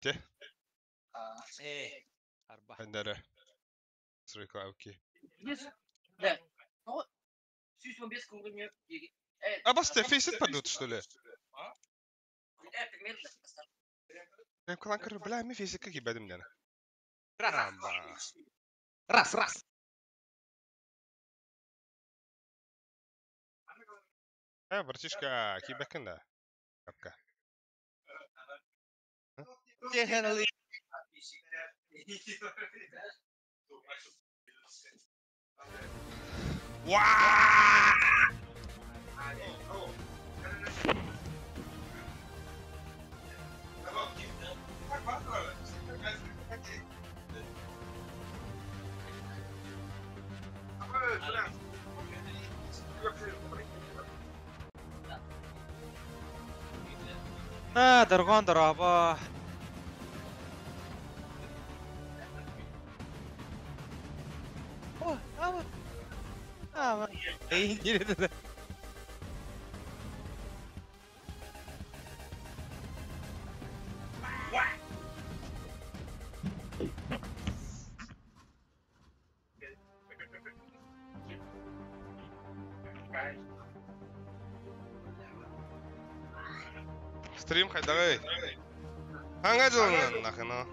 Те. Э, арба. Эндere. Срыка, окей. А баста, фейсит падут, что ли? Кланкер, бля, ми фейсит как ебадым дяна. Раз. Раз, раз. Э, братишка, кибекин да. Капка. Уа! А, доргон дораба. О, ама. Ама. Эй, не Стрим хайдагай. Ханга жылынан нахына.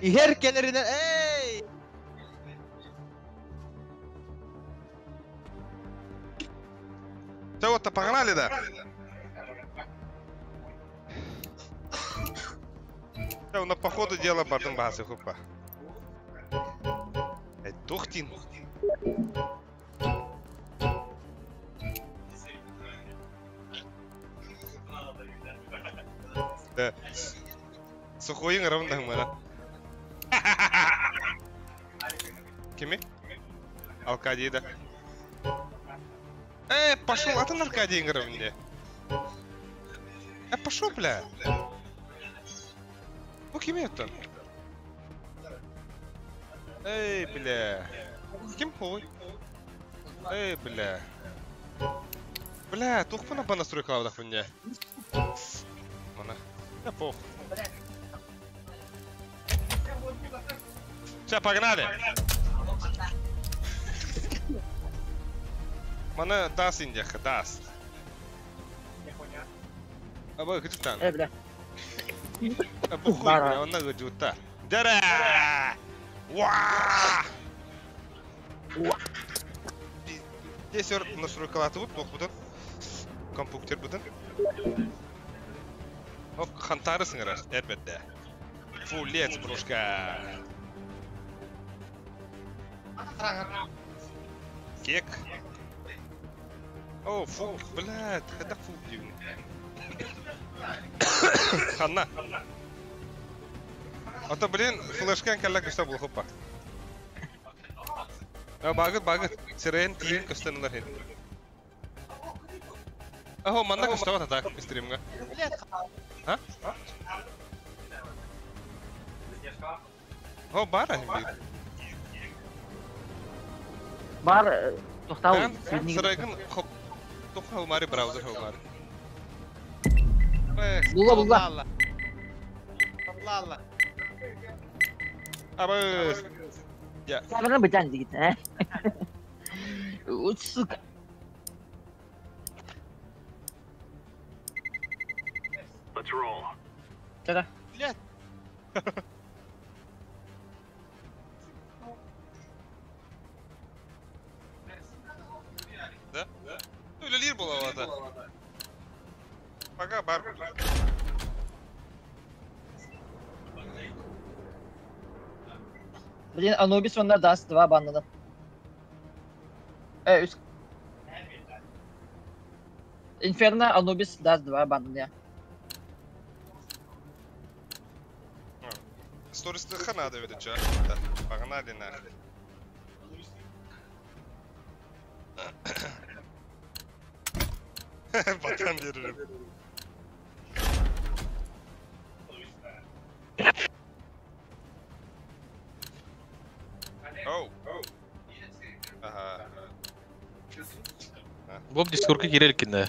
Иһэр кэлэринэн, эй! Все, вот погнали, да? Все, на походу дела бардым басы хупа. Эй, тухтин. Да. Сухойын равнах мара. Кими? Аркадий, да. Пошел, а ты на Аркадий мне. Пошел, бля. Ну, кими это? Эй, бля. Ким хуй? Эй, бля. Бля, тухпа на понастройка лавдах мне. Мана. Да пох. Все, погнали. Мана даст индиха, даст. А вы где там? Э, бля. А похуй, бля, он на где-то. Дара! Уа! Здесь настройка латыбыт, туох бутын. Компьютер бутын. Оп, хантары сыңырар, эрбетте. Фу, лец, брошка. Кек. О, фу, блядь, это фу, дивный. Ханна. А то, блин, флешкан калла кышта был хопа. А, багыт, багыт. Сирен, тиин, кыштанылар хин. Ахо, манна кышта вот так, стримга. А? О, бара хин. Бар, тохтау. Сиреген, хоп. Тухал мари браузер хол мари. Була, була. Лала. Абы. Я. Сабырны бытан дигит, а? Вот сука. Let's roll. Да-да. Блядь. Да? Үлелер болавады. Пока бар. Блин, Анубис онна даст 2 баннада. Үс. Инферно, Анубис даст 2 баннада. Стористы хана да ведет, чё? Погнали нахуй. Батан берерим. Оу. Ага. Боб дискорка кирелькинде.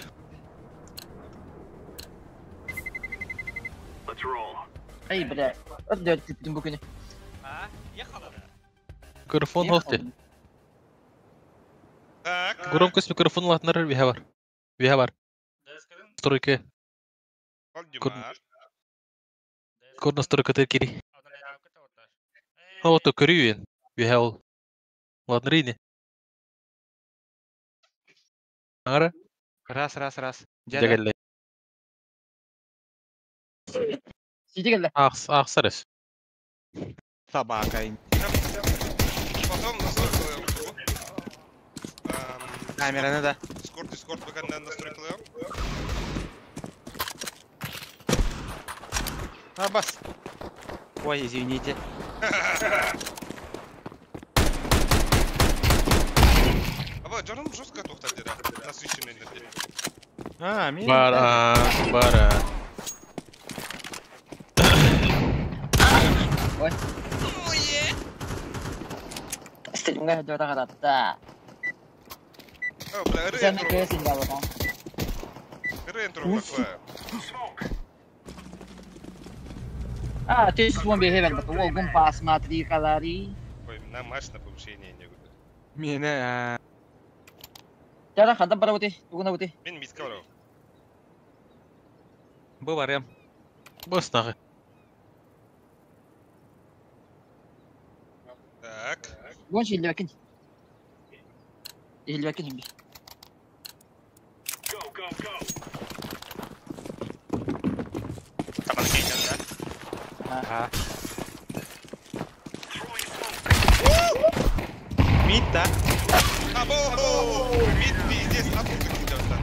Let's roll. Эй, бля, өрдөөр күүппүтүм бу күнү. Микрофон хофте. Так. Громкость микрофон латнар биһэ бар. Биһэ бар. Настройка. Валдимар. Көр настройка кири. Ото көрүен. Биһэ ол. Латнар ини. Аңара? Раз, раз, раз. Дьэ Сити кэллэ. Ахс, ахсарыс. Собака. Потом настройкалыам. Камераны да. Дискорд, Дискорд бакандан настройкалыам. А, бас. Ой, извините. Аба, дьонум жестко туохтар диэн насыщенный диэн. А, мин. Бар, а, бар. а. Ой. Стримҥэ дьоро харатта. О, бля, ыры Сен энтро. кэсин балата. Ыры энтро такое. А, ты с вами хевер, бат. Ол посмотри, халари. Ой, на матч на повышение не буду. Миэнэ. Чара хада барабыты, тугуна бути. Мин митка барабын. Бу барыам. Бос нахуй. Так. Гончи илбэкин. Илбэкин химби. Go, go, go. Ага. Throwing smoke. Мид, да? Або! Мид пиздец, откуда кидал там?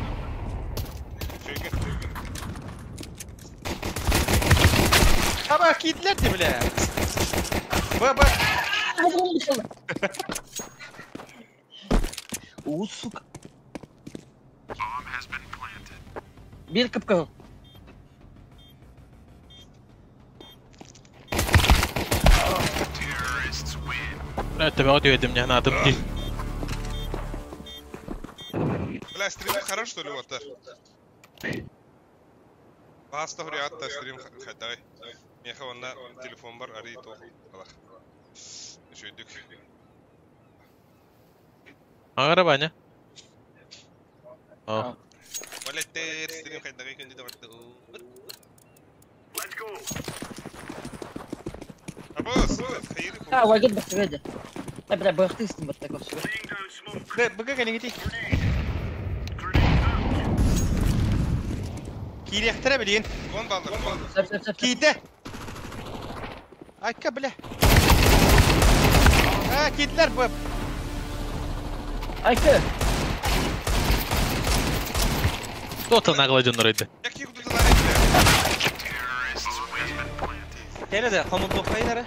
Чуйка. Аба, кидлер ты, бля. Б, Б. О, сука. Биир кыпкыл. Бля, тебя өтүөдүм не надым ди. Бля, стрим хорош, что ли, вот так? Баста хуриатта стрим хадай. Меха онна телефон бар, ари тох. Алах. Шүйдүк. Аңара баня. О, Валеттер стрим хайдагай күндү барды. Let's go. Або, хайыр. А, вагет бахтыгады. Э, бля, бахтыстым вот такой все. Laying down smoke. Б, Б, кэлиҥити. Grenade. Grenade out. Киириэхтэрэ билигин. Вон балдар, вон. Сөп, сөп, сөп. Киирдэ. Айка, бля. А, киирдилэр, Б. Айка. кто-то нагло дьоннор өйдө. Який куда бля. Кэлэ да, хомутуоххайнара.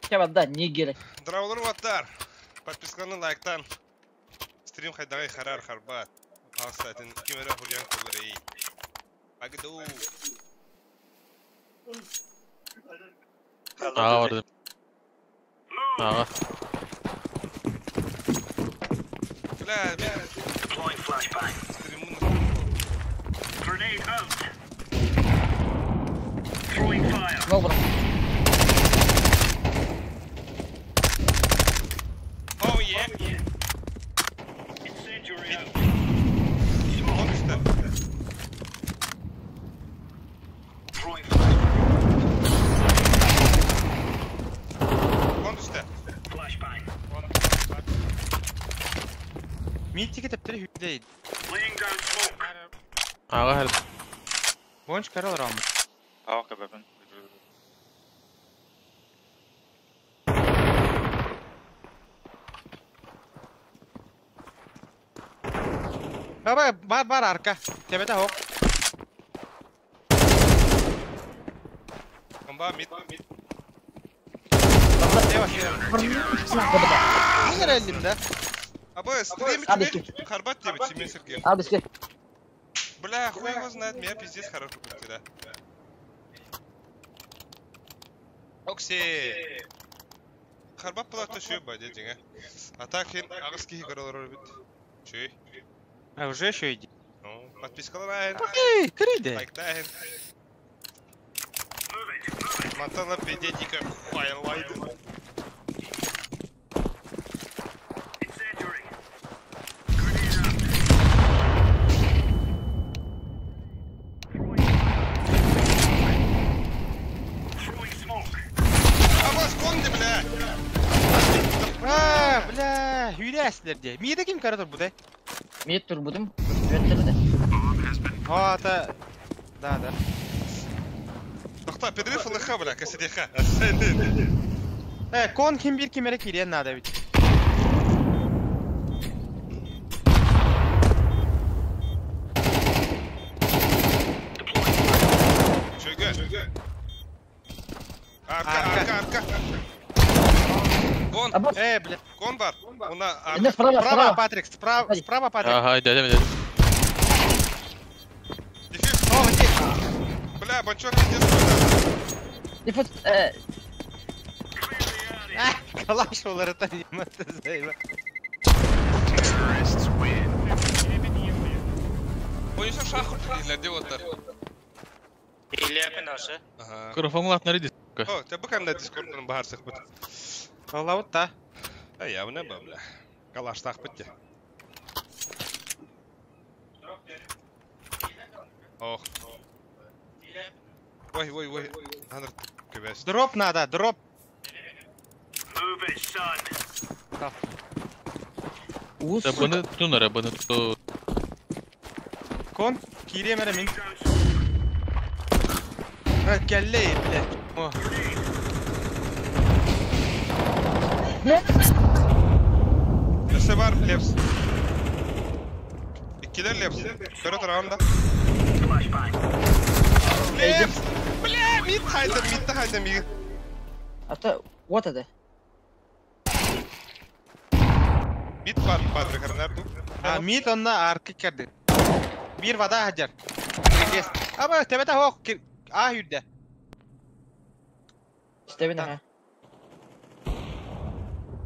Чабада, нигеры. Дравлар ваттар. Подписканы лайктан. Стрим хайдагай харар харбат. Хасатын кимера хулиан куларей. Агду. Аа, бардым. Ага. Бля, бля. Deploying flashbang. Стриму Grenade out. Throwing fire. Добро. Oh yeah. Incendiary out. Вон üstte. Throwing flashbang. Вон üstte. Flashbang. Мид тики тэптери хүлээ. Laying down smoke. Ага, хэл. Бонч карал рам. Баба, бар бар арка. Тебете хоп. Бомба мид. Ева, Мин эрэллим да. Або, стрим Абы, тебе харбат тебе, Тимин Сергей. Ал біске. Бля, хуй его знает, меня пиздец хорошо да. Окси. Харбат была то шуй ба, дедиңе. А так хин агыс кихи көрөлөр бит. Шуй. А уже еще иди. Ну, подпискаларайын. Эй, кириде. Лайктайын. Мантала педетика хайлайды. Incendiary. Grenade out. Throwing smoke. Абас конди, бля! А, бля, hüyle diye. Mide kim karadır bu de? Мид турбудум. Өттөрдө. А, это... Да, да. Тохта, перерыв ЛХ, бля, каседеха. Кон ким bir kimere кириэн надо ведь. Чөйгө. Арка, арка, арка. Кон, Абас. Бля. кон бар. Уна Инде арка. справа, Справа, справа. Патрик, справа, справа, Патрик. Ага, иди, иди, иди. Дефьюз. О, здесь. Бля, бончок пиздец, бля. Дефут А, калаш олар это не заеба. Ой, еще шаху или дело-то. Или наша. Ага. Микрофон иди, сука. О, тебя быкан на дискордтан бахарсых бит. Алла та. А явно ба, бля. Калаштах битте. Ох. Ой, ой, ой. Надо көбәс. Дроп надо, дроп. Move it, son. Уус. Да, быны тунара, быны ту. Кон кириэмэрэ мин. Down smoke. Кэллей, бля. О, Өсө бар, лепс. Иккилер лепс. Көрө тураганда. Flashbang. Лепс! Бля, мид хайдам, мид хайдам иги. Ата вот это. Мид бар, Патрик Арнарду. А, мид онна аркы керди. Bir vada hacer. Kes. Ama tebete hok. А хүрдэ. Стебин ага.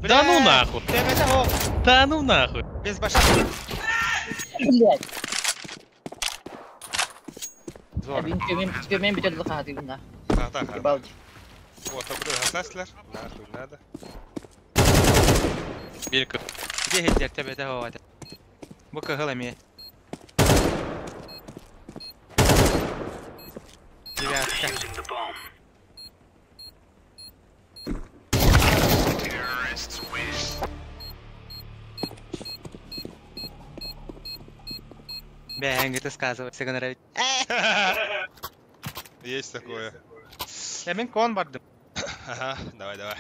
Да ну нахуй. Тебете хок. Да ну нахуй. Без баша. Блядь. Zor. Бин көмем көмем бүтөдү кааты гына. Ата, ата. Ебалды. Вот, обры хасаслар. Нахуй надо. Бирка. Где хеджер тебете хок. Бу кыһыл эми. Девятка. Using the bomb. Бэҥ, это сказывается, гонорар. Есть такое. Я мин кон бардым. Ага, давай, давай.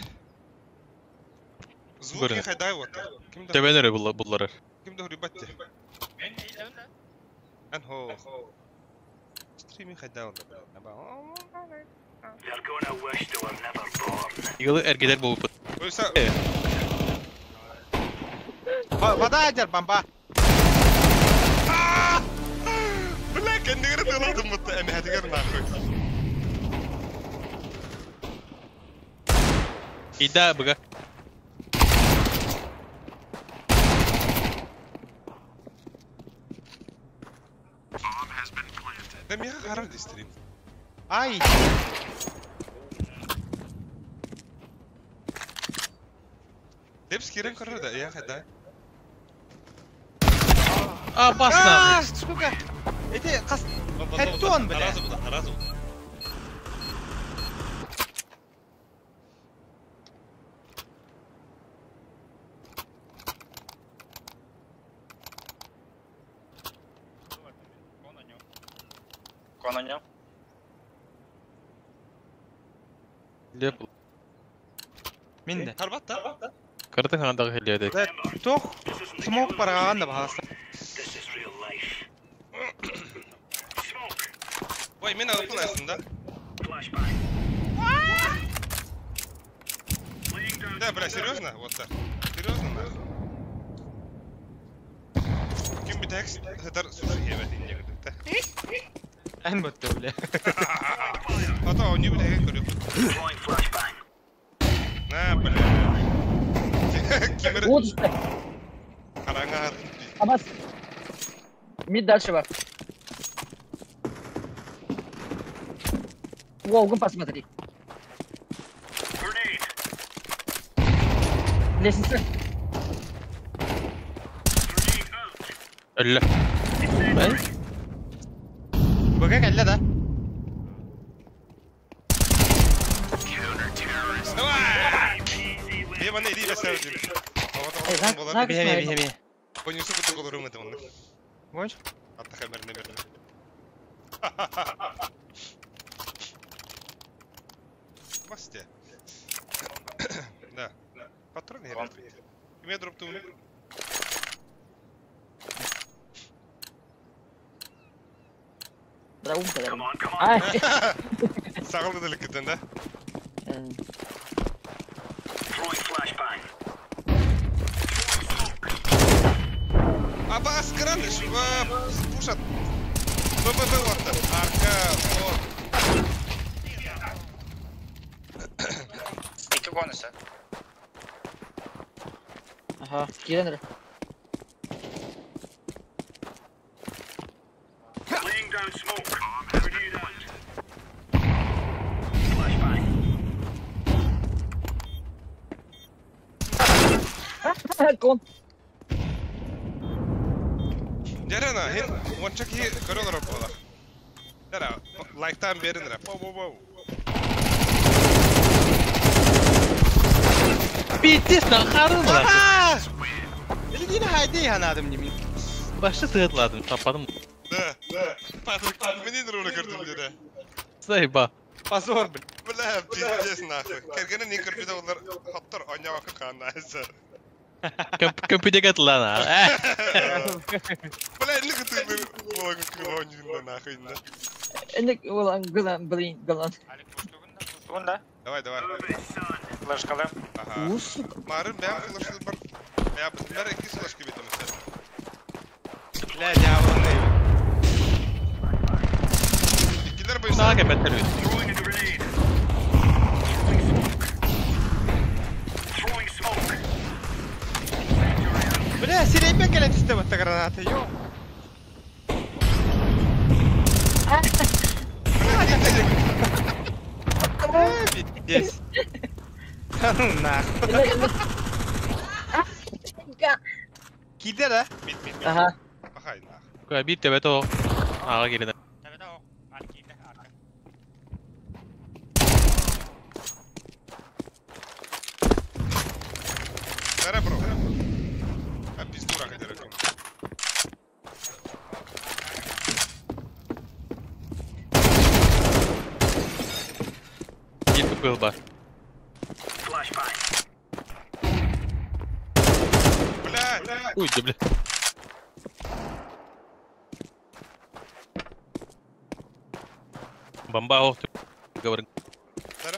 Звуки Көрүн. хайдай вот. Ким да Тебенере буллары. ким да ребятте. Ан хо. Стриминг хайдай вот. They're gonna wish they were never born. Игылы эргедер болуп. Ойса Вода хеджер бомба. Бля, кендигер тыладым бутта эми хатигер нахуй. Ида быга. Да мега харар ди стрим. Ай. Лепс кирен көрөр да, я хайдай. А, бас нахуй. А, сука. Эти кас Хеттон, бля. Разу буда, разу. Кононё. Леп. Мин де. Харбатта. Картын хандагы хелледе. Да, тох смок бараган да багасы. This is real life. Smoke. Ой, мен алып астында. Flashbang. Laying down Да, бля, серьезно? Вот так. Серьезно, нахуй? Ким битекс хатар суши хебет инде да. Эн бутты, бля. А то они бля көрөп. Throwing flashbang. На, бля. Кимер Вот. караңар. Абас. Мид дальше бар. Волгу посмотри. Лестница. Өллө. Быга кэллэ да. Давай! Бема не иди бесер. Эй, Биһеме биһеме. Конюсу куту колорум это он. Вонч? Атта камерны бердим. Басте. Да. Патрон here. Киме дроптуну? Браун кэлэр. Ай. Сагылды делик да? Абас кыраныш, пушат. БББ отты. Арка, о. Iki konusu. Ага, киирэн эрэ. Кон. Жарана, хин онча ки көрөлөр болар. Жара, лайктан бериңер. Воу, воу, воу. Пиздец, нахарым lan. Или хайди ханадым немин. Башта сыгытладым, таппадым. Да, да. Патрик, мен енді оны көрдім деді. Сайба. Позор, блин. Бля, пиздец нахуй. Кергені не көрпеді олар хоттор оняға қанайсы. Компьютер lan. Бля, не күтіп болагы крыло нахуй. Эник улан гылан блин гылан. Тугун да. Давай, давай. Флешкалым. Ага. У, сука. Марын бәм флешты бар. Я бер iki флешка битем сен. Бля, дьявол. Икилер бойынша. Сага бетер. Бля, сирейпен келе түсті батта граната, ё. Пиздец. Да ну нахуй. Киде да? Бит, бит, бит. Ага. Ахай нахуй. Bir tebe to. Ага келді. Tabii o. Arka arka. Бәрі бро. А пизду рах дерек. Bir кыл бар. Бля, Уй, да, бля. Бомба ох, говорю. Бәрі.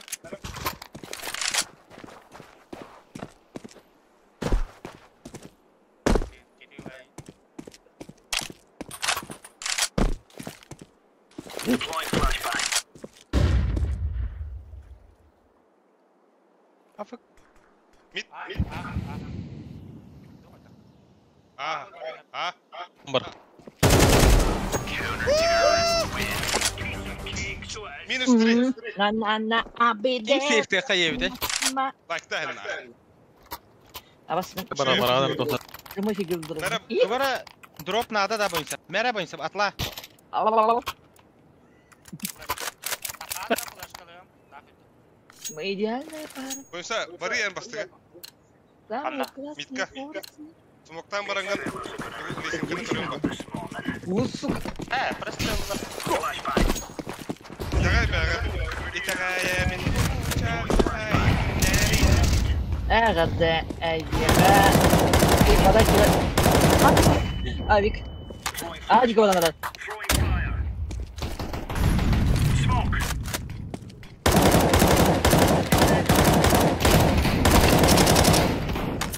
Афак. Мид, мид. А, а. Бар. Минус 3. На на на а б Ким д. сейфте хайебді? Лайкта хен. Абас. Бара бара достар. Кымы фигурдыр. Бәрі. Дубара дроп надо да бойынша. Мәрі бойынша, атла. Флешкалым. Мы идеальная пара. Бойынша бары ән бастығы. Самые Анна, классные Митка. порции. Смоктан баранган. Лесенканы көрем ба. У, сука. He, просто Итагай бәгә. Итагай мин. Әгәдә, әйгә. Вода килә. Авик. Авик вода надо.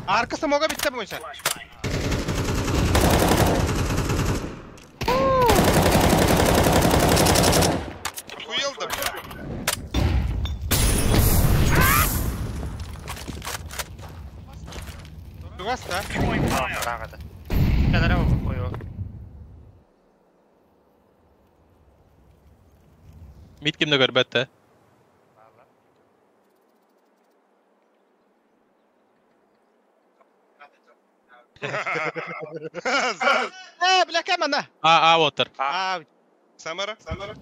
Арка смога бітті бойынша. Хуел да бля. Дугас да? Рағады. Кәдәрі қою. Мид кимде көрбөттө. Бля, кем она? А, вот. А, Самара? Самара?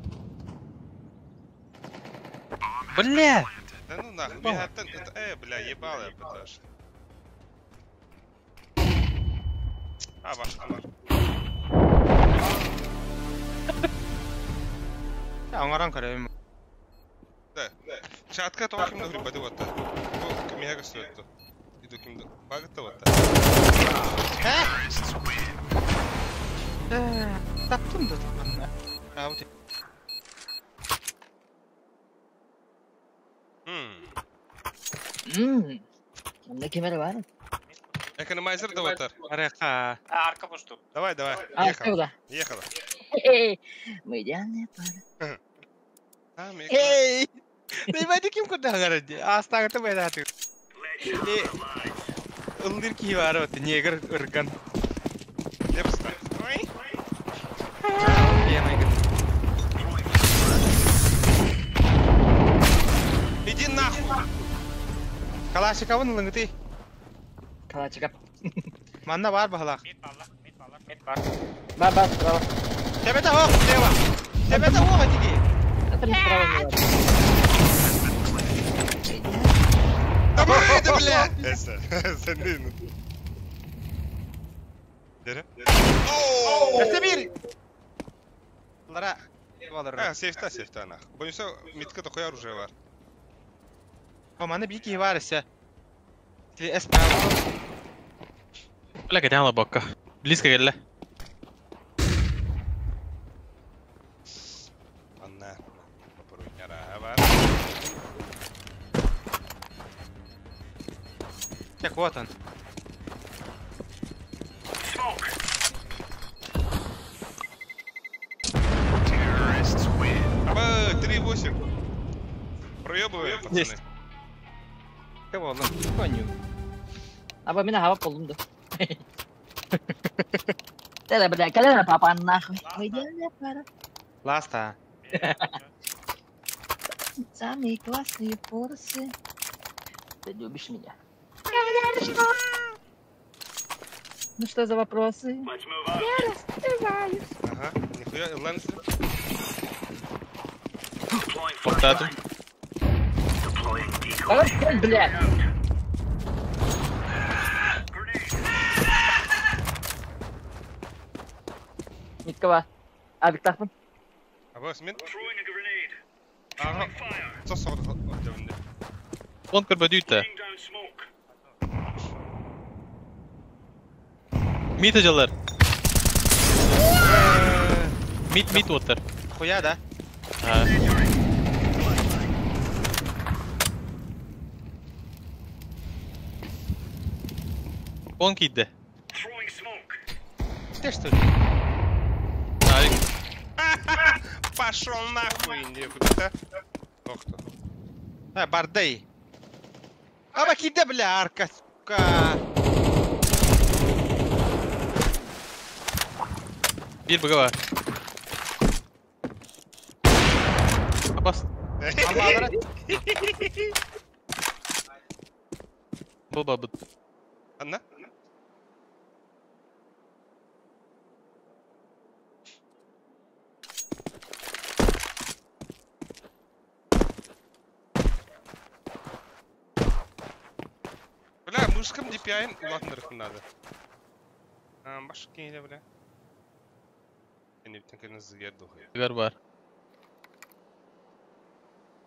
Бля! Да ну нахуй, бля, ебал я пытаюсь. А, ваш комар. Оңаран көрөйм. Да. Чатка тоға кимде хүрбәді ватта. Бу мега сөйтті. Иду кимде багытта ватта. Таптым да тапканна. Раут. Мында кемер бар. Экономайзер да ваттар. Ареха. Арка бушту. Давай, давай. Ехала. Ехала. Мы идеальная пара. Эй! Ты ким куда говорит? Астагы байда ты. Ылдыр ки бар вот негр ырган. Лепста. Иди нахуй. Калашиковын лынгты. Калашиков. Манна бар бахалах. Мид балла, мид балла, мид бар. Бар, бар, справа. Тебете хох, слева. Тебете хох, атиги. Это не справа не бар. Да выйди, бля! Сен Дere? Это бир. Лара. А, сейфта, сейфта нах. Боюсь, митка такое оружие бар. О, маны бики бар ise. Ти СП. Бля, катяла бокка. Близко келле. Анна. Попробуй Так вот он. Аба, 3-8. Проебываем, пацаны. Есть. Кого он? Коню. Аба, меня хава полунда. Да, бля, колено папа нахуй. Мы идеальная пара. Ласта. Самые классные форсы. Ты любишь меня. Ну что за вопросы? Я распеваюсь. Ага, нихуя, лэнс. Портатым. Ой, блядь. Никого. Авик тахман. Аба, смен? Ага. Сос оғды. Он көрбөдүйті. Мид ажалар. Мид, мид оттар. Хуя, да? А. Он кийді. Ты что ли? Авик. Пошел нахуй, нихуя. Ох ты. А, бардей. Аба киде, бля, арка, сука. Бир быга бар. Абас. Бұл бабыт. Анна? Бля, мышкам DPI-ын улатындырып надо. Башка кейле, бля. Эни бүтін көлін зігер духы. Быгар бар.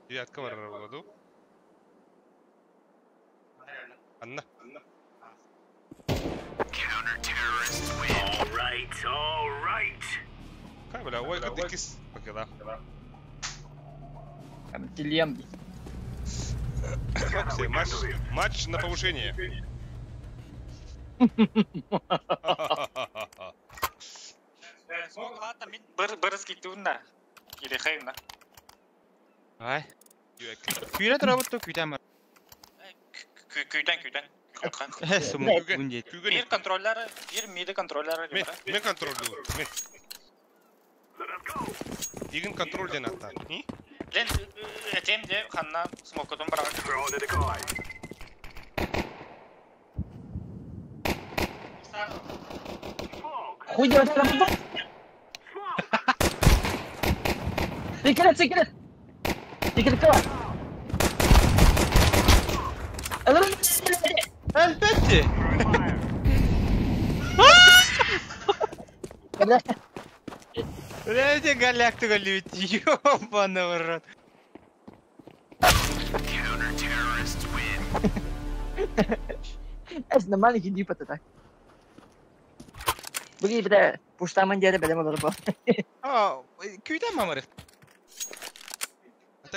Девятка бар арабаду. Анна. All right. Кай, бля, ой, как дикис. Покеда. Телем. Хлопцы, матч, матч на повышение. Бір скиттуна. Или хейна. Ай. Күйрет роботты күйтәм. Күйтен, күйтен. Суму күнде. Bir kontroller, bir midi kontroller. Мен контроль. Мен. Игин контроль ден атта. Лен этем де ханна смокотун барак. Хуй делать это. Секрет, секрет. Секрет кого? Elbette. Бля, эти галактика любит, ёбаный в рот. Это маленький дип это так. Блин, бля, пуштаман деді білем олар бұл. А, күйден мамырық.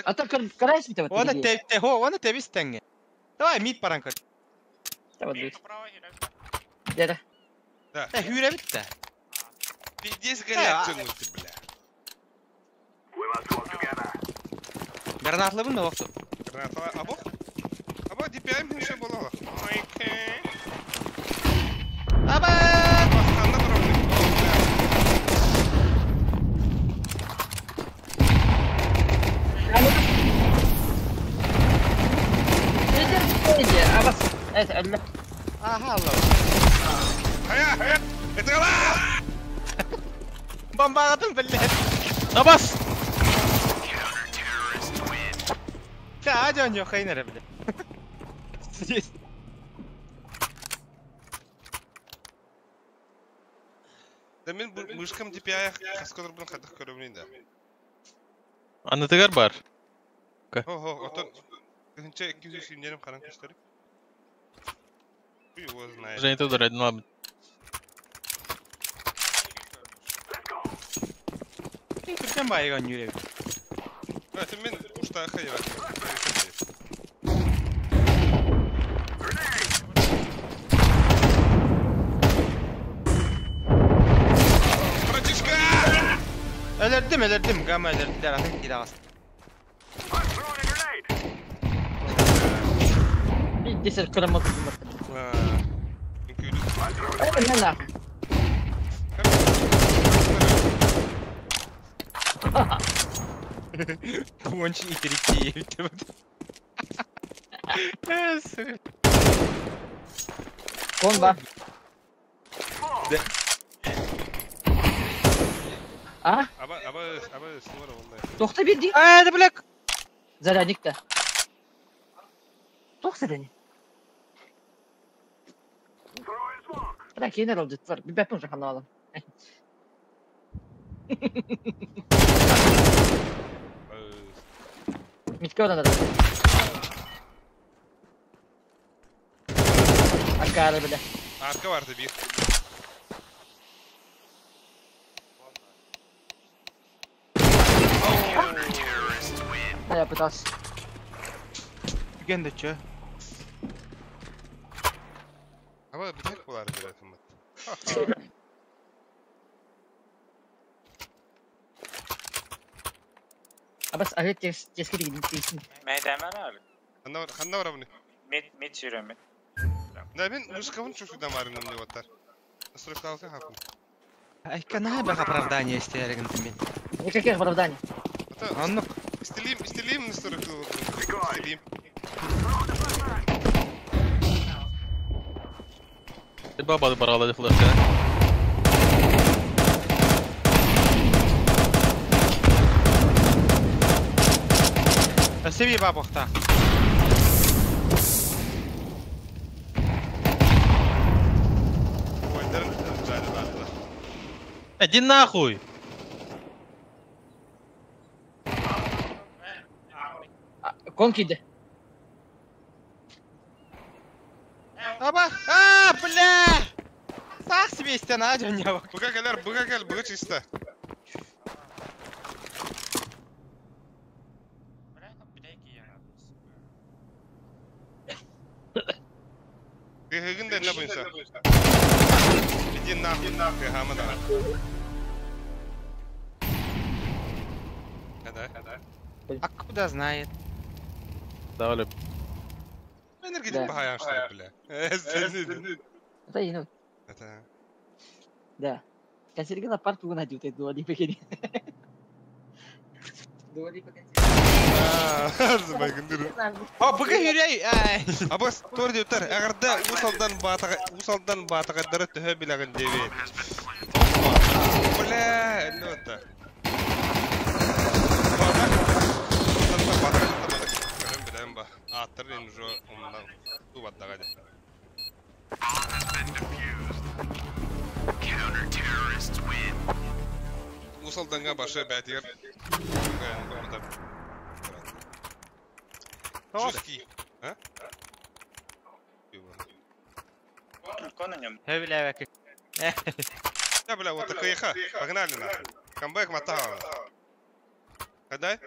А то карайс бит. Оны те, хо, оны тебис тәңге. Давай мид паран көр. Давай. Деді. Да. Э, хүрэ битті. Пиздец галактика, бля. Гранатлы бұн да вақты. Граната, або? Або DPI еще было. Окей. Аба! Ханна дробный. Ага, Allah. Хая, хая. Это голова! Бомбағатым, блядь. Табас! Да, адён yok хайнер, блядь. Здесь. Да мен мышкам DPI хаскалар бұны қадық көрімін да. Анытыгар бар. Хо-хо, отон. Көхінче 200 қаран көштері. Хуй его знает. Женя Тодор, один лаб. Түркен байыған жүрек. Это мен пушта хайва. Братишка! Өлердім, өлердім, гамма өлерділер, атын кейді ағасы. Десер кырымы кызмыр. Понч итерики. Кон ба. А? Аба, аба, аба, снова волна. Тохта bir değil. А, это бляк. Зарядник да. Тох зарядник. Бля, кейнер oldu. Bir бәпін жақын алам. Митке одан да. Акары бля. Арка vardı bir. Я пытался. Түген де чö. Аба bir tek bular bir atımı. Абас агы тески деген дейсің. Мәйдәмән әлі. Ханна var bunu. Мид, мид сүйрем мид. Да мен мышкамын чушудан барым деп оттар. Настройка алса хапын. Айка на бах оправдание истеригін мен. Никаких оправданий. Аннық. Истелим, истелим настройка. Истелим. Баба барала флешка. Спасибо, бабухта. Иди нахуй! Конки иди. Аба! А, бля! Сах себе стена, дядя. Быга кэлэр, быга кэл, быга чисто. Кыгын да не бойся. Иди нахуй, кыгама да. Да. Откуда знает? Давай. Энергетик бахаян что ли, бля. Это и Это. Да. Консервина парту надел, ты дуали пекини. Дуали пекини. О, быга хүрэй. Абас, тор диөтер. Эгерде усалдан батага, усалдан батагадары төһө билеген дебет. Бля, элле. Аттарын уже умнан тубаттага. Усалданга башы бәтигер. Жуски. А? Да, бля, вот такая ха. Погнали на. Камбэк мотала. Когда?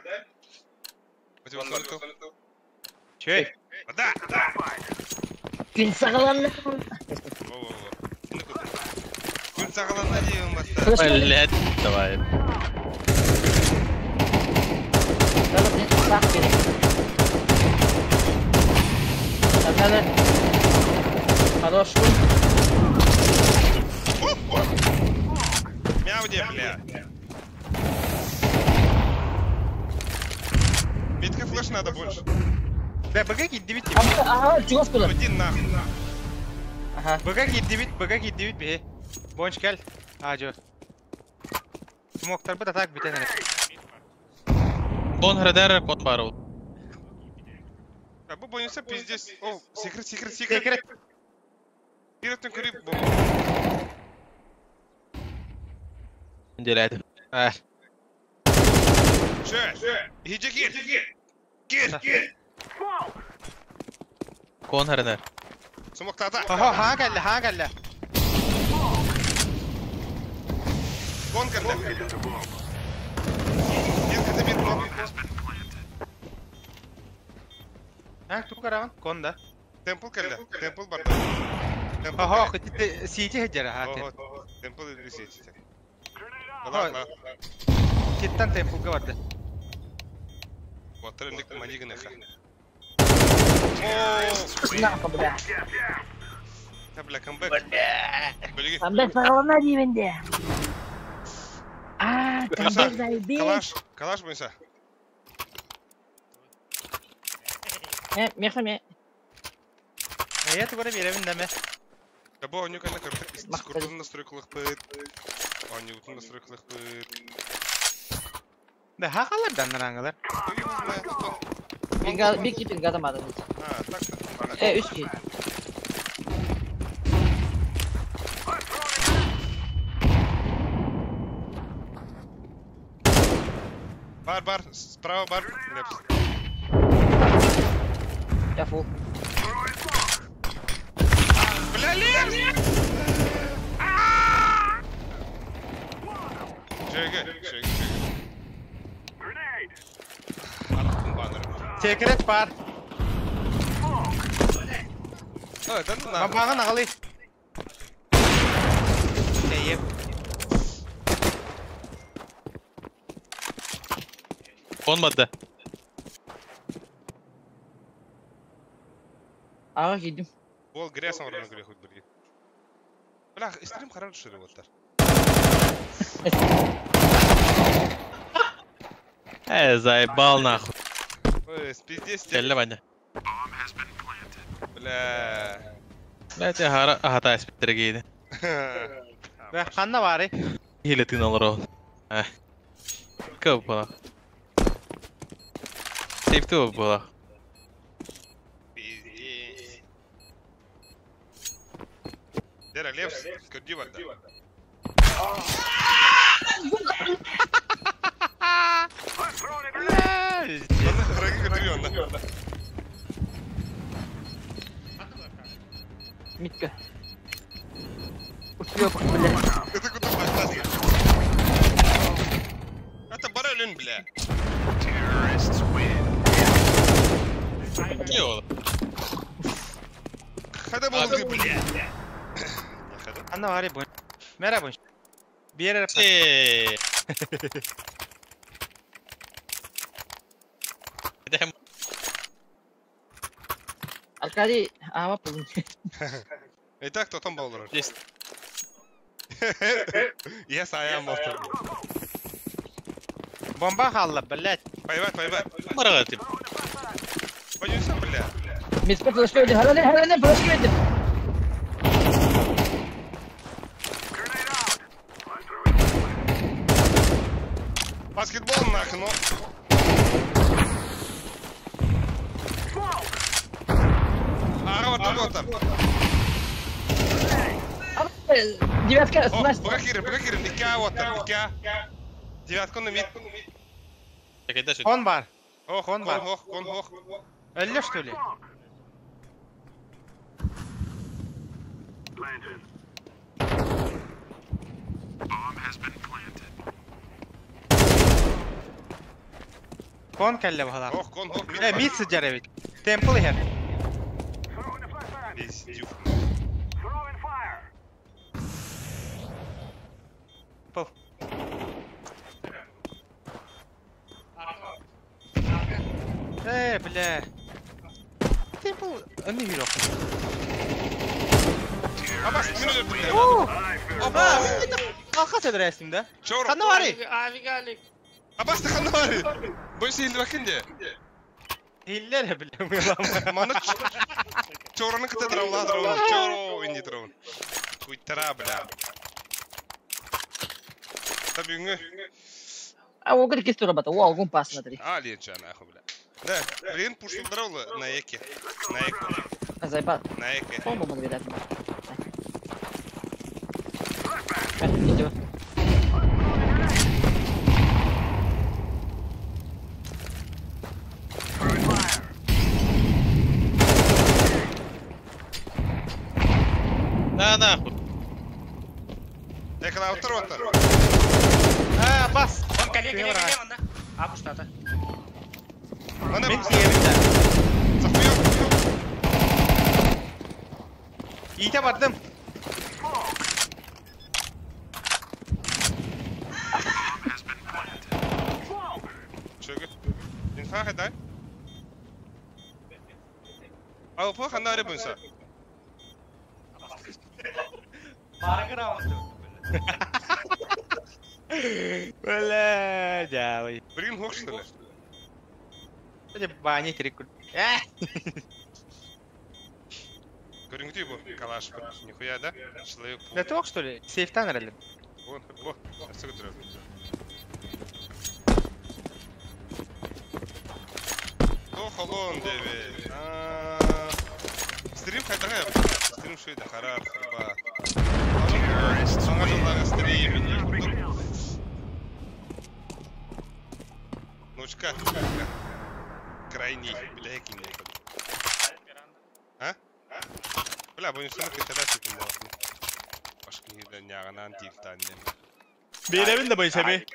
Чей? Да! Күн сағаланна. Күн сағаланна дейін баста. Блядь, давай. Хорош. Мяу где, бля. Митка флеш надо больше. Да, БГ киддибит. Ага, чего сказал? Один нахуй. Ага. БГ киддибит, бе. Бонч кел. А, жо. Смоктар бит атак битен. Кон храдер, кон бару. А бу боюнса пиздец. О, секрет, секрет, секрет. Секрет. Секреттен көріп бу. Делает. А. Ше. Иди кир. Кир, кир. Кон храдер. Смоктата. Ага, ха кэллэ, ха кэллэ. Кон кэллэ. Кир кэтэ бир кон. А, ту караван, кон да. Темпл кэллэ, темпл бар. Ага, хотите сити хеджера, ха. Темпл или сити. Ладно. Киттан темпл гаварды. Батыр эндик манигын эха. Нахуй, бля. Да, бля, камбэк. Камбэк сағалана деймін де. А, камбэк заебись. Калаш, калаш бойынша. Меха ме. Я тугара беремин даме. Да бу оню кана кыртык дискордун настройкалык быт. Онютун настройкалык быт. Да хакалар даннараңалар. Пинга, бики пинга да мадам. А, так. Үч ки. Бар, бар, справа бар. Я фул. Бля, лес! Жеге, жеге, жеге. Секрет бар. Ой, да ну нахуй. Бабағын ағалы. Еп. Кон бадда. Аға кидим. Ол грязь орнына кіре хоть бірге. Бля, стрим харар түсіріп отыр. Заебал нахуй. Ой, пиздец. Кэллэ, Ваня. Бля. Бля, те хара ахата спиттергейді. Бля, ханна бары. Хиле тын алыр. Көп бола. Сейфті бола. Пиздец. Дера, Левс, көрді барда. Митка. Ушлепок, бля. Это куда пошла? Это барелин, бля. Хада болды, бля. Анна бари бун. Мера бун. Биер. Аркадий, ама пулын. Итак, кто там был? Есть. Yes, I am. Бомба халла, блядь. Поймать, поймать. Бараҕа этим. Боюсь, бля. Миспе флешка verdim. Herhalde herhalde flash verdim. Баскетбол нахуй, ну. Ага, вот там, вот там. Девятка, О, значит. Бога кирим, ника, вот там, ника. Девятка на мид. Он бар. Ох, Он бар. Ох, он, ох. Әллә что ли? Кон кәлле баһалар. Ох, кон, ох, мид. Э, мид сыдьар эбит. Темпл иһэр. Пиздюк. Пыл. Э, бля. Темпл, не вижу. Абас, минут бля. Опа! Алка сөдүрәсиң да? Чоро. Ханна бары? Авик алик. Абас, ты ханна бары. Бойся илбакин де. Иллер бля, Маны чороны кыта дравла дравла. Чоро инди дравун. Куйтара бля. Табүнгү. А ол кис тура бата. О, гум посмотри. А, ленча нахуй бля. Да, блин, пушил дравла на эке. На эко. Заебал. На эке. Бомбу могли дать. Идёт. На нахуй. Экала отыр отыр. А, бас. Он кале, кале, кале, онда. А, пуштата. Мана Мен тиебин да. Сахуя. Ите бардым. Чөгө. Инфа хадай. Ал по ханна рыбынса. Бля, дявый. Блин, хох что ли? Это бани трикут. Э! Көрүңгү бу калаш нихуя да? Человек. Да ток что ли? Сейфтан ралли. Вон, во, все готово. То холон деви. Стрим хайдага. Стрим шуйда харар харба. Саңа жылдагы стрим не курдук. Ночка. Крайний, бля, кине. А? Бля, бу инсаны кытара ситим болсын. Башка жерде нягынан тилтан. Беребин да бойсаби.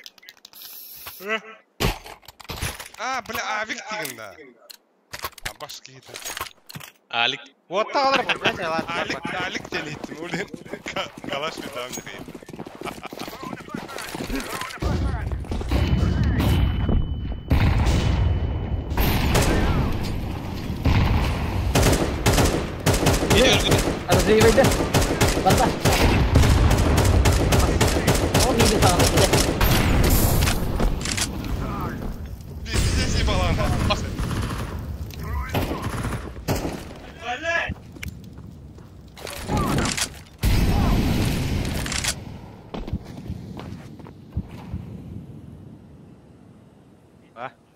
А, бля, авик тигин да. А башка жерде. Алик. Вот так алар, блядь, ладно. Алик, алик телейтим, улин. Калаш битам не. Разливайте. Барда. О, миди саған. Пиздец ебалан.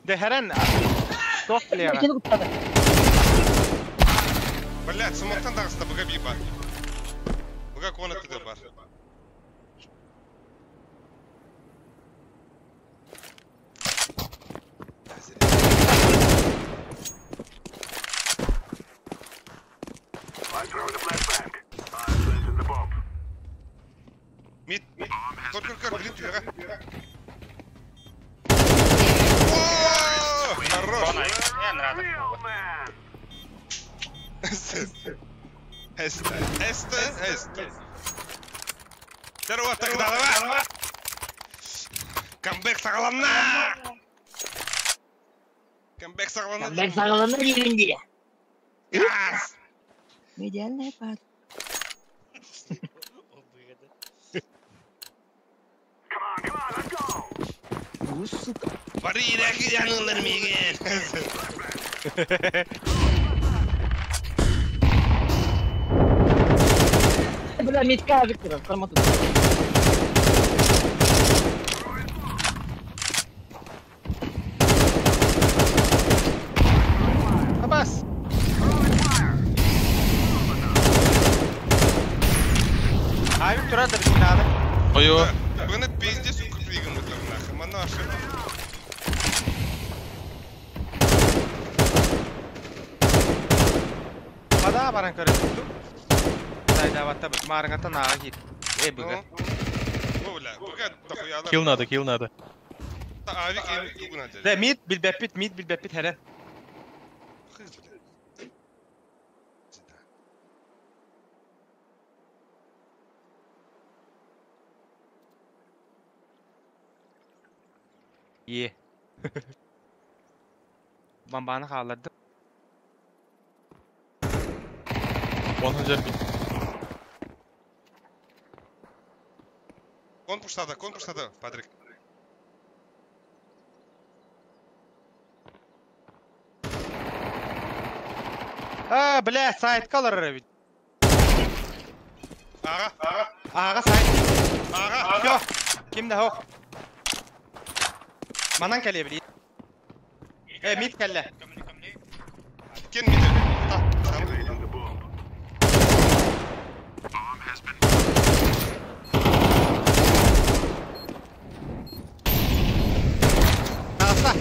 Дехерен. Тох плеера. Блядь, сумактан дагыста буга би бар. Буга кона тыда бар. Мид, мид. Кор, кор, кор, блин, түйеға. О, Хорош. Я нрада. Эсте, эсте, эсте. Здорово, тогда давай. Камбэк сагаланна! Камбэк сагаланна. Камбэк сагаланна дегенде. Газ! Идеальная пара. Сука. Бары ирэки жанылар миигин. Бля, митка Виктора, кармату. Абас! Авик турар да бит надо. Ойо. Бұны пиздец укрепигін бұтыр нахуй. Мана ошибка. Бада баран көрөттү. Дайда бит. Марыңата нага кит. Эй, быга. О, бля, быга дохуялар. Килл надо, килл надо. Авик ин тугуна деді. Да, мид билбеппит, мид билбеппит хәрен. Хыз, бля. Е. Бомбаны хааларды. Он хажар бит. Кон пуштады, кон пуштады, Патрик. А, бля, сайт калар бит. Ага, Ага, сайт. ага. Всё. Ким да хок. Манан кэле били. Э, мид кэлле. Кен миде. Та, там. Аса.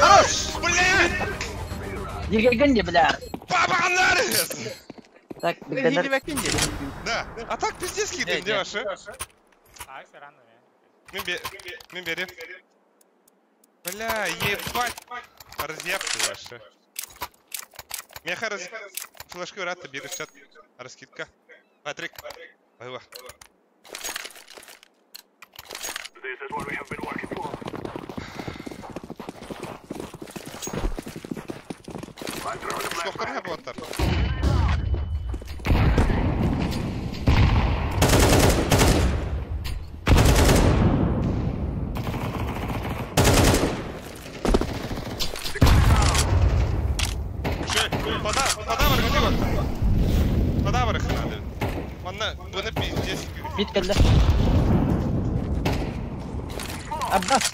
Хорош! Бля! Егегенде, бля. Бабанар! Так, бигденер. Хили. Да, а так пиздец кидем, Не, девашы. Ай, рано, Мен бе, мен берем. Бля, ебать. Разъяб ты ваши. Меха раз... Флешки урата берешь чат. Раскидка. Патрик. Айва. This is what we have been working for. I'm throwing a Смоктар flashbang. не боттар. Шö, Пода, пода бар, где бар? Пода бар ханады. Манна, бұны пиздец. Мид кэлле. Аббас.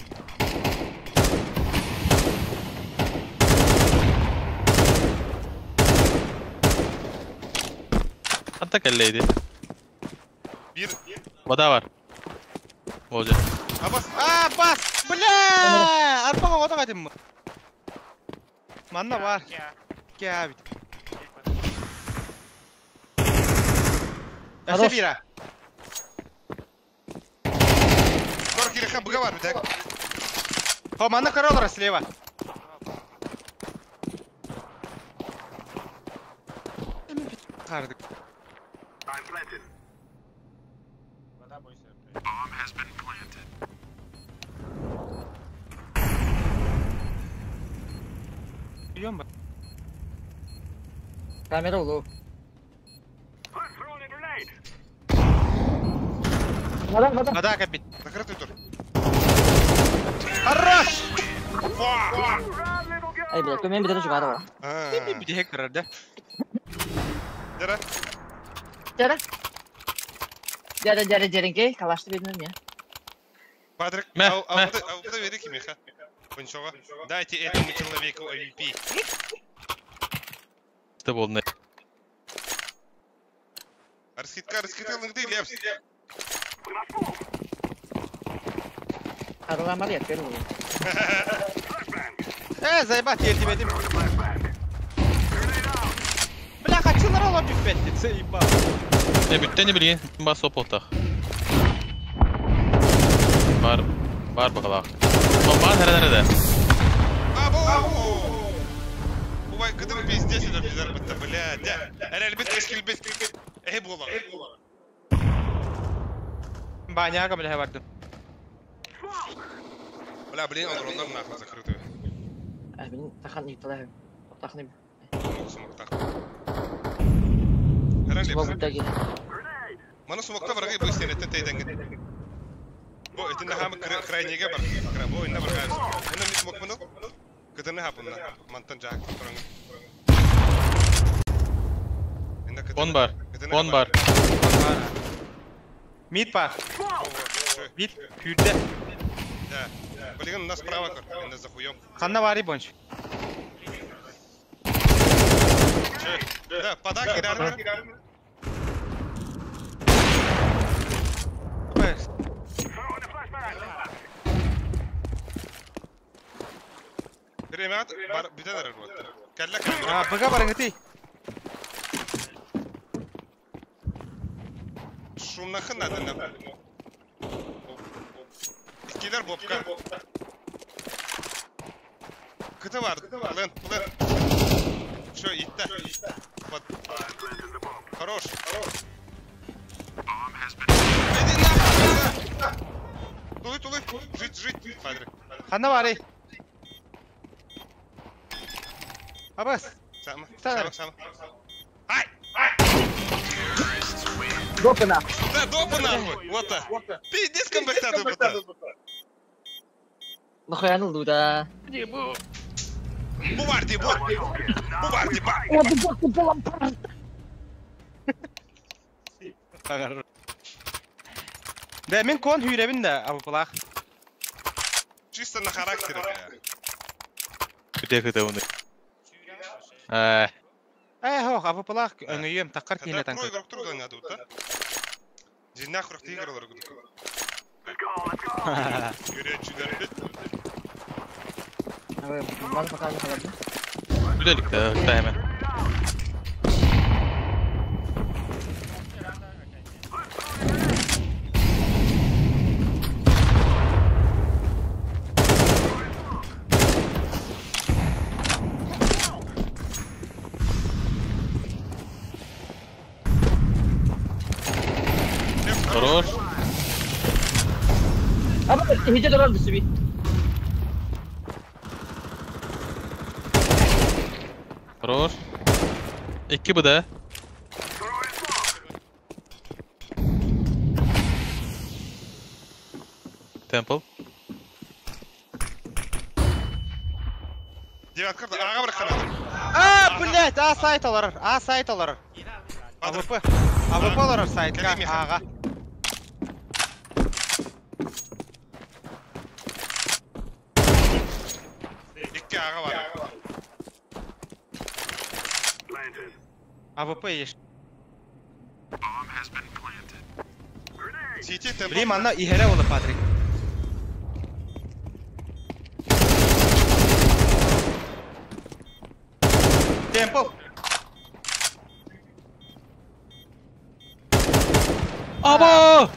Hatta кэллейди. Bir, Вода бар. Болжа. Абас, А, бас! Бля! Арпага ота кадим. Манна бар. Кя бит. Хорош. Себира. Скоро кириха быга бар, битек. Хо, манна королара слева. Хардык. I'm planted. Вода бойся. Biliyor musun? Камера улу. I'm throwing a grenade. Вода, вода. Вода капит. Закрытый тур. Хорош! Run, little girl. Ай, бля, көмен битер чугара. А, Bir hacker да. Дера. Жара. Жара, жара, жаренкей, калашты бердим я. Патрик, Мә, ау, мә. ау, ау, бери меха. Кончова. Дайте этому человеку MVP. Это болды. Раскидка, раскидка, лынгды, лепс. We must move. Хараламар я первый. Flashbang. Э, заебать, я тебе дим. Throwing a flashbang. Grenade out. Бля, хочу на ролл бит заебал. Не, бүттен билген. Бас ополтах. Бар, бар бақалақ. Бомба нәре-нәреде. Абу! Убай, кыдым пиздец это bizler bitti, бля, дя. Эрел бит, эшкил бит. Эй, була. Баняга, бля, бардым. Бля, блин, он роллар нахуй закрытый. Ай, блин, тахан не талай. Тахны. Смок, смок, так. Эрел Смог лепс. таги. Grenade. Мана смокта враги бу стенеттен тейденген. Бу итиннэ хаамы крайнеге бар. Бу инна бар. Уна мис мокмуну. Кытыны хапынна. Мантан жаак тураңы. Он бар. Он бар. Мид бар. Мид пүрде. Да. Блин, у нас справа көр. Инна за хуем. Ханна бари бонч. Да, пода кирарны. Ремят бар бүтэн эрэр буолла. Кэллэ кэллэ. А, быга барыҥытый. Шумнахын надо на. Иккилер бопка. Кыты бар. Лен, лен. Все, итте. Вот. Хорош. Иди нахуй. Тулы, тулы. Жить, жить. Падре. Ханна барый. Абас. Сама, сама, сама. Ай! Допы нахуй. Да, допы нахуй. Вот так. Пиздец комбектатор бұта. Нахуя ну да. Бу бар ди, бу. Бу бар ди, ба. О, ты бок, ты Да, мен кон hüyrебин да, абыпылах. Чисто на характере, бля. Где кыта оны? Э, Э, хох, абыпылах өңөйөм таккар Когда киһине про танкы. игрок трудно надо, да? Динах рухты игралар гудuk. Let's go, let's go. Görüyor Bana пока не холодно. Güzellik de ökte hemen. Хорош. Аба, хиджа дорар бисиби. Хорош. İki bu da. Temple. Девятка, ага bırakın. А, блядь, а сайт алар, а сайт алар. АВП. АВП алар сайтка, ага. İki aga var. Planted. АВП есть. Grenade. CT temple. Блин, манна иһэрэ олы Патрик. Темпл. Аба!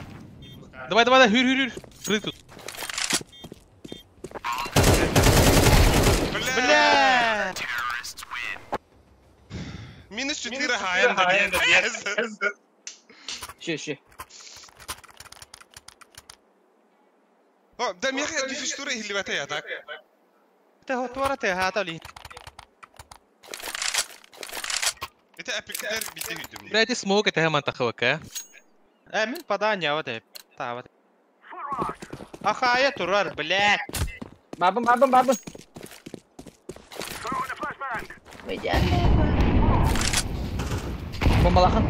Давай, давай, давай, hür hür hür. Крыт тут. Бля. Бля. Минус 4 ХМ да. Ще, ще. О, да меха дефистура хилибата я так. Те хотуара те хата ли. Это эпиктер бите hüdüm. Блядь, смок это hemen takıvak ha. Э, мин падания вот э. Та вот. Ахая турар, блядь. Бабым, бабым, бабым. Throw in the flashbang. Бомбалахан.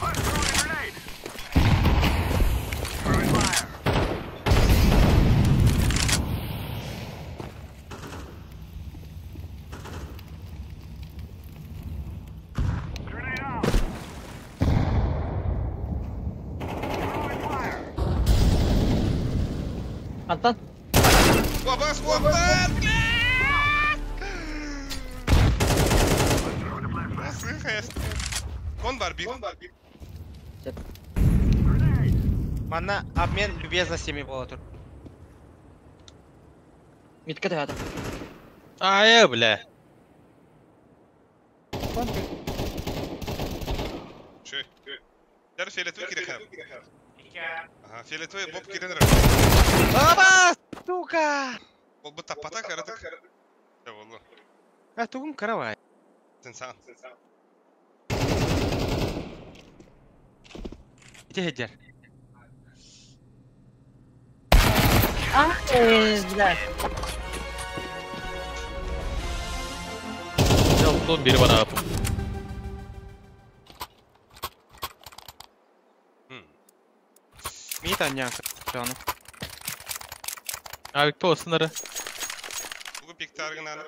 I'm throwing a grenade. Throwing fire. Grenade out. Throwing fire. Антон. Бабас, бабас, Кон бар бир. Манна обмен любезностями була тут. Митка те хата. Ай, бля. Шö. Där фиолетовый кирек. Ага, фиолетовый боб кирен. Аба, сука! Ол бу тапата каратык. Да болду. А тугум каравай. Сен сан. Ите хеджер. А, бля. Ne oldu oğlum biri bana yapıp. Мит аньян кану. Abi по sınırı. Тугу пиктаргын аны.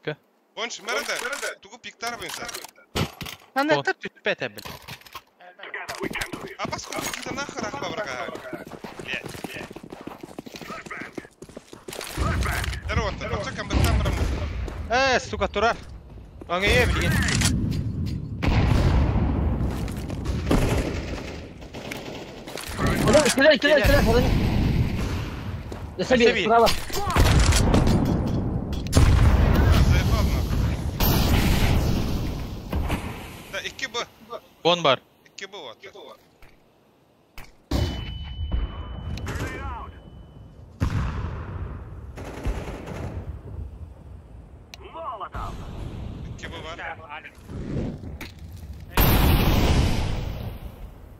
Ке? Онч мерде. Тугу пиктар буйса. Ана та түспэт бил. Together we can do it. А баско кида нахер ахба брага. Блять. Flashbang. Flashbang. Дарвата, бачакам баттамрам. Э, сука, турар. Аңа билген. Килер, килер, килер, килер. Саби, справа. Заебал нахуй. Да, 2 Б. Кон бар. 2 Б вот. Grenade out. Molotov. 2 Б бар.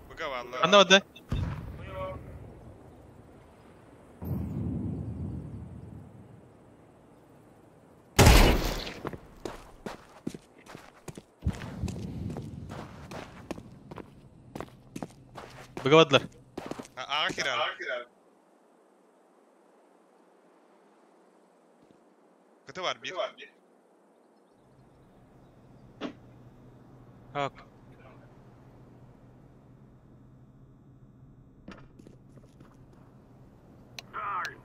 Быга валла. Anlamadı. Быгавадылар. Ага кирал. Кыты бар бир. Ок. Darn.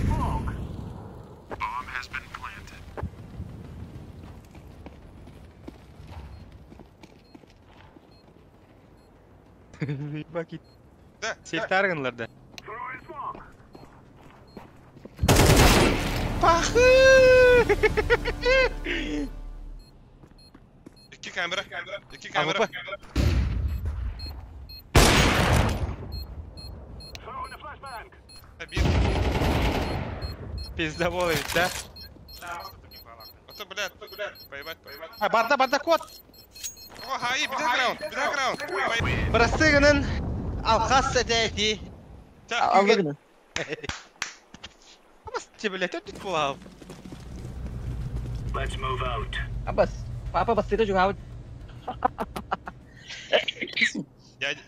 Smoke. Bomb has been planted. Баки. Да. Селтаргынларда. Throwing smoke. Пахы! 2 камера. 2 камера. АВП. Throwing a flashbang. Бир. Пиздобол ведь, да? Ото, блядь, поебать, поебать. А, барда, барда, кот! О, хаи, бля граунд, бля граунд. Бырастыгынын алхас сәтәти. Алгыгны. Абас, тебе, блядь, тут була. Let's move out. Абас, папа бастыта жугау. Дядя,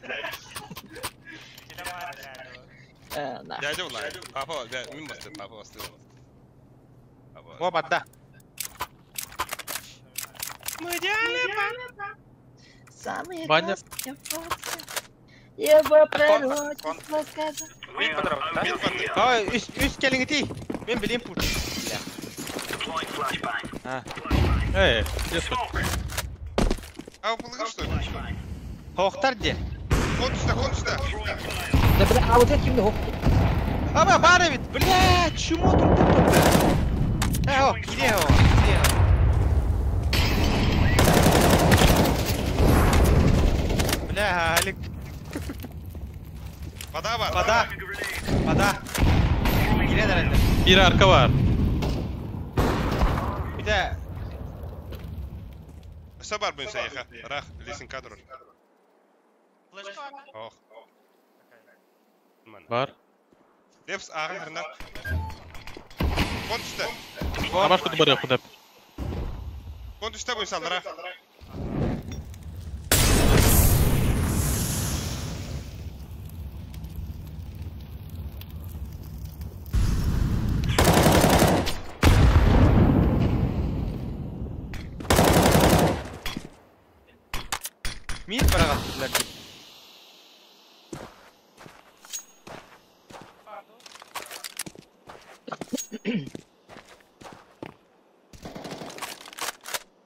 дядя улай. Папа, дядя, мин басты, папа басты. О, барда. Самые Ваня. классные фотки. Его пророчество сказал. Мин подробно, да? Мин барды. Ой, үс, үс келиңити. Мен билем пут. Deploying flashbang. А. Эй, где тут? А, вы что ли? Хохтар де. Кон сюда, кон сюда. Да бля, а вот это кимде хоп. Аба, бары бит. Бля, чему тут тут? Э, о, кире о, кире о. Бля, Алик, Вода бар. вода, вода. Кире herhalde. Bir arka var. Bir de Все бар буйса еха. Рах, лисин кадр. Ох. Мана. Var. Лепс ағын хрена. Кон түсті. Абаш kutu бар yakın hep. Кон түсті буйса алра. Мин бараҕаттылар.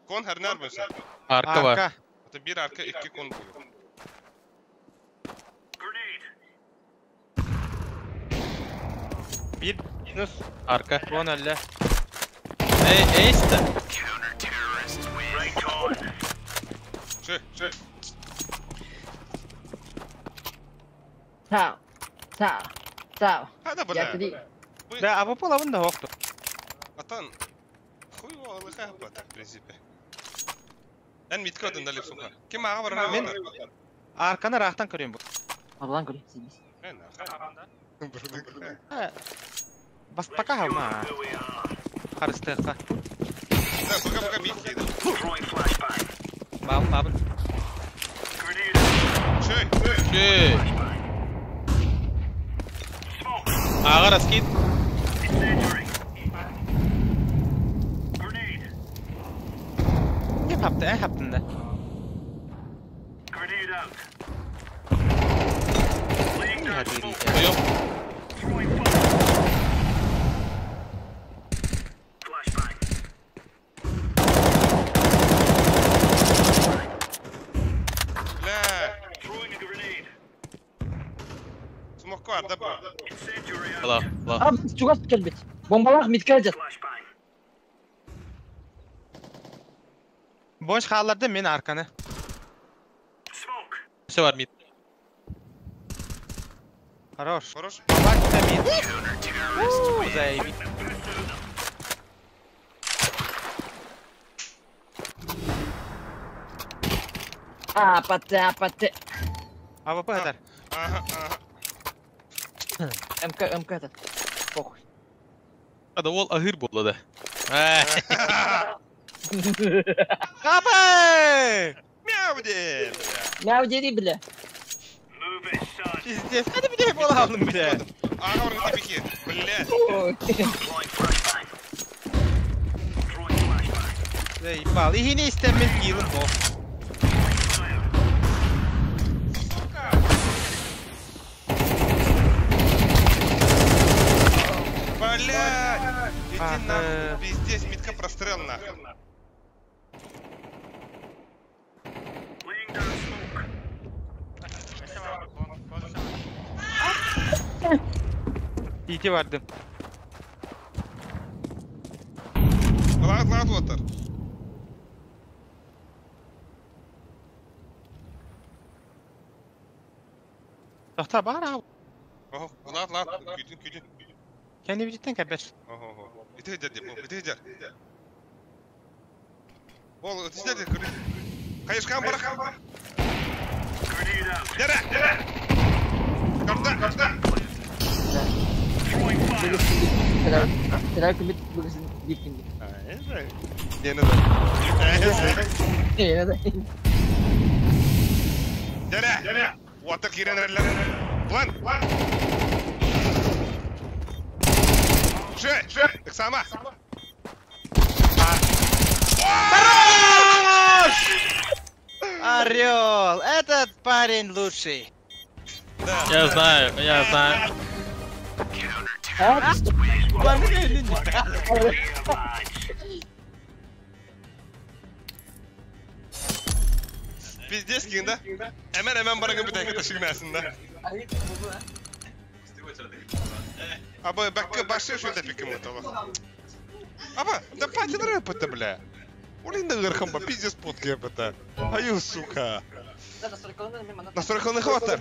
Кон хренар буйса. Arka var. Arka. Это bir arka, iki кон буйу. Grenade. Bir minus Arka. Кон әллә. Ey, ey işte. Counter-terrorists win. Right on. Шö, шö. Тау. Тау. Тау. Хада Я бля. три. Да, а половина да хохту. Атан. Хуй его лыха в принципе. Эн митке одын да лепсуха. Ким ага бар Мен- Арканы рахтан көрөм бу. Аблан көрө. Сибис. Бас пока говна. Харыстыха. Да, пока-пока мид. Бабын, бабын. Шей! Шей! Ага, раскид. Не хапты, хаптын да. Прием. Ла, ла. А, чугас келбит. Бомбалар миткәдер. Бош хааларды мен арканы. Все бар мид. Хорош. Хорош. Бабак да мид. Заебись. А, пат, а, пат. АВП это. Ага, ага. МК, МК это. Похуй. А да ол ахыр болды да. Капай! Мяу де! Мяу дери, бля. Пиздец, хadi bir de bolalım бля. Ага, орын тепеке. Бля. Заебал. И не истемет килым бо. Блядь! Иди нахуй, пиздец, митка прострел нахуй. Иди бардым. Лагат, лагат отыр. Тохта бар а. Ого, лагат, лагат, күйдін, күйдін. Kendi vücuttan кәбер. Ого, ити хеджер деп, ити хеджер. Ол, ити хеджер деп, Кайышкан барақ. Дәрі! Карта, карта! Teler kümbit bugün bir kümbit. Yine de. Yine de. Дәрі! Уатыр кирен рәлләр. План! Шей! Сама! Хорош! Орел! Этот парень лучший. Да. Я знаю, я знаю. Пиздец кийин да? Hemen hemen барагын bir dakika taşıyın да. Аба, бәкке башы şu тепиким вот. Аба, да пати рэп это, бля. Улин да гырхам ба, пиздец пот кеп это. Аю, сука. Настройканы хватар.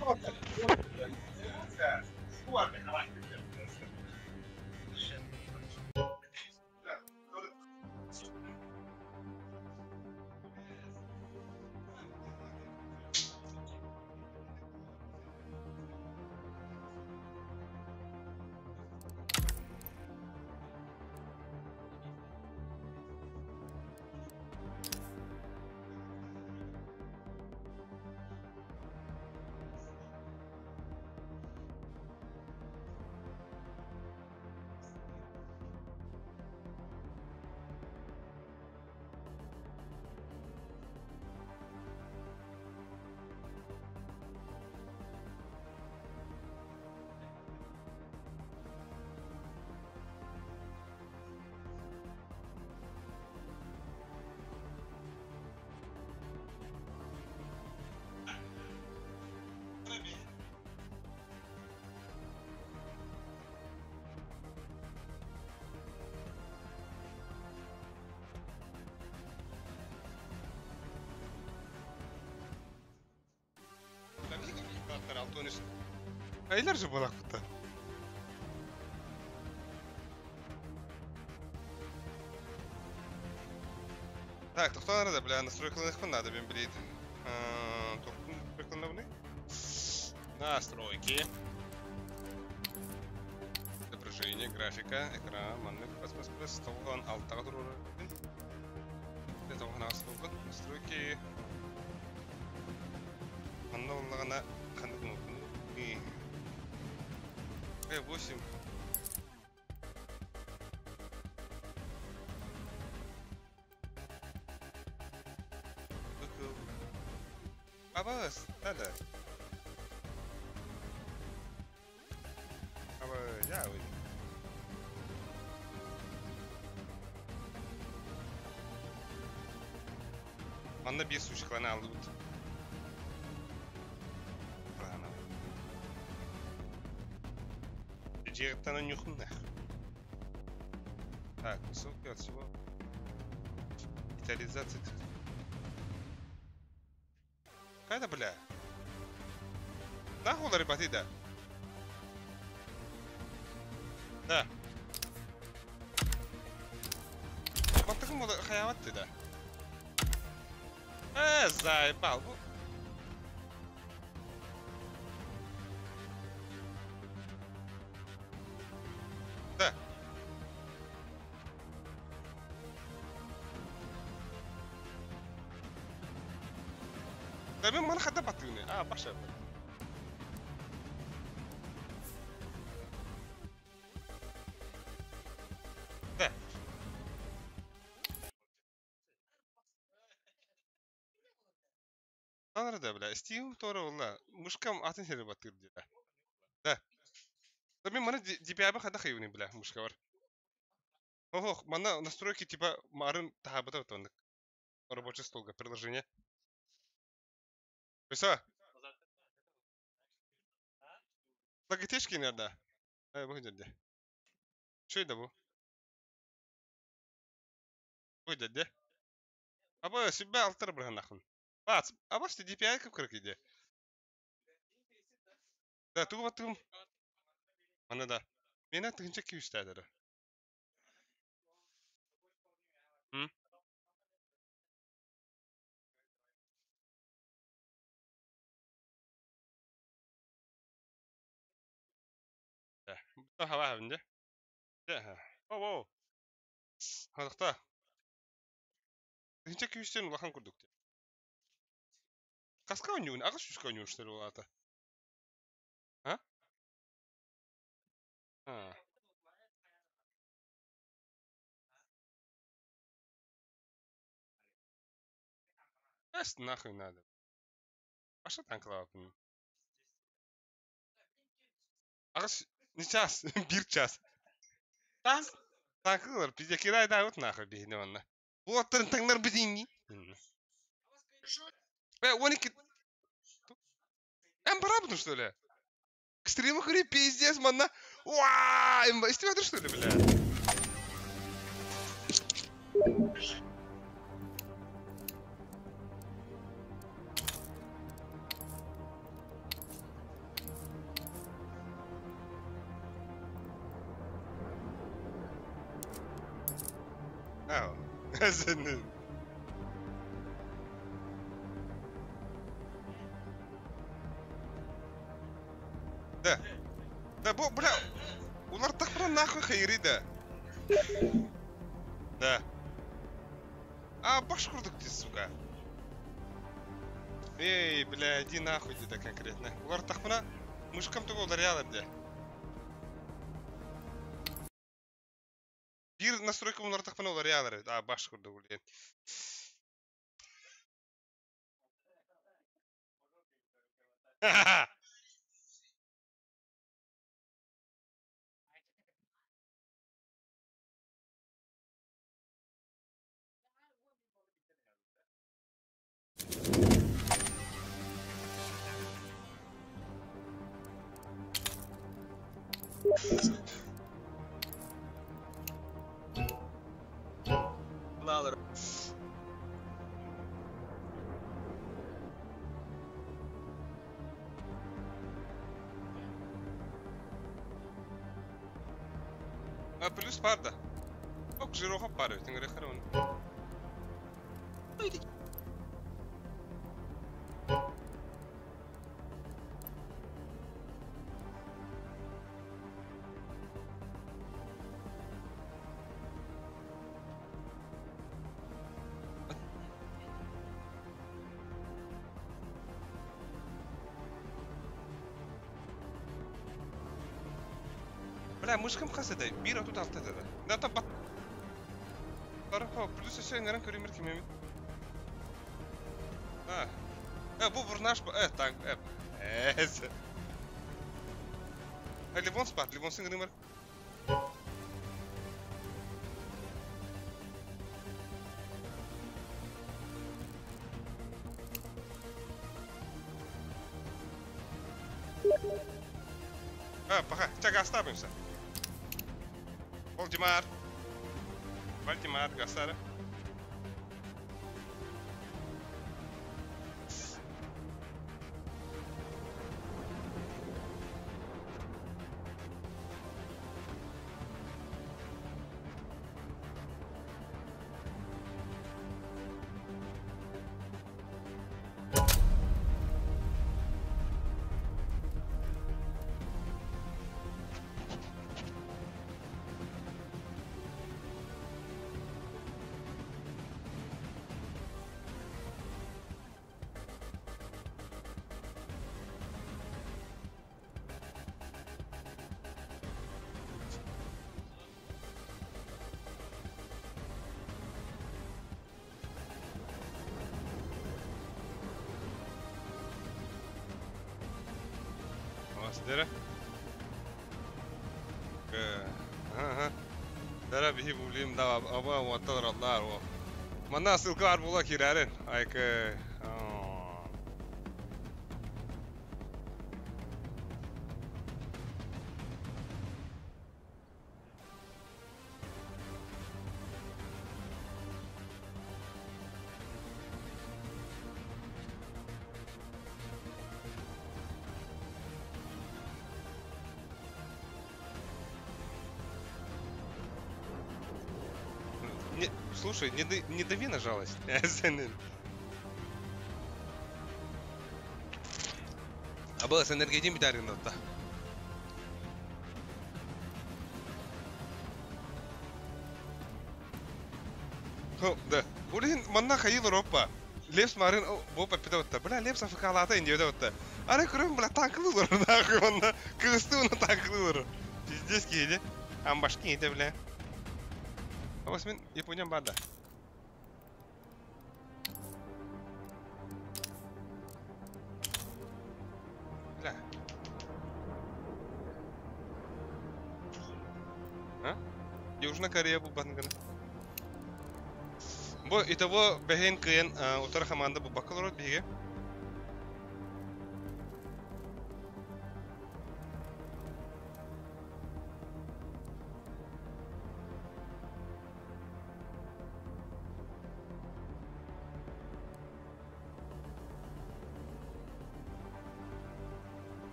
Айлар же была кута. Так, тоқтан арада, бля, настройкаланыхпын надо, мен білейді. Тоқтың настройкаланабыны? Настройки. Изображение, графика, экран, маннык бас-бас-бас 96-га туруорар эбиппин. 98 буолбут. Настройки. Манна буоллаҕына ханнык гыммыппыный? 8. Абаас, надо. Аба, я уйду. Манна биир сучкаланы алдыбыт. Дьиэҕиттэн онньуохум нах. Так, ссылки от всего. Детализация. Хайда, бля? Нахуй уларыйбатый да? Да. Баттыгым хайаабат да. Э, заебал. Бу. Да. Да мен маны хата баттыгыны. А, баша. Да. Танры да, бля. Steam тора олла. Мышкам атын сери баттыр дии. Да. Да мен маны DPI хада хайуни, бля, мышка бар. Ох, мана настройки типа марын тахабыта отоннык. Рабочий столга приложение. Все. Логитешки надо. Э, бу деді. Что это бу? Бу деді. Аба себя алтар бирһанахын. Бац, абас DPI кып кырык иде. Да, тугу баттыгым. Аны да. Мена тыгынча күйүстәдір. М? Да. Бу хава хавынды. Да. О, о. Хадыкта. Тыгынча күйүстен улахан курдук. Каска ойнуун, агыс үскө ойнуунштер улаата. А? А. Эс нахуй надо. А что танклаапын? Агыс не час, бир час. Танк. Танкылар пизде кирай да вот нахуй бихне онна. Уоттарын таңнар бизинни. Э, 12. Эм барабын, что ли? Стримы хури пиздец, манна. Уа, эм истебедер, что ли, бля? Ау. Сенин. Да. Да, бу, бля, улар тахпыра нахуй хайри да. Да. А, баш курдук ты, сука. Эй, бля, иди нахуй, да конкретно. Улар тахпыра мышкам тугу ударяла, бля. Бир настройка улар тахпына ударяла, а, баш курдук, блин. Ха-ха-ха. А, плюс парда. Ок, жироха пары, тингре харон. Бля, мышкам хас этэй? 1.36 этэ да. Да, та баттара хо, плюс өссө ыҥыран көрүмэр ким эмит. А. Э, бу бурнаш э, танк, э. Э, э, Ливон спар, Ливон сыҥырымар. А, пока, ча гастабымся. Вальдемар. Вальдемар, гасара. Дера. Ага. Дера биһи булим да аба уатталар аллар о. Манна ссылка бар була кирәрен. Айк Не, слушай, не дави на жалость. А было с энергетиком да. Да. Улин манна хайыл ропа. Лепс марын бопа питаватта. Бля, лепс афикалата индиодаватта. Ара көрөм, бля, танклылар нахуй манна. Кырысты уна танклылар. Пиздец кейде. Амбашки ете, бля. Абас мен Япониям бар да. Бля. А? Южная Корея был бангана. Бу итого бэһин кыйын утар команда бу бакалавр биге.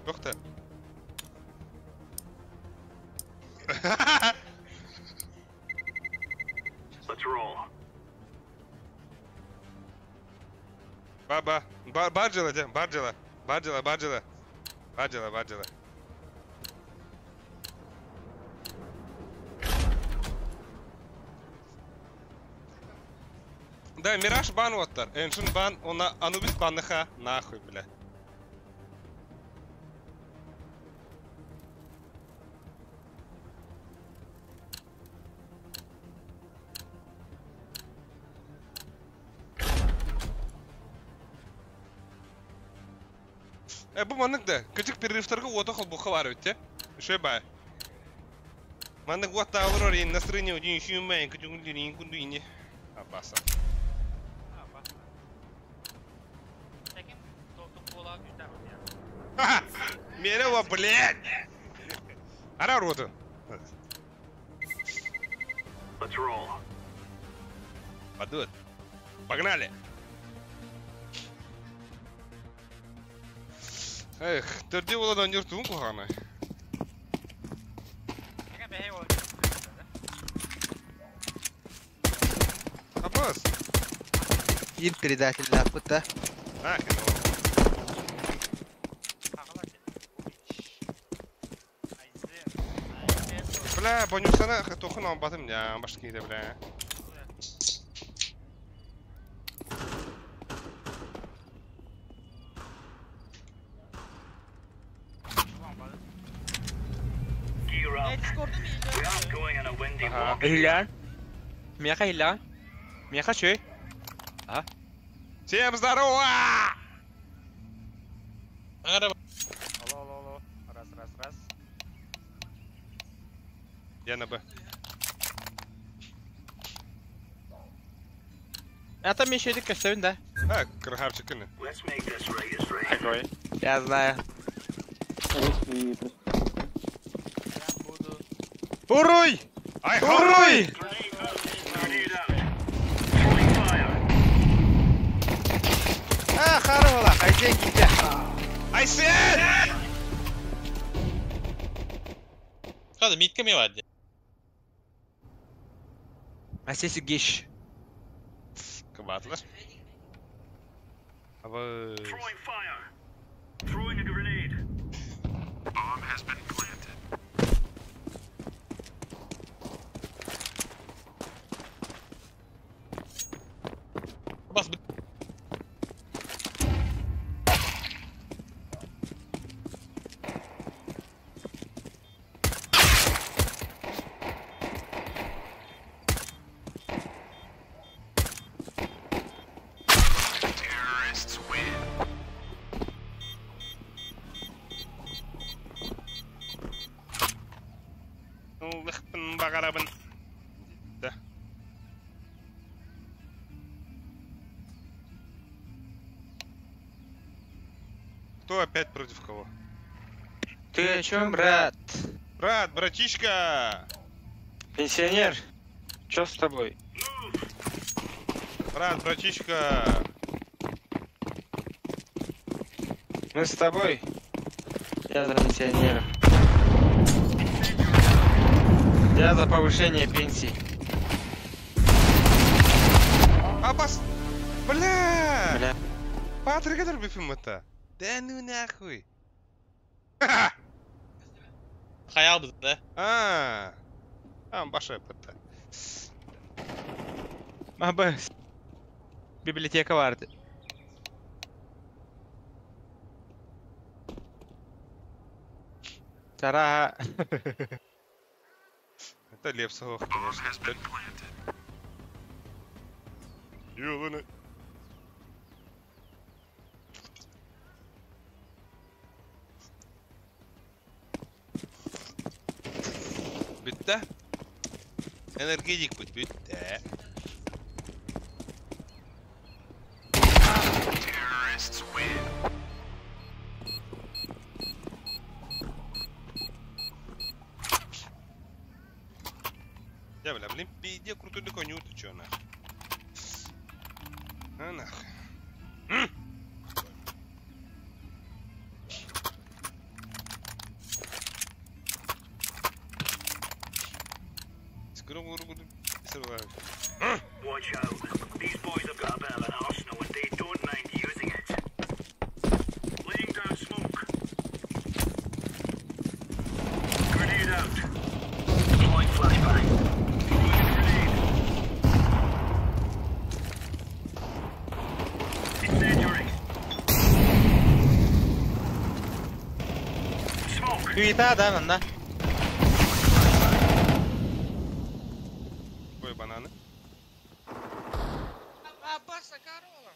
Тохта. Let's roll. Ба-ба. Барджела, де, барджела. Барджела, барджела. Барджела, барджела. Да, Мираж бан оттар. Эншин бан, она Анубис банныха. Нахуй, бля. Бу маннык да, кычык перерывтарга уота холбуха бар өтте. Үшө бай. Маннык уотта алыр орин, настроение один шүмәйн, күтүңүлдүрин, күндүйне. Абаса. Мерева, блядь! Ара роду. Let's roll. Падут. Погнали! Эх, төрде болады өнер туын қоғаны. Биир предателлээхпит да. Нахрен его. Бля, бонусана тухын албатым я, башка киде, бля. Gear up. We aren't going on a windy walk. Иһиллээн. Миэхэ иһиллээн. Миэхэ үчүгэй. А? Всем здорово! Алло, Алло, алло, алло. Раз, раз, раз. Я на Б. Это мне еще көстөбүн да. А, красавчик, кини. Let's make this right as rain. Такой. Я знаю. Я буду. Уруй! Ай, Уруй! Grenade out. Grenade out. Throwing fire. А, харула, айден китя. Айсен! Hadi mid mi vardı? Асеси гиш. Кыбатлар. Абы. Throwing fire. Throwing a grenade. Bomb has been planted. Bas Terrorists win. Лыхпын багарабын. Да. Кто опять против кого? Ты о чем, брат? Брат, братишка! Пенсионер? Чё с тобой? Брат, братишка! Мы с тобой. Я за пенсионеров. Я за повышение пенсии. Абас! Бля! Бля. Патрик, это это. Да ну нахуй! Hayal bizde. А, а, баша это. Абас. Библиотека vardı. Сара. Это Лепсов, Bomb конечно. has been planted. Ёбаный. Bitti. Energetik bu bitti. Terrorists win. Я, бля, блин, пизде крутой коню, ты чё, нахуй? А, нахуй. М! Watch out. These boys have got a bit of an arsenal and they don't mind using it. Laying down smoke. Grenade out. Deploying flashbang. Throwing a grenade. Incendiary. Smoke. Күйіта да мында. Ой, бананы. Абаса корова.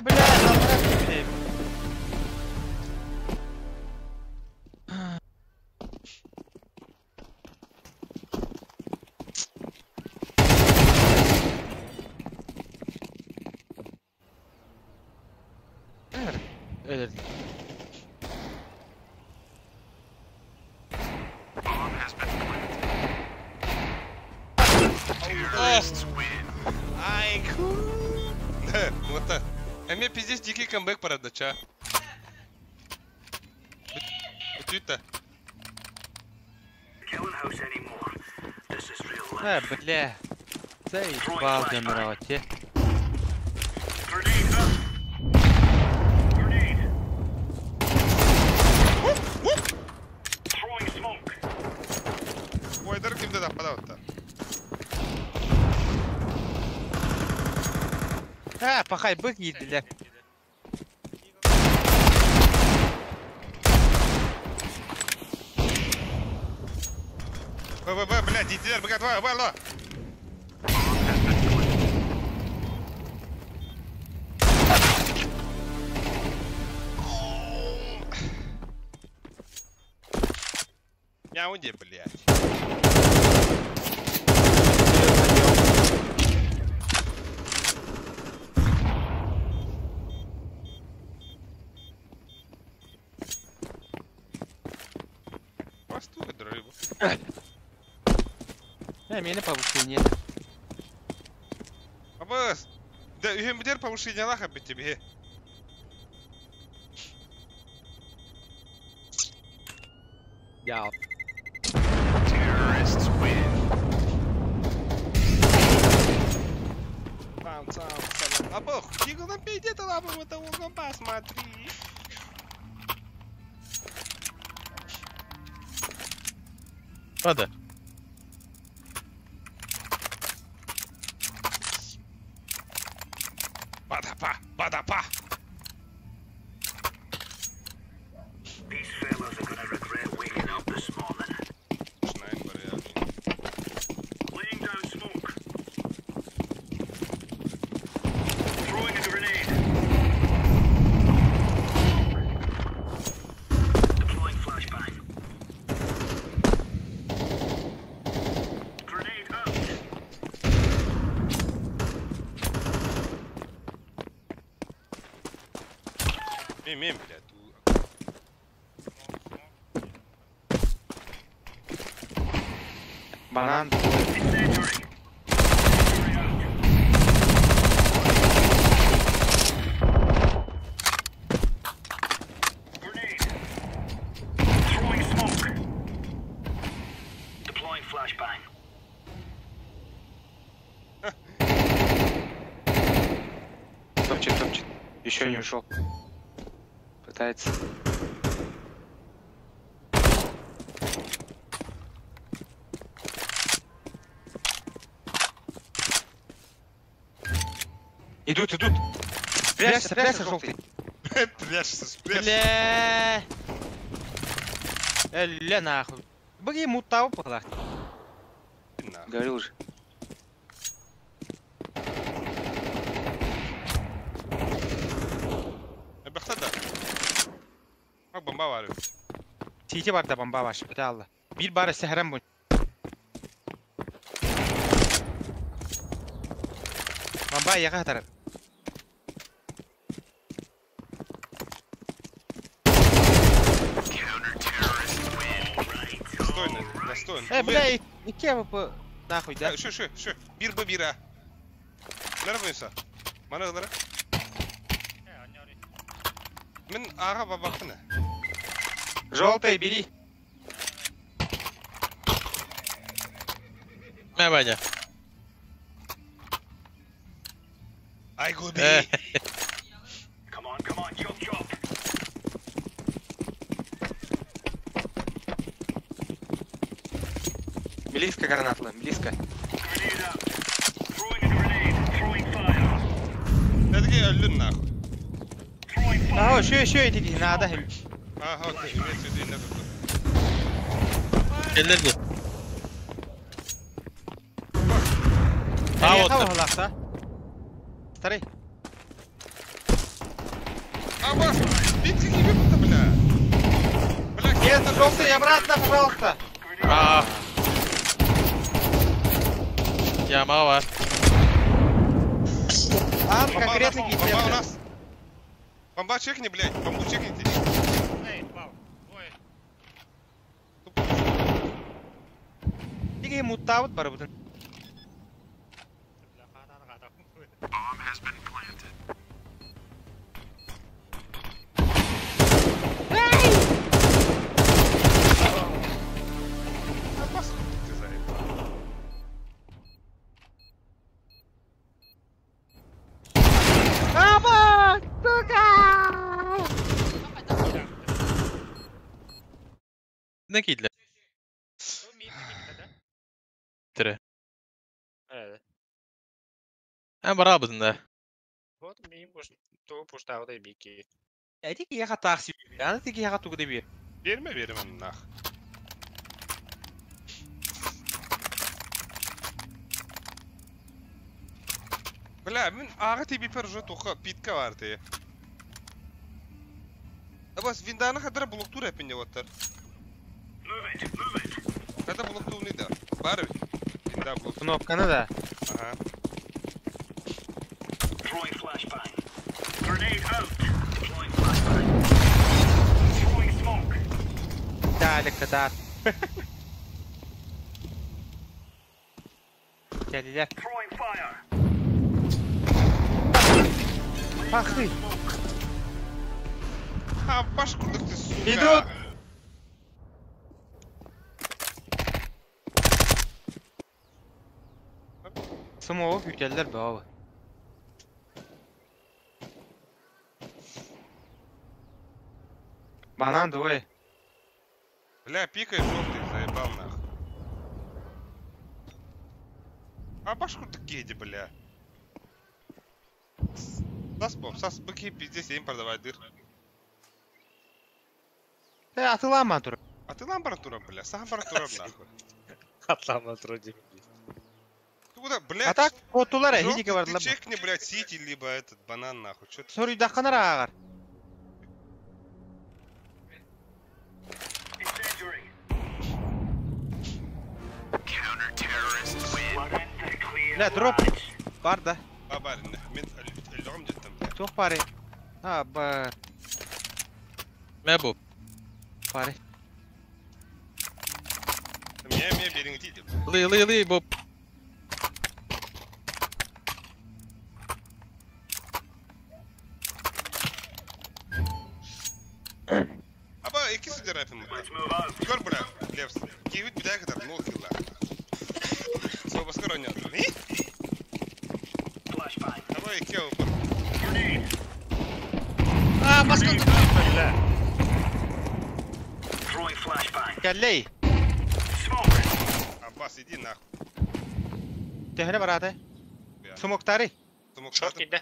Бля, нахуй, блядь. Bomb has been planted. Terrorists win. Ай, ку. Вот так. А мне пиздец дикий камбэк парадача. Түйті. Бля. Заебал генерал, те. Ой, кимде да падаватта. А, пахай, бык еділер. Б, Б, Б, блядь, иди, Б, 2, Б, Л. Я уйди, блядь. Меня повышение. Абас, да үһүмдер повышение лаха бит тебе. Я. Terrorists win. Там, там, салам. Абах, тигл пиздит, лапу вот того посмотри. Hadi. Бадапа, бадапа. These fellas are gonna regret waking up this morning. Laying down smoke. Throwing a grenade. Deploying flashbang. Grenade out. Мим, блядь. Банан. Топчет, топчет. Еще не ушел. Пытается. Идут, идут. Прячься, прячься, желтый. Прячься, прячься. Бля. Ля нахуй. Бери мутау пала. Говорил же. Бомба var. TT var da bomba var şimdi Allah. Bir bari sehrem bu. Bomba yaka taraf. Достойно, достойно. Бля, iki AWP нахуй да. Şu şu şu. Bir bu bir ha. Nerede bu Bana alır. Min ağa babakını. Желтый, бери. Ne bence? Ay gobi. Come on, come on, chop chop. Близко граната, близко. Hadi öldün нахуй. А, еще, еще эти надо. Ага, окей, имеется в виду, не тут. Ellerdi. А вот. Старый. А вас, видите, какие выпуты, бля. Бля, нет, желтый, обратно, пожалуйста. А. Яма var. А, конкретно бомба у нас. Бомба чекни, блядь, бомбу чекните. Тиги мутаут бар бутын. Bomb has been planted. Мидне киирдилэр. Бу мид киирдэ да? Тирэ. Ээ. Эн бараабытын да. Вот миин пуш тугу пуштаабытай бики. Эти киһиэхэ таах сиби. Аны ти киһиэхэ тугу да биэр. Биэримэ биэримэ нах. Бля, мин ааҕа тиийбиппэр уже туха питка баар тиэ. Абас винданы хадара блоктуур эппин диэбэттэр. Хата блоктууный да. Баар эбит. Винда блок. Кнопканы да. Ага. Throwing flashbang. Grenade out. Deploying flashbang. Throwing smoke. Далек кытаат. Кэллилэр. Throwing fire. Ах ты! А, баш курдук ты, сука. Идут! Смоу күүтэллэр бөҕө. Банан двое. Бля, пикай желтый, заебал нах. А баш курдук киһи бля. Сас боб, сас быки пиздец им продавай дыр. Э, атылаама тур. Атылаан баран туран, бля, сахан баран туран нахуй. Атлама вроде. Ты куда, блядь? А так куоттулар Желтый, эһиги ты бардылар. чекни, блядь, сити, либо этот банан нахуй. Чё ты? Соруйдаххына ааҕар. Incendiary. We're in the clear. Бля, дроп. lads. Бар да. А, барин, мин өлөҕүм дьиттем, бля. Туох баары. А, бар. Мэ бу. Баары. Мне, мне бериң тиийди. Ылый, ылый, ылый, бу. Аба, икки сидер эпин. Let's move out. Көр, бля, Левс. Киһибит бүтээ кытар, нол килла. Суобаскар оонньоотун. Flashbang. Аба, икки опыр. Grenade. А, баска. Бля. Throwing flashbang. Кэллэй. Smoke. Аббас, иди нахуй. Төһөнө бараата. Бля. Смоктары. Смок Шорт шатып. киирдэ.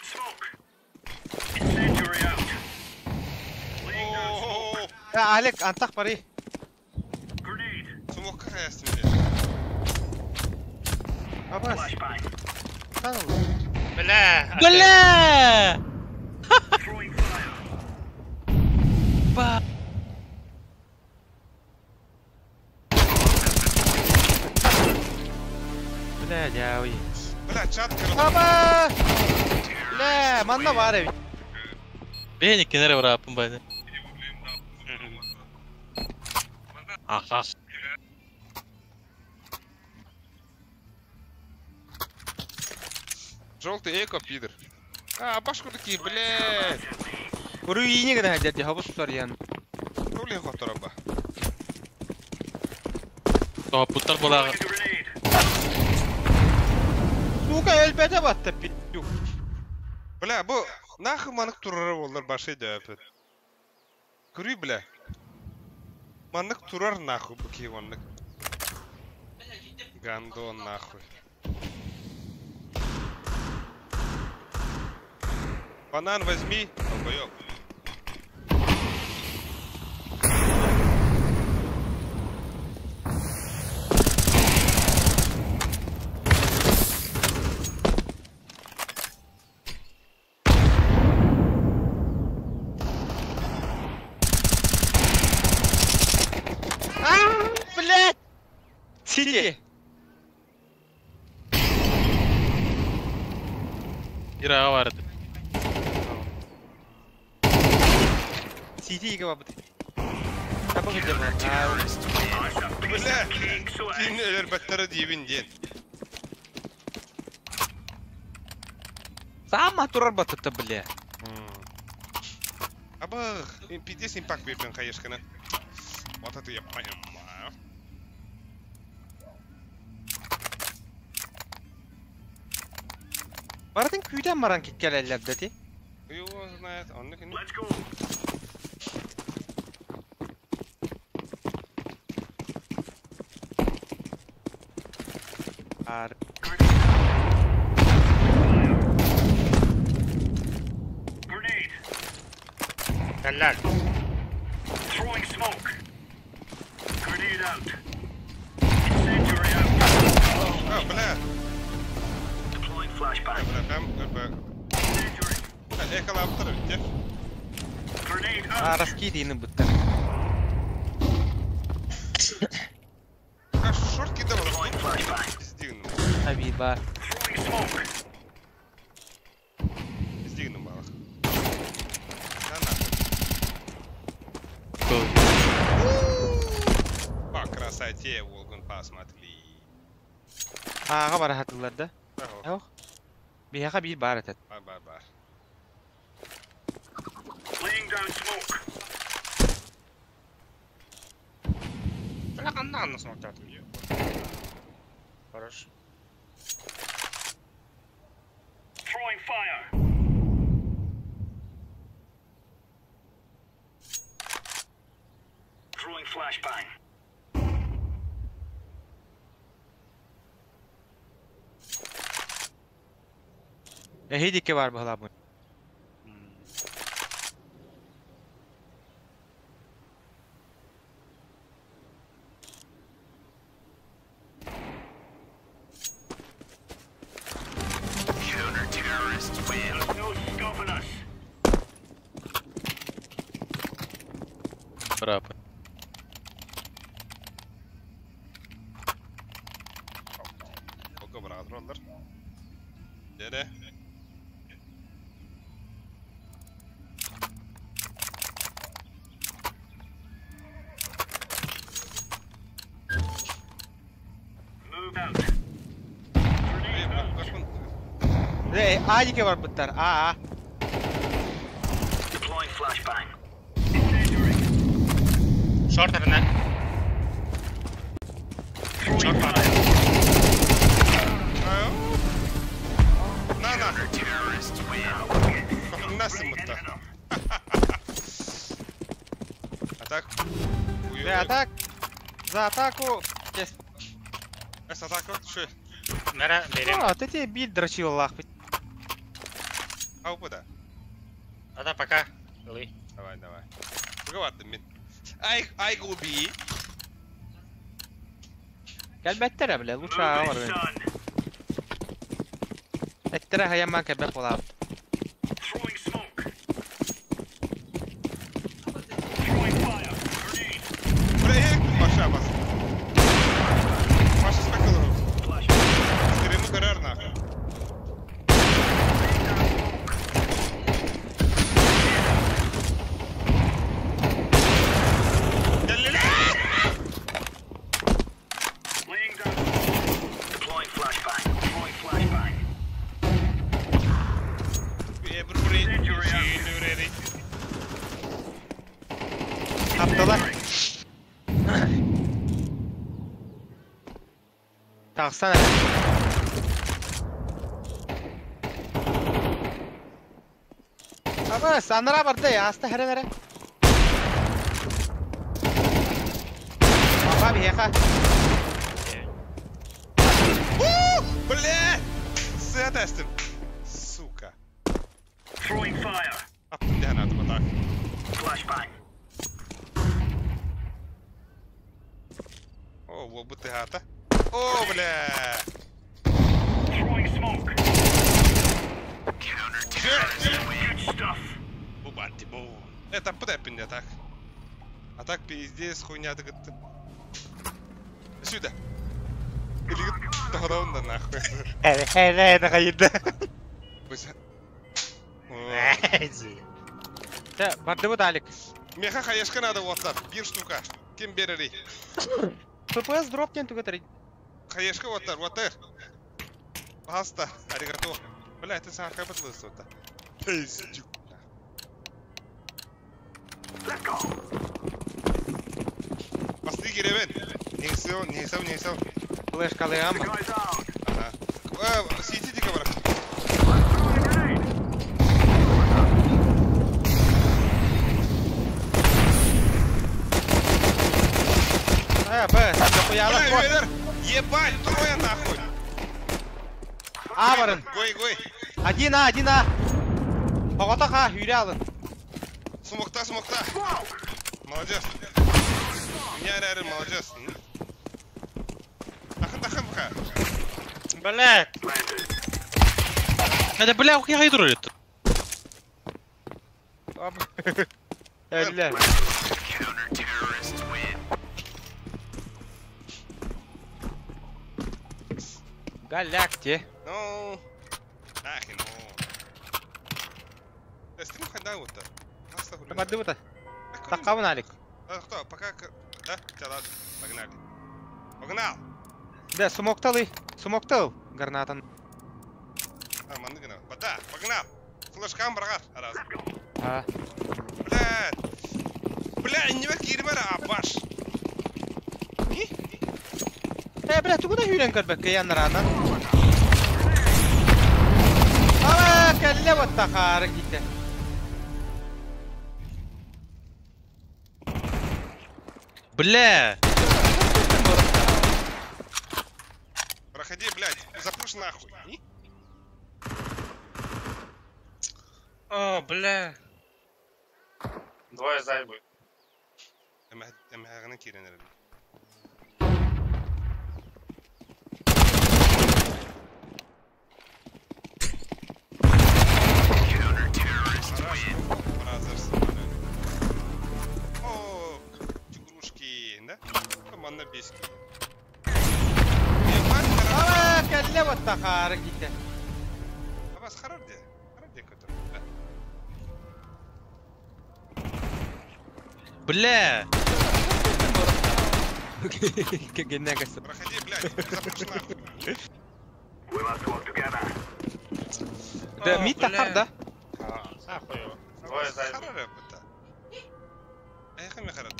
Smoke. Incendiary out. Laying down smoke. О, Э, Алек, антах бары. Grenade. Смокка хайастым, бля. Абас. Flashbang. Сан Бля. Бля! Throwing fire. Ба! Бля, дяуи. Бля, чат, короче. Аба! Бля, манна баар эбит. Бэйни кинere барааппын байды. Аха. Желтый эко, пидор. А, баш курдук киһи, бля. Руине гына дядя, хабыс сарьян. Тули хотор, аба. Тооппуттар буолааҕа. Throwing a grenade. Сука, өлбөтө батта питтюк. Бля, бу нахуй маннык турара буоллар башай дөпөт. Көрүй, бля. Маннык турар нахуй бу киһи оннук. Гандон нахуй. Банан возьми, долбоёб. А, блядь! Сиди! Ира баар этэ. Сиди иге бабыт. Табы где был? That's a piece Бля, of cake, so it киин is. өлөрбөттөрө диибин диэн. Сама турар батта, бля. Аба, пиздец импакт биэрбин хаешкана. Вот это я понимаю. Бардын күүдэн баран киккелеллер дети. Его знает, он не. Let's go. Ар. Grenade. Helal. Throwing smoke. Grenade out. Incendiary out. А, бля. Deploying flashbang. Бля, прям, как бы... Incendiary. Эхо лаптар, где? Grenade out. Араски дейін бұттар. А шорт кидал, Deploying flashbang. Пиздигну. Аби бар. Throwing smoke. Пиздигну малых. Да нахуй. По красоте, Волган, посмотри. Аға бар хатыларды. Ага. Жоқ. Бияға bir бар етет. Бар, бар, бар. Laying down smoke. Бля, анна смоктатым ее. Хорош. Throwing fire. Throwing flashbang. Эхидике бар бұғыла бұн. Counter-terrorists win. There's no stopping us. Рапы. Ока брат роллер. Дере. Move out. Grenade out. Э, А дике бар бұттар. А, а. Deploying flashbang. Incendiary. Шорт арена. Throwing fire. На, на. Counter-terrorists win. Насым мытта. А так? Э, атак. За атаку. Кес. Эс атаку, шö. Мера берем. А, ты бил дрочил лах. Ау буда. А да, пока. Лы. Давай, давай. Туга бардым мен. Ай, ай губи. Кәлбәттер бля, лучше Move аға it, бар. son. Әттері хаяман кәбәк болады. Throwing smoke. Throwing fire. Grenade. Бля, эх, баша бас. Баша спекулರು. Flashbang. Скрему көрөр нахуй. Келлеле! Laying down smoke. Deploying flashbang. Throwing flashbang. Эбр Апталар. Тақсан әлі. Аба, саныра барды, аста хәрен әрі. Аба, бияқа. Бля! Сәтәстім. Сука. Throwing fire. Аттым дәһән атым атак. Flashbang. О, ол бұты хата. О, бля! Throwing smoke. Counter-terrorists win. Good stuff. Бу бу. Это пыт атак. Атак пиздец хуйня тыгытты. Сюда. Или тоғыдауын да нахуй. Әлі, әлі, әлі, қайырды. Та, барды бұд Алик. Меха хаешка надо вот Бир штука. Кем берери? ППС дроптен түгетер. Хаешка вот вот Баста. Аригато. Бля, это сам капиталист вот. Пиздюк. Let's go. Басты керевен. Несел, несел, несел. Флешкалы The ама. guy's out. Ага. Сити дике бар. Ебать, трое нахуй! А барын. Гой, гой. Один А, один А. Оҕото ха, hüyre alın. Смокта, смокта. Молодец. Меня ряры, молодец. Ахын, ахын, пока. Блядь! Это бля, я хайдру это. Элле. Counter-terrorists win. Галякте. Ну, нахрен, ну. Да, стрим хода вот так. Табадыбыта. Такабын алик. Да, кто, пока, да, тебя ладно, погнали. Погнал! Да, сумокталы. Сумоктал гранатан. А, мандыгына. Бата, погнал! Флешкам брагар, раз. А. Бля! Бля, не кирмера, а баш. Бля, ты куда hüyren көрбөккө яннаранан? Ала, кэлле батта хары ките. Бля! Проходи, блядь, запуш нахуй. О, бля. Двое зайбы. Эмхаганы киренер. Counter-terrorists win. Бразерс. О, чугрушки, да? Команда бески. Ала, кэлле батта хары ките. А вас харар где? Харар где который? Бля! Проходи, блядь, запуш нахуй. Да, мид тахар, да? А, хуево. Двое зайбы. Харар это. Эх, ми харар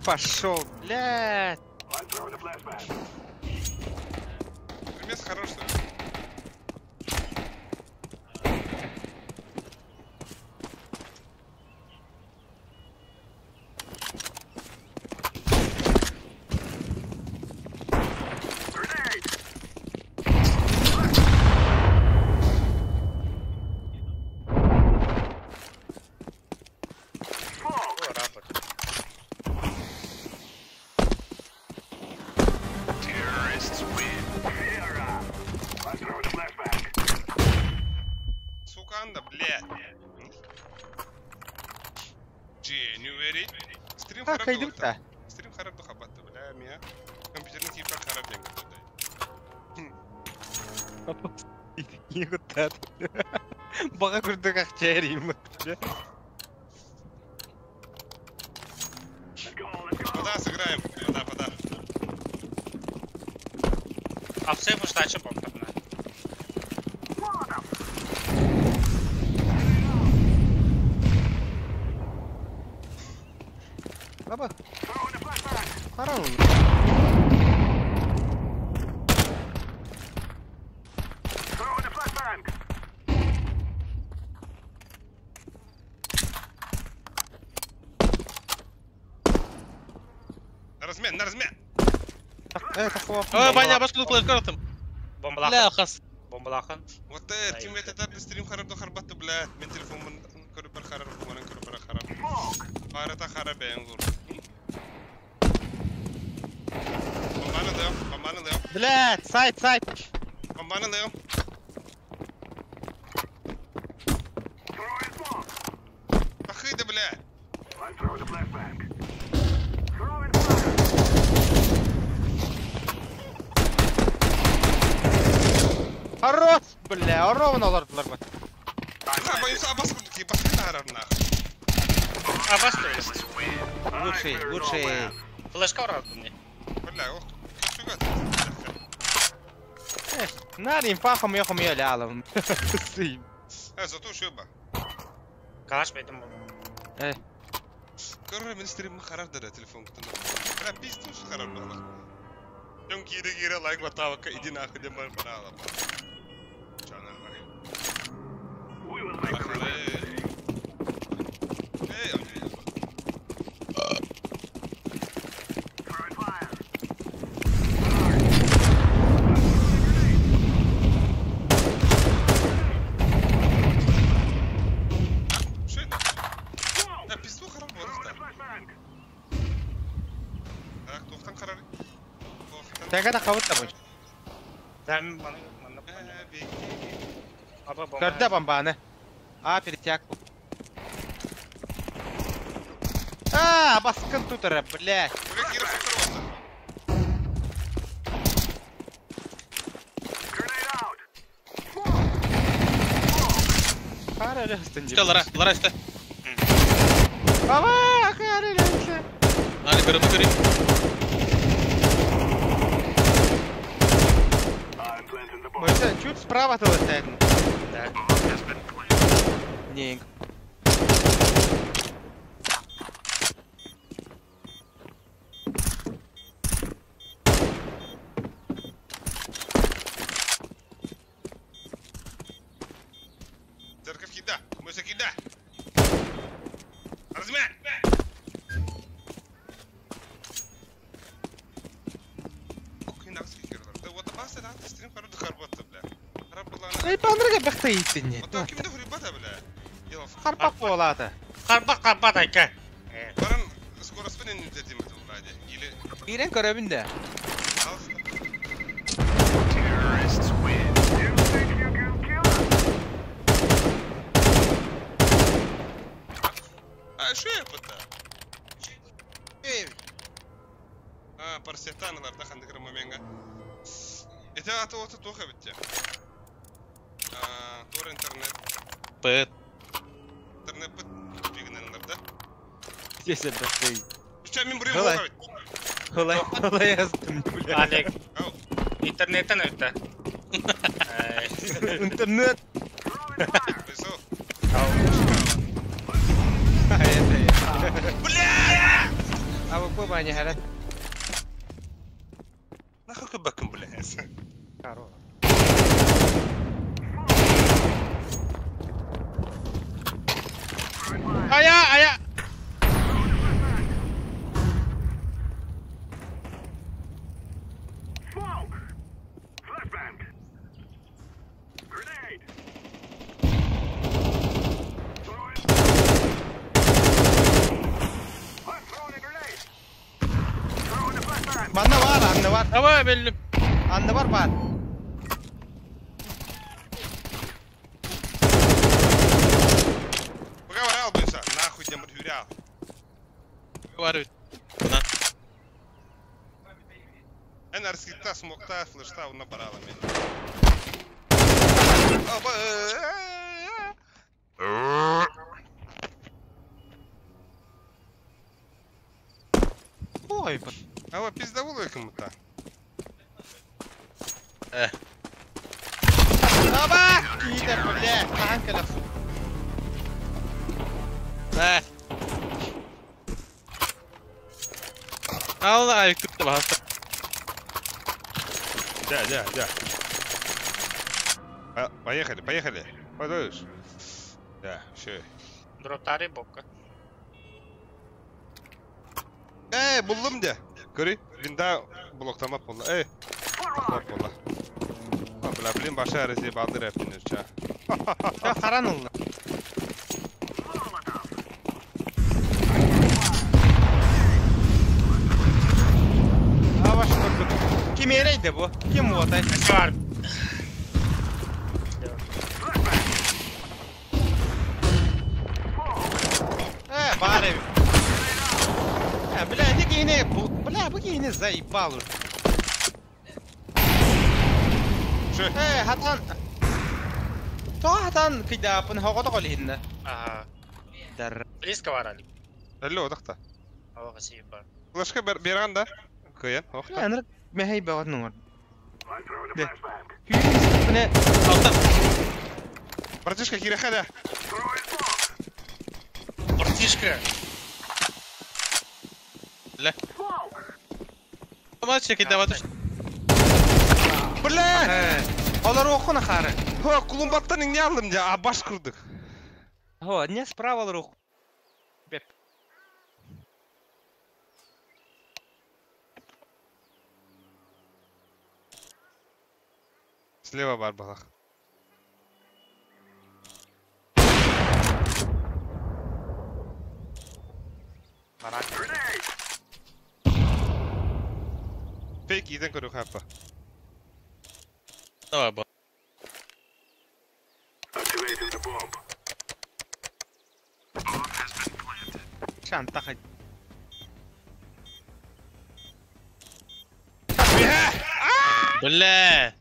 Пошел, блядь. Примес хорош, что ли? О, рапорт. Terrorists win. Сука, анда, блядь. January. Стрим А, харар кайдым-то. Стрим харар духабатты, бля, меня. Компьютерный тип харар деньги. Не гуттат. Бага күрдік ақчайрим. Пода сыграем. Пода, пода. А все пуштача бомбарна. Баба. Харал. На размен, на размен. Ой, Баня, башка флеш картам. Бомбалахан. Бля, хас. Бомбалахан. Вот это, тим это тар стрим харар духарбатты, бля. Мен телефон көрүп харар, манан көрүп харар. Барата харар бэйн гур. Бомбаны лео, бомбаны лео, Блядь, сайт, сайт. бомбаны лео. Ахыда, бля. Хорош, бля, ровно олардылар бар. На, боюсь, абас курдуки, баскы харар нахуй. А, бас то есть. Лучший, лучший. Флешка урапты мне. Бля, ох, сука. Нарим пахом я хом я лялом. Зато шуба. Калаш бейдим бу. Көрөр мен стрим харар дара телефон күтөн. Бля, пиздец харар бала. Жон кире кире лайк батавака, иди нахуй деп бар барала. Ча нахуй. Эй, Тэгэ да кабыт да бу. Да, маны манна. Аба бомба. Көрдө бомбаны. А, перетяг. А, баскын тутара, блядь. Бля, Кира сотор Хара рестен. Üste Lara, Lara üste. Ава, хара рестен. Hani kırımı kırayım. Мойся, чуть справа то летает. Да. Не. Церковь кида, мойся кида. Размя! Эй, пандрыга бахта иттин. Ата кимде хурибата бля? Елов. Харпак болата. Карбак карбак айка. Баран скороспен үтетим бу Или Бирен көрөбүн да. Terrorists win. А что я пота? Эй, А, парсетаналар да хандыгыр моменга. Это аты оты тоха битте. А, тор интернет. П. Интернет бит бигненлер да. здесь бахта. Үчә мин бурый Давай. хоха бит. Хулай, хулай астым, бля. Олег. Ау. Интернеттен өтті. Интернет. Бесо. Бля! А вы куба не горят. Нахуй кыбакым, бля. Корова. Ая, ая! Манна бар, анны бар. Ава belli. Анны бар бар. Пока варал быса. Нахуй демір хүрял. Var evet. Эн арскитта смокта флешта уна барала мен. Аба. Ой, Ава пиздавул кому-то. Аба! Кида, бля, танка Э. Allah ayıktı bastı. Да, да, да. А, поехали, поехали. Подумаешь. Да, все. Дротари бокка. Эй, булдum de. Көрі, винда блоктамап болла. Эй, блоктамап болла. А, бля, блин, баша арези балдыр әппін ча. Я харан oldu. Avaş kurduk. Kim yereydi bu? Kim bu otay? Var. Э, bari. Ya, бля, не гейне, bu, бля, bu гейне заебал уже. Шö. Э, хатан. То хатан кыйда, пын хогото голихинна. Ага. Дар. Близко var Али. Алло, одақта. Ага, сиба. Флешка беран да. Кыян, охта. Аныр мехей багат нур. Де. Хүйүн Altta. Братишка, киреха да. Братишка. Ama şekilde var. Бля! Олар оқуна хары. Хо, кулумбаттан не алдым я, а баш кырдык. Хо, не справа олар оқ. Беп. Слева бар балах. Барак. Фейк Киитен көрү хаппа. Давай, ба. Шантаха. Бля!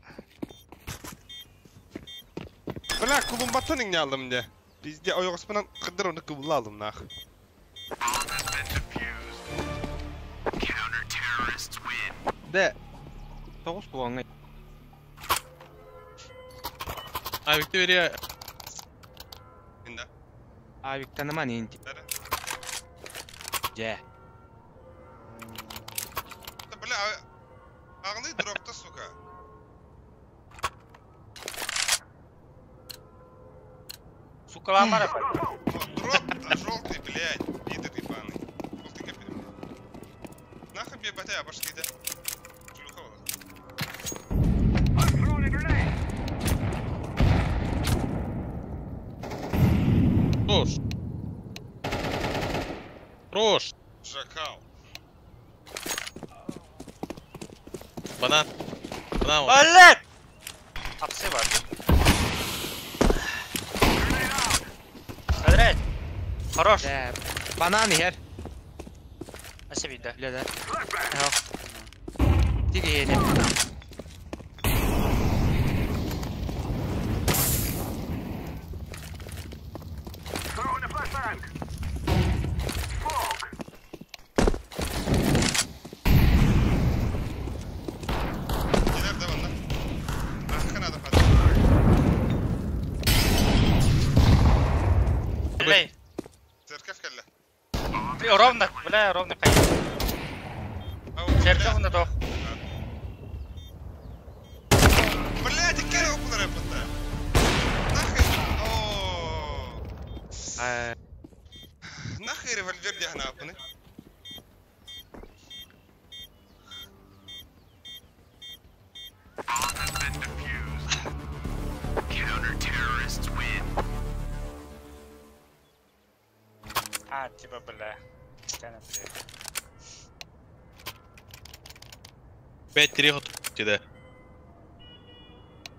Бля, кулумбаттан иҥне алдым де. Бизде ойоҕоспунан кыдыр оны кыбылла алдым нах. Да. Тоғыз туғаңа. А, Виктория. Инда. А, Виктор, инти. Да-да. Дьэ. Да, бля, ағылый дропта, сука. Сука, ламара. Дроп, желтый, блядь, пидор ебаный. Желтый капель, блядь. Нахуй мне батя, обошли, да? Шлюха была. Хорош. Хорош. Шакал. Банан. Банан. Блядь! Апсы бар. Блядь. Хорош. Дьэ. Банан иһэр. Спасибо, да. Бля, да. Тиги Килер да ванна. Нахуй надо падать. Блядь. Церковь кэллэ. Ровно, бля, ровно кай. Церковь на дох. Блядь, и кэрэ опунара пата. Нахуй. О. Нахуй револьвер дяхна апны. А, типа, бля. Стена, блядь. 5-3 хот. Да.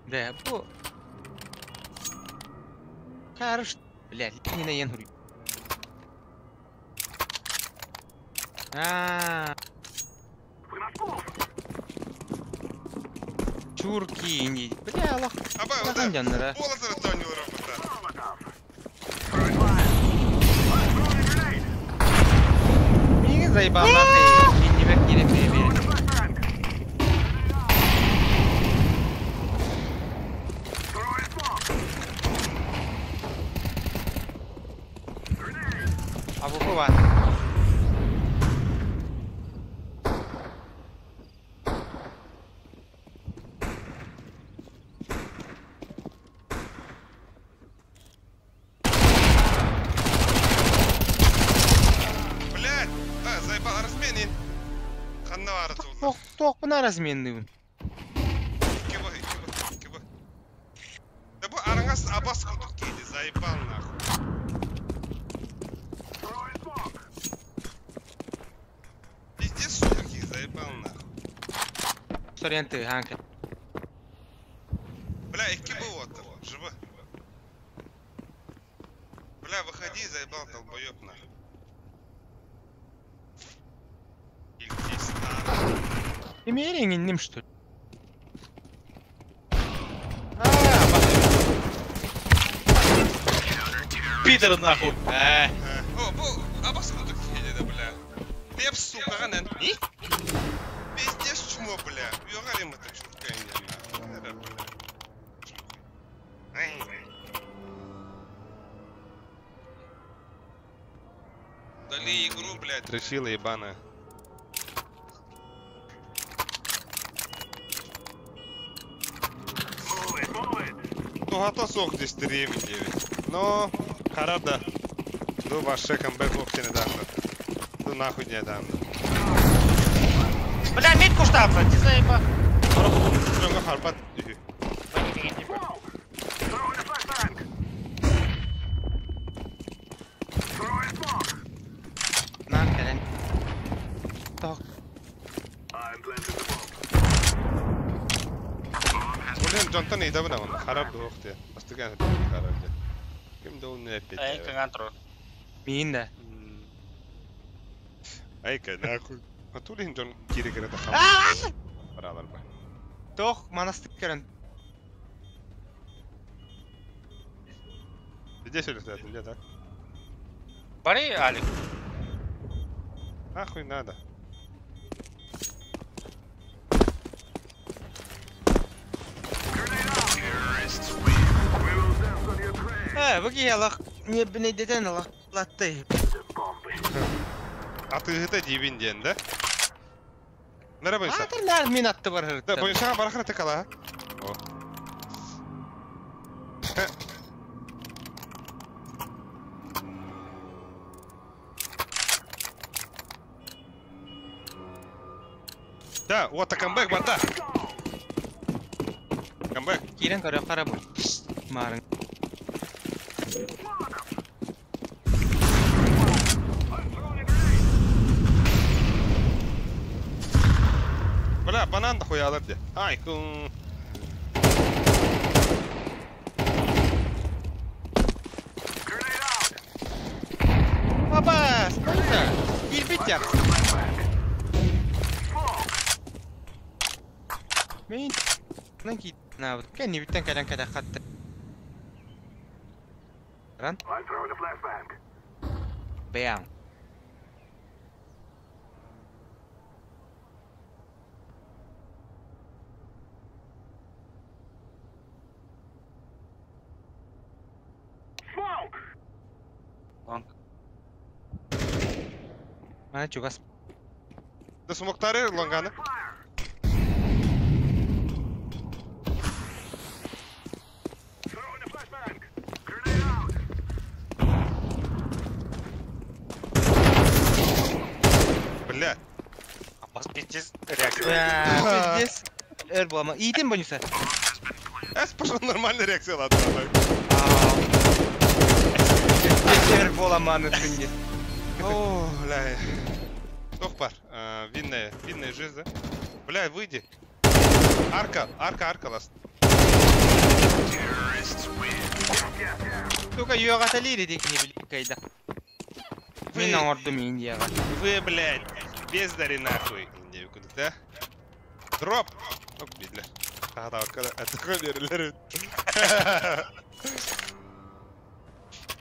Да, бу. Карыш. Бля, не на ен А. Чурки не. Бля, Аллах. Аба, Аллах вот жаннара. Пола заратонил работа. Миги заебал нахуй. Не бек не бек. А буква. Блядь! А, заебал, разменин. Ханна варат улла. Тох, тох, бuna разменный. Кибы, кибы, кибы. Да бу араңас абас курдук кейди, заебал нахуй. Пиздец, сука, ки, заебал нахуй. Соренты, ханка. Бля, и кибы вот, живы. Бля, выходи, заебал, долбоёб нахуй. Имерин что ли? Пидор нахуй. О, бу, абас курдук кейди, да, бля. Пеп, сука, ганен. Пиздец, чмо, бля. Уёгарим это чурка, не нахуй. Дали игру, блядь, решила ебаная. Ну, гато сох здесь 3-9. Но, харада. Ну, ваше камбэк вовсе не дам. Ну, нахуй не дам. Бля, митку штаб, ты заеба. Жонго харпат. Нам кэлэн. Тох. Джонтон идабын ағын, харар дуох те. Бастыган харар де. Ким да оны әппет. Ай, кыңан турар. Миин да. Айка, нахуй. А тулин Джон кире кире тахам. Баралар ба. Тох, монастырь көрөн. Здесь или где так? Бары, Алик. Нахуй надо. Бу киһи не бинейдетен алах латты. А ты это дивин ден, да? Нара бойса. Атыр нар мин атты бар Да, бойса барахра текала. О. Да, вот а камбэк, бата. Камбэк. Кирен көрө кара бу. Марын. Бля, банан дохуя алар де. Ай, кун. Папа, сколько? Кирбитяк. Мен нанки на вот кәне биттен кәлән кәлә хатты. Ран. Бэм. Мана чугас. Да смоктары лонганы. Бля. Абас пиздец реакция. Пиздец. Эр буама. Иитин бонуса. Эс пошел нормальная реакция, ладно. Эр буоламаны күнде. О, бля. Тохпар, винная, винная жизнь, да? Бля, выйди. Арка, арка, арка ласт. Только юагатали дик не били кайда. Мин орду мин яга. Вы, блядь, бездари нахуй. Не куда, да? Дроп. Оп, бля. А, да, когда это верили.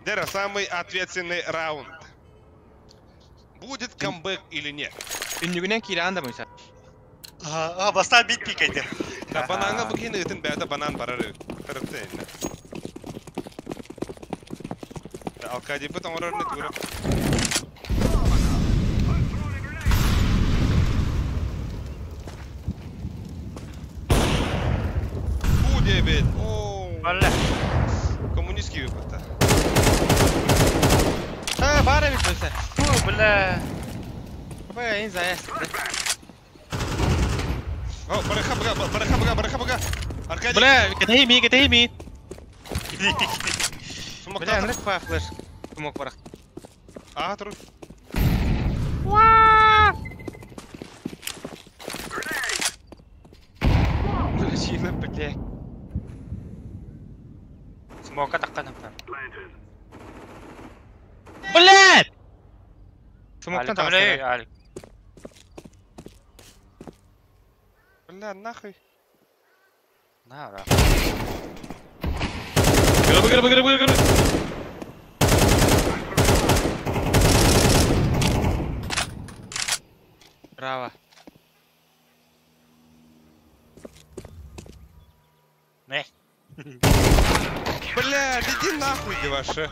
Дера, самый ответственный раунд. Будет камбэк или нет? Үннүгүнэн киирэн да муйса. А, баста бит пикайте. Да, бананга букин ытын бәдә банан барар. Карапты инде. Алкади бит оңорор не тура. Худе бит. О. Валла. Коммунистский выпад. А, бара бит муйса. Фу, бля. Бля, инзая. О, бараха бага, бараха бага, бараха бага. Аркадий. Бля, кетэйми, кетэйми. Бля, нрык па флеш. Смок барах. Ага, тур. Уа! Чилы, бля. Смока такканам. Блядь! Смоктан Алик, Алик. Бля, нахуй. На, да. Грабы, грабы, грабы, грабы. Браво. Не. Бля, иди нахуй, деваша.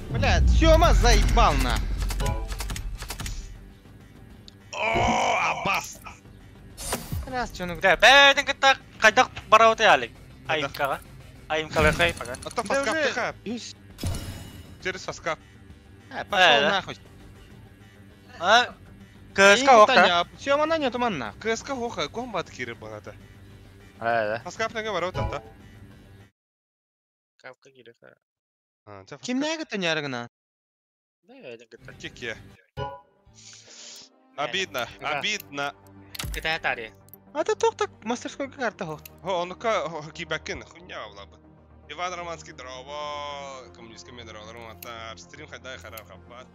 Бля, Сёма заебал на. О, Аббас. Раз, чё, ну... Да, бәден кытта кайдак барауты Алик. Айымкага. Айымкалар кай пока. А то фаскап тыха. Через фаскап. Пошел нахуй. А? КСК оха. Сёма на нету манна. КСК оха, гомбат кири багата. А, да. Фаскап неге барауты та. Капка кири ха. Кимнеге төнярыгына? Да, бәден кытта. Кике. Обидно, обидно. Кытай тари. А ты тоқтак мастерской карта хо. Хо, онука кибәкин, хуйня влабы. Иван Романский здорово, коммунистский медролар атар, стрим хайдай харар хаппат.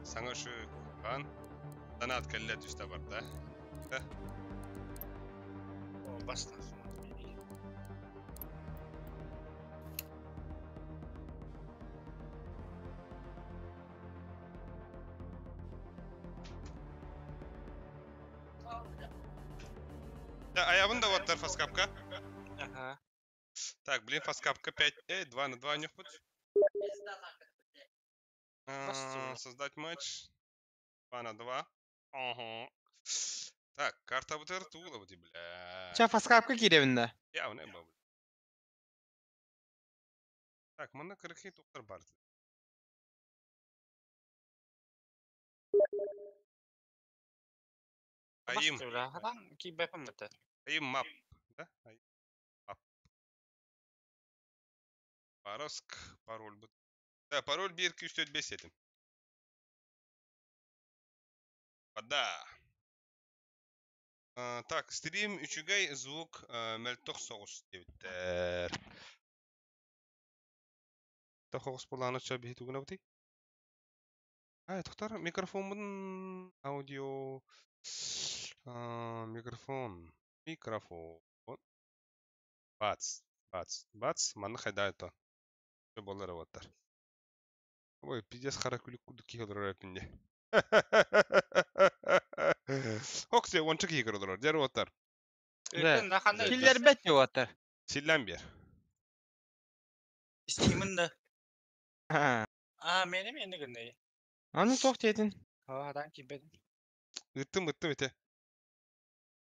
Саңа шу кан. Донат кэллэ түстэ барда. Баста. Да, а я вон да вот фаскапка. Ага. Так, блин, фаскапка 5, 2 на 2 нюхпут. Создать матч. 2 на 2. Ага. Так, карта бутер тула бути, бля. Ча фаскапка киревинде. Я не баб. Так, манна кырыхи тоқтар бар. Аим. Аим мап, да? Аим мап. Пароск, пароль. Да, пароль 1 2 3 4 5 7. Да. Так, стрим үчүгэй звук мөлтөх соғыс дебиттер. Тоғыз боланы ча бихи тугуна бути. Ай, тоқтар, микрофон аудио. Микрофон. Микрофон. Бац, бац, бац, манна хайда это. Болар аваттар. Ой, пиздец харакүлүк кудук кихелер өпүнде. Хоксе, онча кихелер олар, жар оттар. Да. Киллер бет оттар. Силлен бер. Стимин да. А. А, мени мени гындай. Аны тоқ дедин. Адан кибедим. Ыттым, ыттым ите.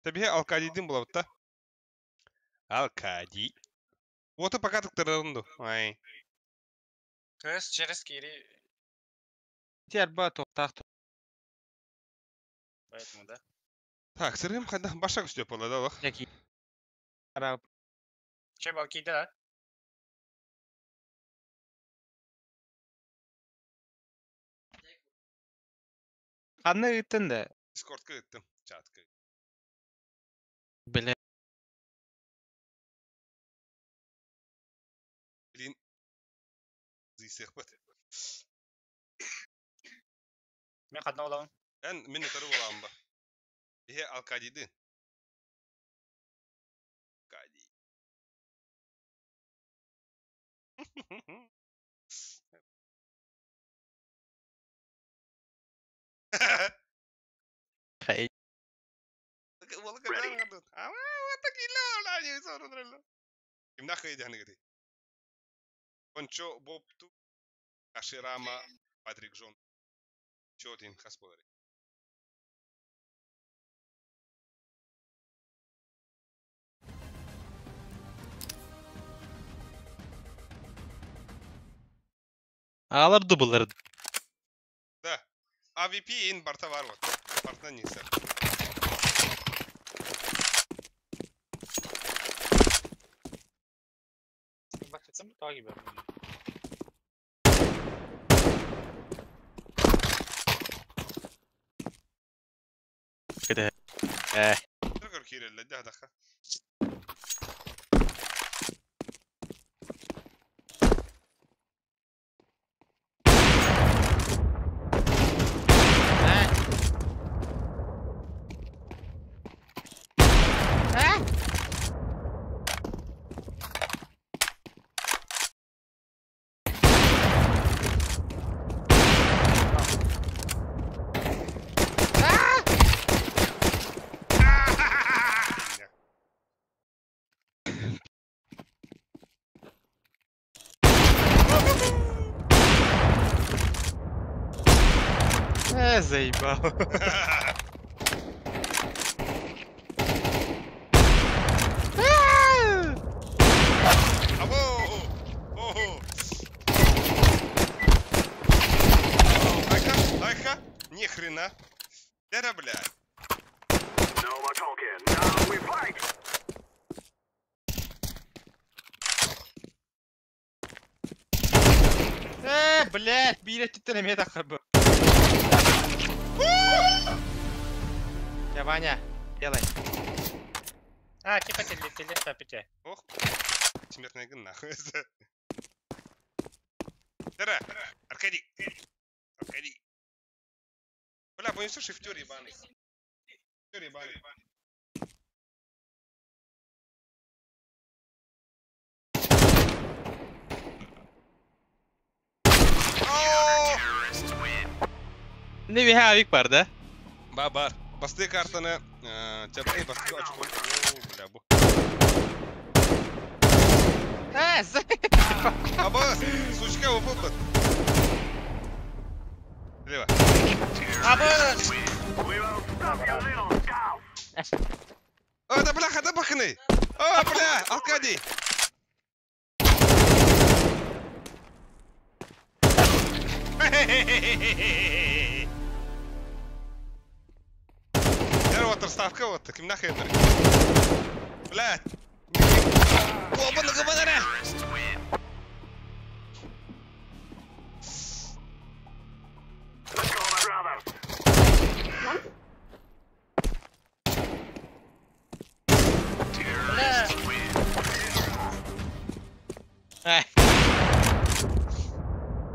Табихе алкадидин булабыт та. Алкади. Оты пока тыктырырынду. Ай. Кыз через кири. Терба тоқтақты. Поэтому, да? Так, сырым хайда башак үстеп болады, алах. Яки. Арап. Че балки да? Қанны ыттын да? Дискордка ыттым, чатка. Бля. Блин. Зисех бат. Мен қадна оламын. Мен мен өтөрү боламын ба. Ихе алкадиди. Алкади. Хай. Кончо Бопту, Аширама, Патрик Жон. Чотин Хасподари. Алар дублар. Да. AVP ин барта var вот. Бартна нисер. Баксам тағы бер. Кede. Төгөр кирелле дәдаха. Заебал. Айка, айка, ни хрена. Да, бля. No more talking. Now we fight. Блядь, билет теперь мне так хаб. Я, Ваня, делай. А, типа теле папите. Ох, смертная гын нахуй. Дара, Аркадий. Аркадий. Бля, понесу шифтер ебаный. Шифтер ебаный. Не виха бар, да? Ба-бар. Басты картаны, чапай басты очко. Бля, бу. Аба, сучка, выпад. Лево. Аба! О, да бляха, да бахны! О, бля, Аркадий! Ставка вот, таким нахер. Блядь! Оба на габанара!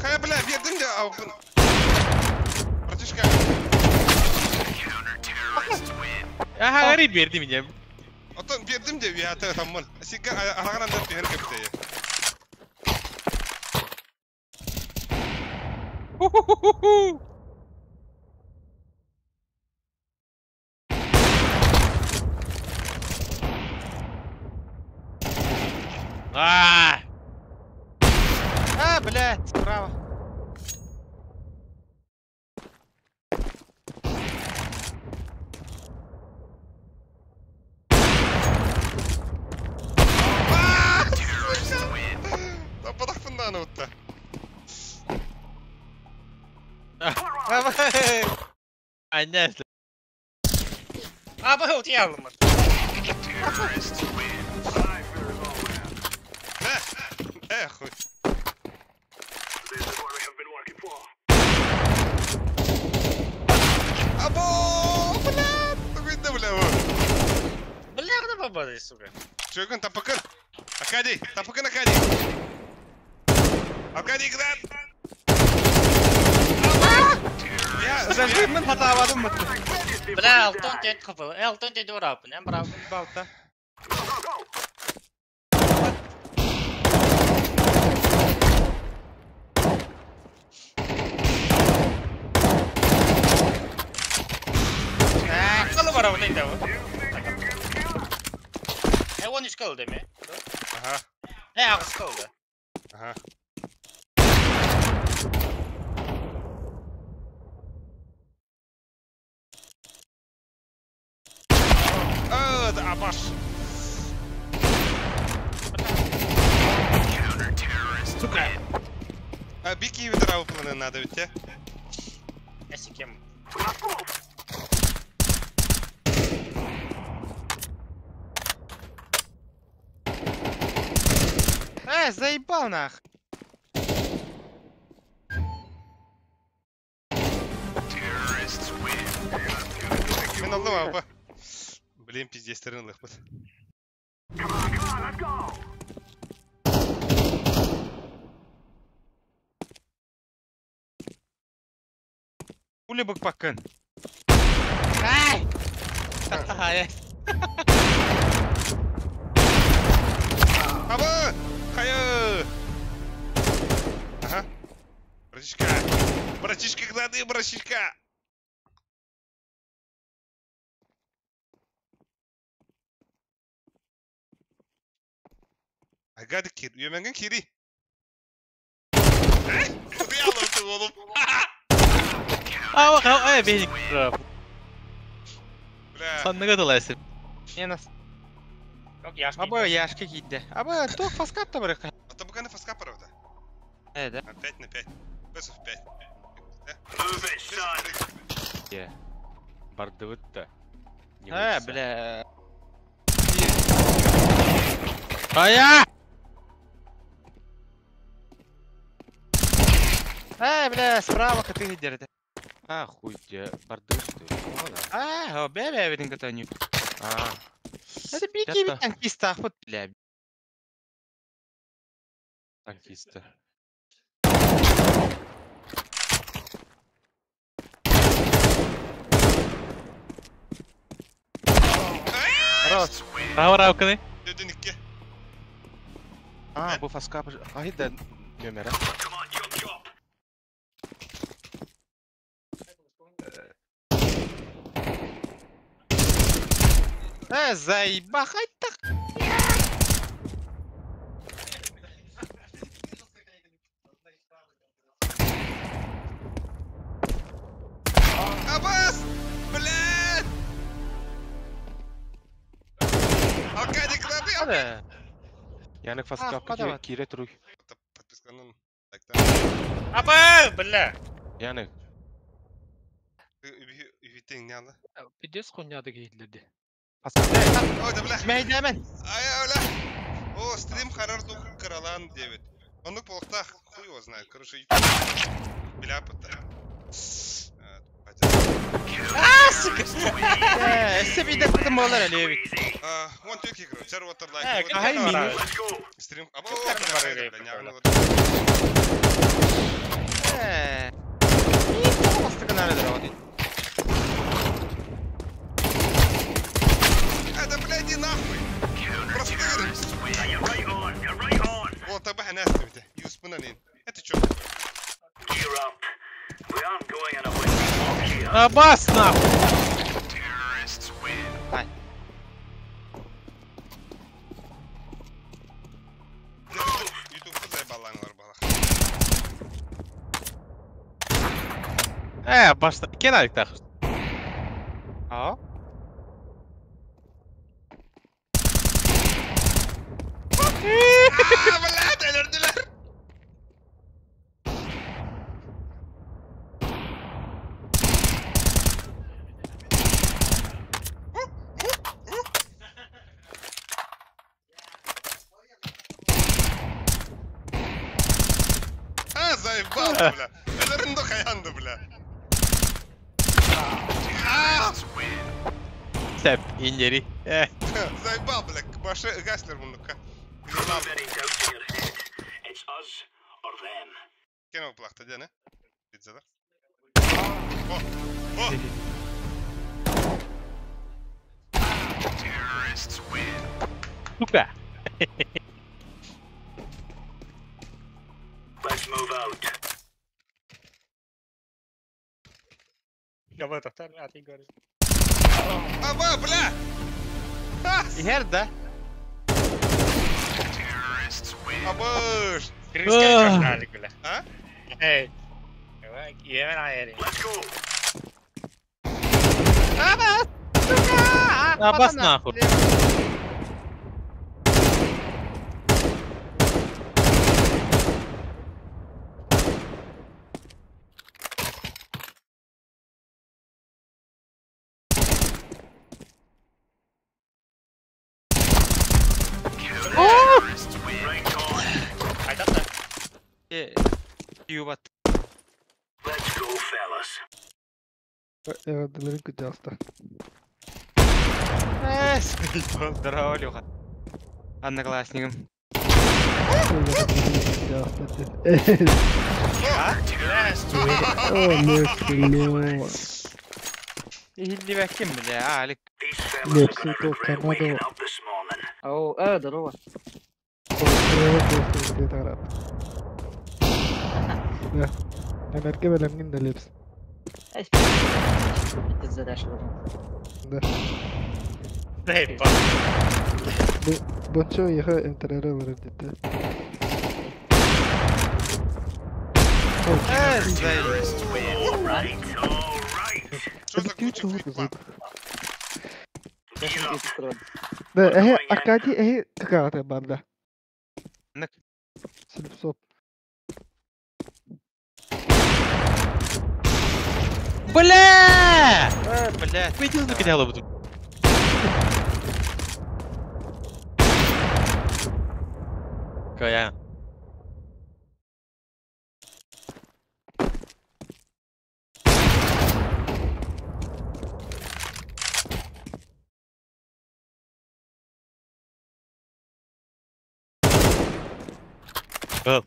Хай, бля, бедым да, братишка. Ага, говори, берди меня. Отон бердим де, я там мол. Сика, араган да бер кепте. Ху-ху-ху-ху. А! А, блядь, справа. Анять. А, был дьявол. Эх, хуй. Або, бля, ты бля, бля, куда попадешь, сука? Чё, тапакын? Аркадий, тапакын, Аркадий. Аркадий, град. Зажги, мы хатавадым. Бля, Алтон тет хапыл. Алтон тет урап, не брав. Балта. 13 кыл деме. Ага. 8 кылды. Ага. Абаш. Сука. А бики видра выполнены надо ведь, те? Я сикем. Заебал нах. Блин, пиздец, стрелых. Ули бак-пакын. Ай! Ха-ха-ха. Аба! Хая! Ага. Братишка! Братишка, гнады, братишка! Агады кир, үйеменген кири. Куды алып oğlum. А, ай, беник. Бля. Санныга далайсың. Не нас. Аба яшка кийди. Аба ток фаскап та бар. А то буганы фаскап правда. Да. 5 на 5. Бесов 5. Бардыбытта. Бля. Ая! Бля, справа коты дерде. А, хуй тебе, бардыбытта. А, бля, бля, виден коты. А. Это бики танкист вот, бля. Танкисты. Хорош. Браво, Рауканы. Дөдүнүкке. А, бу фаска. Ай да нөмері. Come on, chop chop. Заебахай так. Абас! Блядь! Аркадий, куда ты? Hadi. Янык фаска подавай. кире туруй. Подписканын. Аба, бля. Янык. Үһүтең не алды? Пиздец хуйня дегейлерди. Фаска. Ой, да бля. Мейдемен. Ай, бля. О, стрим харар дух каралан 9. Оннук полохтах, хуй его знает. Короче, бля, пыта. А, сука. Эссе биде болар эле. One two kick, чар water like. Ай, минус. Let's go. Стрим. Аба, Это, бля, иди нахуй. Просто You're right on. You're right on. Вот, таба ханастывайте. Юспынанин. Это чё? Gear up. We aren't going on a windy walk here. Абас, нахуй! Terrorists win. Ютуб заебалаңлар бала. Башта. Кен алыктах. А? А, блядь, өлөрдүлөр. А, заебался, бля. Өлөрүндө каянды, бля. А, Сәп, инери. заебал, бля. Башы гаслер мунука. Don't have any doubts in your head. It's us or them. Кен оплахта, дяне? Пиццадар. О, о, Terrorists win. Сука. Let's move out. Я буду тохтар, а ты говоришь. Аба, бля! А, Ихер да. Terrorists win. Абыш! Киргизге бля. А? Эй. Yemen ayarı. Let's go. Абас. Сука. Абас, нахуй. Terrorists win. Right on. Айдатта. Юбат. Let's go, fellas. Эваделерин күтәсті. Здорово, Леха. Одноклассником. О, Лепси, Или кем, бля, Алик. These fellas are Лепси, gonna то regret waking Канада. up this morning. Ау, здорово. Да. Америка белемгин да Лепс. Это задача потом. Да. Эй, Бончо еха интернет бар деді. All right, all right. Что за куча флипа? Gear up. Да, Аркадий, какая банда? Нык. Слепсоп. Бля! Бля. Выйди на канал буду. Кая. Кыл.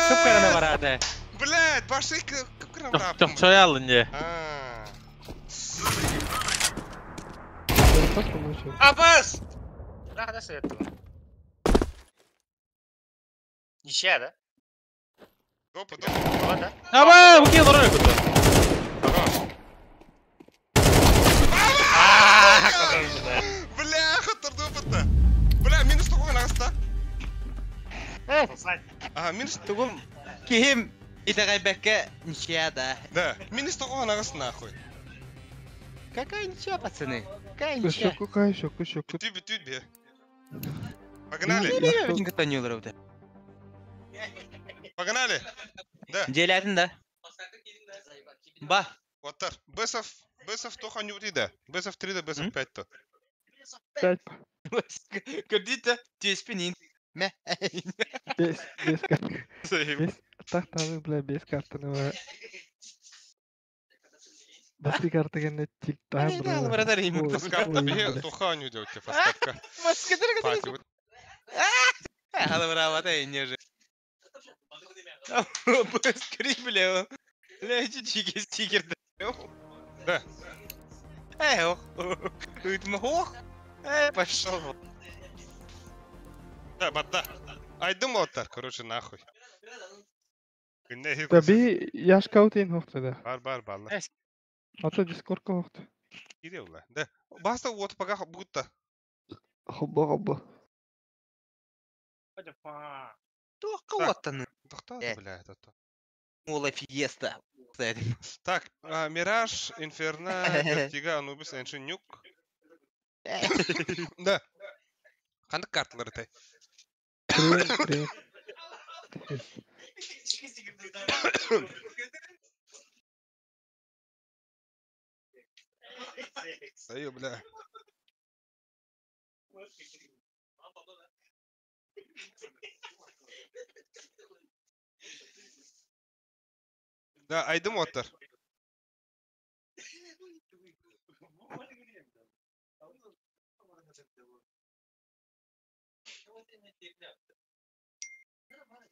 Кып-кыраны барады. Блядь, башый кып-кыраны. Чохчоялын же. Абас! Да, светло. Ничья, да? Допа, допа. Да? Аба, бу кие дорога күтө. Бля, хаттырды опытта. Бля, минус тугун агаста. Ага, минус тугум. Ким итагайбекке ничья, да. Да, минус тугун агас нахуй. Какая ничья, пацаны? Какая ничья? Шоку, шоку, шоку. Бүтүй, бүтүй, бе. Погнали. Погнали. Да. Делятин, да? Ба. Оттар. Бесов, Бесов тоха не да. Бесов 3 да, Бесов 5 то. 5. Көрдите, теспинин. Мә. Бес, бес карт. Бес, тақтаны, бля, бес картаны. Басты карта кенне тик тайм. Карта бе тоха не делайте фастапка. Албыравата не же. Бля, бля, чики стикер. Да. Эй, ох. Ох. Эй, пошел. Да, бата. Айдым оттар, короче, нахуй. Да би яшкаутин хохты да. Бар, бар, бар. Ата дискордка хохты. Кире ула. Да. Баста вот пока будто. Хобба, хобба. Тоққа оттаны. Тоқта, бля, это то. Мола фиеста. Так, Мираж, Инферно, Вертига, Анубис, Эншин, Нюк. Да. Қандық карталар это? Привет, привет. Ай, бля. Да, айдым оттар.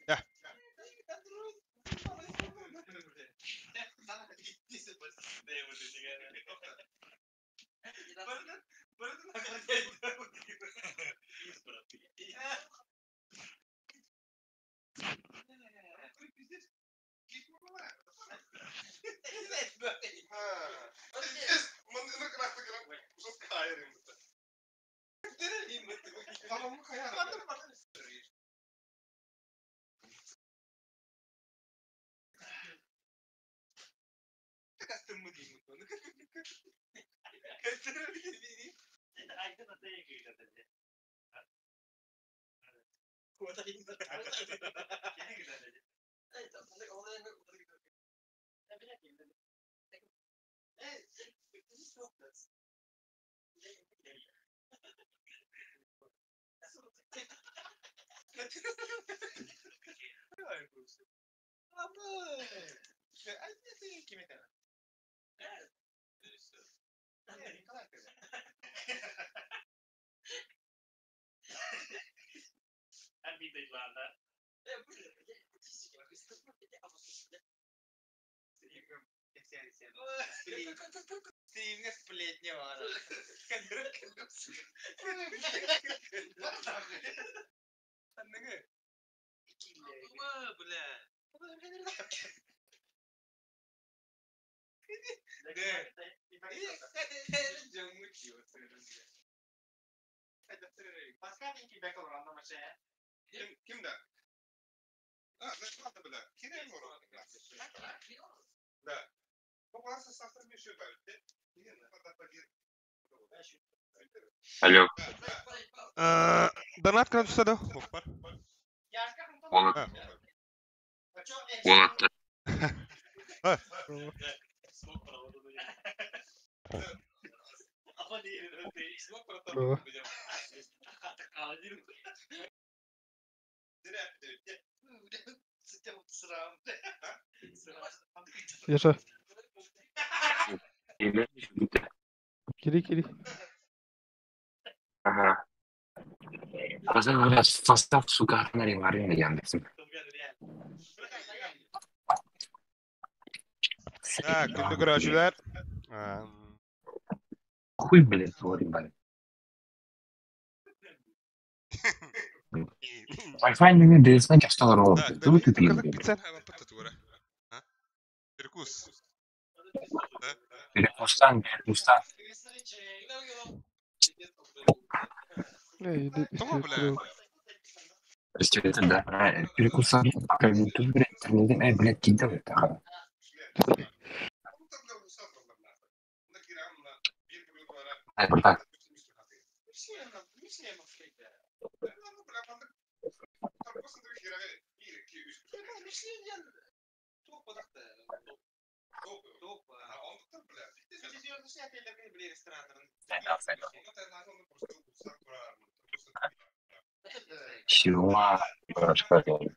Да. Ким да? А, да, бля. Да. Алло. Донат кына түседі. Бар. Болады. Болады. Яша. Кири, кири. Ага. Состав сука Яндексом. Так, күндү көрөөчүлэр. Хуй, блядь, говорим, блядь. Wi-Fi не DSN часто Так, ровно. Ты тупил, ханнык блядь. пиццан хабаппыт тугура. А? Перекус. Да? Перекустан, перекустан. Не, иди Тоҕо бля? истиэ То есть это да, перекусан, пока не тут, блядь, интернет, блядь, кидал это, ха. Братан, чего? Рассказывай.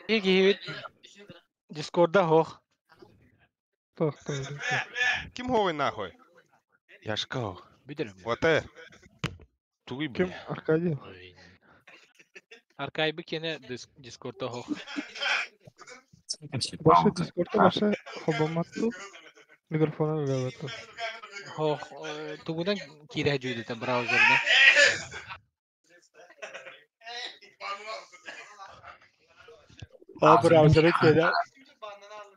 Киһибит Дискорда хоох. Тох, тох. Ким ховый нахуй? Яшка. Бүдерем. Вот э. Тугуй Ким? бля. Аркадий. Аркайбы кене Дискордда хоох. Баша Дискордта баша хобаматту. Микрофона үлэлэтту. Хоох тугунан киирэ дьүүлэтэ браузерна. О, браузеры кене.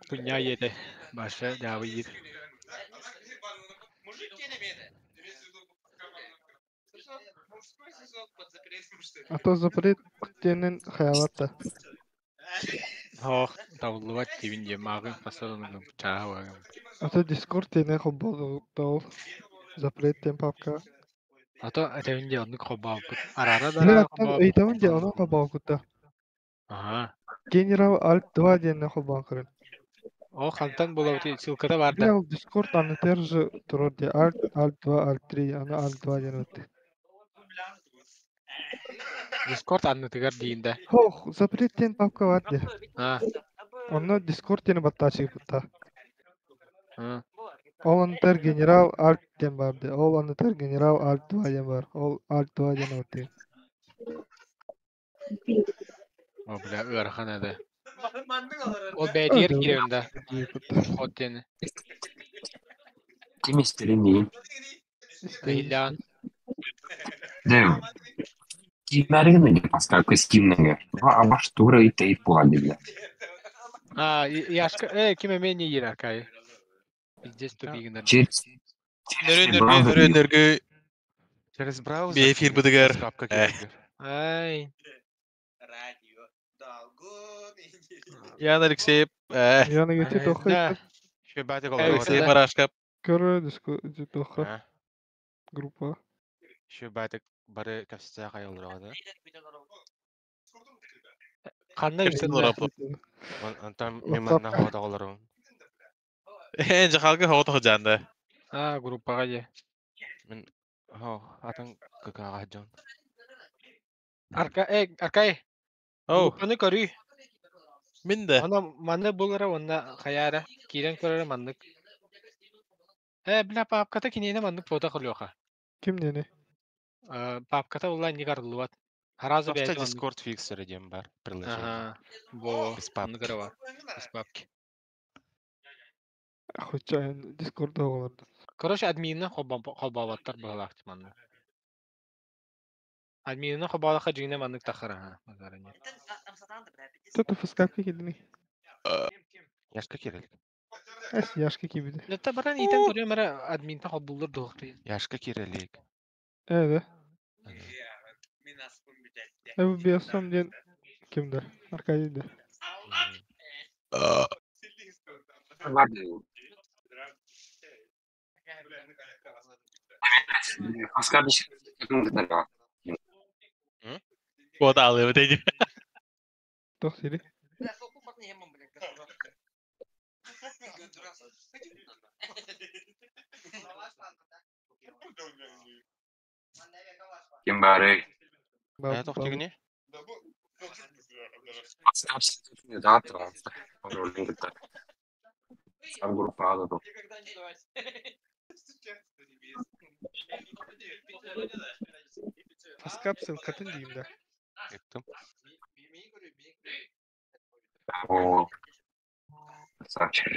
Куня ете. Баша дабы ир. А то запрет тенен хаялатта. Хоох табыллыбат тибин же маагын пасалын чааһа багым. А то Дискорд тенен хоббол запрет тен папка. А то этебин же оннук хоббааппыт. Арара Мен да аттан ыйтабын же онон хоббол кутта. Аха. Генерал Альт 2 диэн хоббол кырын. О хантан булабыт ссылката бар Бля, да. ол Дискорд аны терже турар де Альт, Альт 2, Альт 3, аны Альт 2 диэн өтті. Дискорд аннытыгар диинде. Хох, запрет тен папка бар де. А. Онно Дискорд тени баттачы кутта. А. Ол аны тер генерал Альт ден бар де. Ол аны тер генерал Альт 2 ден бар. Ол Альт 2 ден өтті. О бля ыарахан эде. Ол бэйдиэр киирэн да. Хот диэни. Ким истерин Ыйдаан. Да. Кимәргін Паскаль костюмнеге. А ваш тура и тейп була бля. А, Яшка, ким эме не ир аркай. Пиздец тупигинер. Через Нөрү нөргү нөрү нөргү Через браузер. Би эфир быдыгар. Папка Э. кирдигер. Ай. Ян Алексеев. Э. Яна гети тохой. Да. Еще батик Алексей Барашкап. Көрө диско тохой. Группа. Еще батик бары кәпсә кайылдырга да. Ханна Кепсин үтүннэ. орапы. Антан меманна хавада олорун. Эн жахалгы хавата жанды. А, группага же. Мен хо атын кыкага жон. Арка, Аркай. Оу. Группаны көрүй. Мин де. Она маны булара онна хаяра кирен көрөр маннык. Бля папката кинене маннык фото кылыоха. Ким нени? Папката улла не карлыбат. Харазы Просто бәйт Discord фиксер дем бар приложение. Ага. Бо. Без папки. Маннык бар. Без папки. Ахуча Дискордда оҕолордо. Короче, админы холбооботтор быһалаах манна. Админы холбоолохха дьиҥинэ маннык таххар аха. Базара нет. Кто-то фаскапка килдиҥий? Яшка кирелик. Эс Яшка киирбитэ. Это баран иитэн көрүөм эрэ админтан холбууллар дуохтуй. Яшка кирелик. Ээ да. Э бу Биосом диэн ким да? Аркадий да. Вот алыбыт эдим. Туох сири? Ким баарый? Э, тоқ тигини? Сам группаҕа да Фаскап ссылкатын диим да. Ыттым. Оо. Красавчик.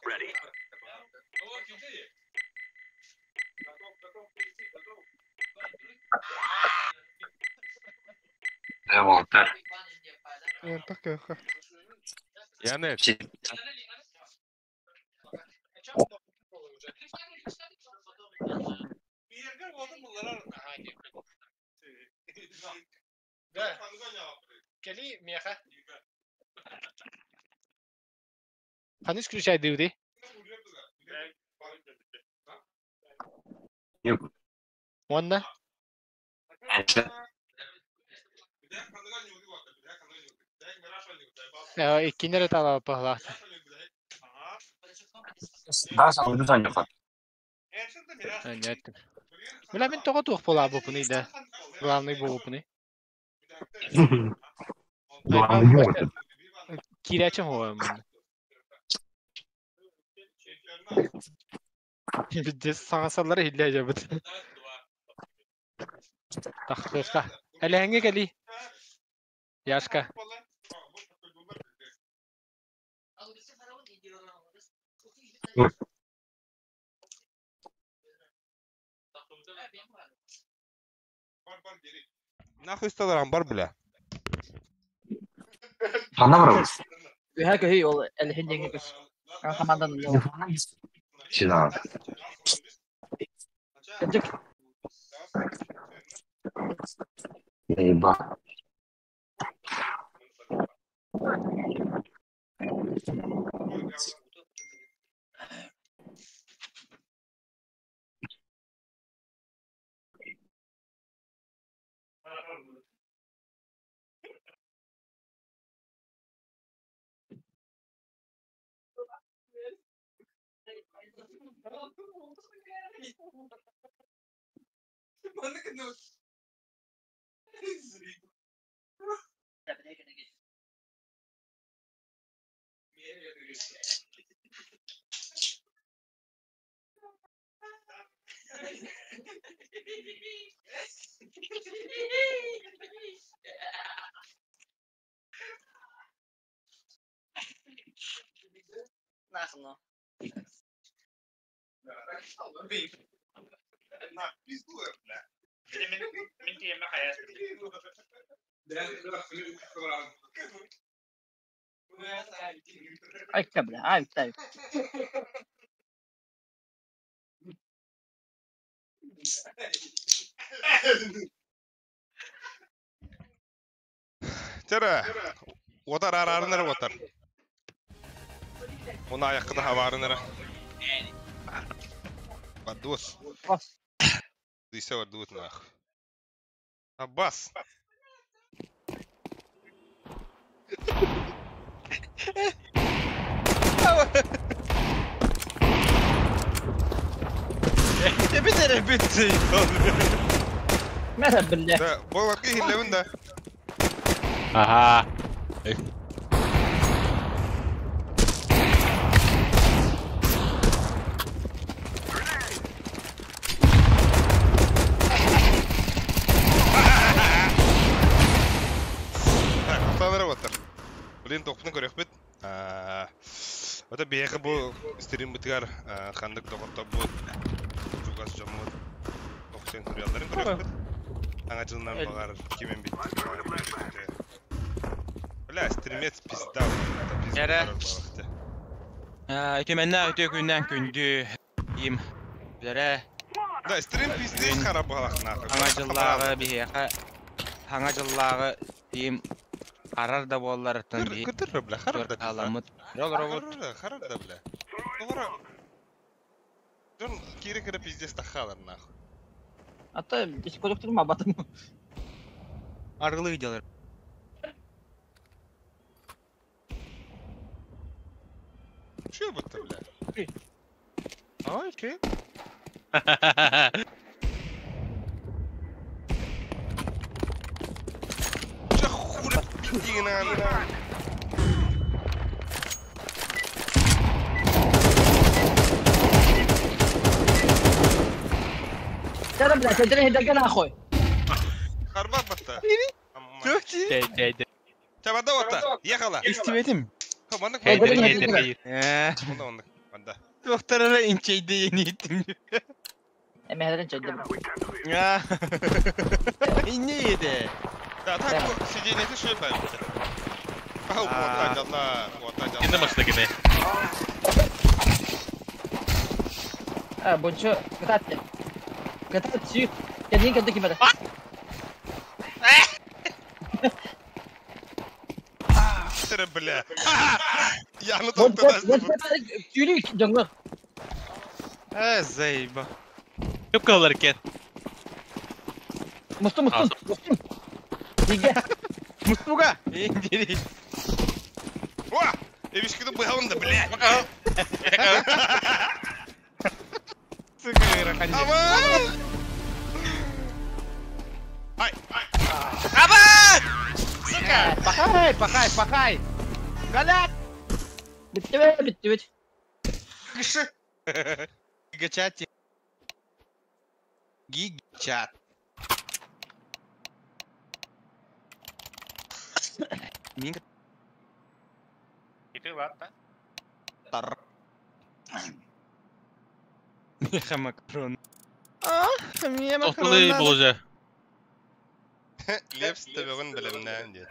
Ready. Ээ, уолаттар. Уонтах кыахха. Янек. Кели меха. Ханыс включай дывды. Yok. Уонна? Иккинер этала пахлаах. Да, саҥа санньыхат. Нет. Бля, мин тоҕо туох буолаабыппыный да? Главный буолуппуный. Главный буолбут. Киирээччи оһуом. Бидде саҥасаллара иһиллээ дьабыт. Тахсыска. Элэһэҥҥэ кэлии. Яшка. Нахуй сталар амбар, бля. Ханна барабыз? Үһэ көһүй ол элһин диэҥҥэ көс. Командан Сюда. Кырдьык. Еба. Нахно. Айка бля, ай, тай. Тера. Отар арарыныр отар. Оны аяққыда хабарыныр. Бадус. Дүйсе бар дуут нах. Аббас. Бит эрэ бит. Мәрә билле. Да, боларга хиллебин да. Ага. Ата биһиэхэ бу стриммытыгар ханнык доҕотторбут, чугас дьоммут охсен суруйалларын көрүөхпүт. Саҥа дьылынан баҕар ким эмит Бля, стримец пизда. Эрэ. Үтүмэннээх үтүө күннээн күндү им Билэрэ. Да, стрим пиздец хара баҕалахнаах. Саҥа дьыллааҕы биһиэхэ саҥа дьыллааҕы им харар да буолларыттан биһи Кытыр бля, харар да халаммыт. Олоробут. Харар да бля. Тоҕоро Дьон киирэ-киирэ пиздец таххалар нахуй. А то ис коллектор батым. Аргылы видеолар. Че будто, бля? Ой, че? Че хули пиздина? Тара, блядь, это не нахуй. Харбат батта. Дей, дей, дей. Чабада ота, ехала. Истибетим. Маннык Хейдер, хейдер, хейдер. Онда онда. Манда. Доктора инчейде ениттим. Эмэһэрин чэйдим. Инне еде. Да, так сиденье шөй байбыт. Ау, вот жалла, вот жалла. Кинде машина кене? А, бончо, кататте. Кататте. Кәдин кәдә кимәдә. Тыры, бля. Я ну там Тюрик, дьоҥҥор. Заеба. Көп калар екен. Мустун, мустун, мустун. Диге. Мустуга. Индири. О! Эбишкиді быһабын да, бля. Сука, раханди. Аман! Ай! Абат! Сука! Пахай, пахай, пахай! Галяк! Биттибит, биттибит. Кыши! Гигачат. Гигачат. Мин Ити ладно. тар. Меха макарон. А, мне Тоқтылы макарон. бұл Лепс төбөгін білімнен деді.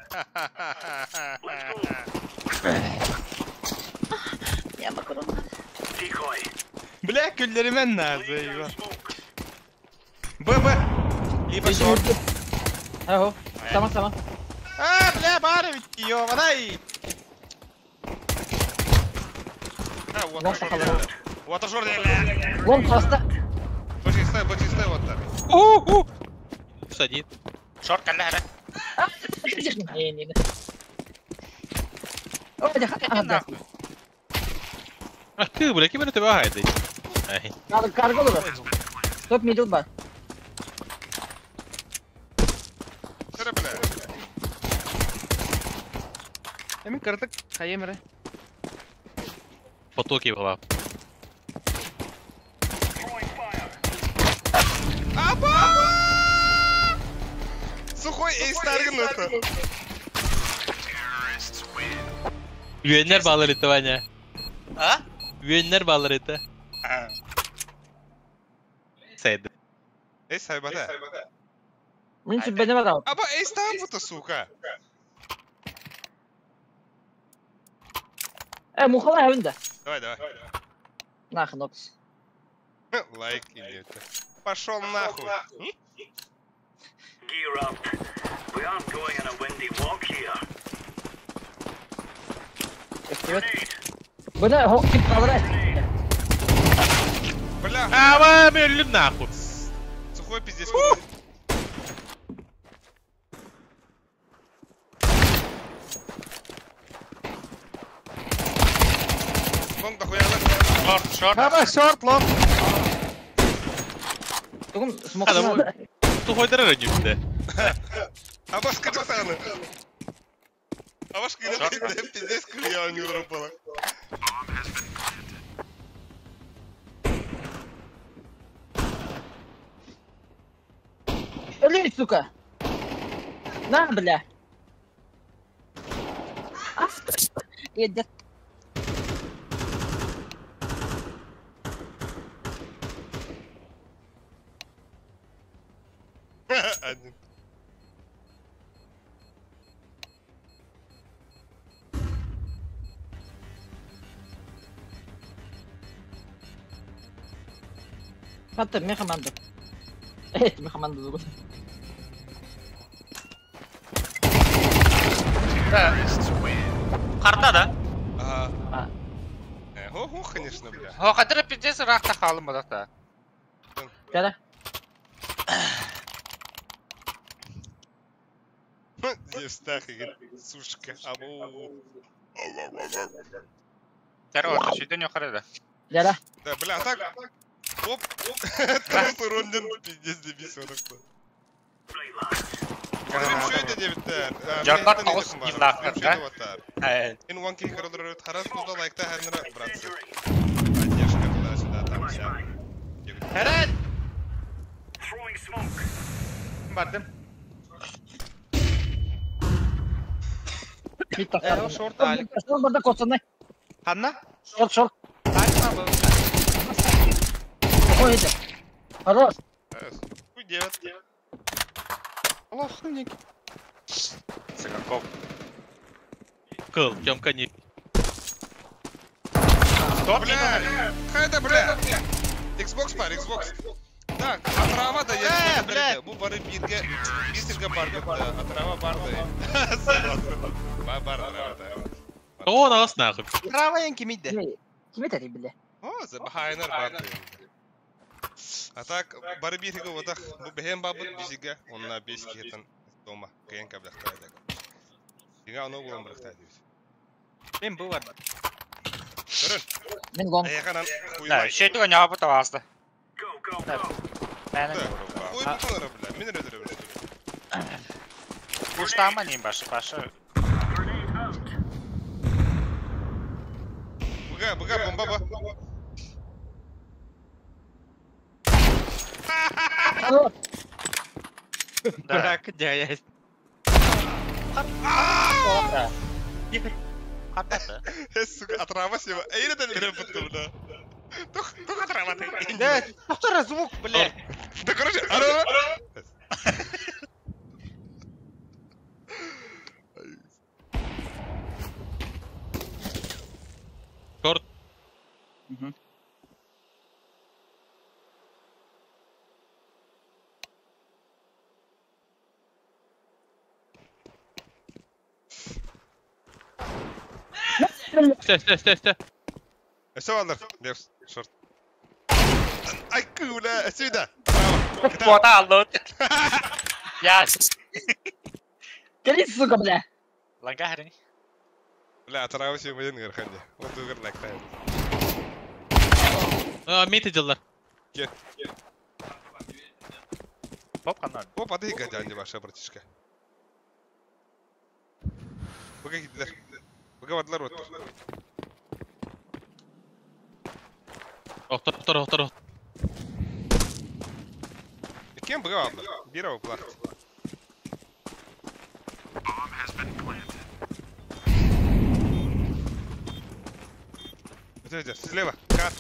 Я макарон. Decoy. Бля, күллеримен Laying назы. down smoke. Б, Б. Либо шорт. Ахо. Сама, сама. А, бля, бары ведь, ё, Лон сахалар. Уаташор деді. Лон просто. Бочистай, бочистай оттар. У-у. Садит. Шорт калла хара. Не, не, не. Ой, да, ага, А ты, бля, кем это багайды? Ай. Надо карго было. Топ мидл бар. Тыры, бля. Эми кырдык, хайемре. Потоки была. Throwing fire. Аба! Сухой эйстаргын өті. Үйеннер балар eti Ваня. А? Үйеннер балар eti. Сайды. Эй, сайбада. Мин сүббене бар. Аба, эйстар бұты, сука. Э, мухала хәвендә. Давай, давай. Нахуй нокс. Лайк или это. Пошел нахуй. Gear up. We aren't going on a windy walk here. Привет. Бына хо кип калыр. Бля, Ава, мен нахуй. сухой пиздец. Лонг дохуя. Шорт, шорт. Аба, шорт, лонг. Тугум смок. Адам Тухойдара рөнүптэ. Аба, скажи саны. Аба, шкина пиздец кулья не пропала. Өлей, сука. На, бля. Едет. Один. Хатта мен команда. Эй, мен команда зубы. Карта да? Ага. Хо, конечно, бля. Хо, кадыр пиздец рахта халым бодакта. Да. Евстахи, сушка, абу. Здорово, сюда харада. Да. Да, бля, так. Оп, оп. Уронен, пиздец, дебись, он. Жарбар тоғыз киллахтар, да? In one kick харас куда лайкта хернера, братцы. Поддержка туда-сюда, там вся. Херен! Бардым. Шорт алик. Шорт барда коцанай. Ханна? Шорт, шорт. Ой, это. Хорош. Хуй девять. Лохник. Цыганков. Кыл, Тёмка не... Бля! Хайда, бля! Xbox бар, Xbox. Так, отрава да я. Бля, бу бары бирге, бисерге бар, отрава бар да. Бар, отрава да. О, нас нахуй. Отрава ен кимиде? Кимиде, бля? О, забахайнер бар. А так, бары бирге вот бу бехем бабыт бисиге, он на беске дома, кыйын кабдахтайды. Дига оно булан бырахтайды. Мен бу бар. Көрөн. Мен лонг. Да, шейтігі неғып ұтып асты. Хуй бутонара, бля, мен өрөдөрө бля. Куштама нем башы, башы. Быга, быга, бомба ба. Да, где есть? Сука, отрава сева. Эй, это не рэп, бля. Тух, тух отрава ты. Да, повтори звук, бля. Да, короче, ара. Шорт. Угу. Сте, сте, сте, сте. Все, Андер, Левс, шорт. Ай, куля, сюда. Куда алды? Я. Кали, сука, бля. Лагарин. Бля, отрава себе один герханди. Вот дугар лайк тайм. А, мейте дела. Ке. Поп канал. Поп, а ты гадянди ваша, братишка. Вы как дела? Быга бардылар оттор. Оқтор, оқтор, оқтор. Кем быга бардылар? Бира оплахт. Өтө, слева. Кат.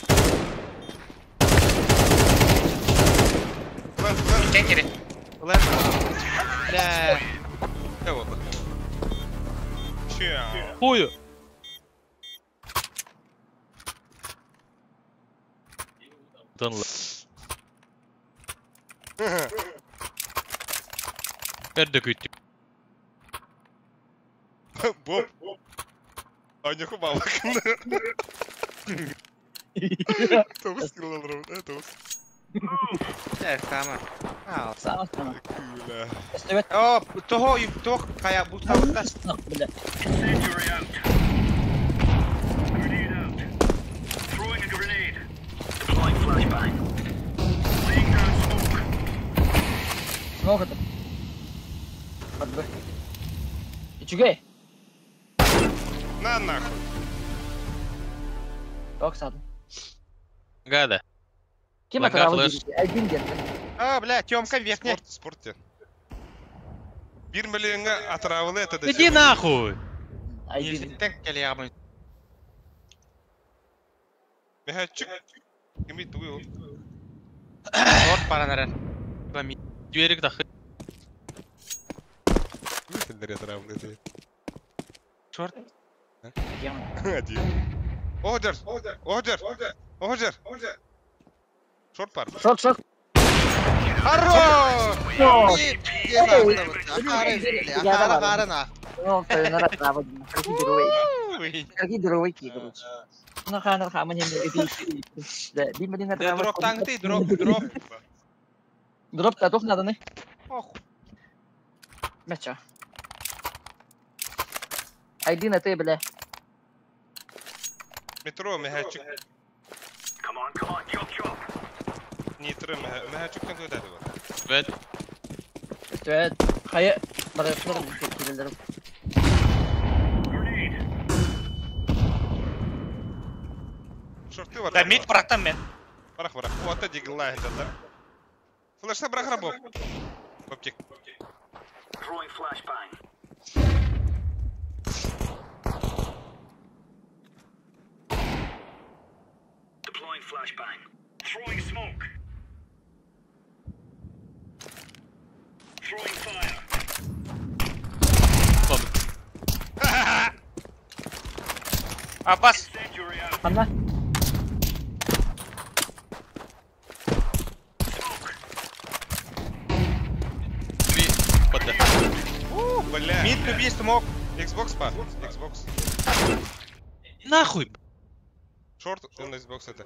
Лен, лен. Кекери. Лен. Бля. Э, вот. Ча. Хую. Тынлы. Өрді күттік. Боб. Анюху балык. Тоғыз килограмм, тоғыз. Сама. Сама, сама. Күлә. О, того, тох, кая, бу савытта. Бля. Смог это. Под Б. Ичугей. На нахуй. Ок, саду. Гада. Кем отравил? Один где-то. А, бля, Тёмка верхний. Спорт, спорте. Бир миллионга отравил это. Иди нахуй. Мехачик. Кими туил. Спорт паранарар. Дверик дахы. киллэри травлы. Шорт. Один. Одер! Одер! Одер! Шорт пар. Шорт, шорт. Хорош! Дроп танк ты, дроп, дроп. Дроп готов надо, не? Меча. Айди на ты, бля. Метро, мехачик. Нитро, мехачик там туда вот. Evet. Evet. Hayır. Bana şunu da Шорты var. Да мид бырахтым мен. Бырах, бырах. Ота дигла да. Флешта бырах рабов. Бобчик. Deploying flashbang. Throwing smoke. Throwing fire. Abbas. Anla. Бля. Mid to be smoke. Xbox па. Xbox. Нахуй. Шорт он Xbox это.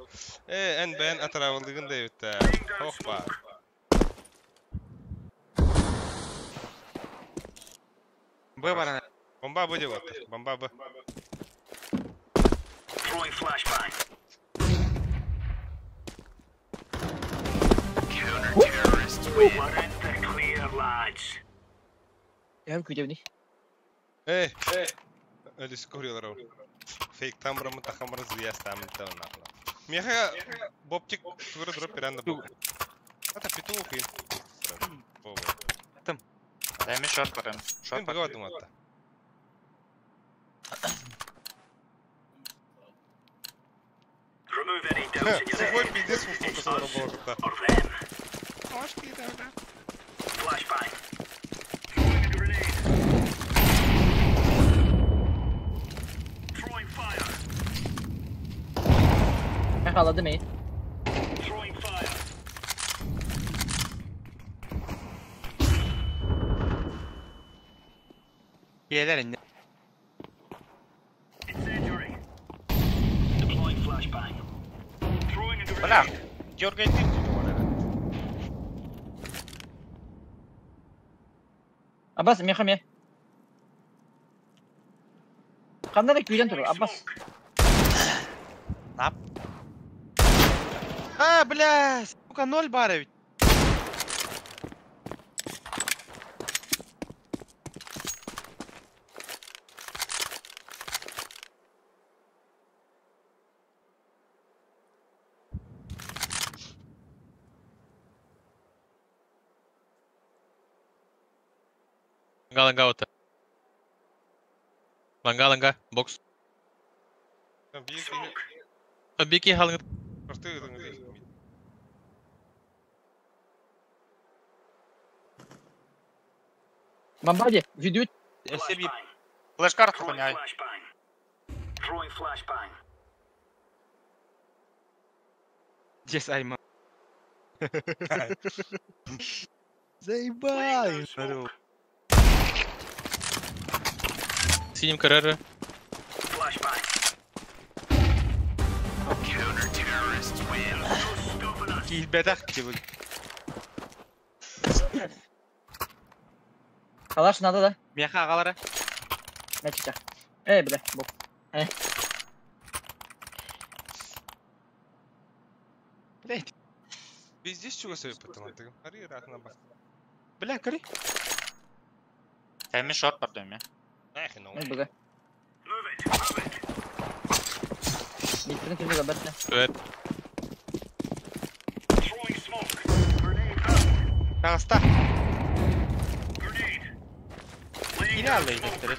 NBN атравылыгын да бит. Ох па. Б барана. Бомба Б вот. Бомба Б. Throwing flashbang. Counter-terrorists win. We're in the clear, lads. Я күдевни. Эй, Элис курил Фейк там рам тахам разъезд там там нахуй. Меха бобчик тура дроп пиранда боб. Это петух и. Там. Дай мне шорт барам. Шорт богат думат. Сухой пиздец фуфу Or them. Flashbang. Throwing a grenade. Throwing fire. Yakaladı mı? Throwing fire. Yeler indi. Incendiary. Deploying flashbang. Throwing a grenade. Бля, дергай ты. Abbas меха ме. Кандай күйден тур, Abbas. Нап. А, бля, сука, ноль бара ведь. Ланга, ланга вот. Ланга, ланга, бокс. Бики халынг. Бомбарди, ведут. Флеш-карту поняй. Throwing flashbang. Здесь Айма. Заебал. Синим КРР. Flashbang. Counter-terrorists win. Килбедах типа. Калаш надо, да? Меха агалары. Мечича. Эй, бля, бок. Эй. Блять. Везде чего себе потом. Ари рахна бас. Бля, кори. Дай мне шорт бардым я. Нахрен. Эй, бля. Митрин тебе заберте. Evet. Throwing smoke. Grenade out. Пожалуйста. Grenade. Laying Yine down alayım smoke. defteri.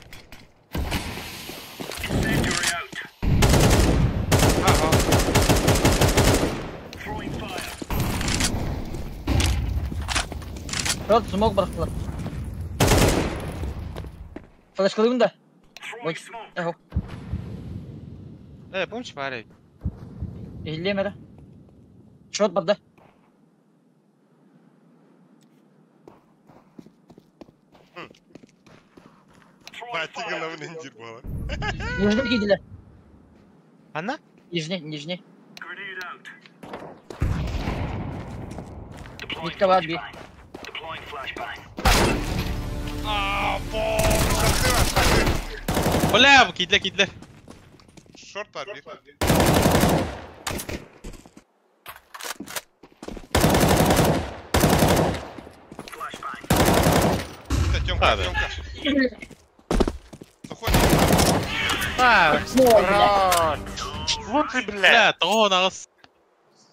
Incendiary out. Ага. Throwing fire. Шорт смог bıraktılar. Флешкалыым да. Ой, эхо. Помощь парень. Иһиллиэм эрэ. Шот барда. Батя головный индир была. Нижний киделе. Анна? Нижний, нижний. Митка бар би. Бля, кидле, кидле. Шорт бар bir. Тёмка, Тёмка. А, лучший, бля. Бля, того нағыз.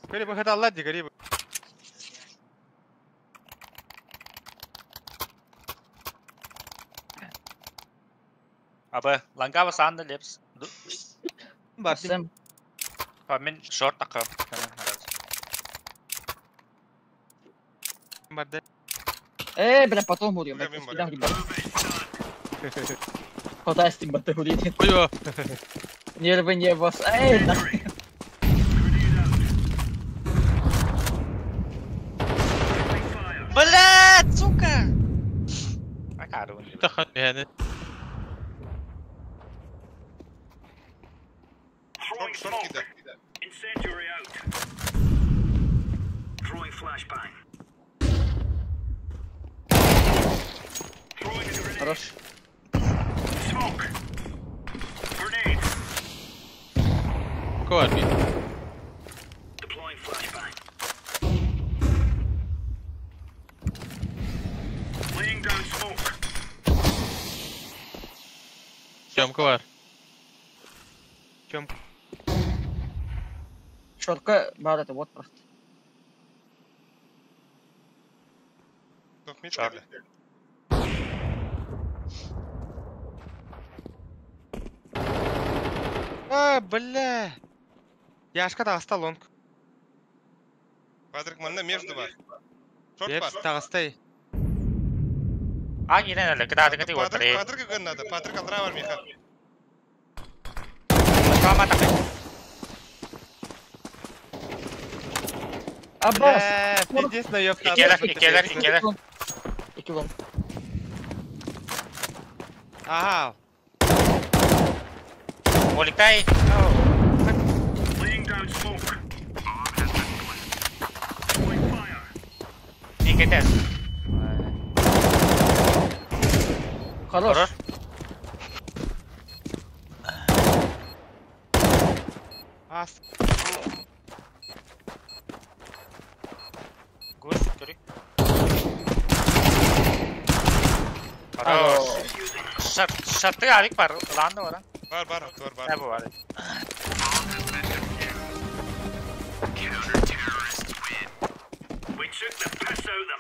Гори бы хотел лади, гори бы. Абы, лангава санды лепс. Барсем. Мен шорт тақым. Барда. Бля, потом буду. Хватай батарейки. Ой, Нервы не вас. Эй, да. Блядь, сука! Incendiary out. Throwing flashbang. Throwing a grenade. Хорош. Smoke. Grenade. Координат. Deploying flashbang. Laying down smoke. Тёмка var. Тёмка. Шорка бар это вот просто. А, бля. Яшка тағыста лонг. Патрик, манна между бар. Шорт бар. Тағыстай. А, не, не, не, куда ты вот Патрик, Патрик надо. Патрик, алдрава Миха. Аббас! Пиздец, наёбка. Икелер, икелер, икелер. Ага. Улетай. Икетес. Хорош. Ас. Хорош. Шарты авик бар, ланды бар. Бар, бар, бар, бар. Не бар.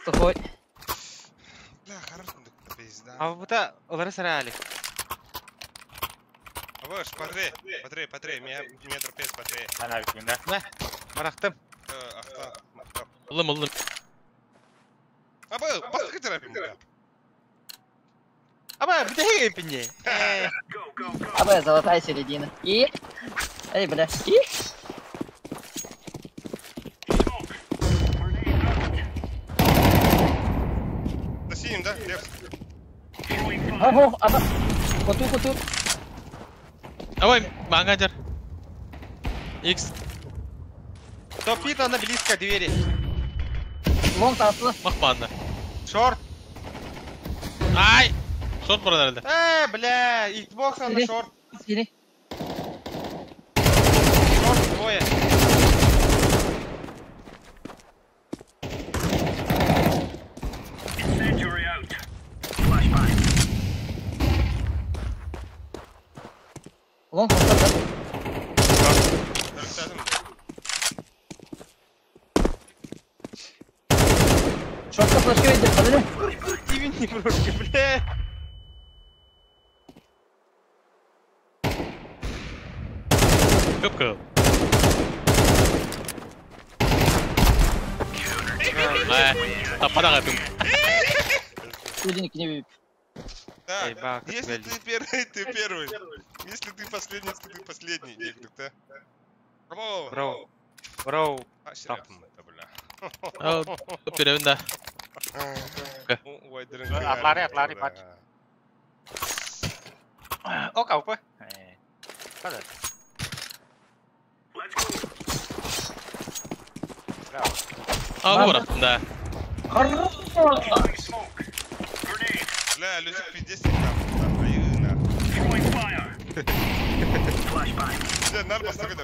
Сухой. Бля, хорош, пизда. А вот это Лариса Реали. А вот, смотри, смотри, смотри, метр пять, смотри. Она ведь, да? Да, барахтым. Алым, алым. А вы, баскы терапим, да? Аба, бля, пине. Аба, золотая середина. И? Эй, бля. И? За синим, да? Лев. Ого, аба. Коту, коту. Давай, мангадер. Икс. Топит, она близко к двери. Лонг таслы. Махманна. Шорт. Ай! Шорт продали. Бля, Xbox на шорт. Сири. Шорт двое. Incendiary out. Flashbang. Лонг таслы. Шортка флешка видит, подожди. Тивень немножко, бля. Капка. Таппадаға пим. Студенник не вип. Так, если ты первый, ты первый. Если ты последний, то ты последний. Никто. Браво. Браво. Браво. Это, бля. Перевин, да. Атлари, атлари, пач. О, каупы. А, вот, да. Бля, Люсик пиздец там, аюна. Бля, нар бастыргы да.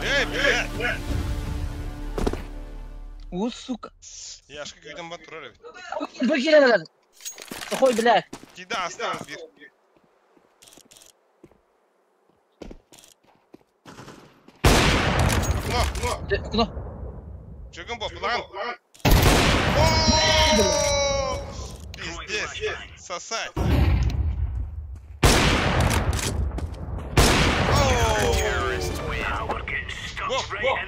Эй, бля! О, сука. Яшка күйден бат турар эбит. Бу кирен. Сухой, бля. Кида астан бир. Окно, окно. Окно. Чөгөн бо, булан. Пиздец, сосать. Боб, боб.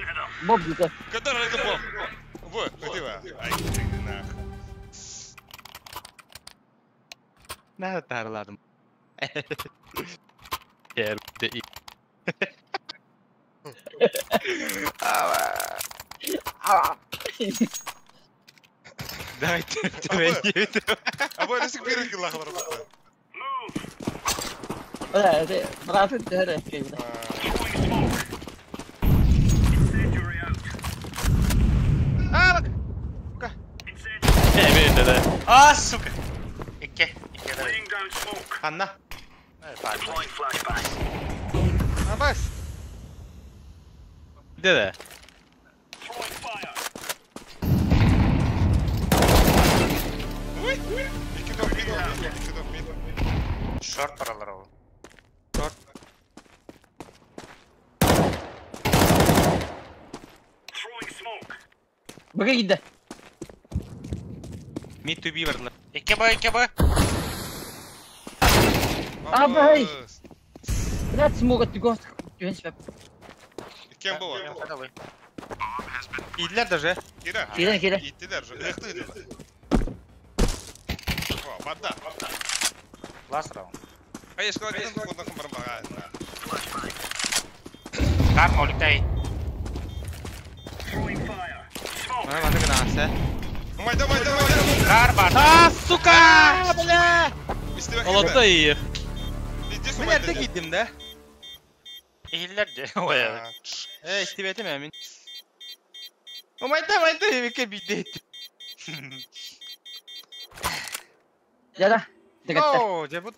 Боб где-то. Который это боб? Вот, где вы? Ай, нахуй. Надо тарладым. Geldi. Давайте, давайте. А бо Люсик бир килл ахлар бу. Бля, брат, это бля. А, сука. Икки, икки. Анна. Абас. Где да? Ой, икки топ мид, икки топ мид. Шорт паралар ол. Шорт. Бага гидде. Mid to B бардылар. Икки б, икки б. Абай. Блядь, смогут ты гост. Кем был? Идлер даже. Кира. Кира, Кира. Иттилер же. Эх ты. О, вода. Last round. А я сказал, где тут на барбага. Кар молитай. Мана мана гына Давай, давай, давай, давай. Кар бар. А, сука! Бля! Молодцы и. Мен эрте кийдим да. Ихиллер же. Ой. Э, истебетим эмин. Омайда, майда, эбике бидет. Да-да. О, же бу.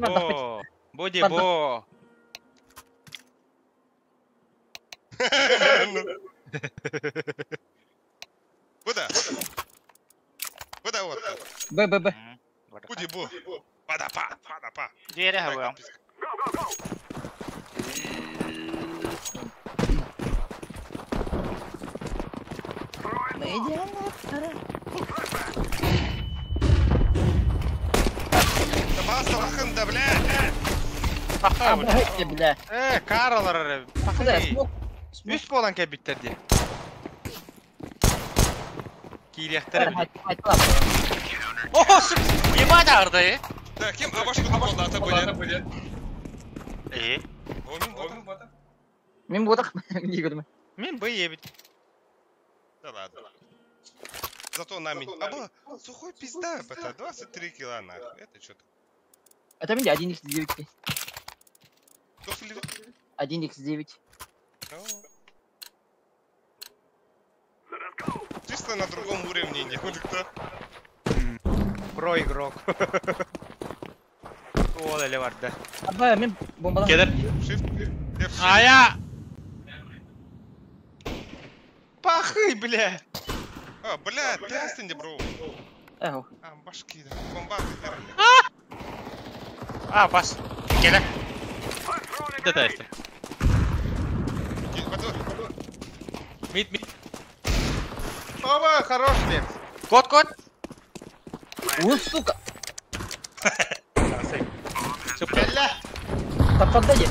О, боди бо. Куда? Куда вот? Б, Б, Б. Буди бу. Падапа, падапа. Двери хавал. Да баста лахында, бля. Абай, бля. Э, каралар. Куда? Смог. Үс болан кәбиттер ди. Кийлехтер. О, сука, ебать арды. Да, кем абашка болду ата были? Э. О, мен бота. Мен бодақ, не көрдім. Мен б ебит. Да ладно. Зато нами. А было сухой пизда, это 23 кила нахуй. Это что-то. Это меня 1x9. Туфли. 1x9. Чисто на другом уровне, не кто. Про игрок. Ол эле барды. Абай, мен бомбалан. Келер. Shift. А я. Пахы, бля. А, бля, тестинде, бро. Эх. А, башки, да. Бомба, А, бас. Келе. Да, тесте. Мид, мид. Оба, хорош, Лекс. Кот, кот. О, сука. Бля. Попадали.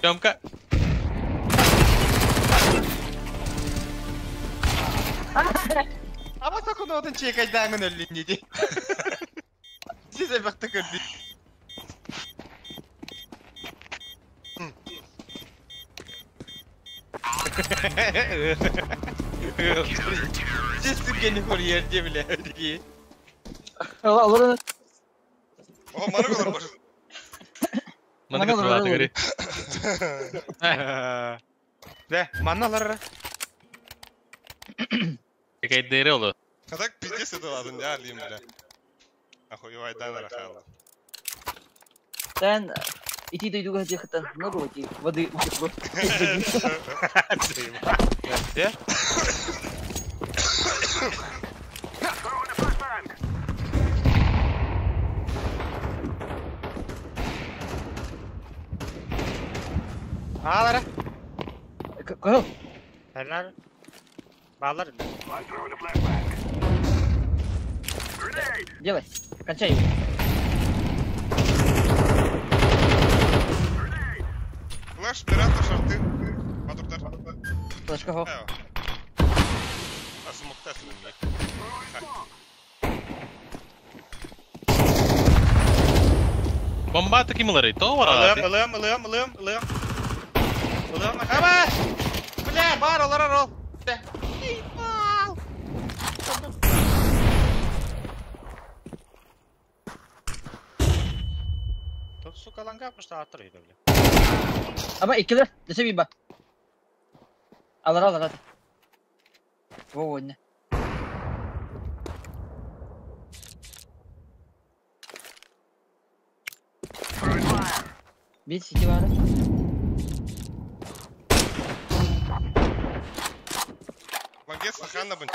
Тёмка. Ama sakın odun çekeceğinin öldüğünü. Size baktı gördü. Siz gene koruyor diye bile öldü. Allah Allah. О, маны olur баш. Маны кытылады көрі. De, mannalar. Чекайдыры олу. А так пиздец это ладно, не алим, бля. Охуевай, дан рахал. Sen ити дойдуга дьахтан много воды воды утекло. De. Ağlara. Кого? Helal. Bağlar. Делай. Кончай его. Флеш, пирата, шарты. Патрутар. Флешка хо. А смок тест не. Бомба таким ларый, то Алым, варады. алым, алым, алым, алым. Алым. Ама! Бля, бар олар ол. De. Тут сука ланга просто аттыр бля. Ama ikili. Dese bir bak. Alır alır hadi. Во ne? Bir siki var. Лагес, сахана бын.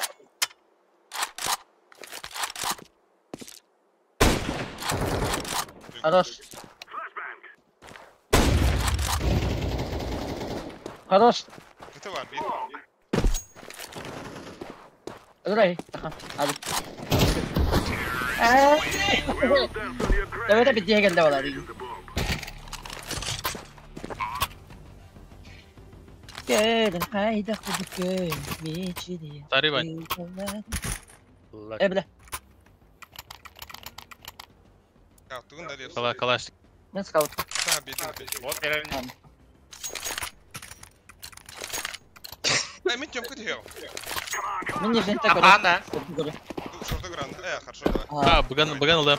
Хорош. Хорош. Это var bir. Dur Tamam. Hadi. Evet evet diye geldi valla. Gelin haydi hadi gel. Сари бань. Эбле. Калтугун да лев. Кала калаш. Ne scout? Та бедин. Вот верен. Эй, мен Тёмка дел. Мен не жента Ага, да. Шорты гран. Хорошо, давай. А, бган бган да.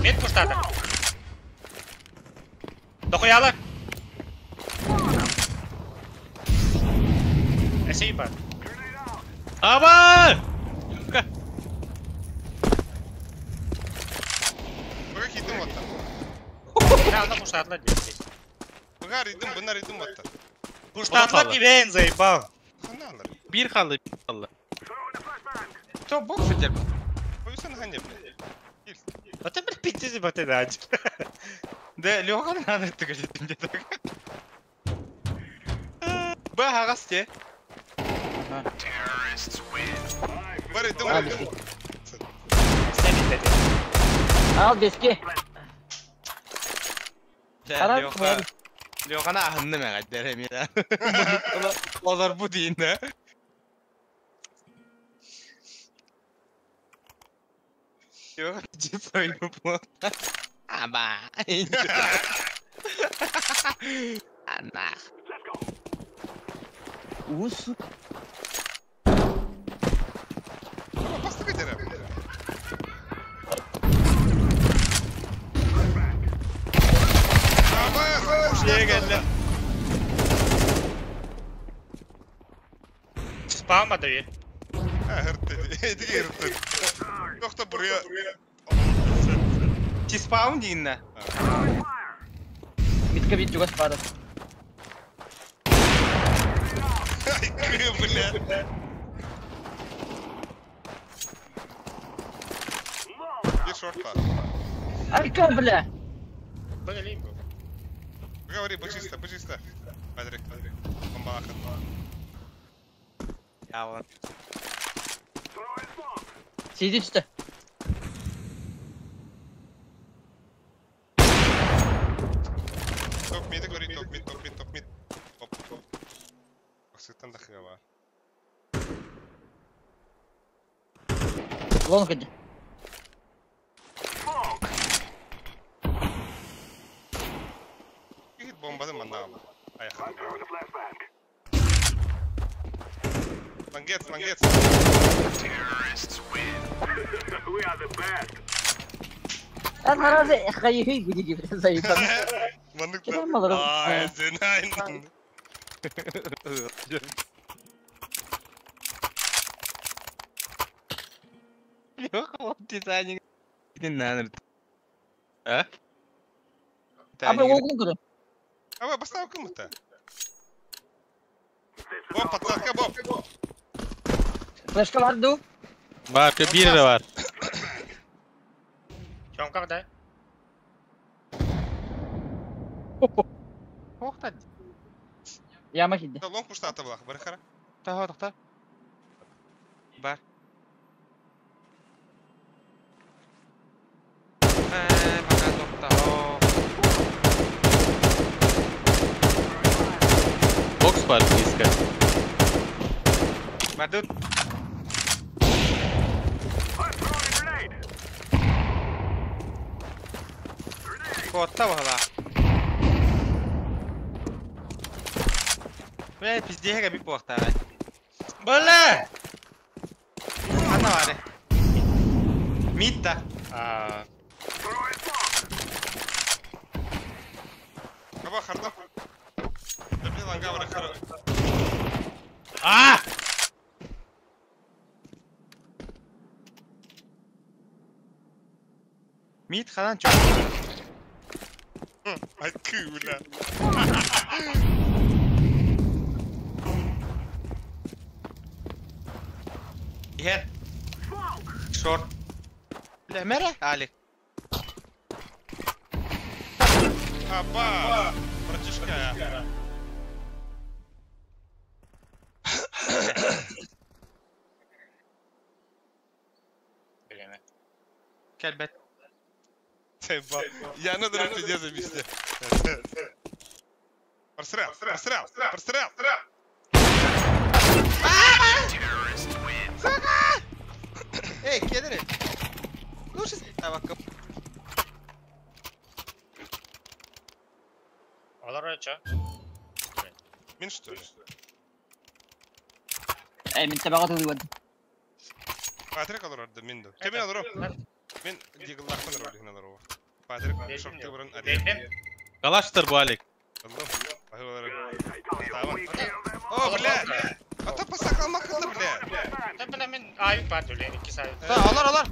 Мид пуштады. Дохуялар. Спасибо. Аба! Бага хитим вот там. Я аны пуштадылар здесь. Бага ридим, бына ридим вот там. Пуштадылар дибен заебал. Ханалар. Бир халы, бир халы. То бок сидер. Қойсаң хане, бля. Вот это пиздец вот это. De, Леха надо это говорит мне так. Б, ағас те. Бар ридим, ридим. Al beski. De, Леха. Лехана ахынны мен қайдер емеді. Олар bu дейін да. Леха жеп ойны бұл. Аба. Ана. У, сука. Ама басты кетер. Аба, Не келді. Спам даю. Хыртты. Эдиге хыртты. Тохта буря. Тиспаун дейін да. Mitke bir чугас бары. Ай, бля. Bir шорт бар. Айка, бля. Говори, бычисто, бычисто. Патрик, бомба ахат. Я вон. Сиди üstte. Лангаттан да хыга бар. Лонг иди. Кихит бомбаны маннагам. Аяха. Лангет, лангет. Terrorists win. We are the best. Эн харазы хайы гүдү заебан. Маннык Кем алырым? Ай, зенайн. Yok o дизайнинг. Не А? Абы оғын көрі. Аба, бастау кім это? Боб, подсадка, Боб. Флешка бар ду. Бар, bir de var. Чонка дай. Ох та. Яма хидди. Лонг пуштата булах, бір қара. Та тоқта. Бар. Пока тоқта. Бокс бар близко. Бардут. Котта бағала. Бля, пиздеге би буақта. Бля! Ана бар. Митта. А. Аба, хардап. Дәбли ланга бар қара. А! Мит хадан чөк. Айткы, бля. Ер. Шорт. Бля, мере, Алик. Аба, братишка. Билеме. Келбет. Я надо пиздец объясни. Прострел, прострел, прострел. Terrorists win. Эй, кедри. Лучше табакып. Олар оча. Мин что ли? Эй, мен табаға тылы барды. Патрик алыр орды, мин ду. Кемин алыр Мен дигллахтан ролик алыр Патрик шорты бұрын Бейдем. Калаштыр бу Алик. О, бля! А то посакал макылды, бля! Та бля мен айып бар дүлен iki sayı. Та, алар, алар.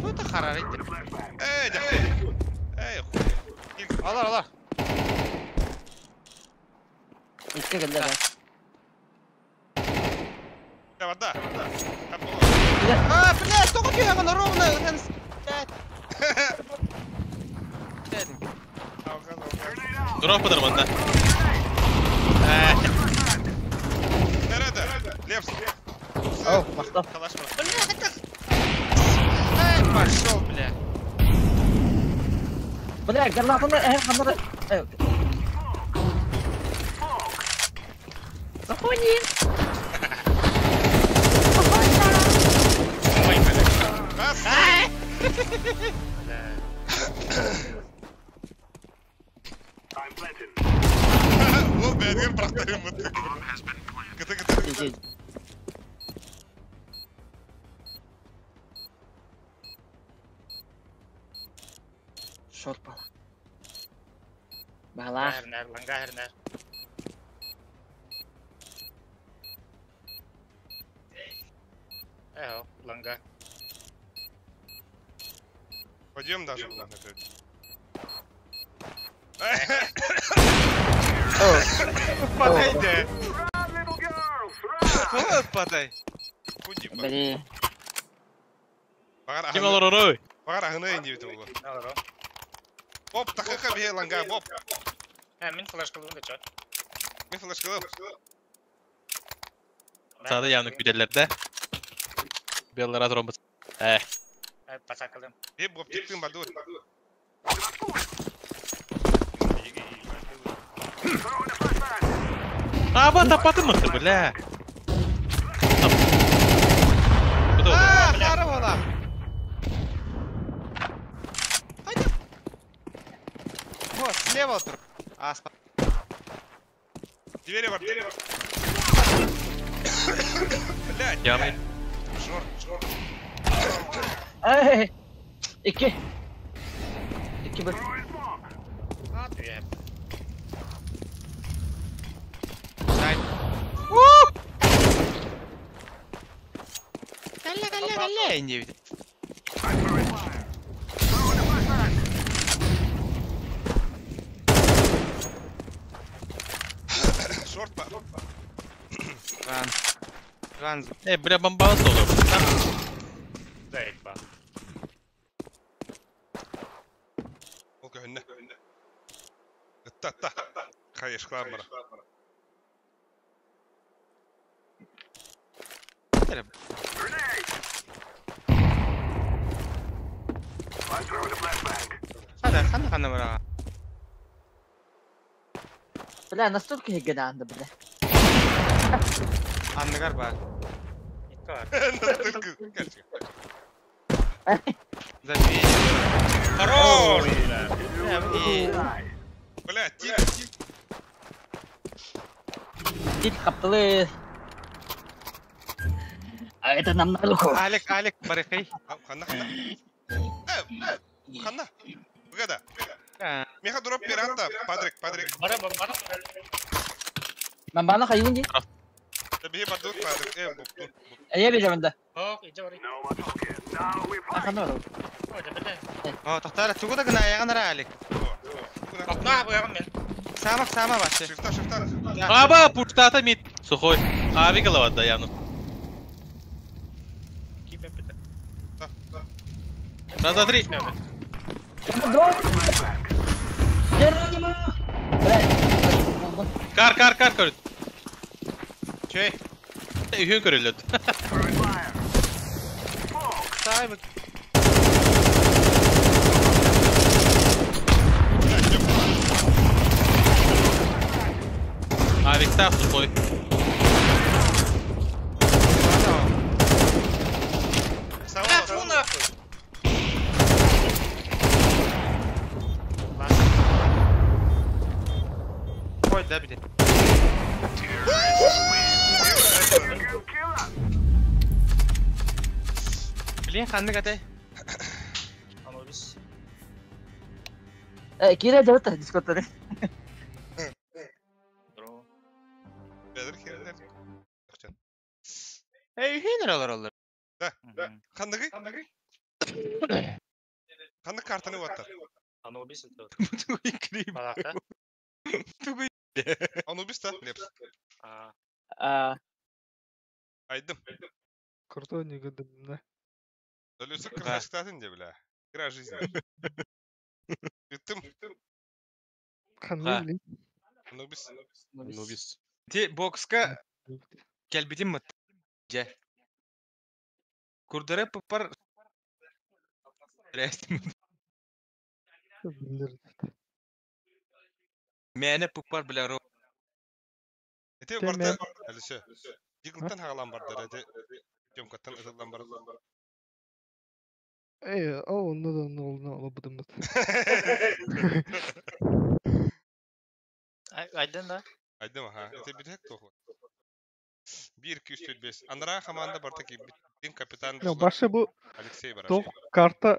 Бу та харар итти. Эй, дяхуй! Эй, хуй! Алар, алар. Икки келді. Да, вода! А, бля, тоғы түйәғін ровно. Дроп ыдыр мында. Nerede? Левс. О, мақтап. Калаш бар. Бля, это... Эй, пошел, бля. Бля, гранатаны, ханары. Заходи. Ой, бля. Бас! Ол бәдгер бірақтайын бұтты. Кіті, кіті, кіті. Шорт бала. Бала. Хернер, ланга хернер. Эхо, ланга. Пойдем даже, опять. Падай, Падай. Бля. Ким алыр орой? Бағар ағыны енді бит ол. Боп, тақықа бе ланга, боп. Мен флеш кылдым да чо. Мен флеш кылдым. Сады явно күдерлерде. Беллара дромбы. Паса кылдым. Е, боп, тектің бадур. Аба тапатын мықты, бля. А, хара буола. Вот, слева отыр. А, Двери бар. Блядь. Ямы. Жор, жор. Эй! 2. 2 1. Сайт. Калля, калля, калля, инде бит. Шорт па. Ран. Ран. Э, бля, бомба соло. Зайба. Ол көһүннэ. Ытта, ытта. Хайыш кламбара. Хана, хана, хана бара. Бля, настолько гена анда, бля. Анныгар бар. Настолько. Короче. Забей. Хорош! И... Бля, тип. Тип хаптылы. А это нам на руку. Алик, Алик, барыхай. Ханна, ханна. Ханна. Выгода. Меха дроп пирата. Патрик, Патрик. Бара, бара. Мамбана хайунди. Бии бардук, Патрик. Бук, бук. Я бежим да. Ок, иди бары. Ханна бар. О, тоқтар, тугу да гына аяғын ара, Алик. Окна буягын мен. Сама, сама вообще. Шифта, шифта. Аба, пуштата мид. Сухой. Ави голова, да, явно. Раз, два, три. Кар, кар, кар, көрүт. Чөй. Үйін көрілді. Стай, бу. Авик сухой. А, фу нахуй. Ой, да, бля. Блин, ханны гата. Анубис. Э, кире жабыта дискоттары. Бәдір херелер. Эй, хенер алар алар. Да. Ханныгы? Ханны картаны ваттар. Анубис это. Тугуй крип. Балакта. Тугуй. Анубис та, Лепс. А. Айдым. Крутой негодым, да? Люсик красотатын де, бля. Игра жизни. Үттім. Ханны, блин. Анубис. Анубис. Ти бокска келбитим мыт. Же. Курдары пупар. Мәне пупар бля ро. Эте барды. Әліше. Диглтан хағалан барды. Эте Тёмкаттан ытылдан барды. Эй, о, ну да, ну, ну, лобудым. Айдын да. Айдым, аха. Эте bir хек тоқлы. 1, 2, 3, 4, 5. Андра команда бар таки. Дин капитан. Ну, башы бу Алексей бар. тоқ карта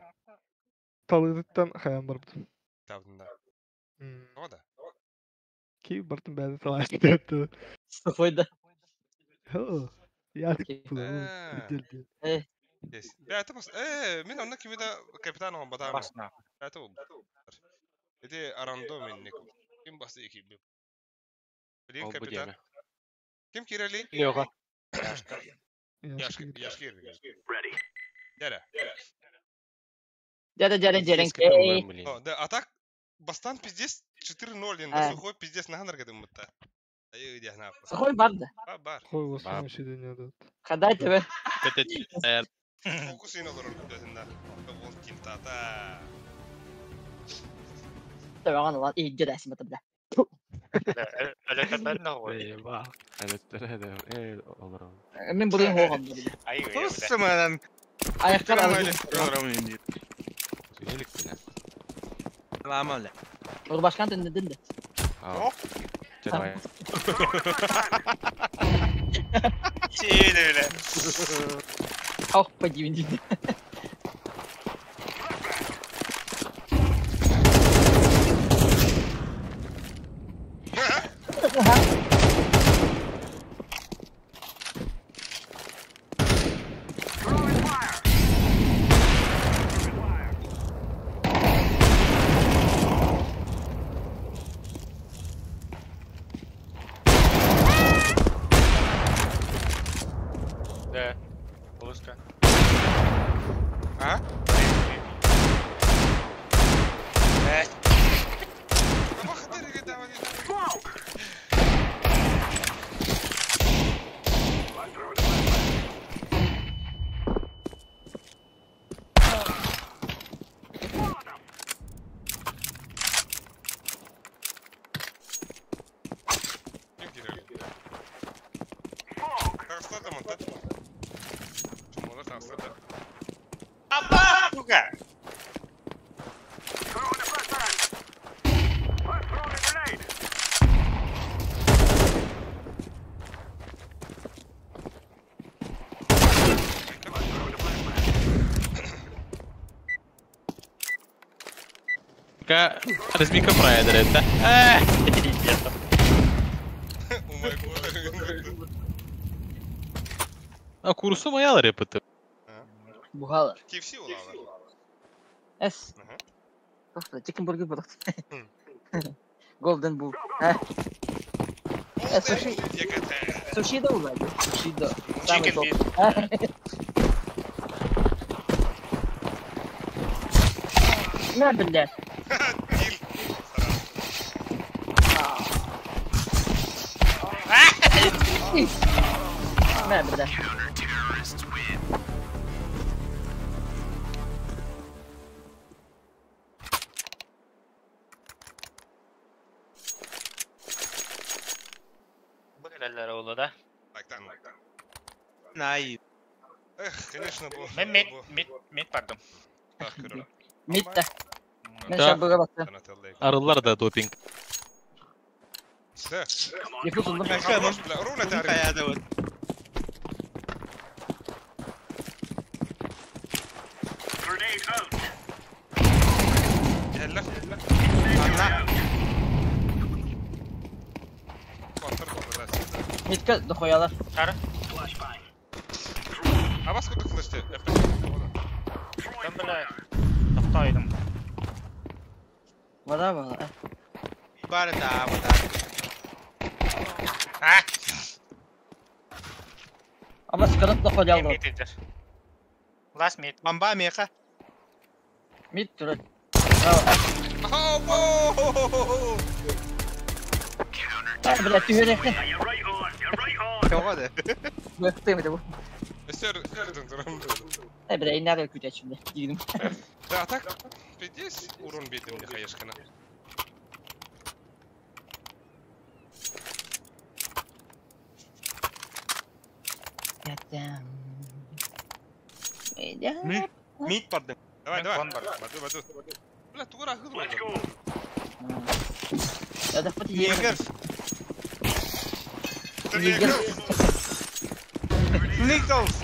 талыдыттан хаян барбытым. Табында. Ода. Ки бартын бәді талай. Сухой да. Я Бәті бас. Мен онна кимида капитан оған батамын. Басна. Бәті ол. Эте арандо мен не. Ким басы екі. Блин, капитан. Ким кирели? Леха. Яшкир. Ready. Дәрә. Дядя, дядя, дядя. Да, а так Бастан пиздец 4-0, на сухой пиздец на ханар мытта. Сухой бар да. Бар. Хой осыны шеден ядат. Хадай тебе. Фокус ин олар өлкөсүндө. Ол тинтата. Табаган улан иджи дәсим бата бля. Өлөтөрбөн нохуй. Өлөттөр олорон. Мен burayı hoğam dedim. Ай Тус сыманан. Ayaklar arası. Сүйелик бля. Ламали. Orada başkan dedin de. Аа. Чарай. Сиди бля. Oh, подивин dedi. Да. Полуска. А? Ким кирер? Тахсада мантан. Чумолар тахсада. Апа, сука! Ка разминка правит, да? Умай год. А курсу моя репет. Buhalar. KFC улалар. Es. Bak chicken burger bırak. Golden Bull. Heh. E, sushi. Sushi da olaydı. Sushi da. Самый Chicken топ. На, блядь. На, блядь. Counter-terrorists win. Бу олу да. Так, Най. Эх, конечно, бу. Мен мид мид мид бардым. Так, көрөр. Mid de. Ben Да. şabıga baktım. Арылар да допинг. Да. Nefes oldum. Хорош, бля, руля тары. Grenade out. Кэллэ. Анна. Контр контр. Mid'e de koyarlar. Сары. Flashbang. Абас кудук флеште. Там бля. Токтойдум. Vada vada. Бар да, вода. А? Ama sıkılıp da koyarlar. Мид идер. Last mid. Бомба меха. Mid durur. Bravo. Ау! Ha, блядь, tüyörekli. You're right on. You're right on. Тоҕо да. Bıktım bu. Өсөр көрдүң. Ne бля, nerede küte şimdi? Girdim. Да, так. Пиздец, урон бейдим мне хаешкана. Goddamn. Мид, мид бардым. Давай, давай. Кон бар. Баду, баду. Бля, тугура хыдыр. Let's go. Ya da pati Егер. Егер. Николс.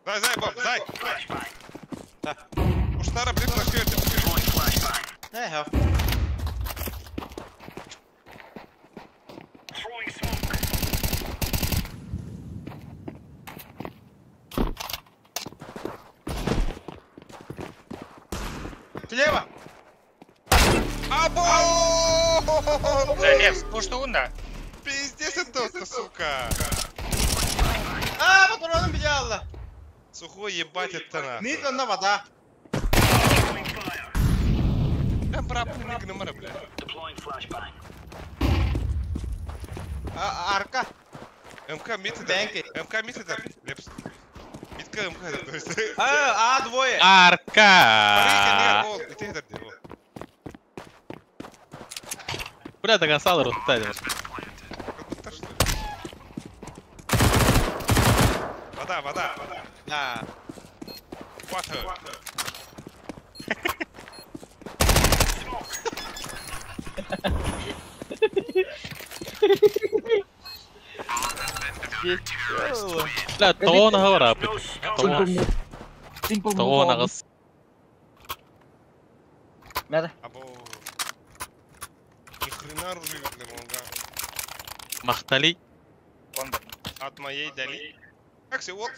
Зай, зай, Боб, зай. Уштара, блин, флешкет. Э, Throwing smoke. Слева. Або! Бля, Лев, пуштугун да. Пиздец это, сука. А, патроном бежала. Сухой ебать это нахуй. Мид онна вода. Throwing fire. Бля, брат, не гномара, бля. Deploying flashbang. А, арка. МК мид это. МК мид это. Лепс. Мидка МК это. То есть. А, А2. Арка! Ити это где? Бля, до конца ротали. Как будто что ли? Вода, вода, вода. Да. Water. Бля, тоҕо говорапыт. Simple Тоҕо наҕыс. Мэр. Або. Ни хрена оружие для монга. Махтали. От моей дали. Как се вот?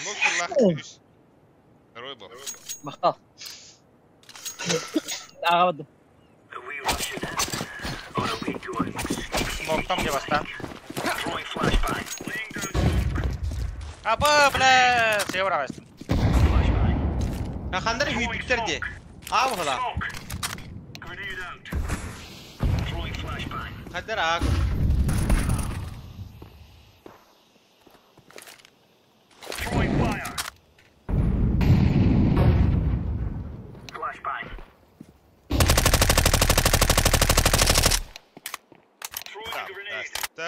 Ноль киллах үс. Второй был. Махтал. Ағабады. Are we rushing in? Or are we going sneaky? Смоктом где баста. Throwing flashbang. Laying down smoke. Абы, бля, севера вестим. Flashbang. Хандар хүйбүттер де. А бұғыла. Smoke. Grenade out. Throwing flashbang. Хандар а. Throwing fire. Flashbang. Throwing Да, a grenade. да.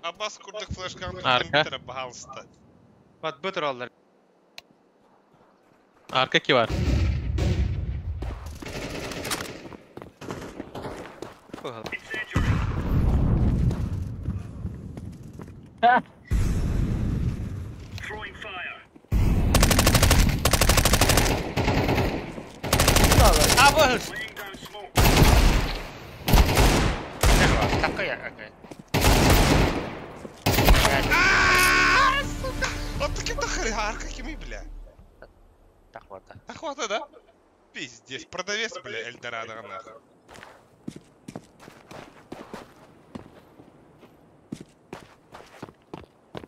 Аббас курдук флешканы Арка. компьютера пожалуйста. Бат бытыр алдар. Арка ки бар. Incendiary. Throwing fire. Абы! Laying down smoke. Такой, окей. Вот таким нахрен арка кими, бля. Так вот. Охота, да? Пиздец, продавец, бля, Эльдорадо, нахуй.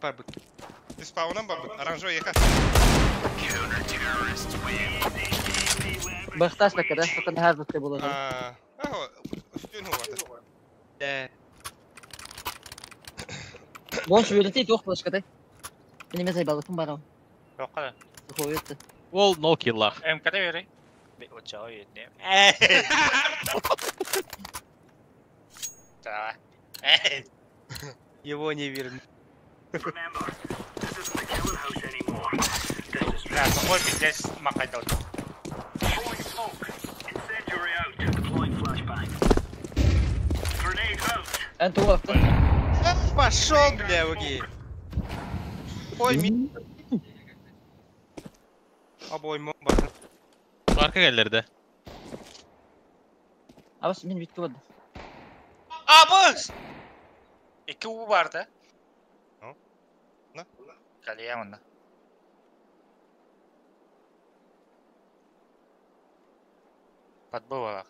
Барбыт. Ты спауном, бабы? Оранжевый ехать. Counter-terrorists win. Бахтас бакада, факат хазбы болады. А, үстін вот. Да. Бош үйрети тоқ флешкатай. Мен емес айбалыкым бар ау. Yok kadar. Сухой өтті. Ол нол киллах. МК бери. Очаğı yetne. Давай. Его не верно. Remember, this isn't the killing house anymore. This is Бля, сухой пиздец макайдал. throwing smoke. Incendiary out. Deploying flashbang. Grenade out. Ән туғақты. Пошел, бля, окей. Ой, ми. Обойма бар. Арка келдерде. Абас мен битті болды. Абы! İki U vardı. Ne? Ne? Kaleye onda. Подбывала.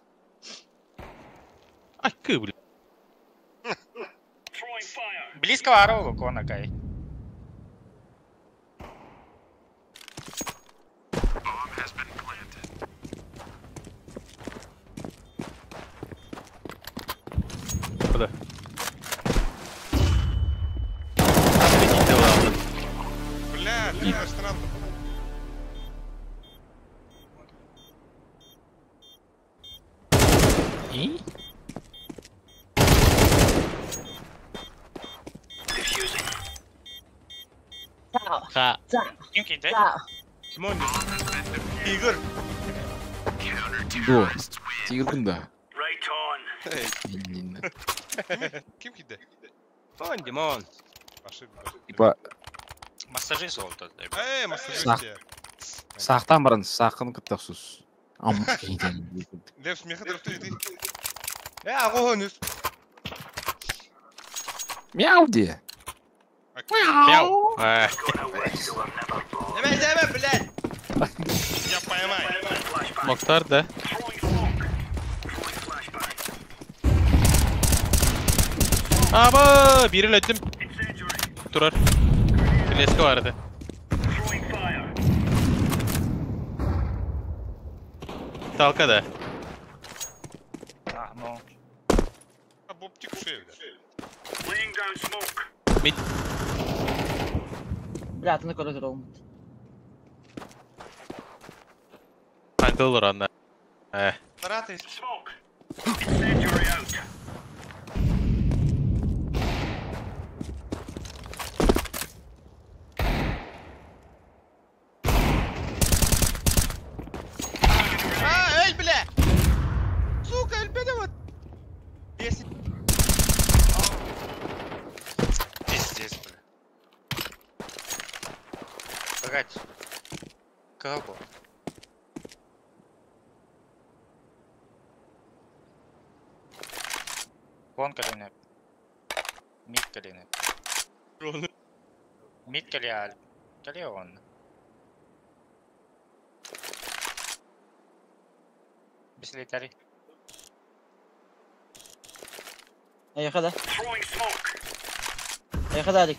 Акы, бля. Throwing fire. Близко вару кона кай. Bomb has been planted. Куда? Ладно. Бля, ты странно. И? Defusing. Цао, Ха. цао, Kim kimdi? цао. Димон. Игорь. Ду. Тигр да. Right on. Ким киде? Он, Димон. Ошибка. Типа Массажист oldu. Эй, массажист. сақтан баран сақын кыттақсыз. Ам кейден. Лев, смеха ты ты. Агонус. Мяу де. Мяу. Э, Gonna wish you were never born. Деме, деме, блядь. Я поймай. Flashbang. Мохтар, да? Throwing smoke. Throwing flashbang. Аба, бир эле өттүм. Incendiary. Турар. Леска барды. Throwing fire. Талка да. Ah, no. Бобтик шею, да. Laying down smoke. Mid. Бля, ты на коридор olmadı. Tank olur anne. Eh. Нараты. Smoke. Incendiary out. А, эй, бля! Сука, эльбеде вот! Если... Пиздец, бля. Погодь. Кого? Вон калина. Мид калина. Мид калиаль. Калион. Бислитари. Yakala. Throwing smoke. Yakala Alik.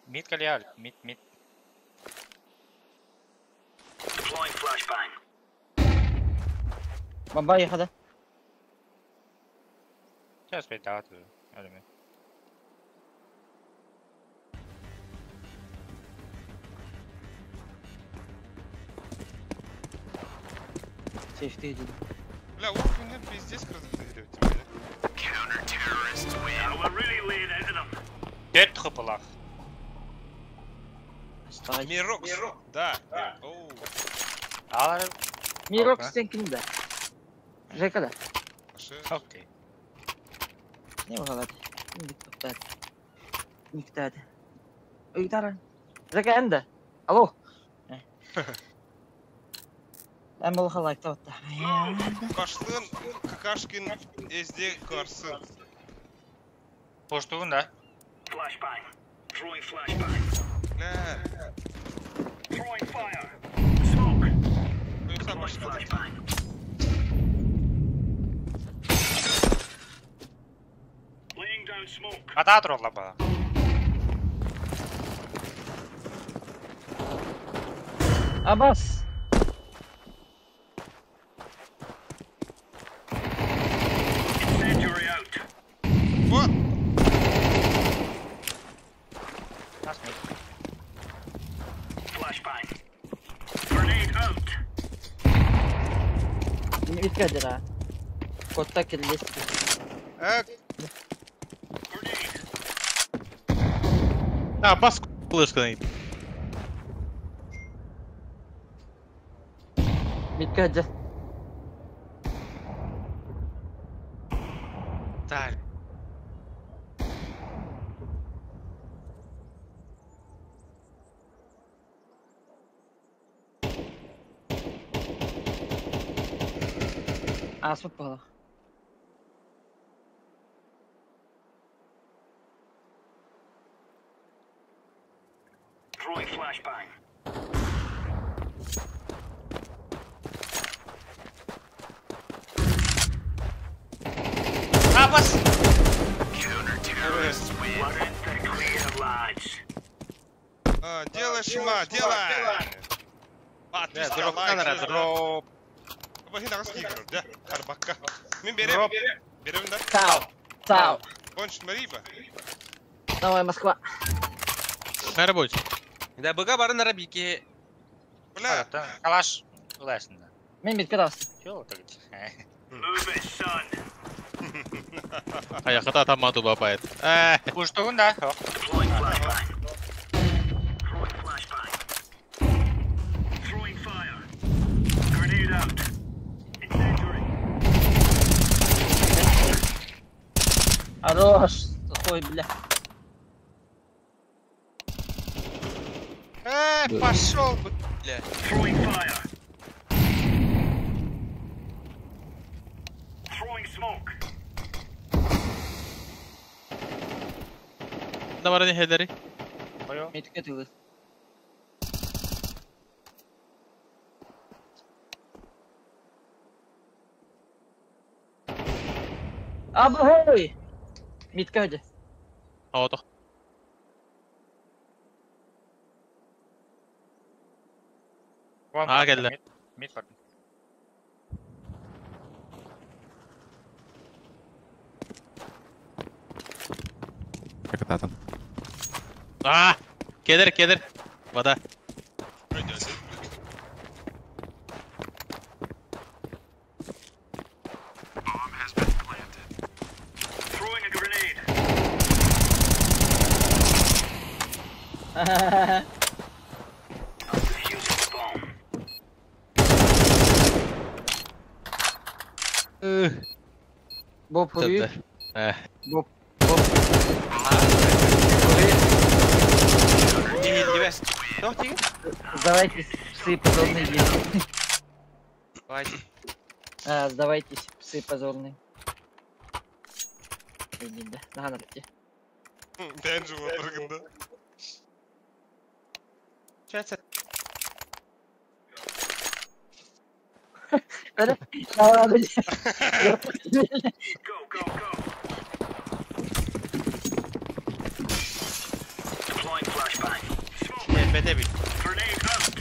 Mid калиаль. Мид, мид. Deploying flashbang. Bomba yakala. Сейчас пойдет. Safety edildi. Бля, Оркин пиздец красивый тебе. Counter-terrorists win. Now we're really laying into them. Пять хапалах. Мирокс. Да. Оу. Мирокс sen kimde? Жека Окей. Не могла. Никто. Уйдаран. Жека энде. Алло. Ben bu halakta hatta. Кашлын, Какашкин, СД Карсын. Поштугун, да? Flashbang. Throwing flashbang. Бля. Throwing fire. Smoke. Deploying flashbang. Laying down smoke. Ата тролла ба. Abbas. Incendiary out. Вот. Нас мид. Flashbang. Grenade out. Bitmedi ha. Kotta kirli. А, бас кулышканы. Bitmedi. Так. Asma bala. Throwing flashbang. Abbas. Counter-terrorists win. We're in the clear, lads. А, делай шума, делай! Подписка, Дроп, лайк, надо, звезда. дроп. Бахин ағас кигер, да? Арбакка. Мен берем. Берем, да? Сау. Сау. Конч, Мариба. Давай, Москва. На работе. Да, быга бары на рабике. Бля. Калаш. Лесн. Мен бит карасы. Чего так? Move it, son. А я хата там мату бапает. Поштугун, да? Deploying flashbang. Throwing flashbang. Throwing fire. Grenade out. Incendiary. Хорош. Ой, бля. Пошел бы, бля. Throwing fire. Throwing smoke. Давай, не хедери. Метке тылы. Абы! Митка hadi. Ото. Вон. А, келді. Мид, мид бар. Кытаатын. Аа! Кедер, кедер. Вода. Throwing a grenade. I'm defusing the bomb. Боб хури. Боб. Боб. Сдавайтесь, псы позорные. Давайте. А, сдавайтесь, псы позорные. Да, надо идти. Бенджи отыргында. Сейчас. Go, go, go. Deploying flashbang. Smoke. Grenade out.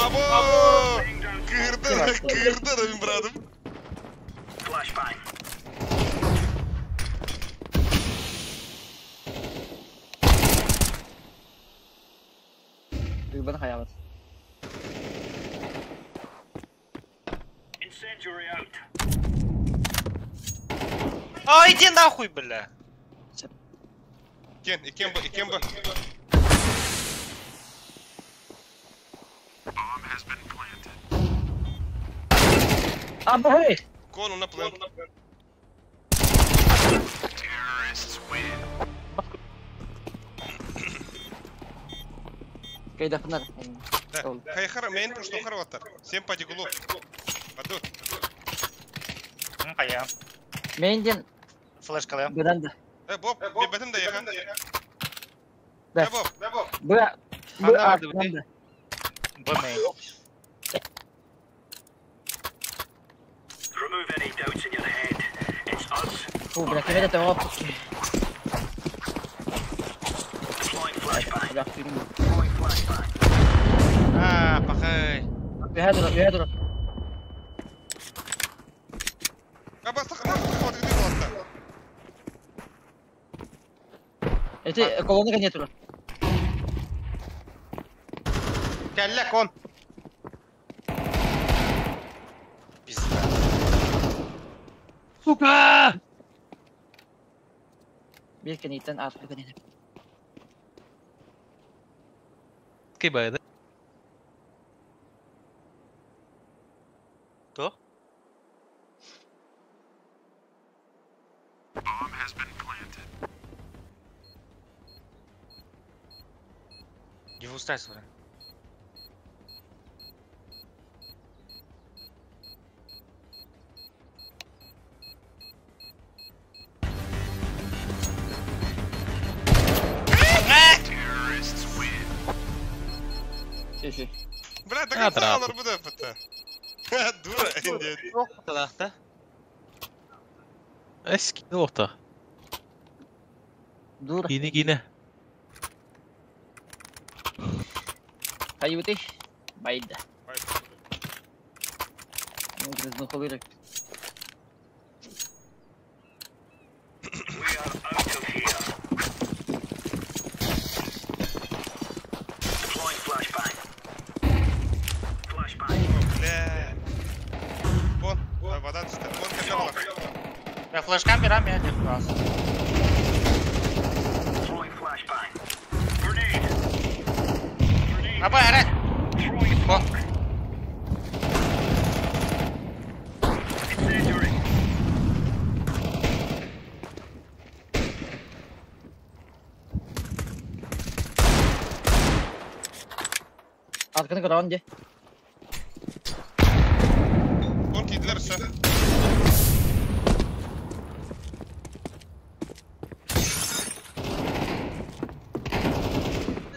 Або! Кырды, кырды да мин братым. Flashbang. Дүйбен хаябат. Incendiary out. А, иди нахуй, бля. Кен, икен б, икен б. Абы! Кон на плент. Кайда фонар. Хайхар, мейн пуш тухар ваттар. Всем по дигулу. Аду. Кая. Мейнден. Флешка, да? Биранда. Боб, бетим да еха. Да. Боб, Боб. Б. Б. А, биранда. Б мейн. Remove any doubts in your head. It's us. Фу, бля, кем это оп. Deploying flashbang. Бля, фирма. Deploying flashbang. А, пахай. Ядро, ядро. Эти колонны нету. Кәллә кон. Пизда. Сука! Бир кенеттен артық кенет. Кибай, да? Кто? Не устраивай. Бля, до конца алар буде пыта. Дура, инде. Да. Эски орта. Дура. Кине кине. Хайбыты. Байда. Ну, грызну холырок. We are out of here. Deploying flashbang. Flashbang. Бля. Вон, вода түсті. Вон кәллә бала. Я флешкам берам, я не раз. Throwing flashbang. Grenade. Grenade. Аба, әре. Throwing Кон. smoke. Incendiary. Арканы көрөн де. Вон киделер все.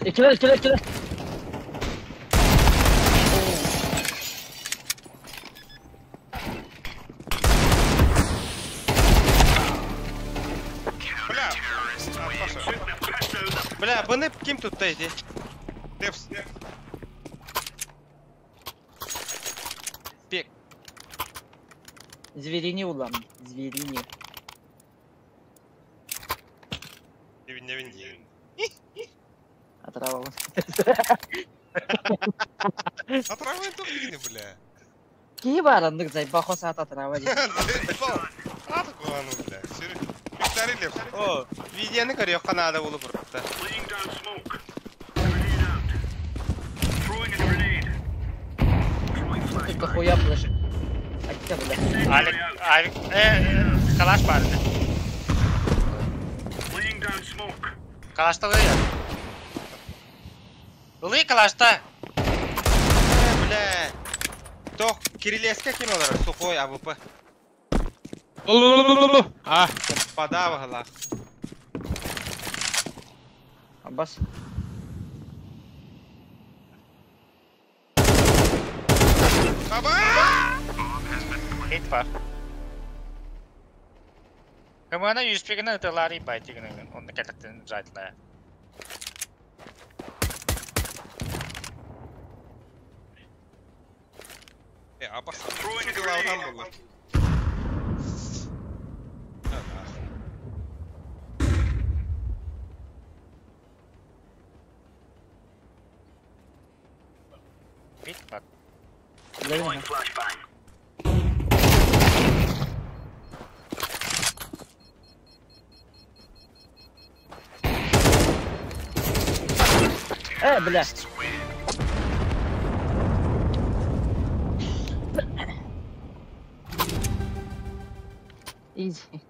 Икилер, икилер, икилер. Бля. А, Паша. Бля, бұны ким tuttu иди? Девс. Пек. Зверини улам, зверини. Невин диэн. Отрава. Отрава это билигин бля. Киһи баар оннук зайба хос аат отрава диэн. Аата куһаҕан бля. Сүрү. Викторий Лев. О, видеоны көрүөххэ наада буолу бурта. Laying down smoke. Grenade out. Throwing a grenade. Throwing Тут flashbang. дохуя флешек. Айтта бля. Алик, Алик, калаш баар этэ. Laying down smoke. Калашта ылый. Ылый калашта. Э, бля. Тох, Кириллеска ким олорор? Сухой АВП. А, Падава гала. Аббас. Аба! Хит бар. Кымына юспегіне ытылары байтигінің, оны кәтіктен жайтылая. Э, Абас. Дылаудан булар. Бит бар. Throwing flashbang. Бля. Изи.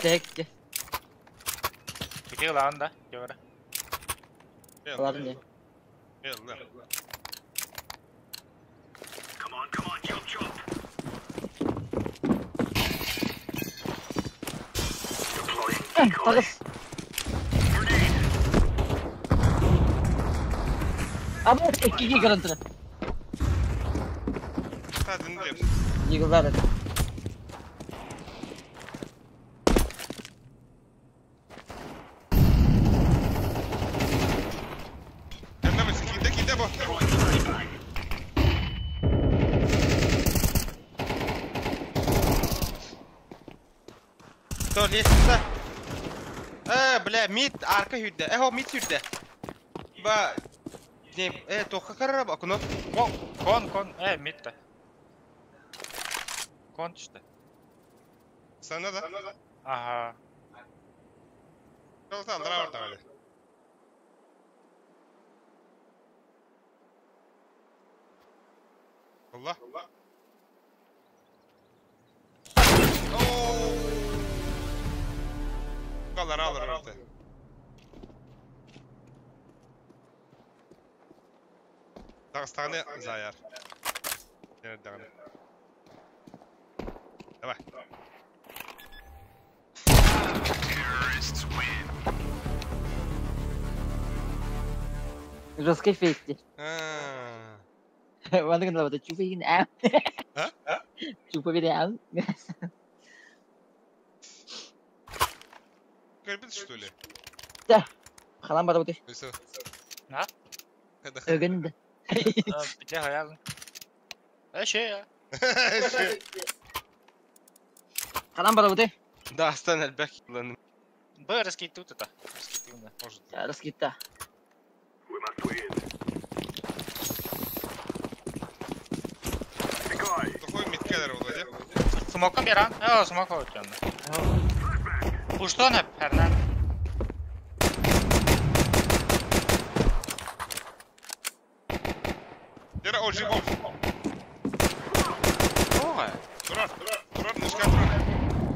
Так, Кити ылаан да, кемere. ладно. не. Элла. Come on, come on, chop chop. Deploying decoy. Таҕыс. Grenade. Аба иккиге көрөн турар. Тадын Лев. Йыгылар это. Кэннэ киде киде бу. Throwing flashbang. То, лестница. Э, бля, мид арка хүрдэ. Э, хо, мид хүрдэ. Ба, не, э, тоққа қарарап, окно. Кон, кон, кон, мид да. Кон түсті. Сана да. Ага. Жолта алдыра бар даҕаны. Алла. Ооо. Kallar alır orada. Дагыстаны заяр. Даганы. Давай. Terrorists win. Жесткий фейк. А. Ваннык лабата чупа ам. А? Чупа ам. Көрбүт что ли? Халан бара бути. Өсө. А? Өгүн. Бите хаялын. Э, шей я. Халан бара бути. Дастан элбэх кыланым. Б, раскид тут это. Раскид тут. Может. Раскитта. We must win. Decoy. Такой миткелер Володя. Смока беран. Э, смока өткен. Пуштон Фернан. Дера о жив. Ой. Турар, турар, нычка турар.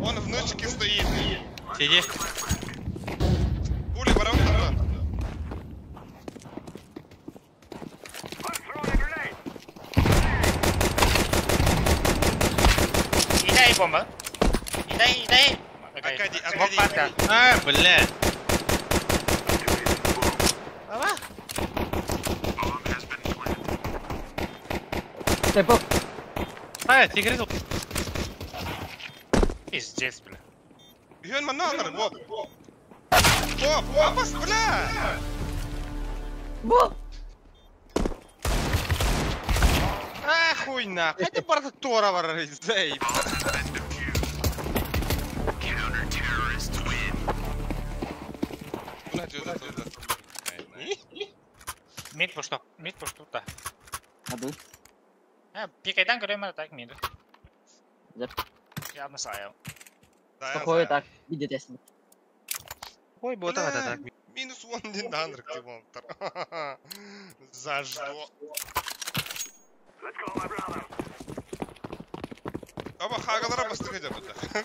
Он в нычке стоит. Сиди. Пули барабан турар. I'm throwing a grenade. Идай бомба. Идай, идай. Аркадий, Смок Аркадий. парка. А, бля. Ава. Bomb has been planted. Тепо. А, тигр Пиздец, бля. Бьен манна алар, воп. Воп, апас, бля. Бу! А, хуй на. Хотя барда Тора варарый, заеб. Мид пушто, мид пушто, да. Аду. Пикайдан көрөм так мид. Зап. Я насаял. Спокойно так, видите. Ой, бота это так. Минус 1 дин типа. За что? Аба хагалара бастык эдер бу.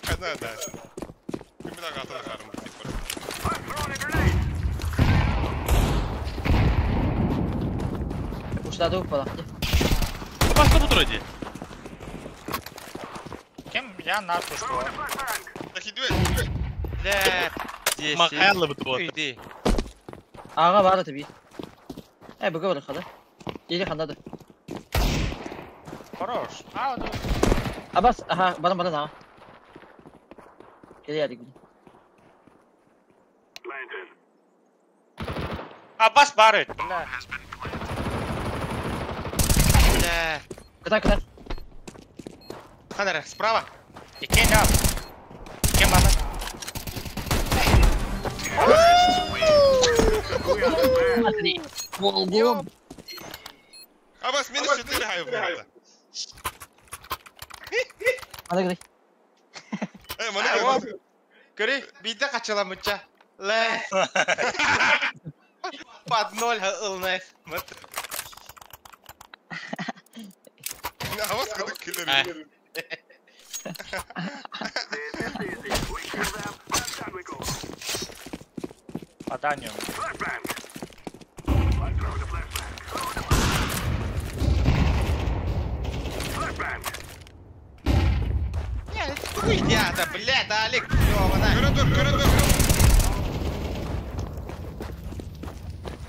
Када да. Ким да гатар харым типа. Ушла дух пала. Баста бу тура ди. Кем я на пушту. Так иди. Бля, 10. Махайлы бу тура. Иди. Ага бар таби. Э, буга бар хада. Или ханда. Хорош. А, ну. Абас, ага, баран баран ага. Келе ярик. Абас бар бля. Бля. Куда, куда? Ханера, справа. Икен да. Икен бана. Смотри. Волгом. Абас минус 4 хайв бля. Мана Э, мана Көрей, бейді қачыламыча. Лэ. Под ноль ылнай. Абас кыдык киллер. Поданию. Хуйня-то, блядь, Алик, ёбана. Коридор, коридор.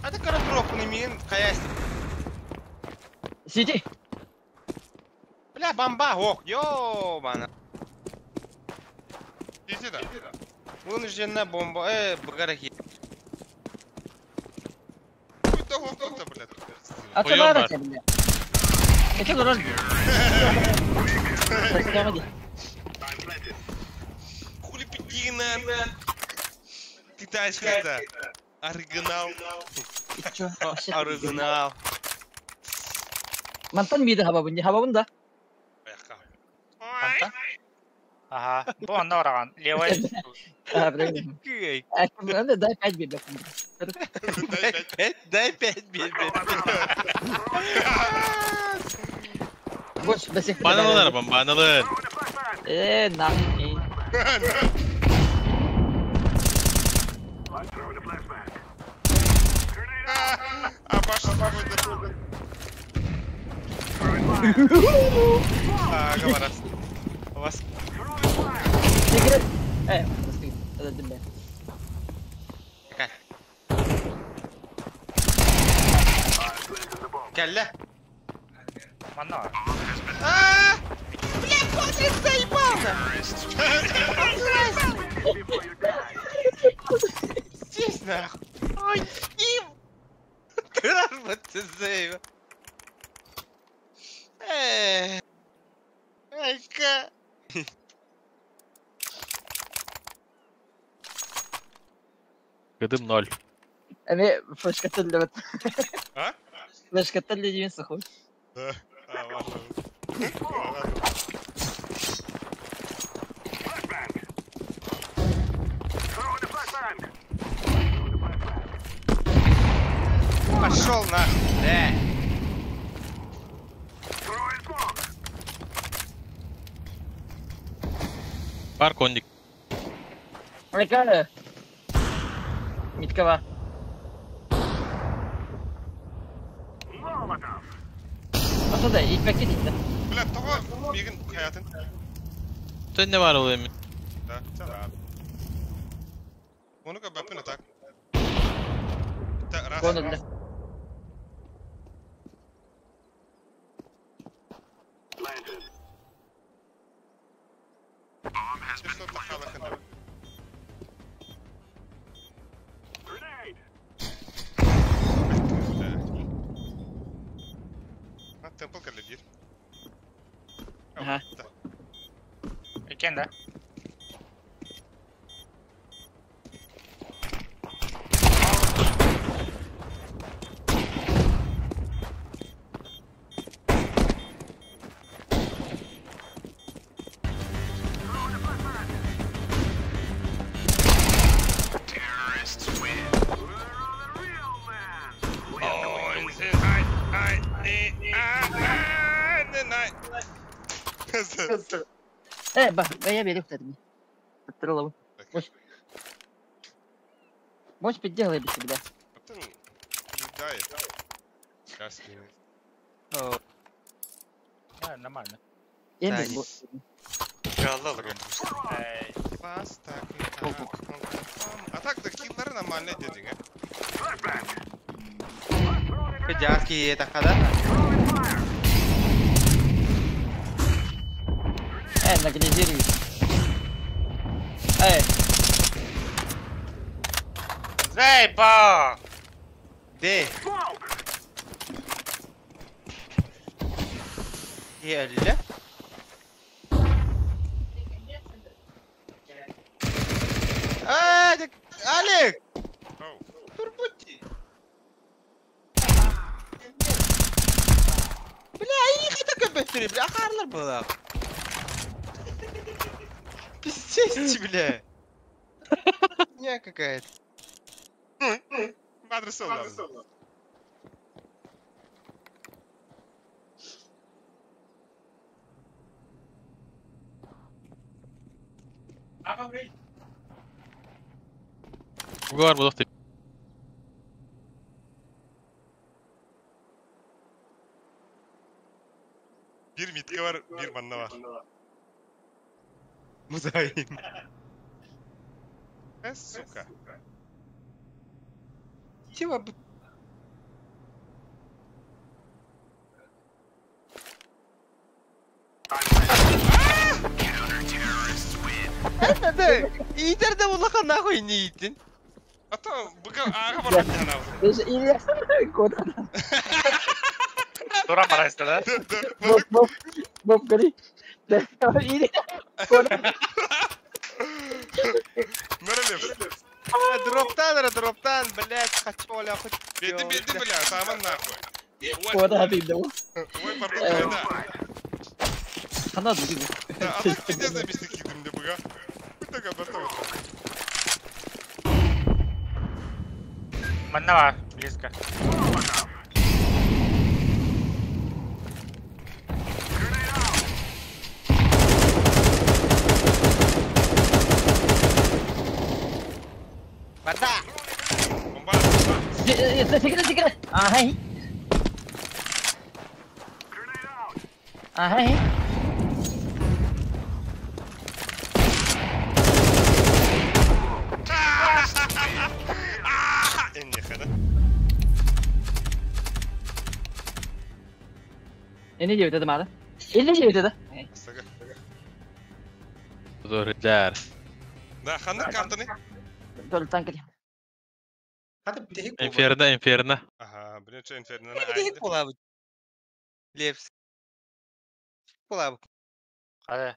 А ты коридор мин, хаясь. Сиди. Бля, бомба, ох, ёбана. Иди да. Вынужденная бомба, бугарахи. Куда ох, блядь. А ты бара тебе, бля. Это дороже. Хули пидина. Китайская это. Оригинал. Оригинал. Мантан миди хабабын, хабабын да. Манта? Ага, бу онда ораган. Левый. А, блин. Дай 5 бит. Дай 5 бит. Больше до сих пор. Баналар, бомбаналар. На. А Паша спокойно. А, говорят. У вас. Келле. Мана. А! Бля, Патрик заебался! Здесь нахуй. Ой, им! Как ты заебал? Айка. Кыдым 0. Эми флешкаттан А? Флешкаттан деймин сахуй. Да. А, важно. Пошел нахуй. Да. Бар кондик. Айка. Миткова. А да, и пакет да. Бля, того мигин хаятын. Sen ne var olayım? Да, чара. Оны бапын так. Та раз. Понял, да. Иккен да. Terrorists win. Oh, it's I, I, E, A, A, N, I. Ба, я верю в это. Троллов. Мощь. Мощь подделай без себя. Потом дай. Сейчас. А, нормально. Я не Жалалар Эй. А так да киллары нормально dedin ha. Жаски такада. Наглизируй. Эй. Заебал! Де. Еле. Алик! Турбути! Бля, их это быстрее, бля, харлар была. Пиздец, бля. Не какая-то. Адрес Угар был ты. Bir mitke var, bir manna var. Muzayim. Сука. Чего? Это, итерде улахан нахуй не идин. А то быка ага бар Куда? Тура барайсты, да? Боп, боп, боп, гори. Или куда? Дроптан, дроптан, блядь, хочу, оля, хоть. Беди, беди, бля, саман нахуй. Куда ты иду? Ой, пардон, да. Хана дуги. А так пиздец на месте кидым, да быга. Так, обратно. Манна близко. Вода! Бомба! Секрет, секрет! Ага. Ага. Ne diyor dedim abi? 50 şey dedi. Зор Да, ханна картаны. Дол танк. Инферно, инферно. Ага, блин, что инферно? Левс. Кулабы. Hadi.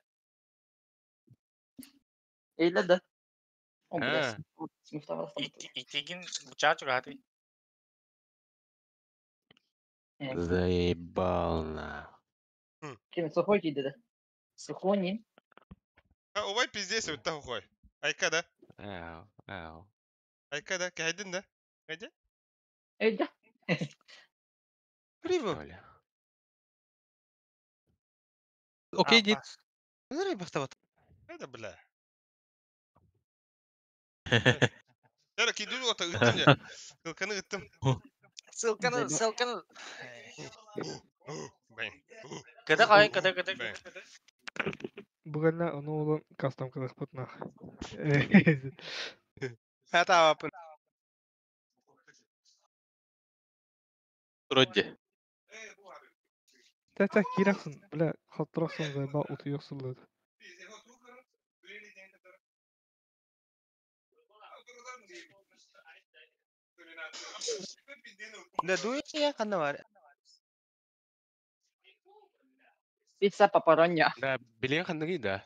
Eyle de. Ha. İtigin bıçağı çok hadi. Заебал на. Kim сухой dedi. Сухони. А, увай пиздец, вот такой. Айка да? Ау, ау. Айка да, кайдын да? Кайды? Öyle. Привет. Окей, дед. Это бля. Яра кидүл ота ыттым я. Кылканы ыттым. Ссылканы, ссылканы. Бэн. Кыда кай, кыда, кыда. Бүгін оны олан кастом кылых путнах. Это апын. Вроде. Тә-тә кирәксен, бля, хаттыраксың заебал утуяксың dedi. Да дуя ханна бар. Пицца папароня. Да, билен ханныгы да.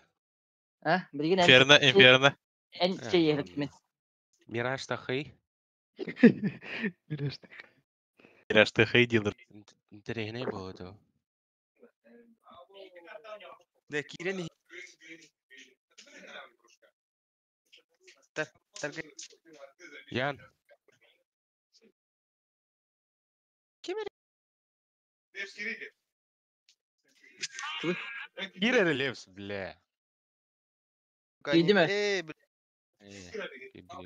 А, билигин эн Инферно, инферно. Эн чэй иһэр мин. Мираж тахый. Мираж. Мираж тахый дилер. Интэриэһинэй буолуо дуо? Дэ киирэн иһ. Ян. Ким эрэ? Киир эрэ Левс, бля. Киирди ме? Ээ, бля. Ээ, киирди.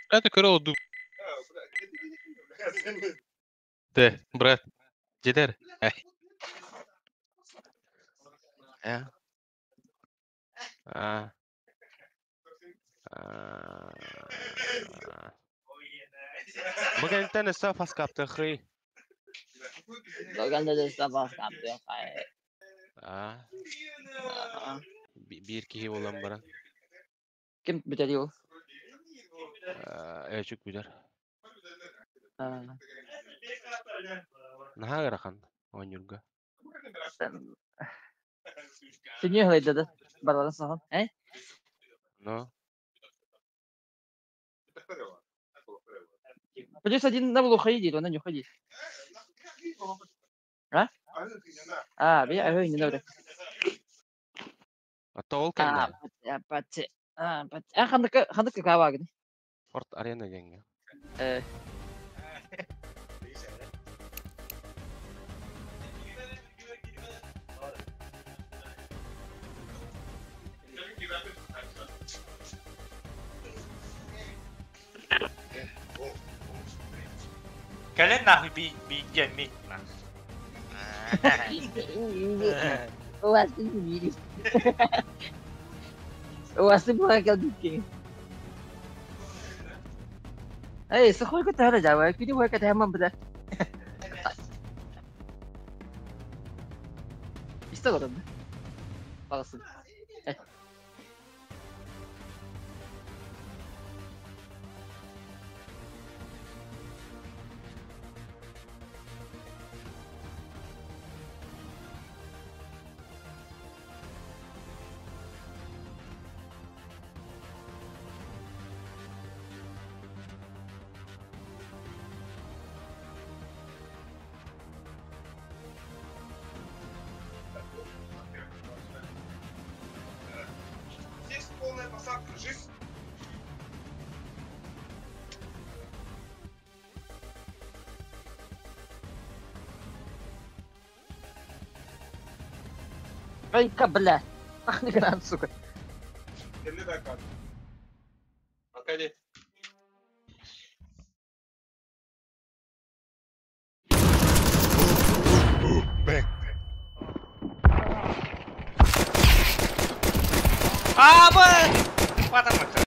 Это көрө олду. Де, брат. Дедер. Ай. Э? А. А. Бу кэнниттэн өссө фаскаптыхый. Логан да саба капты. А. Биир киһи буолан баран. Ким бүтэри ол? Өөчүк бүтэр. А. Наһаа ыарахан оонньуурга. Синье хлайда да. Барбара сахан. Э? Но. Плюс один на было уходить, она не уходит. А? А, бия, ой, не надо. А то ол А, кэннэ. пати, а, пати. А, хандык, хандык кавагын. Форт арена диэҥҥэ. Э. Кэлин нахуй би би мид на. У вас не видишь. У вас не Эй, сухой кытары жабай, күнү бой кытары мам бida. Исте көрөм. Багасын. Здесь полная посадка, жизнь. Ай-ка, бля. Ах, не гран, сука. Аркадий. Бэнг. А, б! Потому что.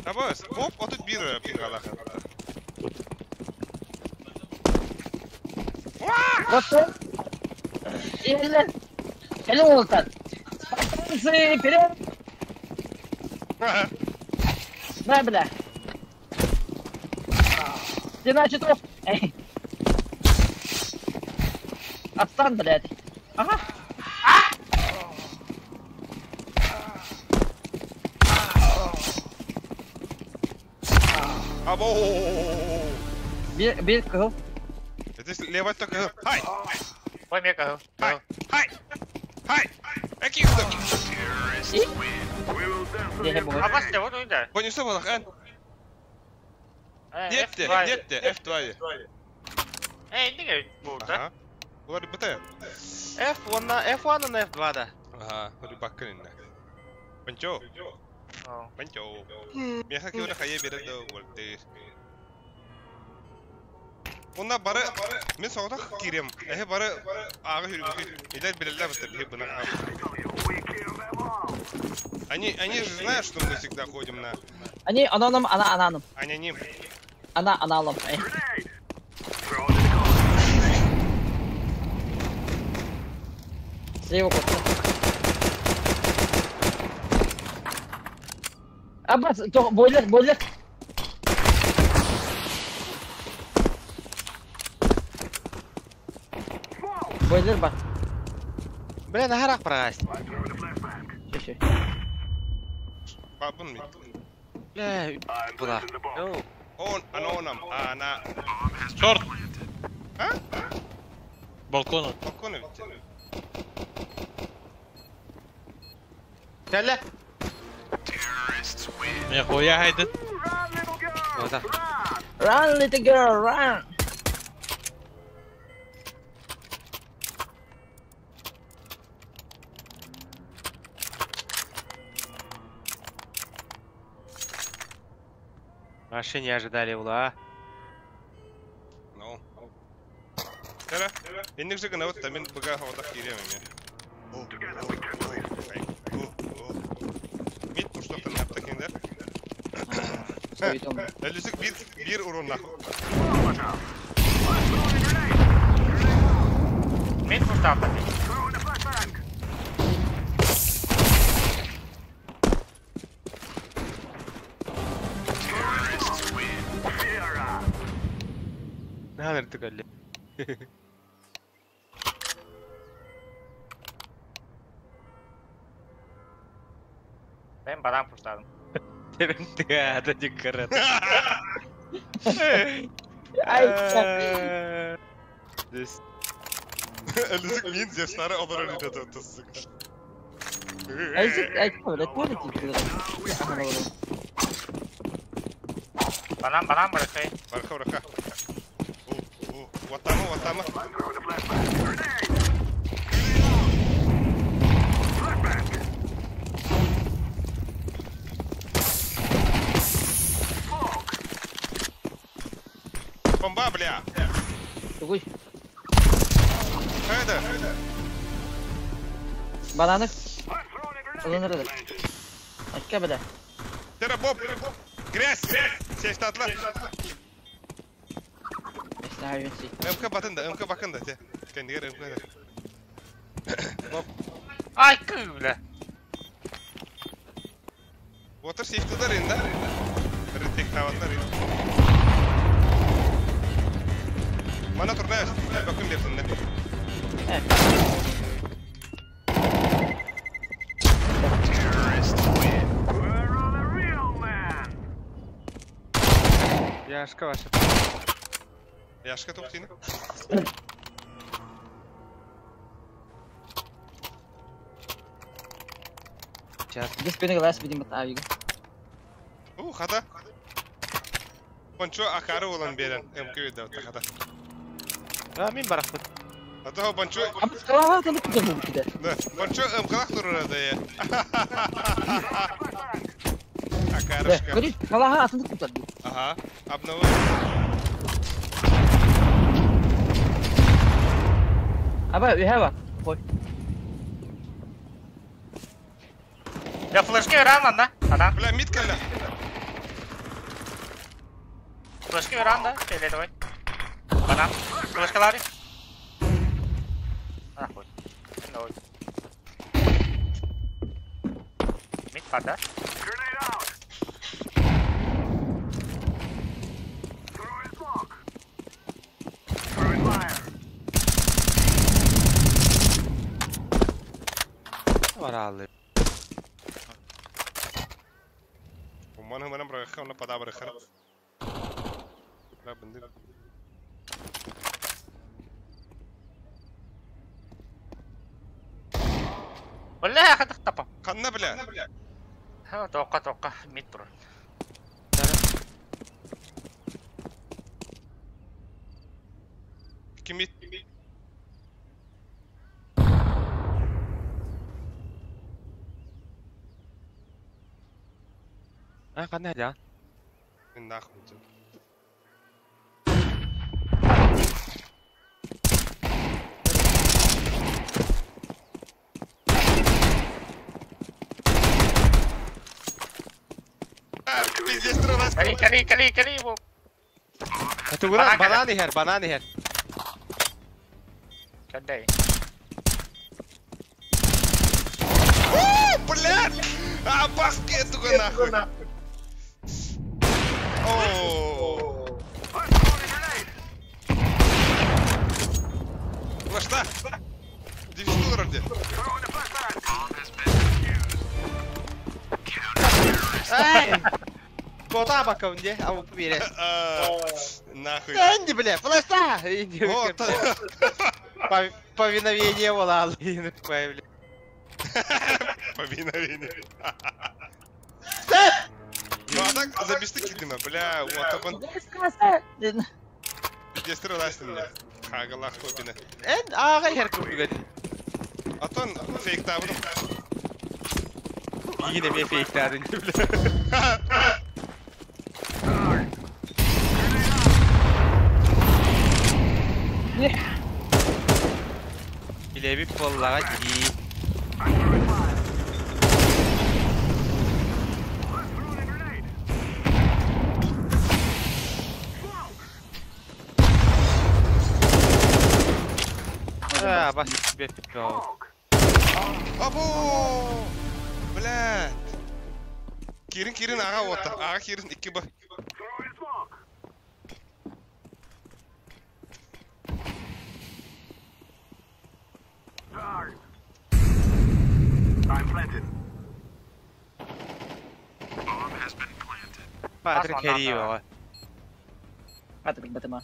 Абас, оп, отут бир пингалах. Вот. Эле. Эле олтан. Патронсы, вперед! На, бля. Стена часов. Эй. Отстань, блядь. Ага. Або. Бир, бир, кыл. Здесь левая только. Хай! Ой, мека. Хай! Хай! Хай! Экиздым! Абас, вот уйда. Понесу балах, эн. Нетте, нетте, F2. Эй, не burada. Улар бите. F1 на F1 на F2 да. Ага, улар баккын инне. Панчо. Панчо. Меха киуна хайе бере да волтер. Онна бары мен соғдақ кирем. Эхе бары ағы хүргү. Илер билелер бит бихи буна. Они же знают, что мы всегда ходим на. Они ананом, ана ананом. Они ним. Ана аналом. Слева кот. Аббас, то бойлер, бойлер. Бойлер бар. Бля, нахарах прогась. Все. Бабын мид. Бля, куда? Он, анонам, она. Шорт! А? Балкона. Балкона ведь. Кэллэ. Нихуя хайдет. Вот так. Run, little girl, run! Вообще не ожидали ула. Ну. Кара, инник же гына вот мен бага хавата кире мен. Мид пуштоктан yaptı киндер. Элүсүк бир урон нахуй. Мид пуштоктан. Наверное, ты голли. Ben baran puşladım. Ты, это не карат. Ай, Здесь. Элүсүк мин зевстары олар өлүдө туссук. Ай, ай, блядь, понял Банан, банан bırakayım. Барха, барха. Ватама, ватама. Бомба, бля! Тугуй. Хайда! Бананы. Ылынырды. Акка, бля. Тера, боб! Грязь! Сештатла! МК батында, МК бакында, те. Кендигер МК. Боб. Ай, бля. Water safety'дар инда. Ретек таваттар. Мана турнаш, бакын берсин. Яшка ваша. Яшка топтины. Сейчас. Здесь спины глаз, видимо, авига. У, хата. Пончо акары olan берен МК да хата. А, мин барахпыт. А то пончо. А, ты куда был куда? Да, пончо МК турара да я. Акарышка. Говори, калага атын куда? Ага, обновил. Аба, we have a. Ой. Я флешки рано, да? Ана. Бля, мид кэллэ. Флешки рано, да? Фиолетовый. Банан. Флешка лари. Нахуй. Нахуй. Мид пада. Баралы. Уман хыманам браха, онна пада браха. Бра бынды. Бля, хатах тапа. Ханна бля. Ха, тока тока, мид тур. Кимит. А, ханна да. Нахуй. Пиздец, троллас. Кали, кали, кали, кали. Тугуран, бананы хер, бананы хер. Кадай. О, блядь! А, баскет туга нахуй. О! Вошла! Дивизия олорор дии. Эй! Кота бакам де, а вы поверь. Нахуй. Энди, бля, флеша! Повиновение волал. Повиновение. Ну а так забисты кидыма, бля, вот он. Пиздец, рылась на меня. Хагалах топина. Эн, ага, херку бігет. А то фейк табын. Yine mi fake'lerdin бля. Билеби поллага ди. А, бас тебе пикал. Або! Блядь! Кирин, Кирин, ага, вот. Ага, Кирин, 2 Б. Патрик Хариева. Патрик Батыма.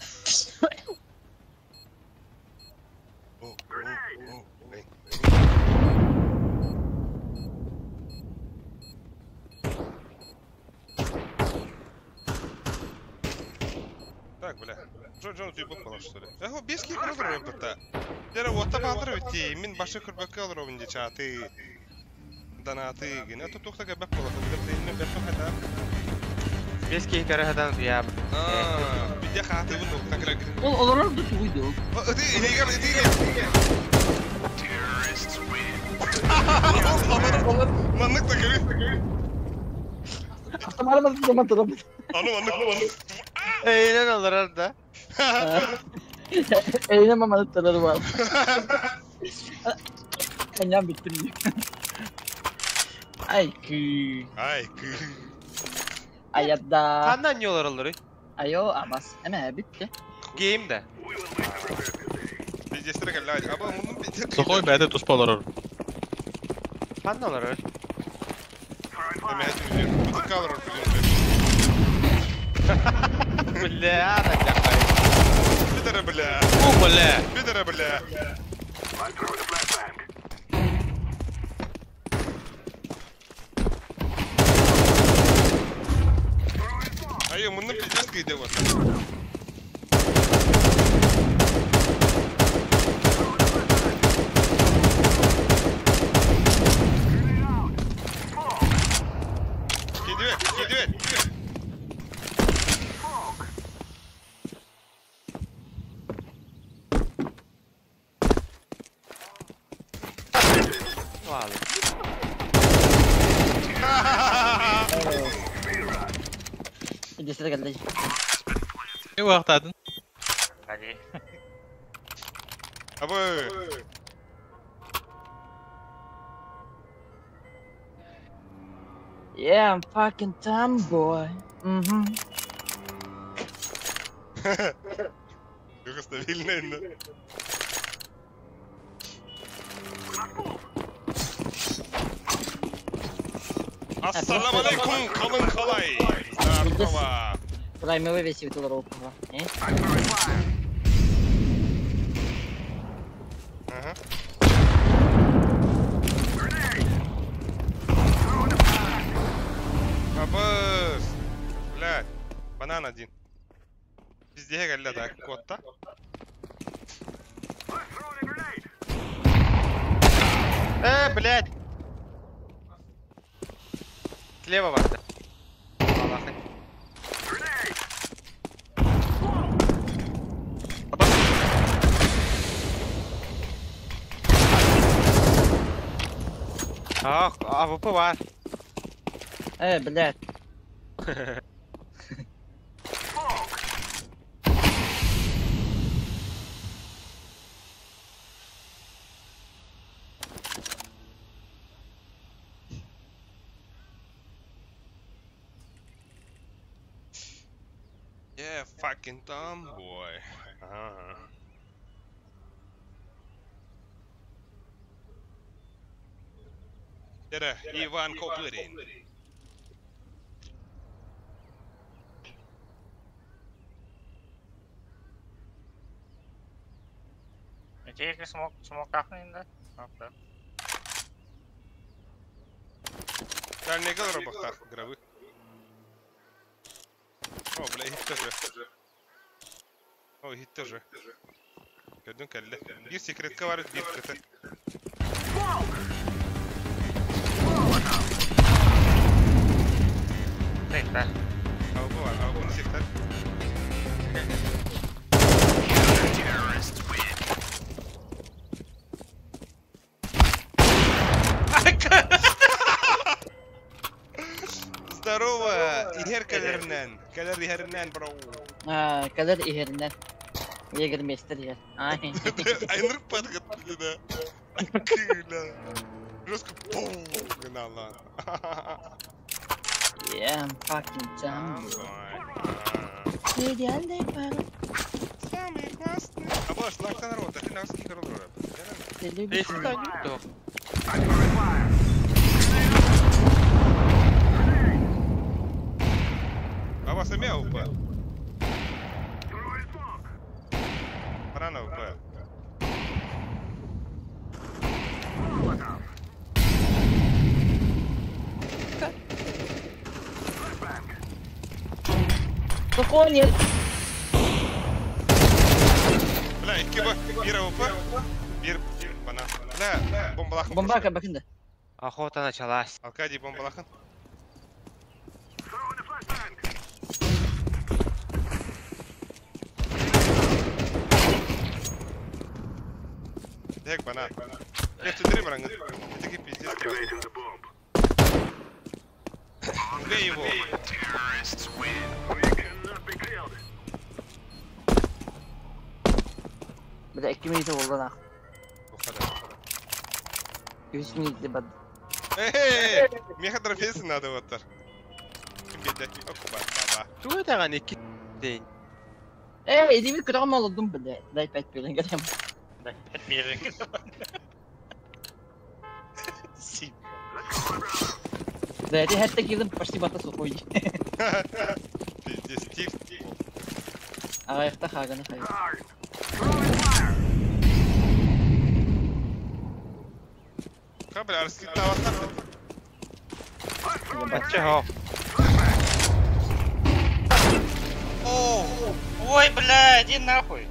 Так, бля. Джон, ты бог что ли? Эх, без кибердрома бата. Дера, вот табалдыр ведь, мин башы күрбәккә алырым инде чаты. Донаты генә тотук та гәбәк була. Бер бер хата. Без кибердрома я. А, бидә хаты бу нокта керә. Ул олорор да туйды ул. Иди, иди, иди. Terrorists win. Маннык та керә. Автоматом zaman tarafı. Аны, аны, аны. Eğlen alır da. Eğlen mamalı tarafı var. Eğlen bittim. Ay kı. Ay kı. Ayada. Kandan yollar olur. Ayo abas. Hemen bitti. Game de. Сухой бәді туспа олорор. Kandan olur. Бля, такая. Пидоры, бля. О, бля. Пидоры, бля. Ай, мунны пиздец кыйды вот. Кидывет, кидывет. Geldi. Ne vaqtadın? Hadi. Abi. Yeah, I'm fucking tomboy. Mhm. Yok stabilne. Ассалам алейкум, kalın kalay. Здорово. Прайм вывесил руку. Ага. Абыс. Блядь. Банан один. Пиздеге geldi да, котта. Блядь. Слева варта. Ах, АВП var. Блядь. Yeah, fucking tomboy. Ага. Дere, Иван Копырин. Эти смок, смок да? Да. Дальний гол робохтах, гробы. О, бля, hit тоже. О, hit тоже. Gördün kelle. Bir secret var, bir kötü. Değil be. Avgu var, avgunu siktir. Terrorists win. Здорово, ихер кэлэринэн. Кэлэр иһэринэн, бро. А, кэлэр иһэринэн. Егермейстер иһэр. Ай. Айнырык падгат да. Кыла. Жестко пум гнала. Yeah, I'm fucking done. Идеальный парень. Самый классный. А больше лакта народ, а ты на сколько роллов? Ты любишь меня. А вас имя УП? Рано УП. Спокойнее. Бля, iki bu, bir УП, bir bana. Бля, бомбалахын. Бомбака бакында. Охота началась. Аркадий бомбалахын. Дек банан. Я тут три баранга. Это пиздец. Убей его. Terrorists win. Бля, 2 минута oldu lan. 3 минута бад. Эй, меха трофейсы надо вот так. Баба. Ту это не ки день. Эй, иди bir kırağım oldum бля. Дай 5 миллион грамм. Дай 5 миллион. Да, я хәтта килдем почти бата сухой. Пиздец, тип. Аяқта хаганы хай. Кабель арски таваттар. Чего? О, ой, бля, иди нахуй.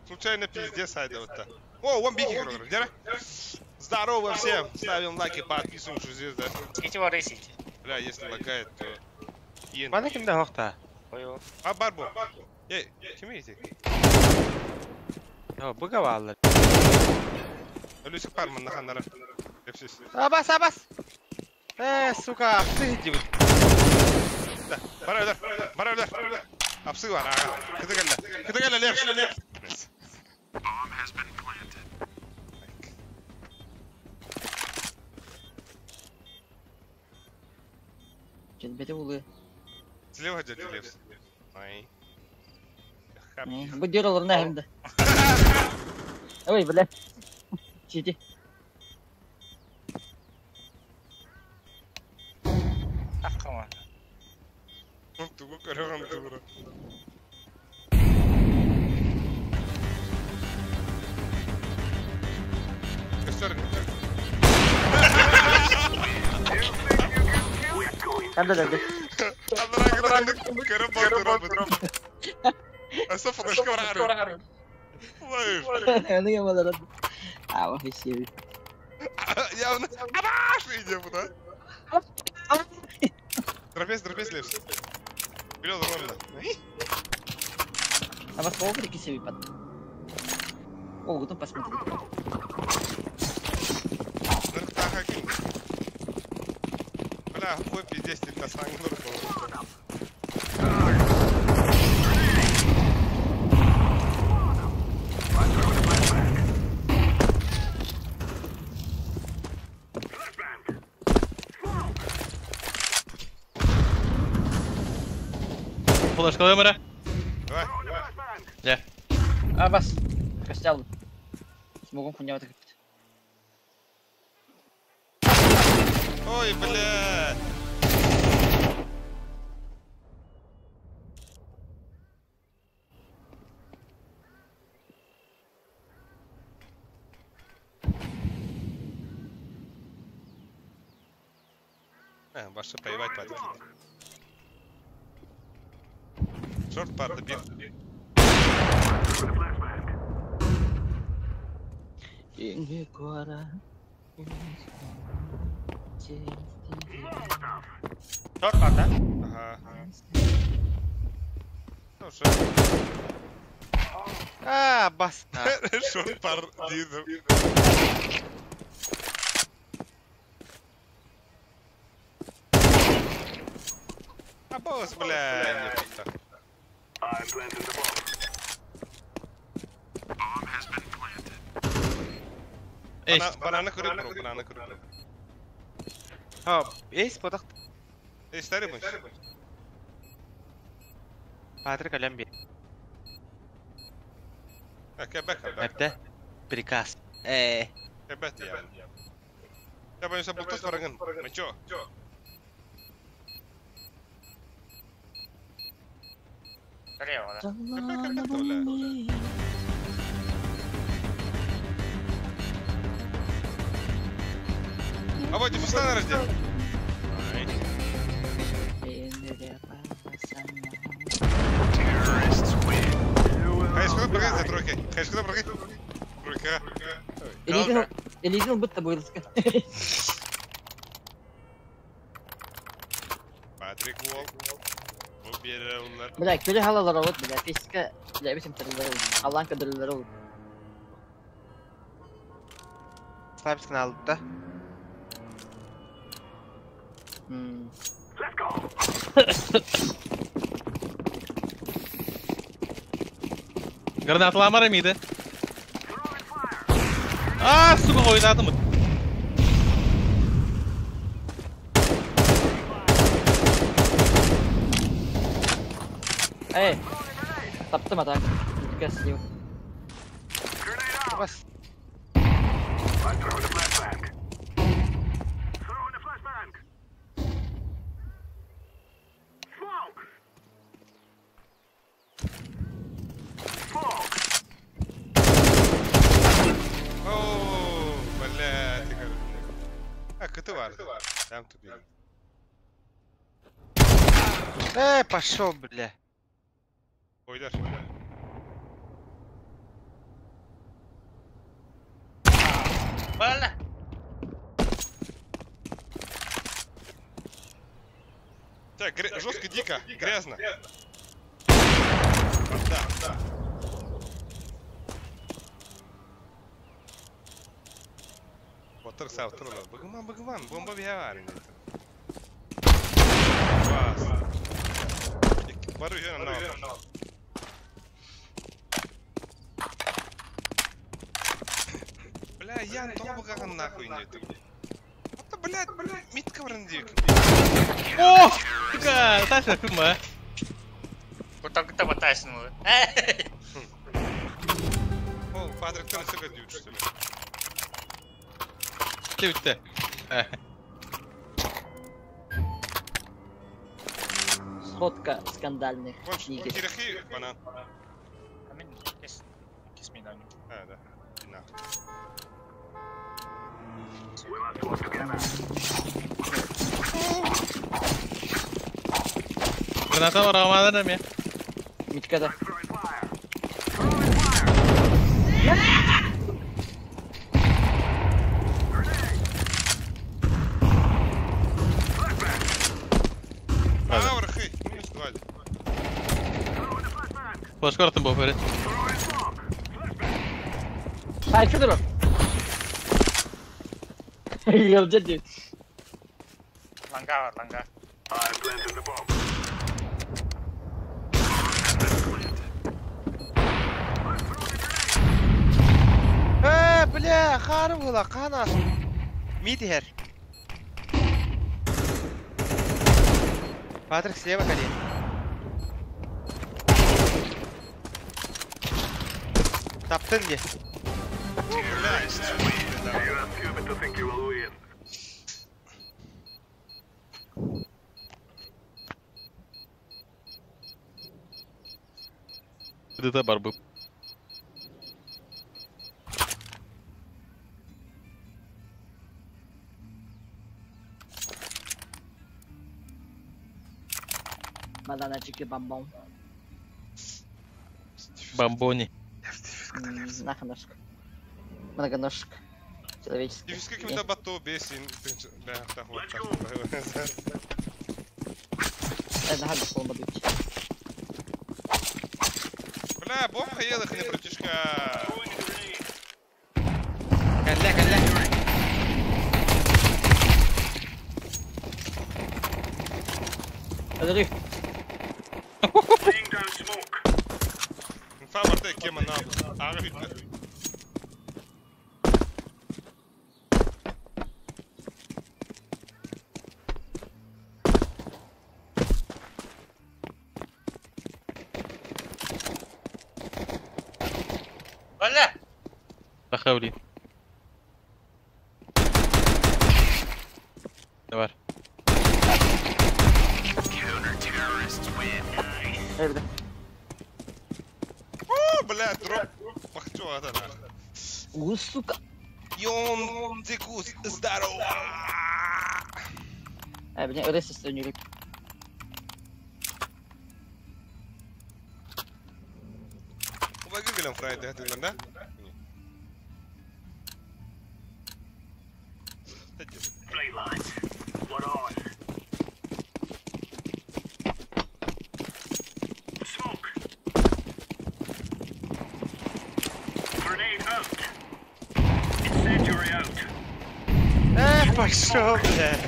Случайно пиздец айда вот так. О, вон бики, короче. Здорово всем, ставим лайки, подписываемся, звезда. Сити рейсите. Бля, если лагает, то... Bana kimde hokta? А, барбу. Эй, ким эти? О, быга валлар. Люсик парман наханара. Абас, абас! Сука, апсы иди. Да, барайдар, барайдар. Апсы var, ага. Кыты келді, кыты келді, лепш. Bomb has been planted. Бете улы. Слева дядя Левс. Ай. Bu diyorlar ne hem de. Ой, бля. Сиди. Ахкама. Тугу көрөгөн тугура. Көстөр. Ханда да. Көрөп бак Asa флешка бар. Аны ямалар. А, вообще. Явно. Абаш идем, да? Тропез, тропез, Левс. Вперед, ровно. А вас по себе под. О, вот он посмотри. Бля, хуй пиздец, ты тасангнур. Флешка вымера. Давай. Дьэ. А бас. Костял. Смогу хуйня вот Ой, бля. А, ваша поебать падает. Шорт пар добил. Шорт бар, да? Ага. Ну, шорт. А, бас. Шорт пар дизель. А босс, бля, не Банана курит, бро, банана курит. А, есть потах. Эй, старый мышь. Патрик Алямби. А, кэбэк, Это приказ. Кэбэк, я. Я боюсь, я буду вараган. Мы чё? Кэбэк, бля. А вот, дефуста на рожде. Хайшкуда прыгай за тройкой. Хайшкуда прыгай. Тройка. Элизин будто будет. Патрик Уолл. Бля, күлі халалар вот, бля, физика, бля, бисим тырылар ол. Алланка дырылар ол. Слабскин алды да. Гранаталамар миди. А, сука, ойнадым. Эй, таптым атак. Красиво. Бас. О, бля, ты как. А, кыты бар. Там тупик. Пошел, бля. Ойдар. Бля. Так, жестко, дико, грязно. Да. Батыр савтырла. Быгыман, быгыман, бомба бия Бас. Бару жена на. Бля, я тобыгаган нахуй не ты. Это, блядь, блядь, митка врандик. О, сука, Саша, кыма. Кутан-кута батайсың. О, Патрик, ты на себя дют, что ли? Ты Сходка скандальных. Кирихи, банан. А, да. Граната барамадыр ме? Миткада. Флашкартын был, парень. А, Федоров! Я дядя. Ланга, ланга. Бля, харвыла, канас. Мидхер. Патрик слева колен. Таптын дии. Это барбы. Бананчики бомбон. Бомбони. Наханошка. Многоножка. Человеческая. Дивиска ким-то бату бесин. Бля, бомба елых не, братишка. Кэллэ, кэллэ. Подожди. Фабарта кема на. Ага, Бля! Тахавли. Давай. О, бля, дроп. Пахчу, это У, сука. Йон, дикус, здорово. Ай, бля, рысы стрелюли. Убагы Фрайдей, это да? Right, lads. We're on. Smoke. Grenade out. Incendiary out. Э, пошел, бля.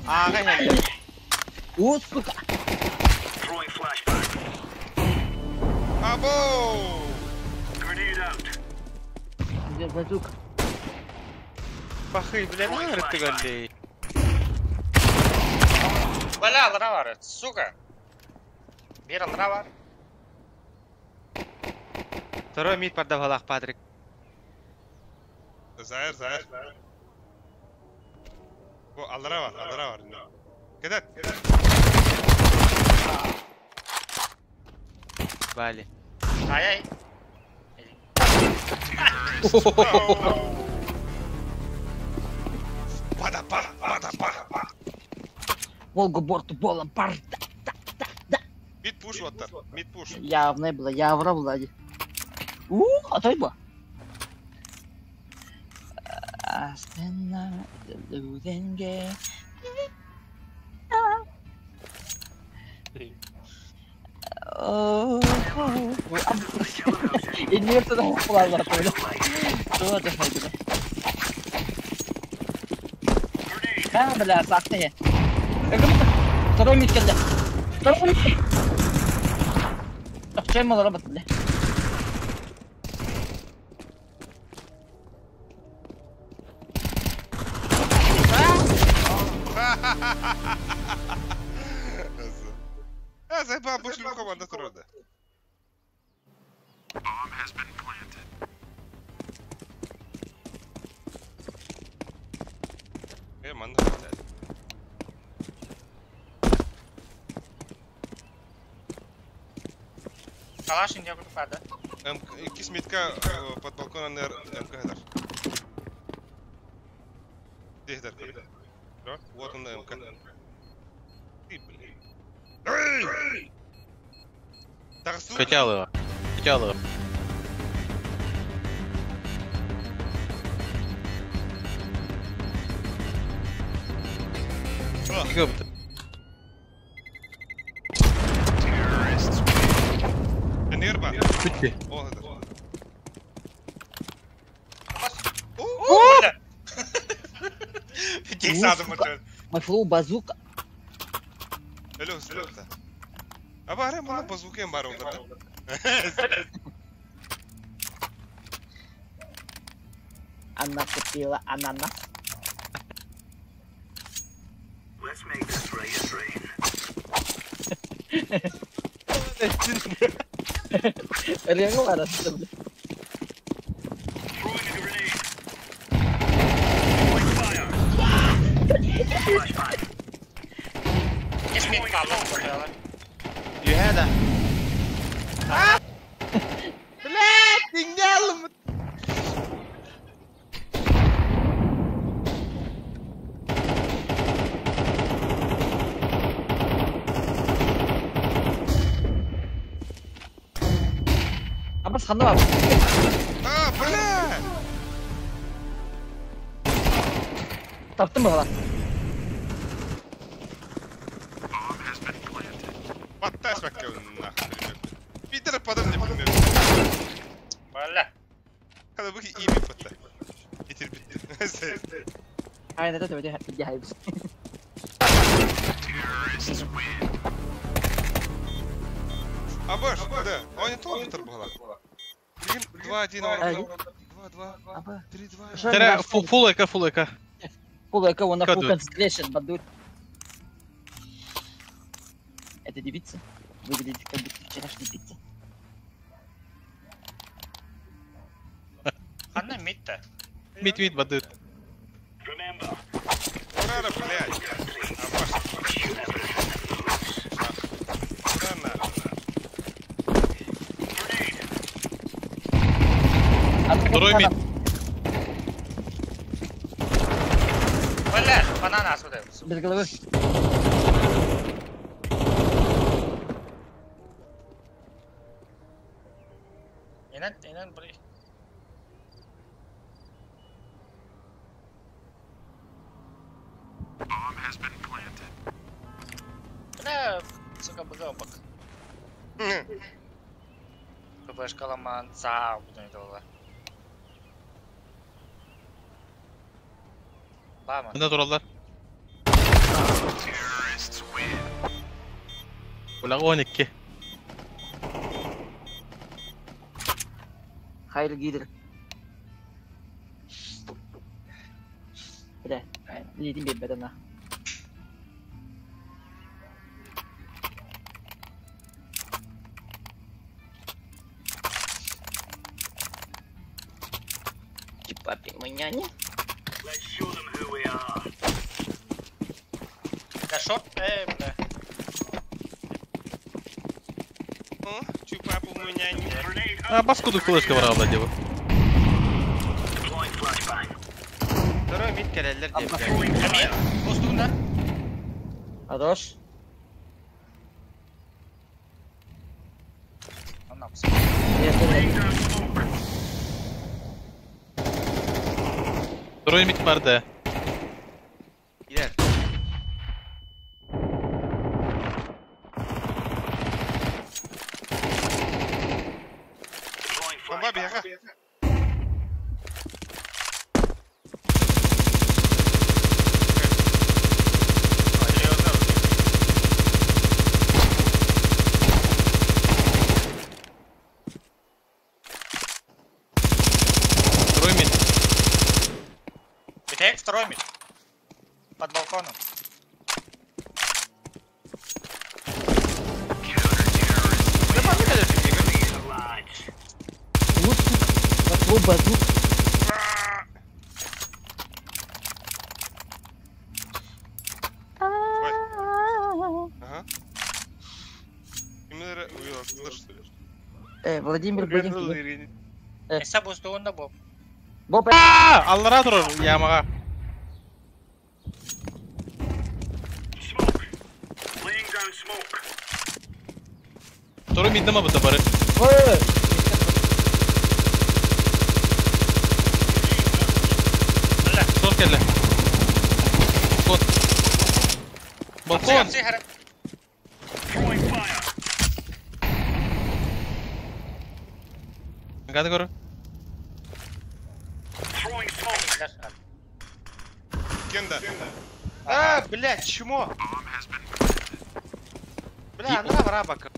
Ага, я. У, сука. Throwing flashbang. Або! Grenade out. Где базука? Пахы, бля, ну ты голей. Бля, алра сука. Бир алра бар. Второй мид подавалах, Патрик. Заир, заир. О, алра бар, алра бар. Кедет. Вали. Ай-ай. Пада, пада, пада, пада. Волгу борту болом пар. Да. Мид пуш вот так, мид пуш. Явно было, явно было. У, а то и было. Иннигер туда упала, Что ты хотел? А, бля, сахты. Второй мид кэллэ. Второй мид. Чем мало работать, бля? А, заебал, больше команда труда. Bomb has been planted. Манна блядь. Калаш инде курду. Икки митка под балконом МК хедар. Дехдар. Вот он МК. Ты, блин. Хотел его. Хотел его. Нерва. Пути. О, это. О, бля. Мой флоу базука. Алло, стрелка. А баре, мана базука им баре олдар. Она купила ананас. Let's make this race rain. Реально арасында, бля. Юхеда. Блядь, дингалым. Абас ханна бар. А, бля! Таптым ба? Подтась бакка нахуй. Питер подам не помню. Бля. Когда вы имя подта. И терпит. Ай, это тебе иди хайпс. А баш, да, он не то Питер была. 2-1, 2-2, 3-2. Тере фул эка, фул эка. Фул эка, он на фул концентрейшн, бадут. Это девица выглядит как будто вчерашняя пицца. Она мид-то. Мид-мид, бадут. Рано, блядь. Второй мид. Бля, банана отсюда. Без головы. Инан, блин. Бля, сука, богобок. ППшка ломанца, буду не долго. Ne durallar? Ulan 12. Hayır giydir. Бля, лидим бедана. Папе, мы няня. Да шот, бля. О, чупапу мы няня. А, баску тут флешка брала, дева. Второй мид келелер деп. Мид, бостугунда. Хорош. Второй мид бар да. Gider. Bomba bir yaka. Второй мид. Второй мид. Под балконом. Вот базук. Ага. Именно что ли? Владимир Владимир. Эса бустугунда Боб. Боб. Аллара durur ямага. Второй мид дома бары. Ой! Сор келе. Балкон. Балкон. Гады көрі. Кенда. А, блядь, чмо. Бля, она врабака.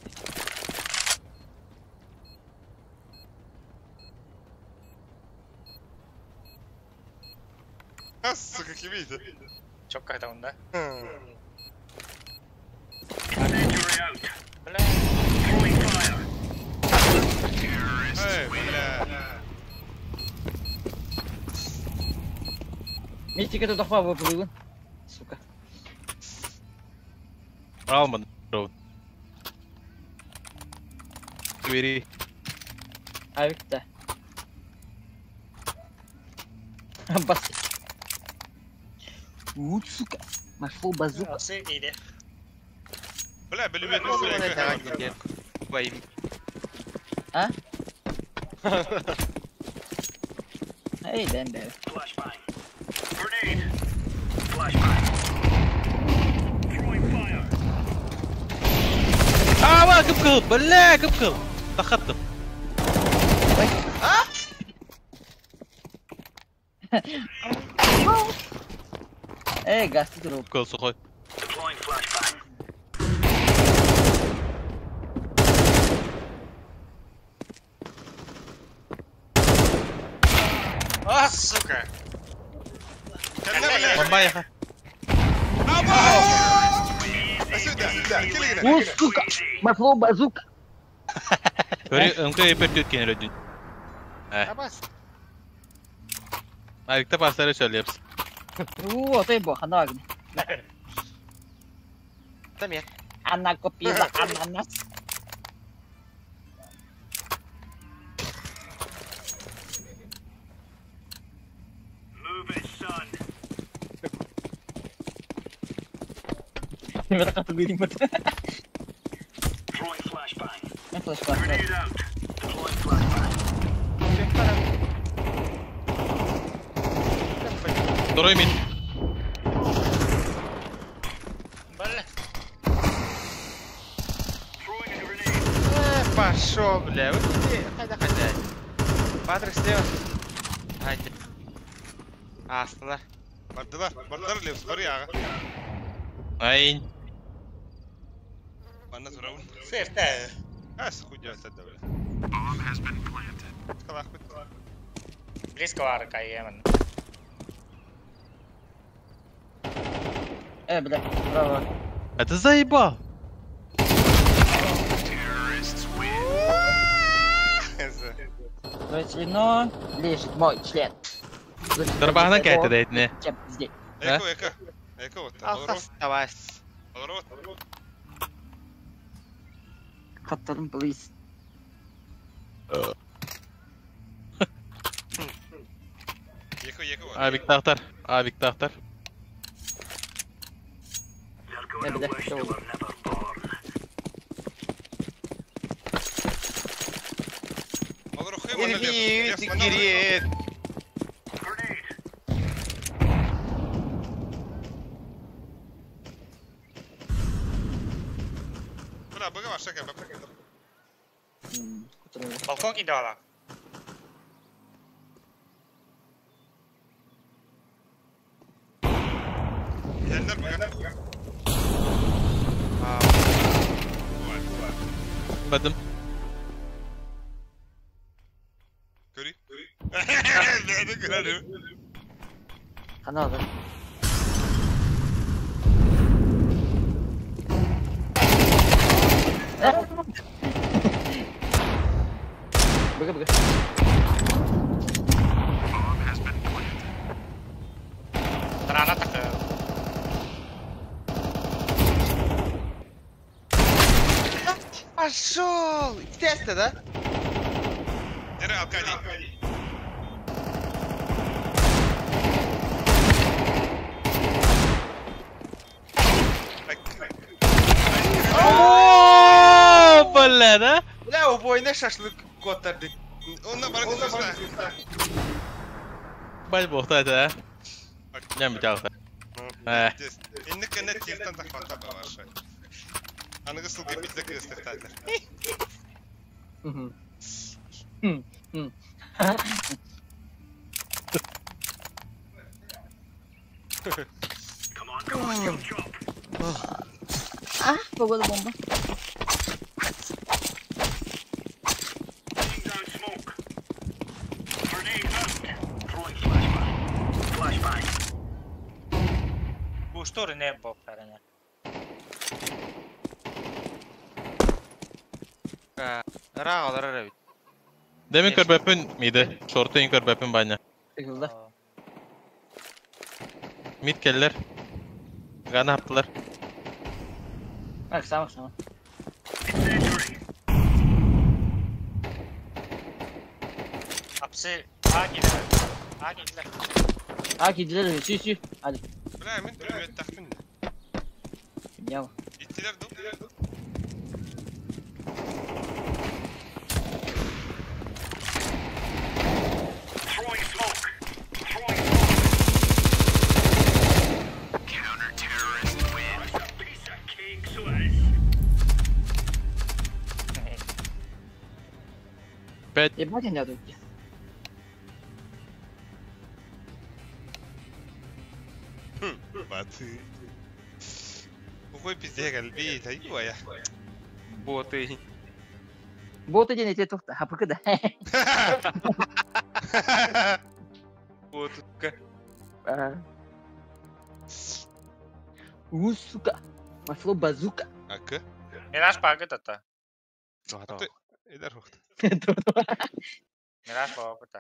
А, сука, кибите. Чё, когда он, да? Бля. Митика тутахпа выпрыгын. Сука. Алман. Двери. Авик-то. Бас. Вот, сука. Нашел базука. Бля, билбет. А? Эй, дэн, дэн. А, кып-кыл, бля, кып-кыл. Тахаттым. А? Эй, газ ты Кыл сухой. А, сука! Бомба яха. О, сука! Масло базука! Ынкы эпер төткен өрөдүн. Айыкта пастары сөйлепс. О, ты бог, она огня. Там я. Она купила ананас. Второй мид. Бля. Пошел, бля. Вот иди. Хайда, хайда. Патрик слева. Хайда. Астылар. Бардылар, бардылар лев, смотри, ага. Ай. Манна турабын. Сертэ. Ас хуйня сәдді, бля. Близко бар кайемын. Бля, браво. Это заебал. Твое члено лежит мой член. Тарбағынан кәйті дәйтіне. Чем здесь? Эко, эко. Эко вот. Алқас, давай. Каттарым, please. Еко, еко. Авик тақтар, авик тақтар. Бля, Гирет. Бля, быга шага, Балкон кидала. Бадым. Көрі. Бәді көрі. Канал, да. Быга, быга. Граната такая. Пошел! Тесто, да? Держи, Аркадий. О, бля, да? Бля, убойный шашлык коттарды. Он наоборот, Бать бог, это, а? Не битялся. Иннек не тиртан тахвата баваша. Аныгы сылгы бизде кырыстыктадыр. А, погода бомба. Буштор не бопарана. Рағалар ара бит. Demin көрбөпүн миде. Шортын көрбөпүн баня. Тыгылда. Mid geldiler. Ne yaptılar? Bak sağ bak sağ. Hapsi A girdiler. A girdiler. A girdiler. Sü sü. Hadi. Бля, мен пулемет тахпын. Ya. Иттилер ду. Throwing smoke. Throwing smoke. Counter-terrorist win. That's a piece of cake, so it is. Bet. Ебать, они тут. Баты. Какой пиздец, альби, таюя. Боты. Боты день эти тухта, а пока да. Ботутка. У, сука. Масло базука. Ака? Мираж пагыт ата. Идар хохт. Мираж пагыт.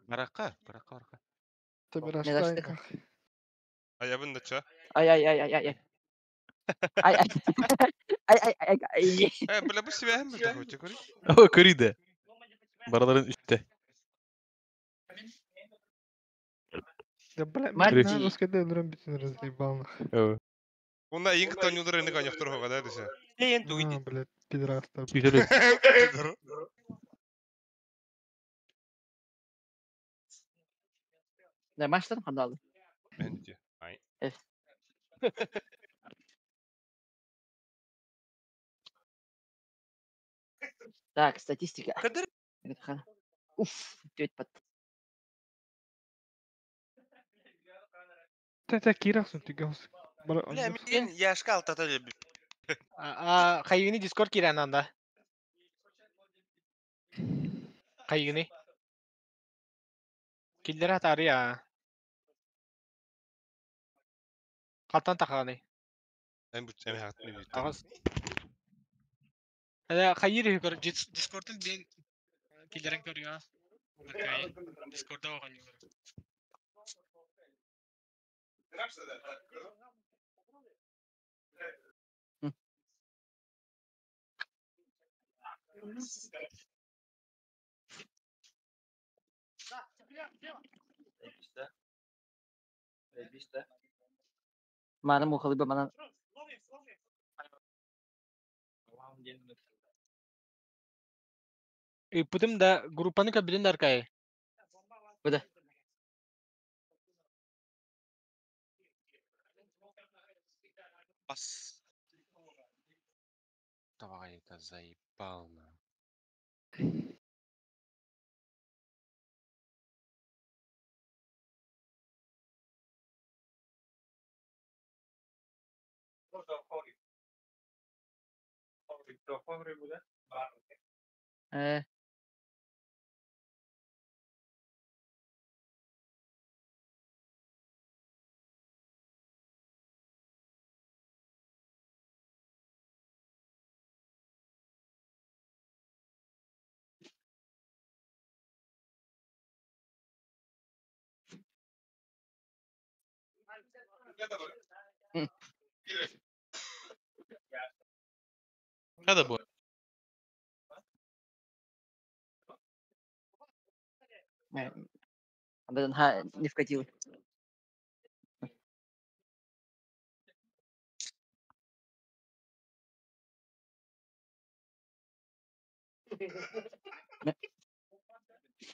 Барака, барака, барака. Ты Мираж А я бы нача. Ай ай ай ай ай. Ай ай. Ай ай ай ай. Э, бля, bu silah mı da hoca kuri? O körüydü. Baraların üstte. Да бля, Мать мен русскайда өлөрөм бүтүн разъебал нах. Evet. Онда ең кытан юлдыр эни каняктыр хога да десе. Эйен туйди. А, блядь, пидорастар. Tüyleri. Ne maçlar mı aldı? Мен де. Ай. Evet. Так, статистика. Кадыр. Уф, теть под. Та кирасың түгелс. Бля, мен яшка алтата эле. А хайыгыны Discord кирен анда. Хайыгыны. Киллер атары я. Калтан таханы. Эм бу эм хат ми. Агас. Ада хайыр көр Discord'un ben киллерин көрүө. Discord'да огон. Маны мухалы бы мана. Ыппытым да группаны көбүлүн даркай. Буда. Бас. Давай, это заебал на. Э. Hadi bu. Об ха не вкатил.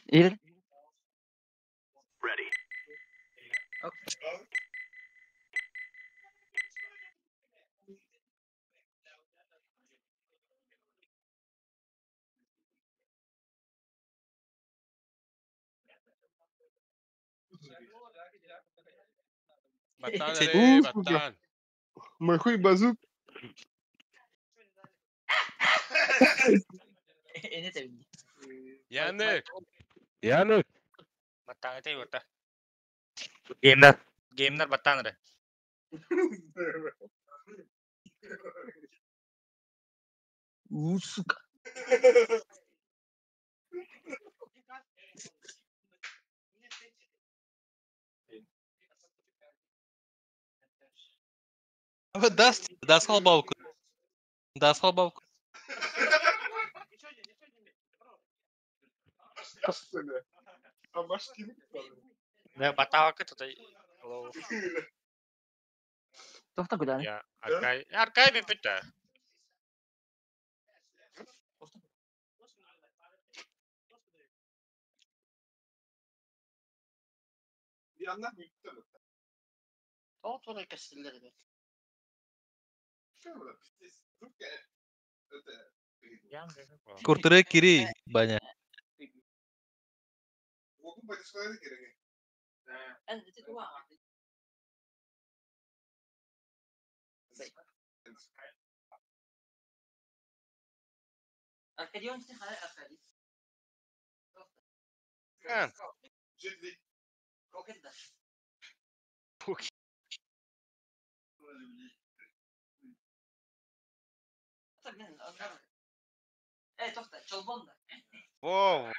Или? Ready. Баттан, Сен- эй, У, сука. баттан. Мой хуй базук. Это видно. Янык. Янык. Баттан эте юрта. Геймдер. Геймдер баттан ре. У, сука. Даст, даст халбавку. Даст халбавку. Батавака тут. Тоқта куда? Я Аркай. Аркай би пита. Куртыры кири, баня. Воу.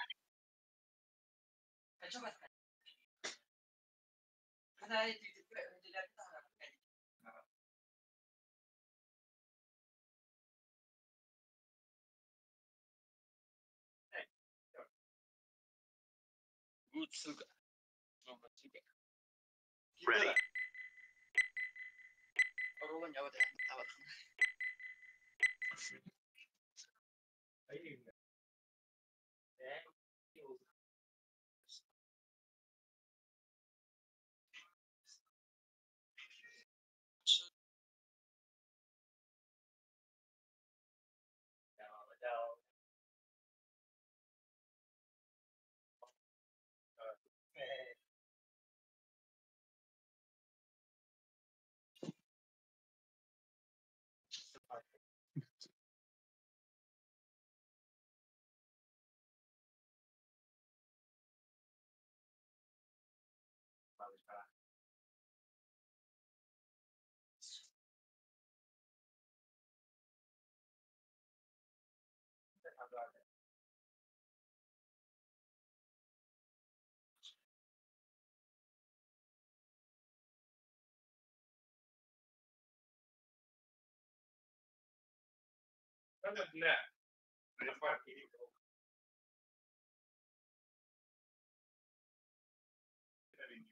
Ready.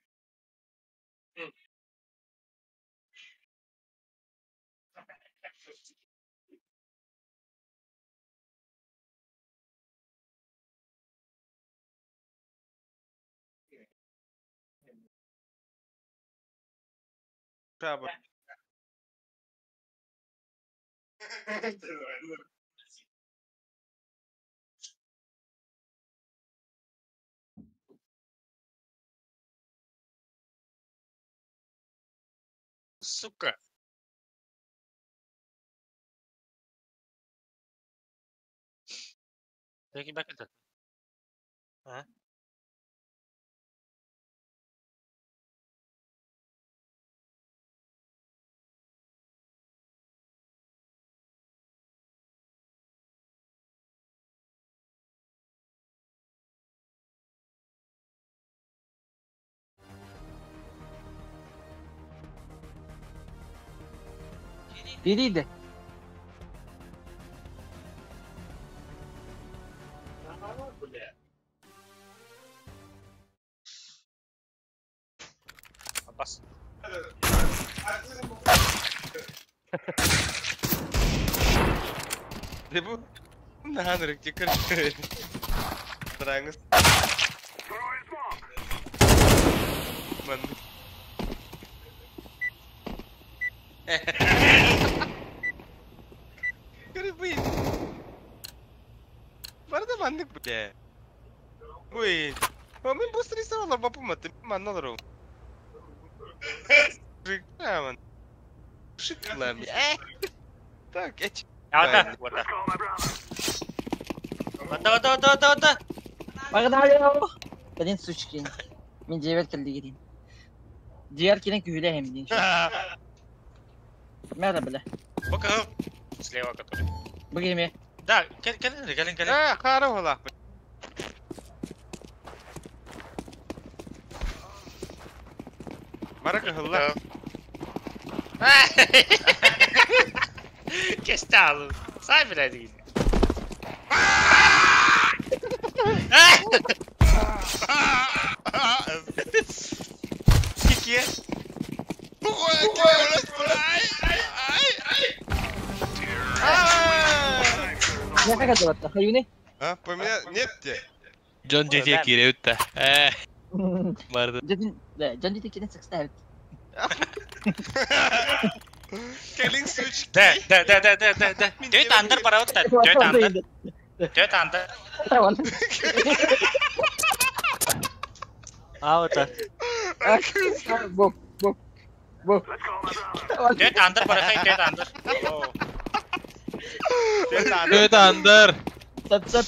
Шаба. Сука. Take it back это. А? Biriydi. Бас. Ne bu? Наһаан көр. Траңыз. Маннык. Көрбүй. Барда маннык бля. Ой. Мен быстро олар бапыматы. Манна олар. Жигаман. Шиклами. Так, эч. Ата, вот. Ата, ата, ата, ата, ата. Погнали. Блин, сучки. Мен дьиэбэр кэллигирин. Дьиэр кирен күһүлэ эм диэн. Мэра бля. Пока. Слева который. Бу кеме. Да, кел, кел, кел, кел. Э, хара олах. Барак хылла. Кесталу. Сай, блядь. Кике. Не как это? Хаюны? А, поменяй. Нет те. Джон Джети кире үтті. Барды. Джон Джети кире сакставит. Келин switch. Да, да, да, да, да, да, да. Төт андыр барабыт да. Төт андыр. Төт андыр. А, вот так. Бо, бо, бо. Төт андыр барахай, төт андыр. Төт андыр. Сап, сап.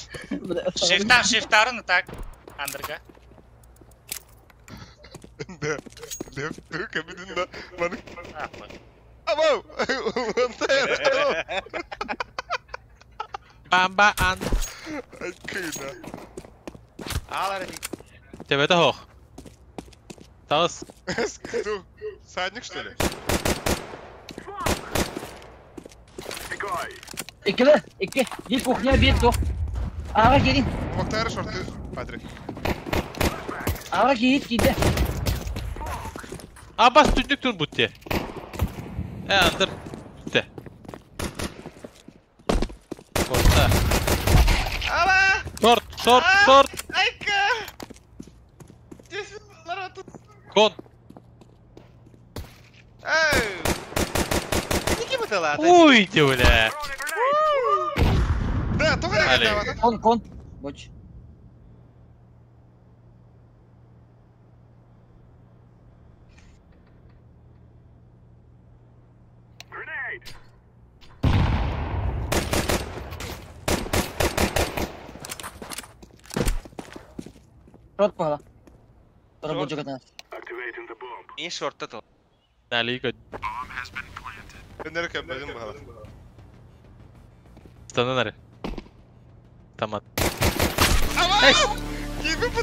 Шифтан, шифтарын так. Андырга. Да. Лев, кабинында. Маны. Абау! Бамба ан. Кына. Алар. Тебе это хох. Тас. Кто? Садник, что ли? Икки, икки. Bir кухня, bir тух. Ага, gelin. Мактары шорты, Патрик. Ага, giyit giydi. Абас түннүк түн бутте. Андыр. Бутте. Корта. Ала! Шорт, шорт, шорт. Айка! Кон. Эй! Ники бутыла. Уйди, бля. Да, только Кон, кон. Боч. Шорт пала. Рабочий катас. Не шорт это. Налика. Нерке бөлүм бала. Стананары. Тамат.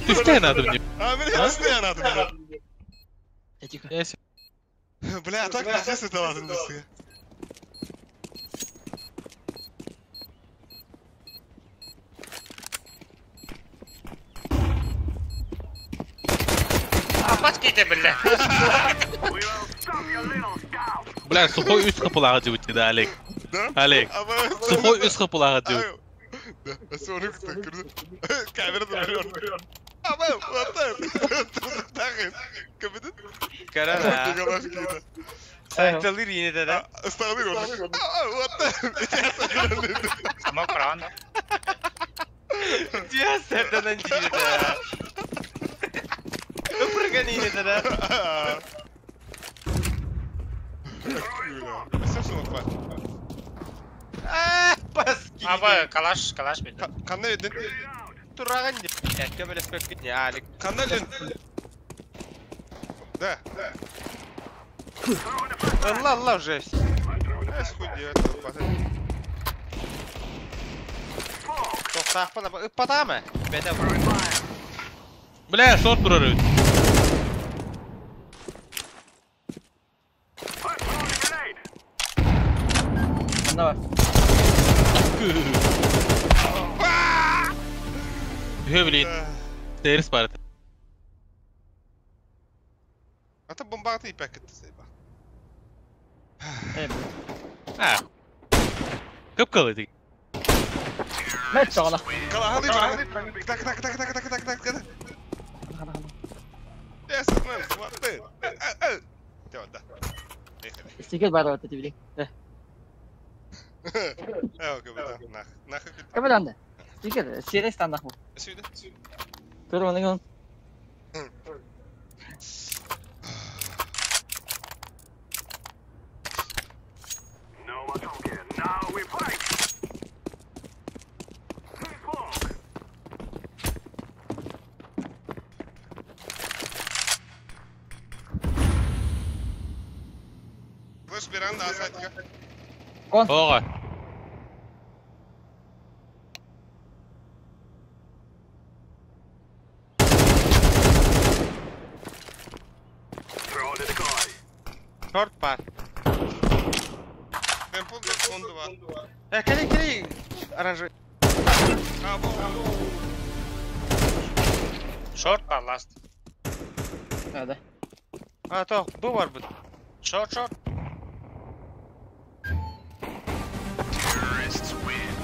Түштен надо мне. А, мен түштен надо мне. Тихо. Бля, так пиздец это ладно. Апачки бля. Бля, сухой үс капылага деп өтті да, Олег. Да? Олег. Сухой үс капылага деп. Да, соны күтті, Камерада білер. Абай, латай. Тағын. Кім Карана. Сайталыр yine de да. Ставы гордик. Латай. Само кран. Диас сертанан yine de. Упрыган yine de да. Аба, калаш, калаш бит. Кандай өдін? Тураган деп. Әкке бөлеспек китне, Алик. Кандай өдін? Да. Алла, алла уже. Эс хуй делать, Тоқтақпын, ыппатамы? Бәді. Бля, шорт тұрар өт. Анда бар. Хөвлин. Теріс бар. Ата бомбағыты ипәк кетті сейба. А. Көп қалды. Мәт соғала. Қалағаны бар. Так, так, так, так, так, так, так, так. Yes, man, what the? Да. Стикер бар вот эти блин. Нах, нах. Кабеланды. Стикер, серия станах бу. Сюда. Тур оны. Флеш беран да асайтка. Кон. Оға. Шорт бар. Темпл 12. Кали, кали. Оранжевый. Шорт бар ласт. Да, да. А, то, бу бар бут. Шорт, шорт. Terrorists win.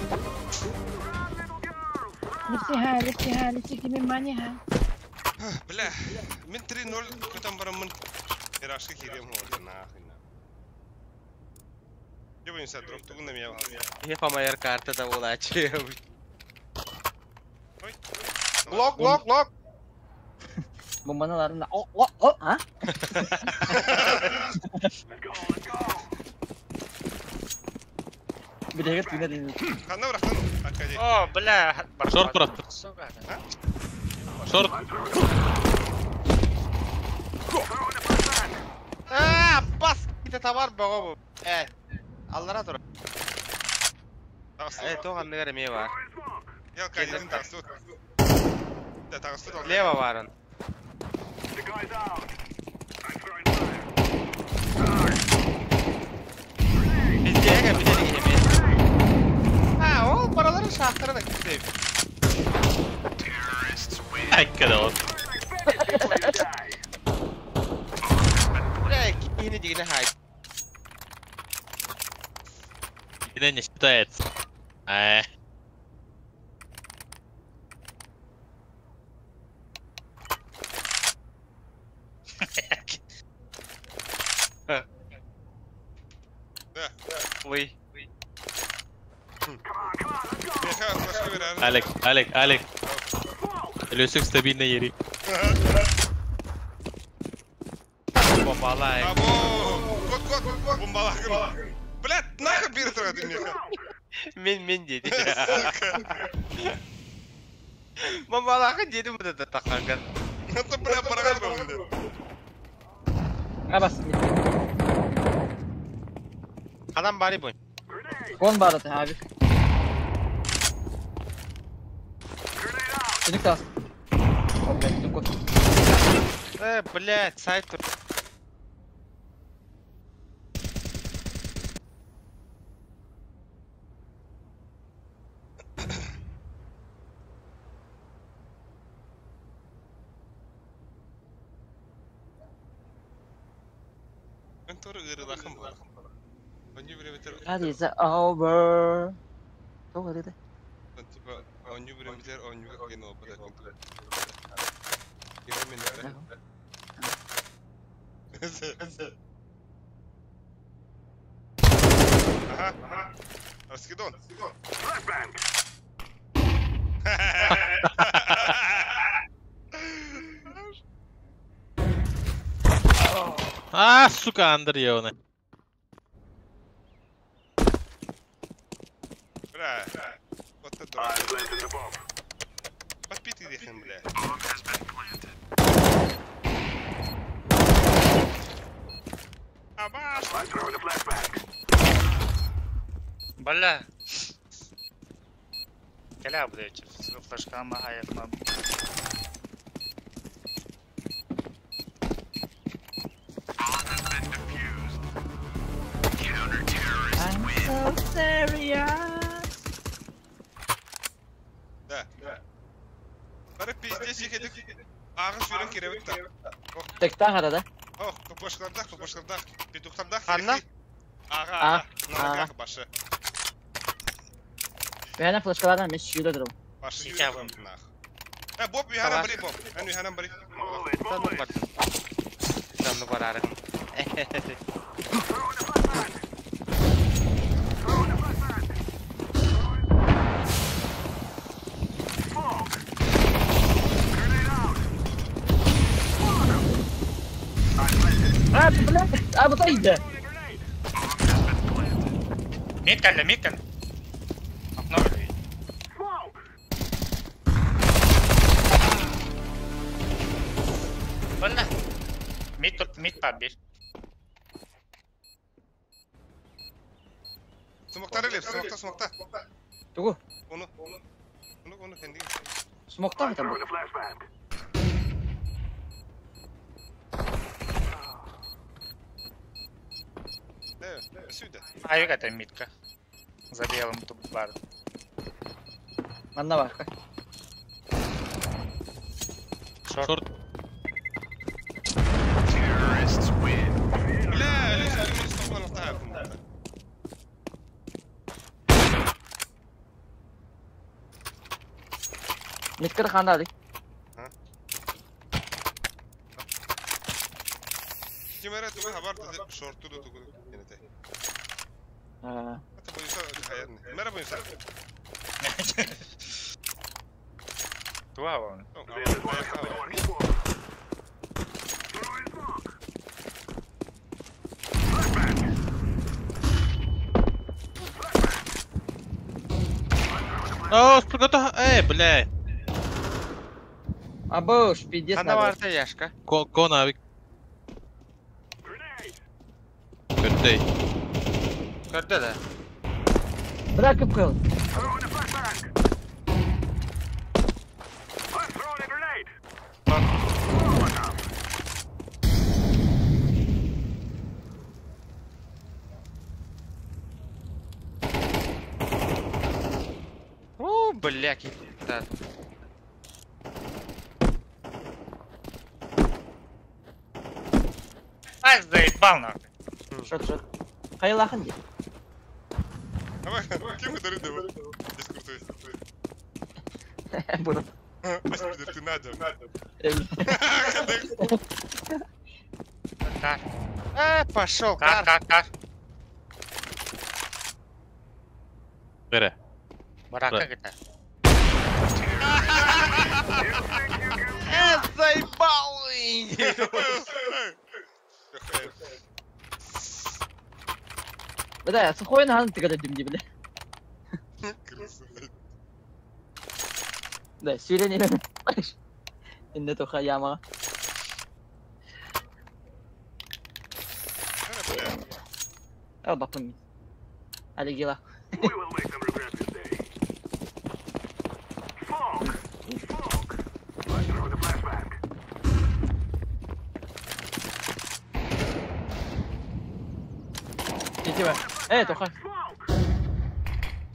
Лифтиха, лифтиха, лифтиха, мен маниха. Бля, мен 3-0 көтөн бараммын. Ирашка кирием хода нахуй. Я будем себя дроп тугун на меня. Я по моей карта да улачи. Ой. Глок, глок, глок. Бомбаналарын О, о, о, а? Билегер түнер деймін. Ханна бырахтан Аркадий. О, бля. Шорт бырахты. Сука. Шорт. А, бас. Ките товар бого бу. Аллара тур. То ханныгар эме бар. Я Аркадий тагысты. Да, тагысты. Лево барын. Биздеге билеги эме. А, ол баралары шахтарына китеп. Terrorists win. Айккада ол. Бля, кихини дигине хай. Итинэн не считается. Да. Ой. Меха флешка берер. Алек, Алек, Алек. Өлөсөк стабильно ери. Бомбалай. Або, кот, кот, кот, бомбалахын. Блядь, нахуй бир тұрады меха. Мен деди. Сука. Бомбалахын дедим бу да тақанган. Это, бля, бараган бомбы. Абас. Адам бары бу. Кон бар аты, abi. Түнүк тас. О, блядь, түнүк кот. Блядь, сайт тур. Мен тоже ырылахын бар. Оню биреметер. That is over. Тоғы деді. Типа, оню биреметер, оню кыйын опыт. Кире мен Ага. Раскидон. А, сука, Андр ебаный. Бля. Вот это дурак. Подпитый дехен, бля. Абаш! Бля. Кәлә блядь, флешкама аяқма. Counter-terrorists I'm win. so serious. Да. Бары пиздец екедік. Ағы сүйрен керебет та. Тектан қара да. Ох, копошкардах, копошкардах, петухтардах. Ханна? Аға, А, аға. Нанаках башы. Бәйнә флешкалардан мен шүйілі тұрым. Башы Сейчас жүріп нах. Боб, үйханан бари, Боб. Эн үйханан бари. Танны бар. Танны бар арыгын. А, бля, а, бұл тайды. Мид кәлі, мид кәлі. Окно өлі. Бля. Мид тут, мид бар bir. Смоктар элеп, смокта, смокта. Тугу. Оны, оны, оны кенди. Смокта бит бұл. Сюда. Авик это митка. За белым тут бар. Манна бар. Шорт. Бля, лишь ты можешь там оставить. Миткер ханады. Кимера тугу хабар шорту до тугу енете. Это боюсь, хаярны. Мера боюсь. Туа вон. О, спрыгата, бля. Абыш, пиздец Ана варта яшка. Кон авик. Көрдей. Көрді да. Бля, кып кыл. О, бля, кита. Ай, заебал нахуй. Шот, шот. Хайлахын де. Давай, кем это рыба? Здесь крутой. Буду. Спасибо, ты Надя. Кар. Пошел, кар. Кар, кар. Бере. Барака где-то. Заебал! Бля, сухой на ты когда дым бля. Да, сюрен не Инне тоха яма. Ал бапым. Алигила. Тоха.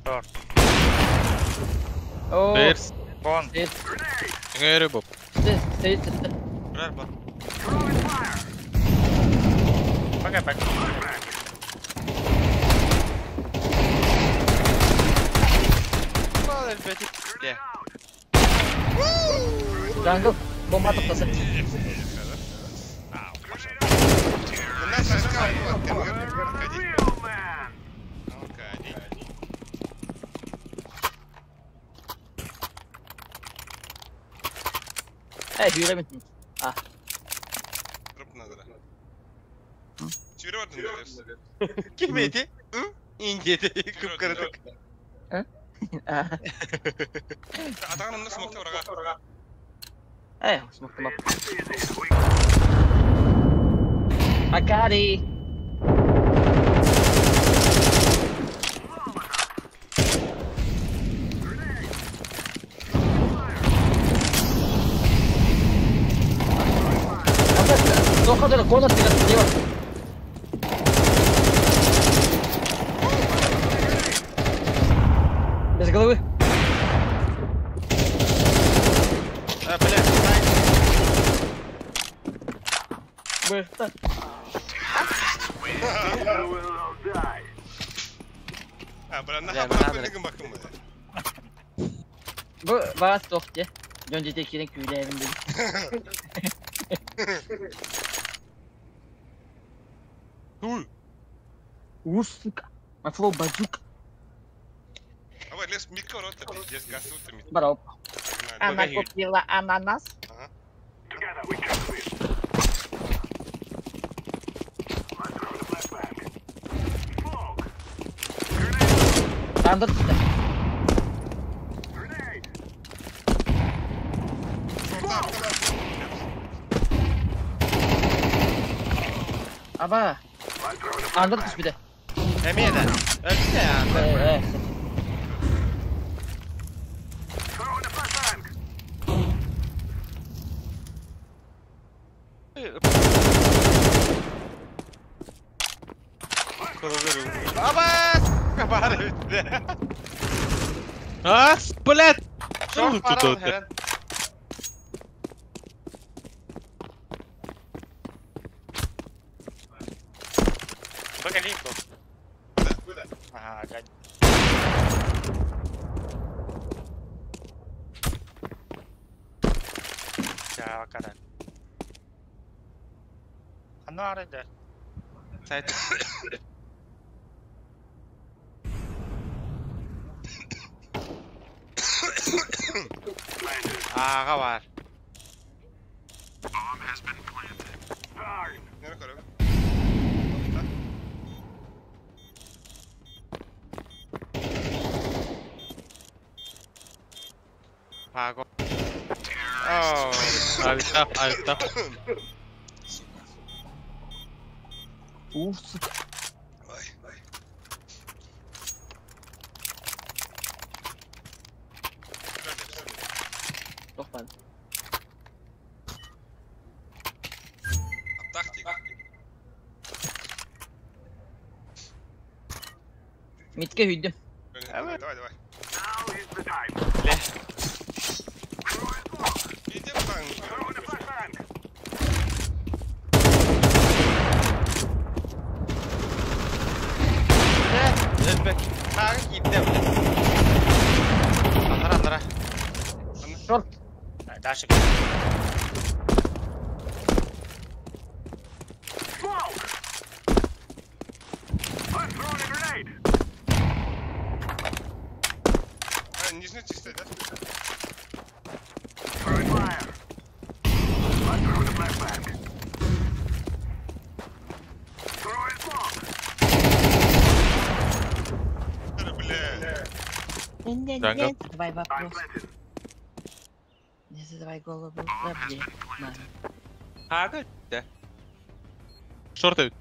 Торт. О. Берс. Бон. Ngere боп. Стой, стой, стой. Пока, пока. Джангл, бомба топтасы. Yürüyemedim. Ah. Kim edi? İngedi. Kıpkırdık. Атағанымны смокта ораға. Эй, смокта бап. Макари! Тоқадыр, конор деген не бар? Без головы. А, бля, Бля. А, бля, Бля, наха надо. бак бакым. Бу бас тоқ де. Жон жете керек күйләйін деді. Уй. Уж, сука. Мафлоу базука. Давай, лес микро рота, пиздец, газ утами. Бароп. Она купила ананас. Ага. Тандыр түсті. Аба. Андыр түспеді. Эмиэ да. Өлсө андыр. Аба! Сука, баар эбит. А, блядь! Шорт Тут баран тут. херен. Погоди, Ага, опять. Я кара. Оно арыда. Сайт. Ага бар. Нere koyalım? Паго. О, Авита, авита. Уф, сука. Ой, ой. Тох бар. Тактик. Митке hüydüm. Давай, давай. Бля. Иди в танк. Бля, Özbek. Паго киипте. Андара, андара. Шорт. Дальше. А, нижний чистый, да? Бля. Не, Джангл. не задавай вопрос. Не задавай голову проблем. Маме. Паго. Да. Шорт эбит.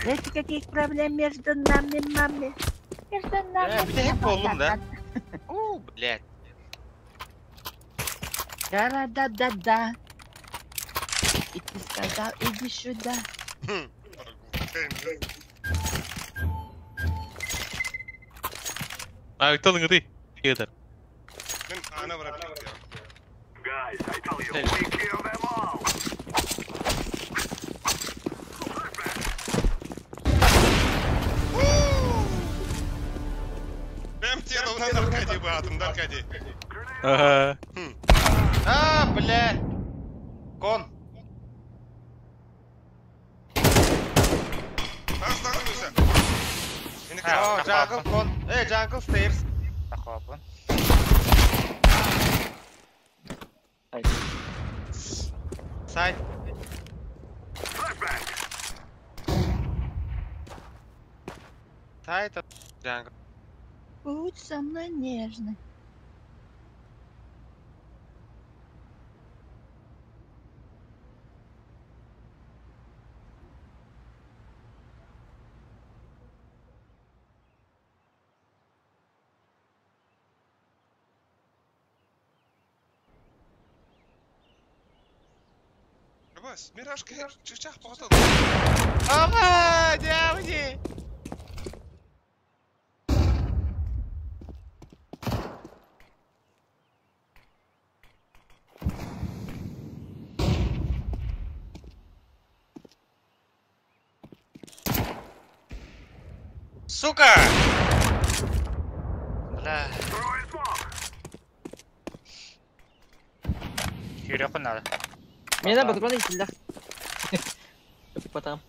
Знаете, каких проблем между нами, маме? Между нами. Бля, bir de hep oğlum da. Oo, блядь. Да-да-да-да. И ты сказал, иди сюда. Авита лыҥырый. Киэтэр. Мен ана барап кетти. Бэм тело на Аркадий баатым, да, Аркадий? Ага. А, блядь. Кон. Астағын О, jungle кон. Эй, jungle stairs. Тахопын. Сайт. Сайт. Jungle. Будь со мной нежной. Бас, Миражка, чычах потом. Ама, дявни. Сука! Бля. Yürü надо. Меня патрон итиллэх. Потом.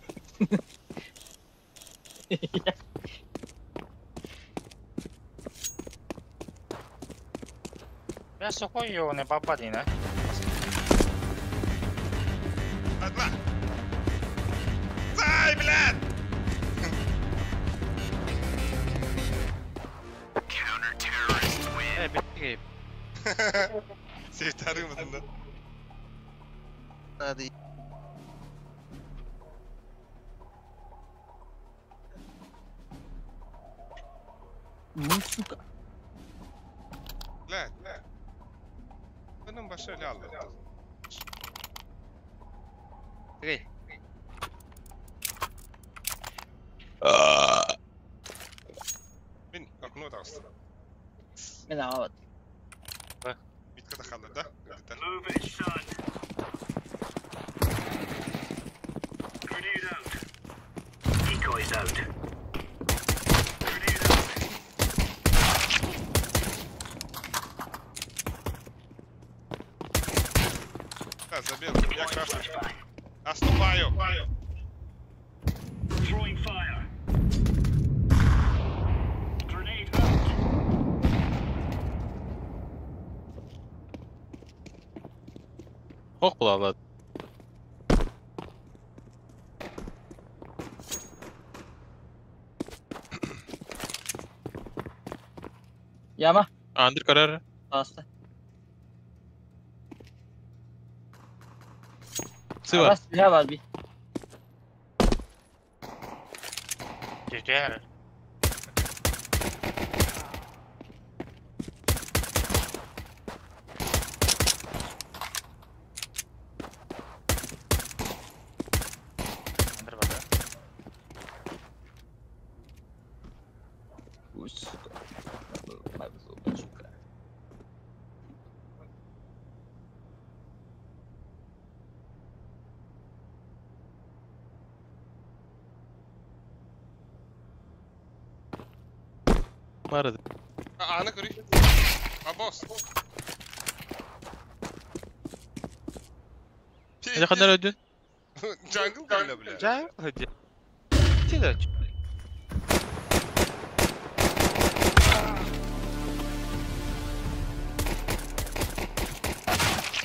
Бля, сухой его не попади, да? Одна. Сай, блядь! Эй, бегай. Сейтарым да. Надо. Ну, сука. Блядь. Benim başarılı aldı. Тыгай. Мин окно таҕыстым. Мин аҕабыт. Митка да хаалла да? Ыгытар. Move it, son. Grenade out. Decoys out. Grenade out. Да, забил. Я красный. Отступаю. Throwing fire. Grenade out. Ох булалар. Яма. Андыр көрөр. Bastı. Сыва. Bas silah var bir. Түтүөр. Андыр бар. Ой, сука. Сука. Бары. Аны көрүй. А босс. Ne kadar öldün? Jungle кайда, бля. Jungle hadi. Тиде.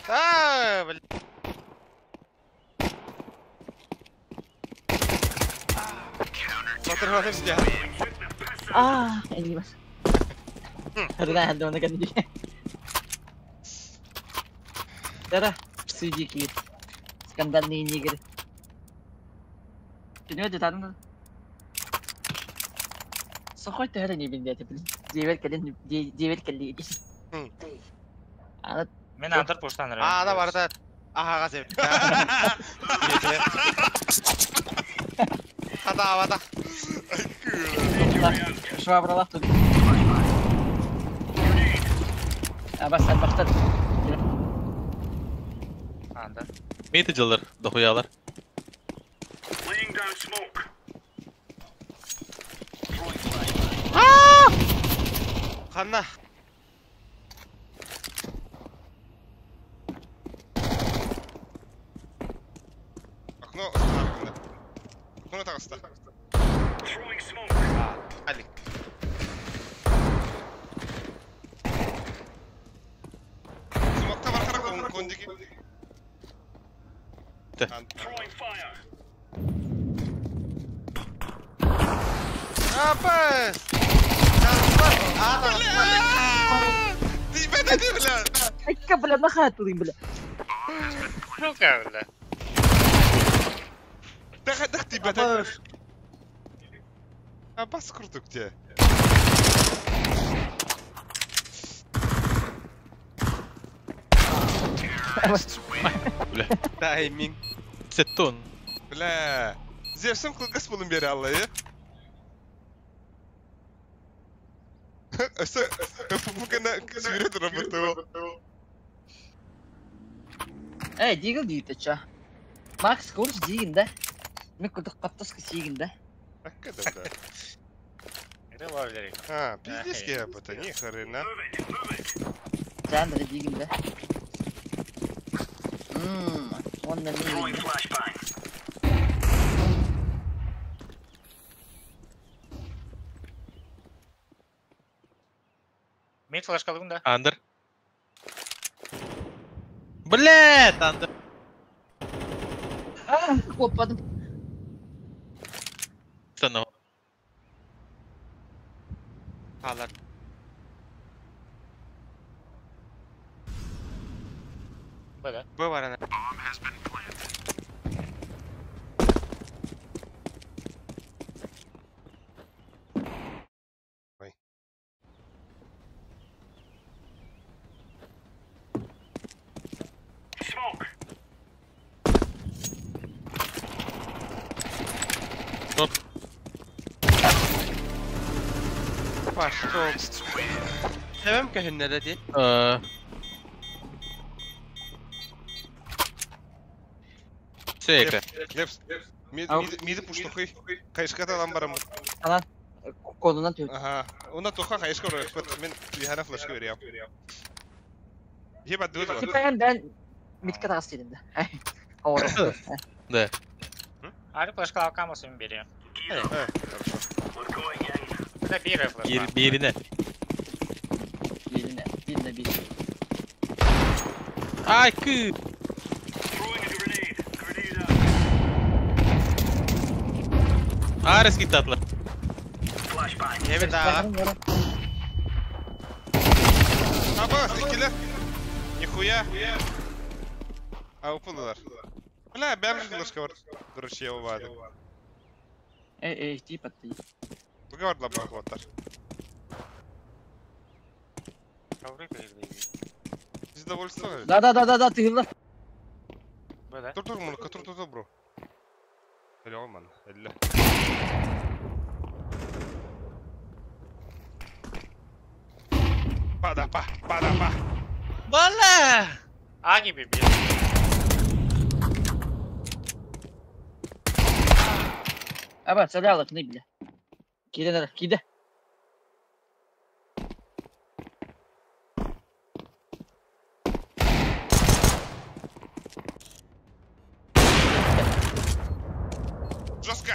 А, бля. Батыр батыр сидя. Ah, ini mas. Haruna handa na ganun. Tara, suji kit. Skandal ni nigger. Sino di tanong. Сохой төһөрө не билдэ блин. Дебел кэлин дебел кэлли. Ана Мен андыр поштан А, да бар да. Аха, газеп. Хата, авата. Швабралах тут. Абас албахтар. Андыр. Мейті жылдар, дохуялар. Laying down smoke. Ханна. Окно остановлено. Окно таҕыста. Throwing smoke. Алик. Смокта бар кара кондики. Throwing fire. Апас! Тибе да бля. Айка бля нахатлы бля. Сука, бля. Дах дах тибе да. А бас курдук те. Бля. Тайминг. Сеттон. Бля. Зевсим кылгас булун бери Аллайы. Өсө фуфукана сүйрө турабыт. Эй, дигил дейт ча. Макс курс дигин да. Мен курдук каптаска сигин да. Акка да бля. Это бар билер. А, пиздец я это, ни хрена. Жандыр дигин да. Он на Throwing меня. flashbang. Мид флешкалыгын да. Андыр. Блядь, андыр. А, хлопадым. Стану. Алар. Б да. Б бар ана. Ой. Smoke. Пошел. Себем көһүннэ да ти. Сейка. Лепс. Миди пуштухый. Кайшката алан барам. Алан. Колунан түйт. Ага. Уна туха кайшка орой. Мен үйхана флешка берем. Ебать, дует. Типа ben митка тағас дедім да. Ауыр. Да. Ары флешка алкамасын берем. Хорошо. Да бире флешка. Бирине. Бирине, бирине бир. Ай, кы. Арес китатлар. Evet а. Аба, икилер. Нихуя. А упылылар. Бля, бәм флешка бар. Дурачье увады. Эй, эй, типа ты. Буга бар лаборатория. Издовольство. Да, да, да, да, да, ты гла. Тур тур мунка, тур тур бро. Эле алман, эле. Пада па, пада па. Бала! Аги би. Аба, салялык не бля. Киде, киде. Жестко!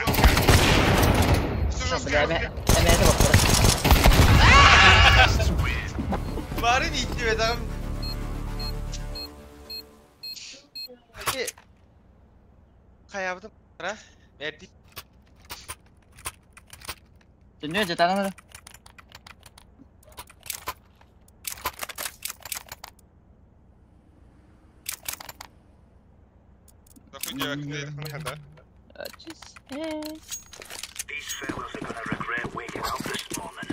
Все жестко! Бля, это вот. Барын итти бедам. Каябдым, ра? Берди. Дүние жетаган Нахуй девок, не да? These fellas are gonna regret waking up this morning.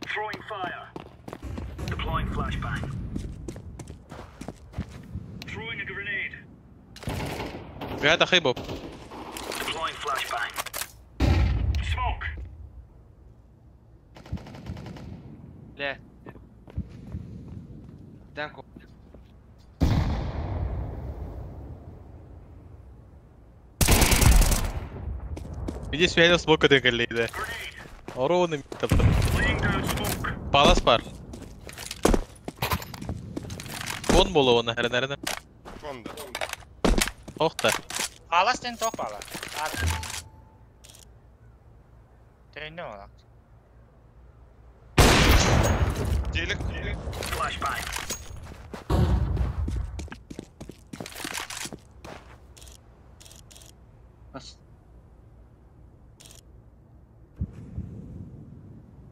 Throwing fire. Deploying flashbang. Throwing a grenade. Ребята, хейбоп. Deploying flashbang. Smoke. Бля. Данко. Иди связь смока декалейде. Ороны таптыр. Палас бар. Кон болу оны хәрен. Конда. Охта. Палас ден тоқ бала. Тренде ола. Делик. Flashbang. Бас.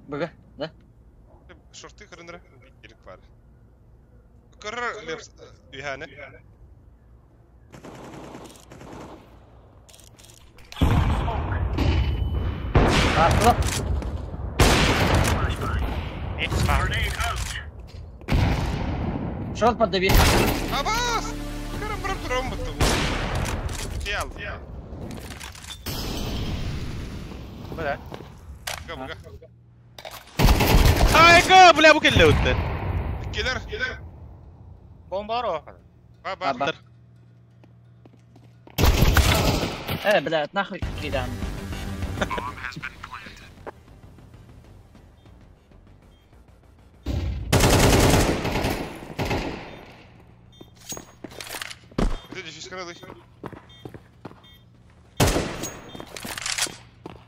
Бага, да? Шорты көрүнөр. Делик бар. Көрөр лепс үйхане. Артыла. Grenade out. Шорт поддави. Абас! Көрөн барып турам буту. Кел. Буда. Буга, буга. Айга, бля, бу келле өттү. Келер. Бомба бар. Ба, ба. Э, блядь, нахуй кидан. Где здесь каналы?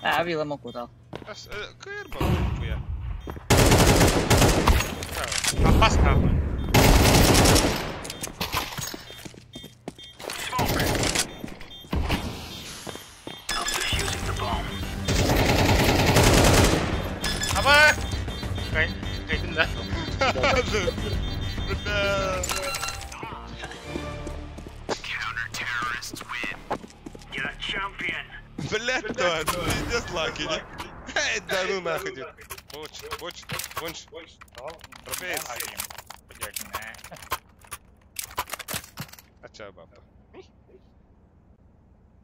А, вила могу дал. Кыр ба, хуя. Апас кабы. I'm defusing the bomb. Аба! Кай, кайдын да. Бля. Counter-terrorists win. You're a champion. Блядь, то, пиздец лаки, не? Эй, да ну нахуй, дед. Боч, боч, бонч. Трофеец. Ача, бабка.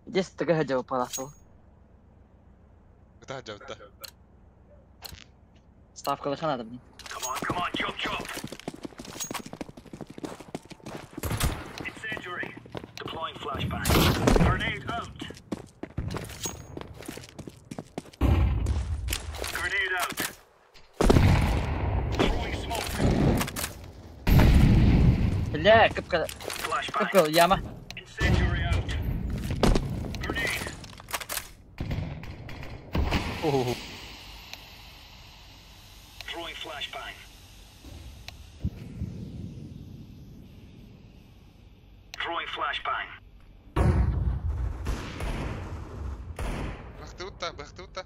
Здесь такая дела паласова. Да, да, да. Ставкалахан надо. Come on, come on, chop chop. Incendiary. Deploying flashbang. Grenade out. Grenade out. Throwing smoke. Бля, кыпка. Кыпка, яма. Incendiary out. Grenade. Throwing flashbang. Throwing flashbang. Бахты утта, бахты утта.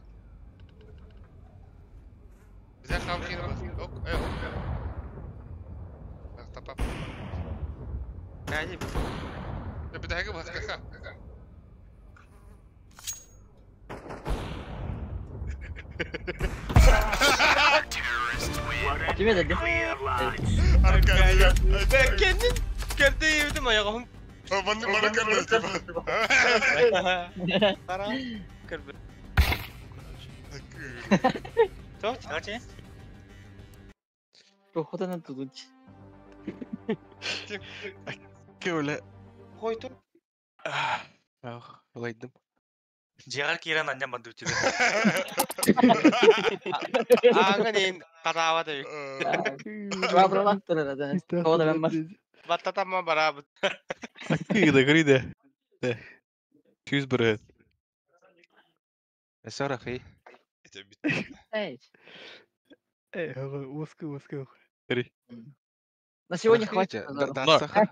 Бизэ хавкин ок, э, ок. Бахта пап. Кайди. Битәһәге бахтаха. Ким dedi? Ben kendim kendi yedim ayağım. Bana bana kırdı. Para kırdı. Точ, Короче. Походу на тудуч. Кевле. Койду. Ах, улайдым. Жиғар киран анням банды өтеді. Аңын карава да. Бабралаттыр да. Тода мен бар. Баттатама барабыт. Кыйда, кыйда. Чүз бір. Эсарахи. Эй. Эй, узкий, узкий. Три. На сегодня хватит. Да, саха.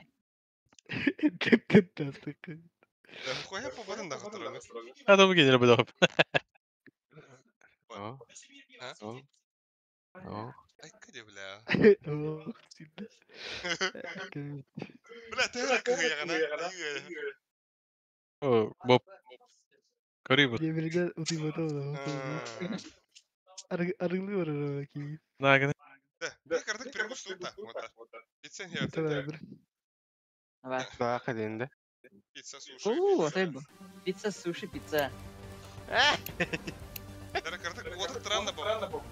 Хуя побадын да хатыраны. Адам генер бедап. О. О. О. Ай, кыды, бля. Бля, ты кыягана. О, Боб. Карибы. Евреген утыйбата. Арыглы бар ки. Нагны. Да, кардык перекус тута. Пицца не. Давай. Да, хадинде. Пицца суши. О, рыба. Пицца, суши, пицца. Кардык вот странно был.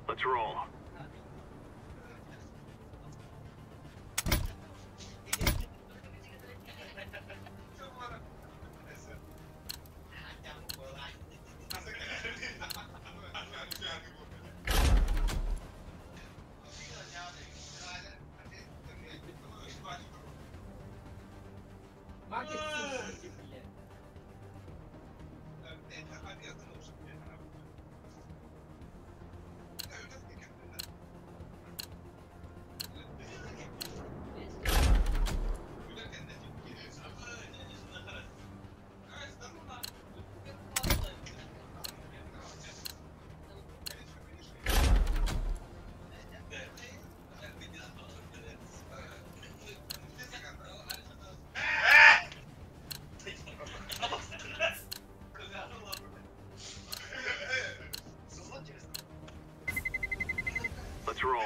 Let's roll. Let's roll.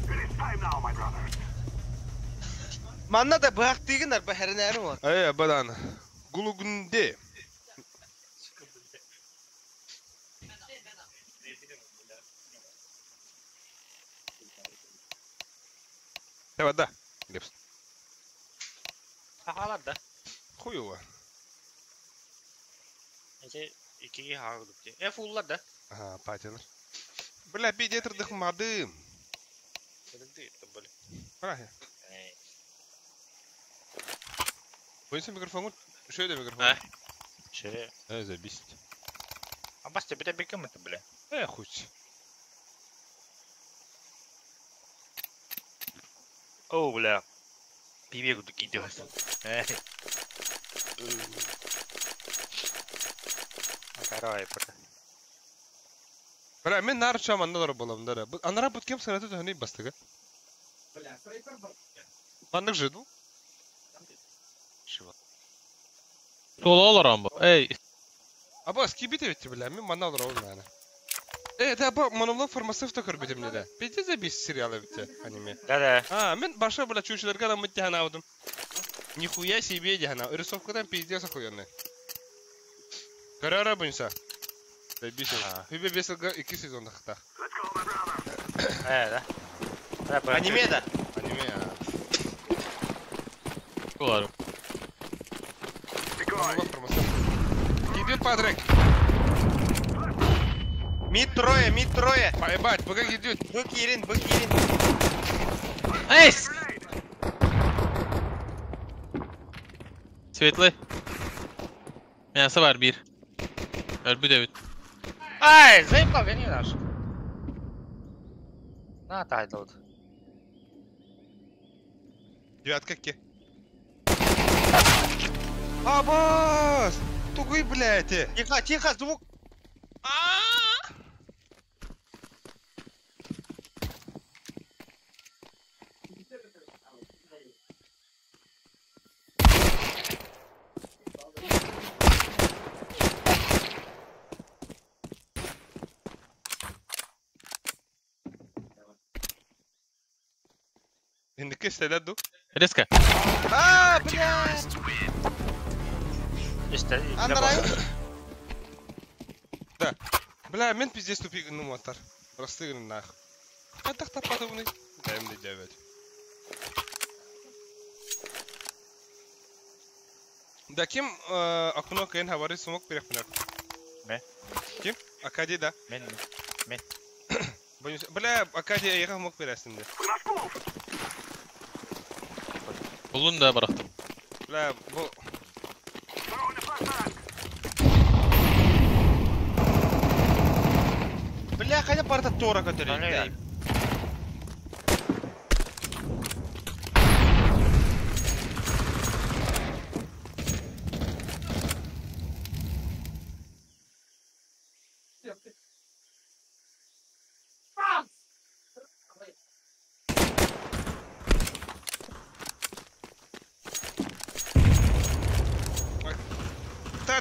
It is time now, my brothers. Манна да быһахтыыгын арба хэрэнээрин var. Э, бадан. Гулугунде. Давай, да. Лепс. Сахалар да. Хуево. Эти икиги хаагылып ди. Э фуллар да. Ага, патинер. Бля, педиатрдых мадым. Правильно. Бойся микрофон. Что это микрофон? А? Че? Э, забесить. А бас тебе бекем это, бля. Э, хуй. О, бля. Пиве кудук идет. Э. Карай, бля. Бля, мен нар чам анналар болам, да. Анара буткем сараты төней бастыга. Маннык же ду. Суола олорон бу. Эй. Аба скибит эбитти бля, мин манна олоробун наана. Э, да бу монолог фармацевта көрбүтүм не да. Пиздец бис сериал эбитти аниме. Да-да. А, мин баша бля чучелерге адаммыт дьаһанаабытым. Нихуя себе дьаһана. Рисовкадан пиздец охуенный. Көрөөрө бунса. Бисин. Хүбе бесылга 2 сезон тахта. Э, да. Аниме да. Аниме. Куларым. Монолог фармацевта. Кидет Патрик. Мид трое, мид трое. Поебать, быка кидет. Бык ерин, бык ерин. Эй! Светлый. Мясо бар bir. Өлбүт эбит. Ай, заебал, гони наш. На, тайдут. Девятка ке. Абас! Тугуй, блядь! Тихо, тихо, звук. Инники стелят ду. Резко. А, блядь. Андрай. Да. Бля, мен пиздец тупик ну мотор. Растыгн нах. А так тападовный. Дай мне 9. Да ким окно кен хавари сумок перехпнер. Ме? Ким? Акади да. Мен. Мен. Бля, Акади эйга мок бересинде. Булун да барахтым. Бля, бу Бля, хотя парта Тора, который.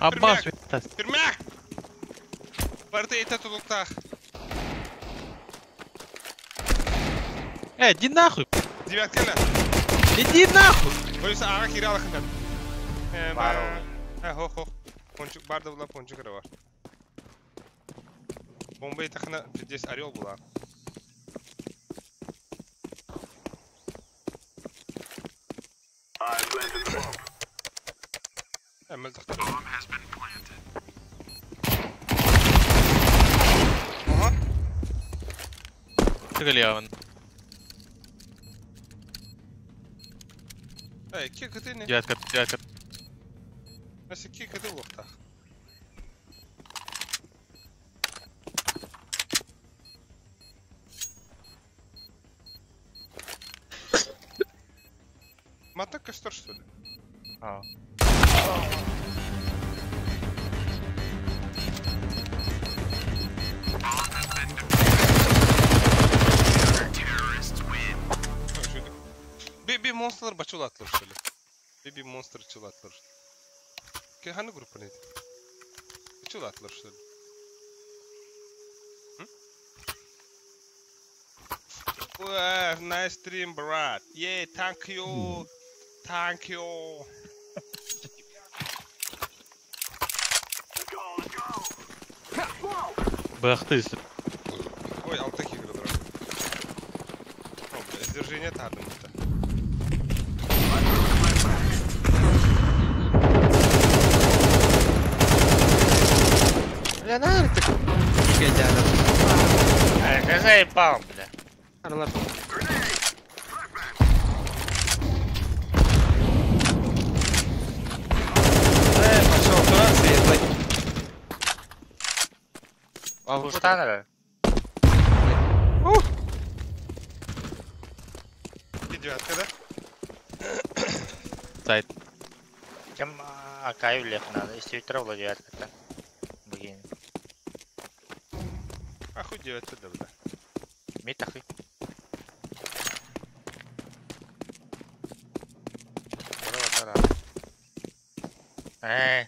Аббас, Пермяк! Барты это тулуктах. Эй, иди нахуй! Девятка ля. Иди нахуй! Боюсь, ага киралах хатар. Э, хо хо. Пончик барда була пончик бар. Бомба итахна здесь орел була. Эмел тахтар. Ага. Тыгылявын. Эй, ки кыты не? Девятка, девятка. Аси ки кыты лохтах. Мата костер, что ли? А. Би монстр бачулатлар что ли? Би монстр чулатлар. Ке ханы группа не? Чулатлар что ли? Well, nice stream, брат. Yeah, thank you. Thank you. Бахты. Ой, алтаки игры. О, бля, сдержание тадым-то. Бля, на ты. Эй, заебал, бля. Э, пошел туда, светлый. Пустан, Девятка, да? Сайт. Кем Акаю лех надо, если ветра девятка-то. Богиня. Ахуй девятка, да, бля. Митахы. Э.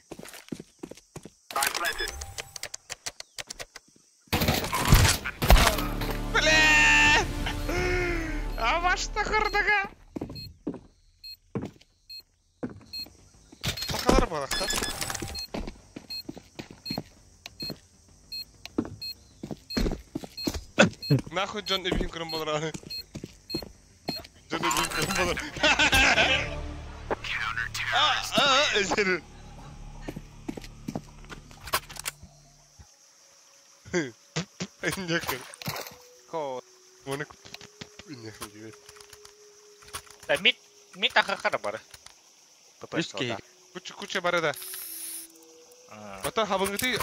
Бля! А ваш тахырдага! Сахалар балақта. Нахуй Джон Эбин көрін болар аны. Джон Эбин көрін болар. А, эсері. Нехер. Ко. Оны нехер gibi. Да мид мид ахахара бары. Үс киһи. Куча куча бары да. Ота хабыңгыты.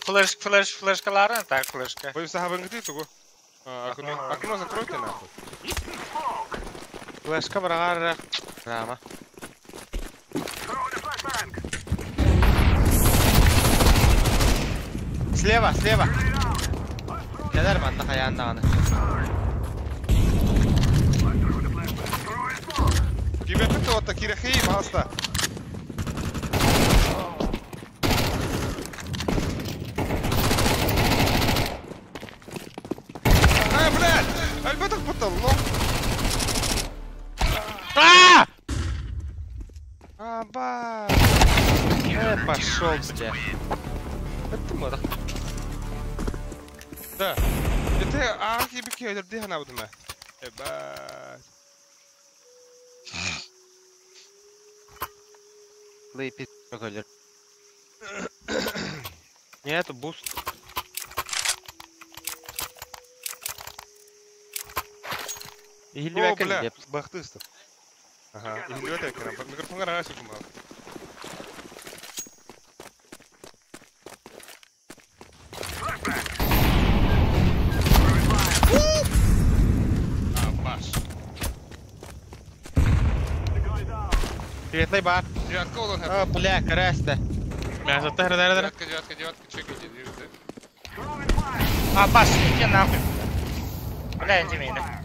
Флеш флеш флешкаларын так флешка. Боюсь хабыңгыты тугу. Окно, окно закройте нахуй. Флешка бараҕар Рама. Слева, слева. Кэлэр манна хайаан даҕаны. Кибеппит ота кирехи пожалуйста. А, блядь! Альбетах потолок. А! Аба! Пошел, бля. Это модах. Да. Это ах, ебики, я дерди хана будем. Ебать. Лейпи көлөр. Нет, буст. О, Иһиллибэккэ бля, деп. бахтыстыр. Ага, иһиллибэт экен. Микрофонга рас үтүм ал. Абаш. Светлый бар. Девятка олон О, бля, красто. Мясо тахра дара дара. Девятка, девятка, девятка, чекайте, девятка. А бас, иди нахуй. Бля, иди меня.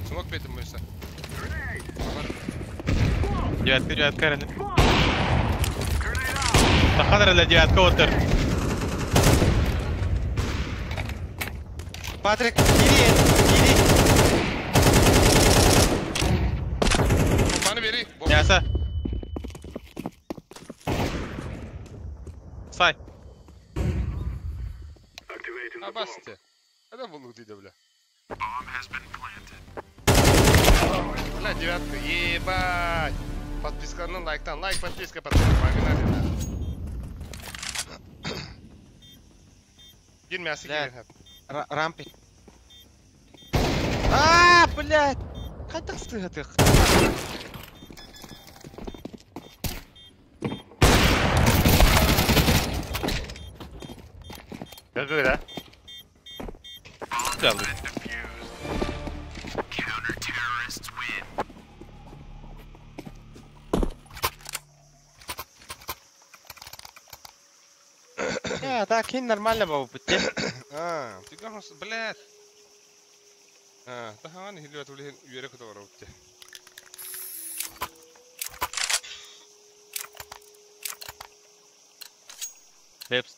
Смок бетим мышца. Девятка, девятка, рен. Тахадра для девятка отыр. Патрик, кири, кири. Бомбаны бери. Мясо. Сай. Абасте. Это был дейді, бля. Бля, девятка, ебать. Подписка, ну лайктан, лайк, подписка, подписка, погнали, да. Гин мясо, Бля. гин. Рампи. А, блядь. Хайдах сыгатых. Гы да? Geldi. Counter-terrorists win. Я, так, хин нормально был бы. А, ты гахос, блядь. А, тахан хилиот улиһин үөрэ көтө барабыт. Лепс.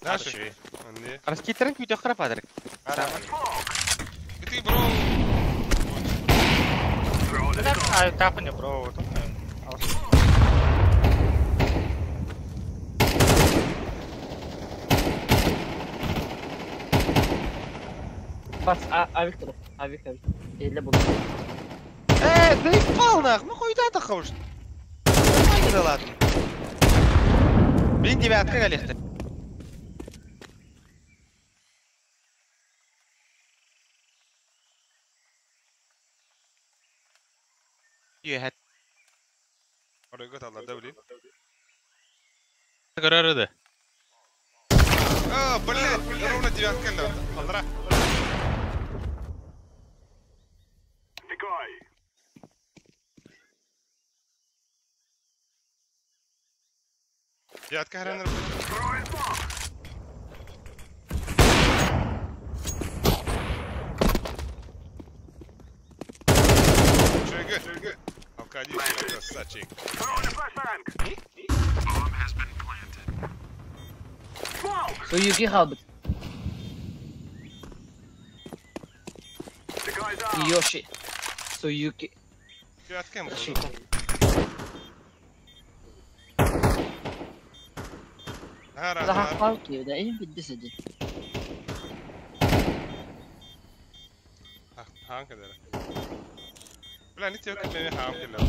Наши. Анне. Раскитерин күйдө хара Патрик. Ты бро. А, так не бро. Бас, а, авик тур. Авик, авик. Эле булду. Заебал нах, ну хуй да уж. Нормально да ладно. Блин, девятка галехты. Юхет. Оройго таллар да блин. Көрөрү А, блядь, ровно девятка эле. Аллара. Девятка харенер. Алкади, красавчик. Суюки халбыт. Киёши. Суюки. Захапал да, и биддеседи. Хаан кэлэр. Бля, не тебе кэлэр хаан кэлэр.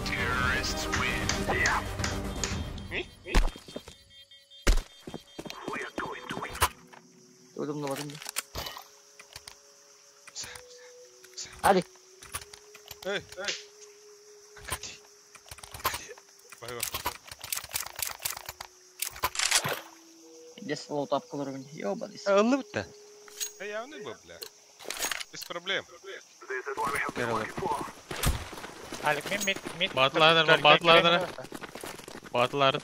Terrorists win. Yeah. We are going to win. Удобно в этом. Алик. Эй, эй. Акати. Акати. Бай. Где слово тапка уровень? Ёбаный. Ыллыбыт. Эй, явный был, бля. Без проблем. Алик, мид, мид. Батлардан, батлардан. Батлардан.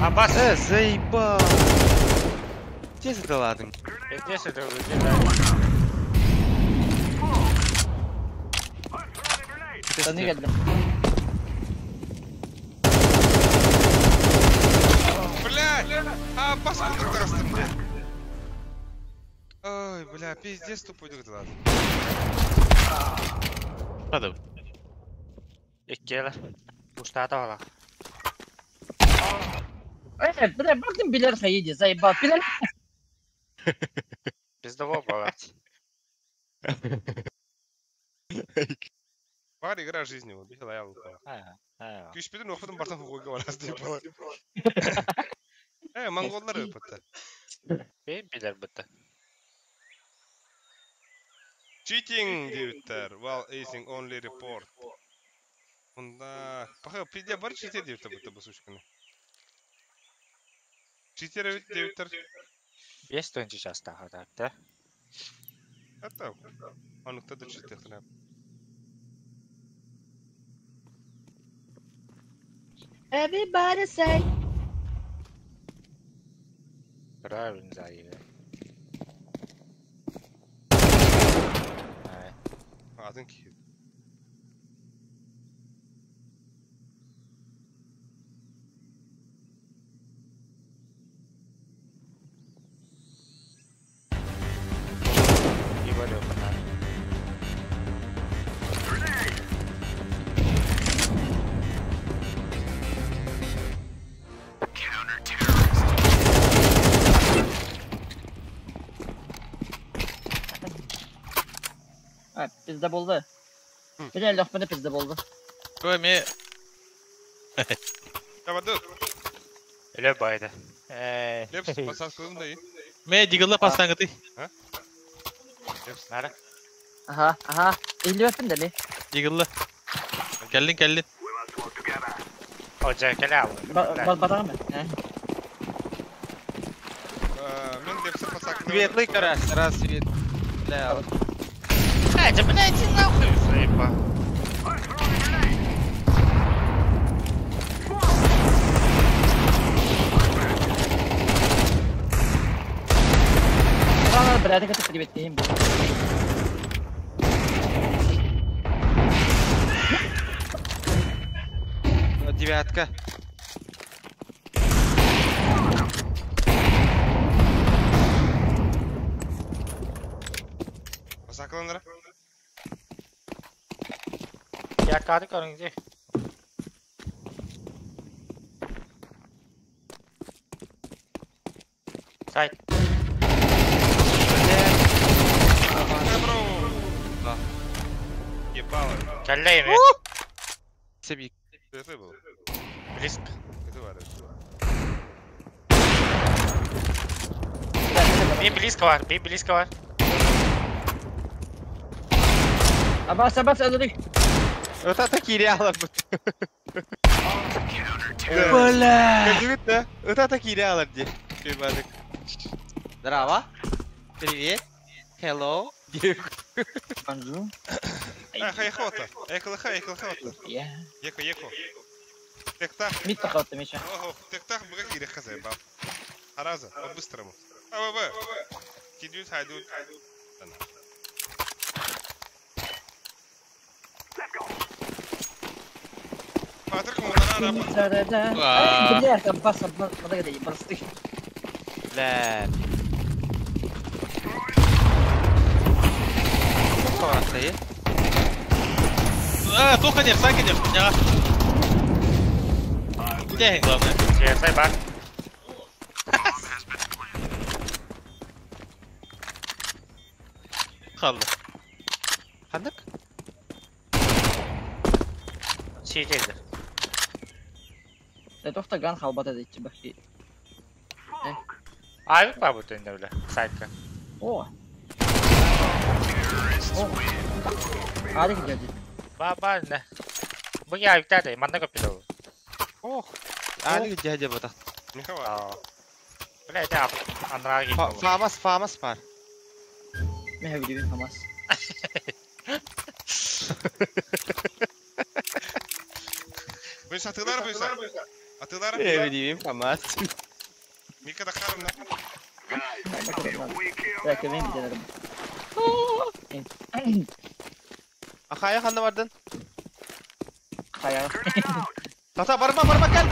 Абас. Заебал. Где задаладың? Где задаладың? Tanı geldim. Блядь! А, баску тарастым, блядь. Ой, бля, пиздец тупой доклад. Надо. Иккеле. Устата вала. Бля, бактым билер хайди, заебал. Билер. Пиздово блядь. Бар игра жизни, вот, бихила я лупала. Күшпеден оқыдым бартан хуйга барас деп бала. Монголлар өпөттө. Бен билер бітті. Cheating дейбиттер. While acing only report. Мында, паха, пизде бар читер дейбиттер бітті бұл сучканы. Читер дейбиттер. 5 тончы жастағы да. Это, анықта да читер. Everybody say. Правильно заявил. I think he... Пизда болды. Бля, лёг, пизда болды. Ой, мне... Давай, дур. Леп байды. Лепс, посадку да и. Ме дигылла пастаңы ты. А? Лепс. Нары. Ага, ага. Илбеппин да ми. Дигылла. Кэллин, кэллин. О, жа, кэлэ ал. Бар барамы? Мен лепса посадку. Светлый карась, раз свет. Бля. Блядь, блядь, иди нахуй, заебал. Ладно, блядь, это привет, им. Девятка. Посакланыр. Девятка көрүңүз. Сайт. Ебало. Кэллейми. Себи. Это был. Близко. Это варит. Би близко бар, би близко бар. Абас, абас, өлөрүк. Вот это киряло. Бля. Да? Вот это киряло где. Здраво. Привет. Hello. Bonjour. Хайхота. Эколха, эколхота. Еко, еко. Тектах. Мит тахота, Миша. Ого, тектах бага кире хазай баб. Араза, по-быстрому. АВВ. Кидют, хайдут. Бля, там бас простых. Бля. А, тоха не, сай, конечно, не. Где главное? Че, сай бар. Қалды. Қандық? Сетелді. Да тоқта ган халбата дейді бахи. Авик бар бұл төнде білі, сайтқа. О. О. Алик geldi. Ба, ба, не. Бұл я авикта да, манда көп пидо. Ох. Алик дядя бұта. Бля, это анраги. Фамас, фамас бар. Мен видео фамас. Бұйса атылар бұйса. Атылар. Мен видео фамас. Мика да харым на. Так, мен видео. Ахая ханна бардın? Хая. Tata барма барма кел.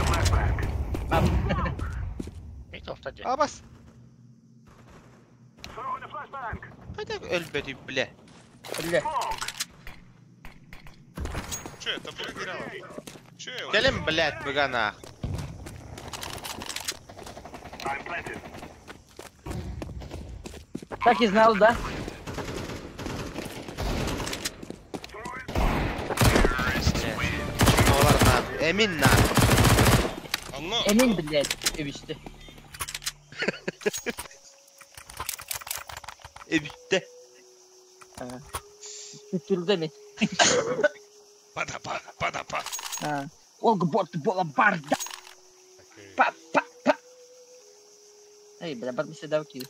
Абас. Қайда өлбеді бля. Бля. Че, это проиграло? Че? Келем, блядь, быгана. Так и знал, да? Эмин на. Эмин, блядь, эбишти. Эбитте. Түтүрдө мен. Пада-па, пада-па. Олга борты бола барда. Па, па, па. Эй, бля, бар месе давки.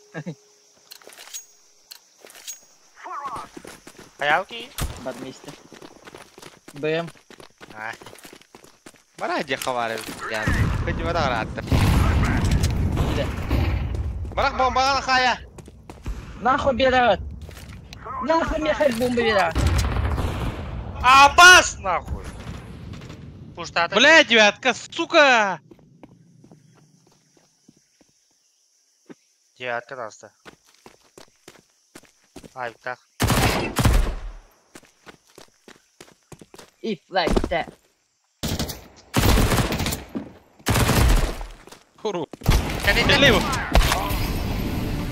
Хаялки? Бар месте. БМ. Бара же хабары. Көчі бара қаратты. Барақ бомбаға қая. Нахуй берет. Нахуй мехай бомба берет. Абас нахуй. Пуштата. Бля, девятка, сука! Девятка даста. Ай, так. If like that. Хору. Лево.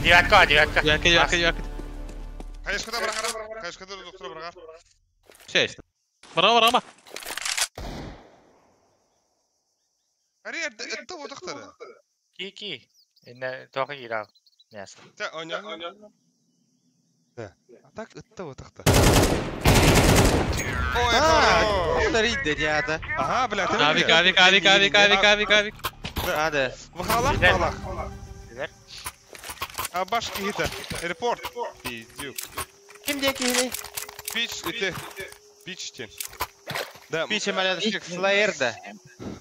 Девятка, девятка. Девятка, девятка, девятка. Хайшкада барахар. Хайшкада доктор барахар. Шесть. Браво, браво. Ари, это вот доктор. Ки, ки. Не, только играл. Мясо. Да, оня. Да. А так это вот доктор. Ой, хорошо. Дядя. Ага, бля, ты. Авик, авик, авик, авик, авик, авик, авик. Hadi. Вахалах, вахалах. А башки это. Репорт. Пиздюк. Ким диye Пич, это. Пичте. Да. Пич эмалядышык слайерда.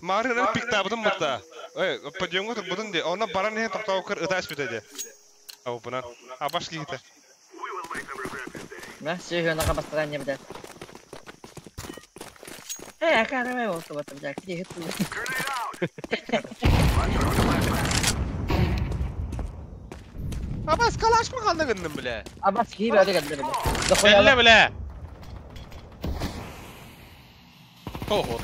Марина пиктабдым мытта. Эй, подъемга турбудун де. Она баран не токтау кыр ытас битеде. Ау бuna. А башки это. На, сүйгөн ага бастыран не билет. Э, карамай болду батым жак. Абас калаш mı kaldı gındın bile? Абас кийип öyle geldi bile. Бля, бля. Ого.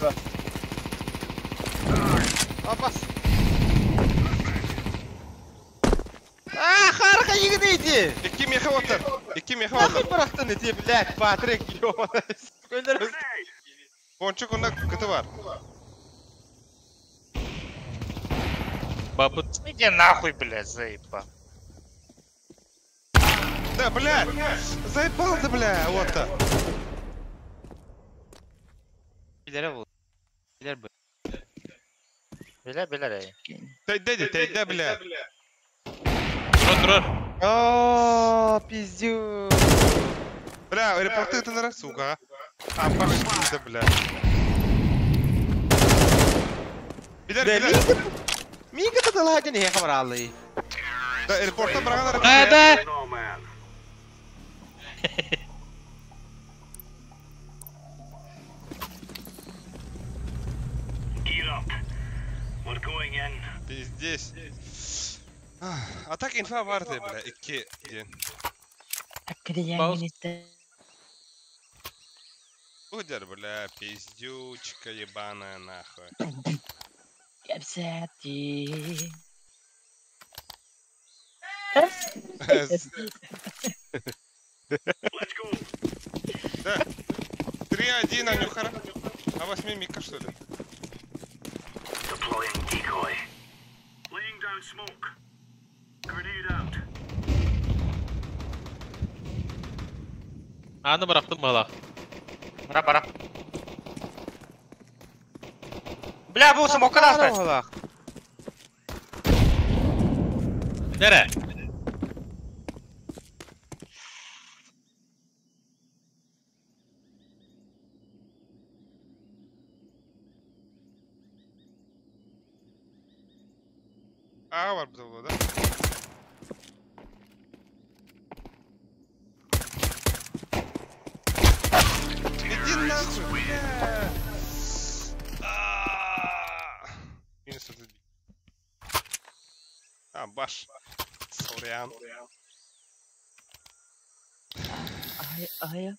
Абас. А, харка yigit Икки меха отыр. Икки меха Нахуй отыр. bıraktın eti, блядь, Патрик, ёбаный. Көйлер Пончик онда кыты бар. Бабыт. Иди нахуй, блядь, заебал. Да, бля! Заебал ты, бля, вот-то. Билere bul. Biler bu. Биле, биле, эй. Тайда, тайда, бля. Турар, турар. О, пиздю. Бля, репорты ты на сука. А, башки, бля. Билер, билер. Мига да далаһа не хабар алый. Да, аэропорта быраҕан Да, да. Gear up. We're going in. Пиздец. А так инфа бар дии, бля, икки диэн. Удер, бля, пиздючка ебаная нахуй. Кэпсэти. Да. 3-1, Анюхара. А 8 Мика, что ли? Deploying decoy. Laying down smoke. Grenade out. Аны бырахтым бала. Бара бара. Бля, бу смокка да Нере? А, бар было, да? Иди нахуй, бля! А, Минус один. А, баш. Сорян. Ай, ай.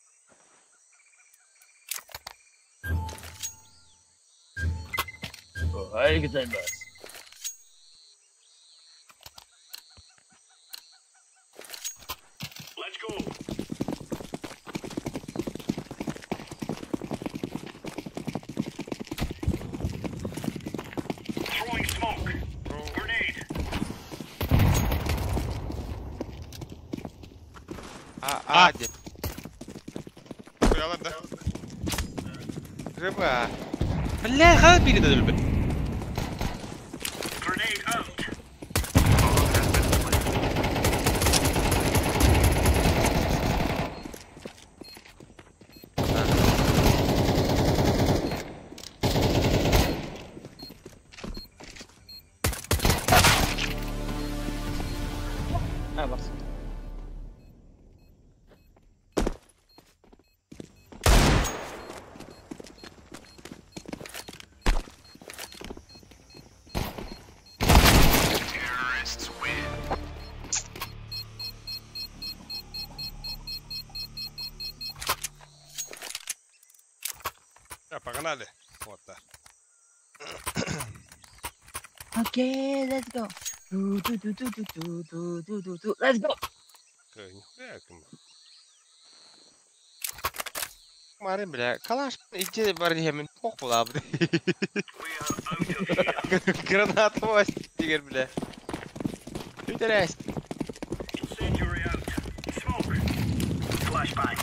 Ай, гозаймас. Let's go. Throwing smoke. Grenade. А, а, де. Хуялар, да? Рыба. Бля, хаа бири да өлбөт. Grenade out. А, барсың. Terrorists win. Да, погнали. Вот, да. Окей, let's go. Ту-ту-ту-ту-ту-ту-ту-ту-ту. Let's go. Нихуя, кім. Марын, бля, калаш иди бар дихемин пох була бу. Граната вас дигер, бля. Интерес. Incendiary out. Smoke. Flashbang.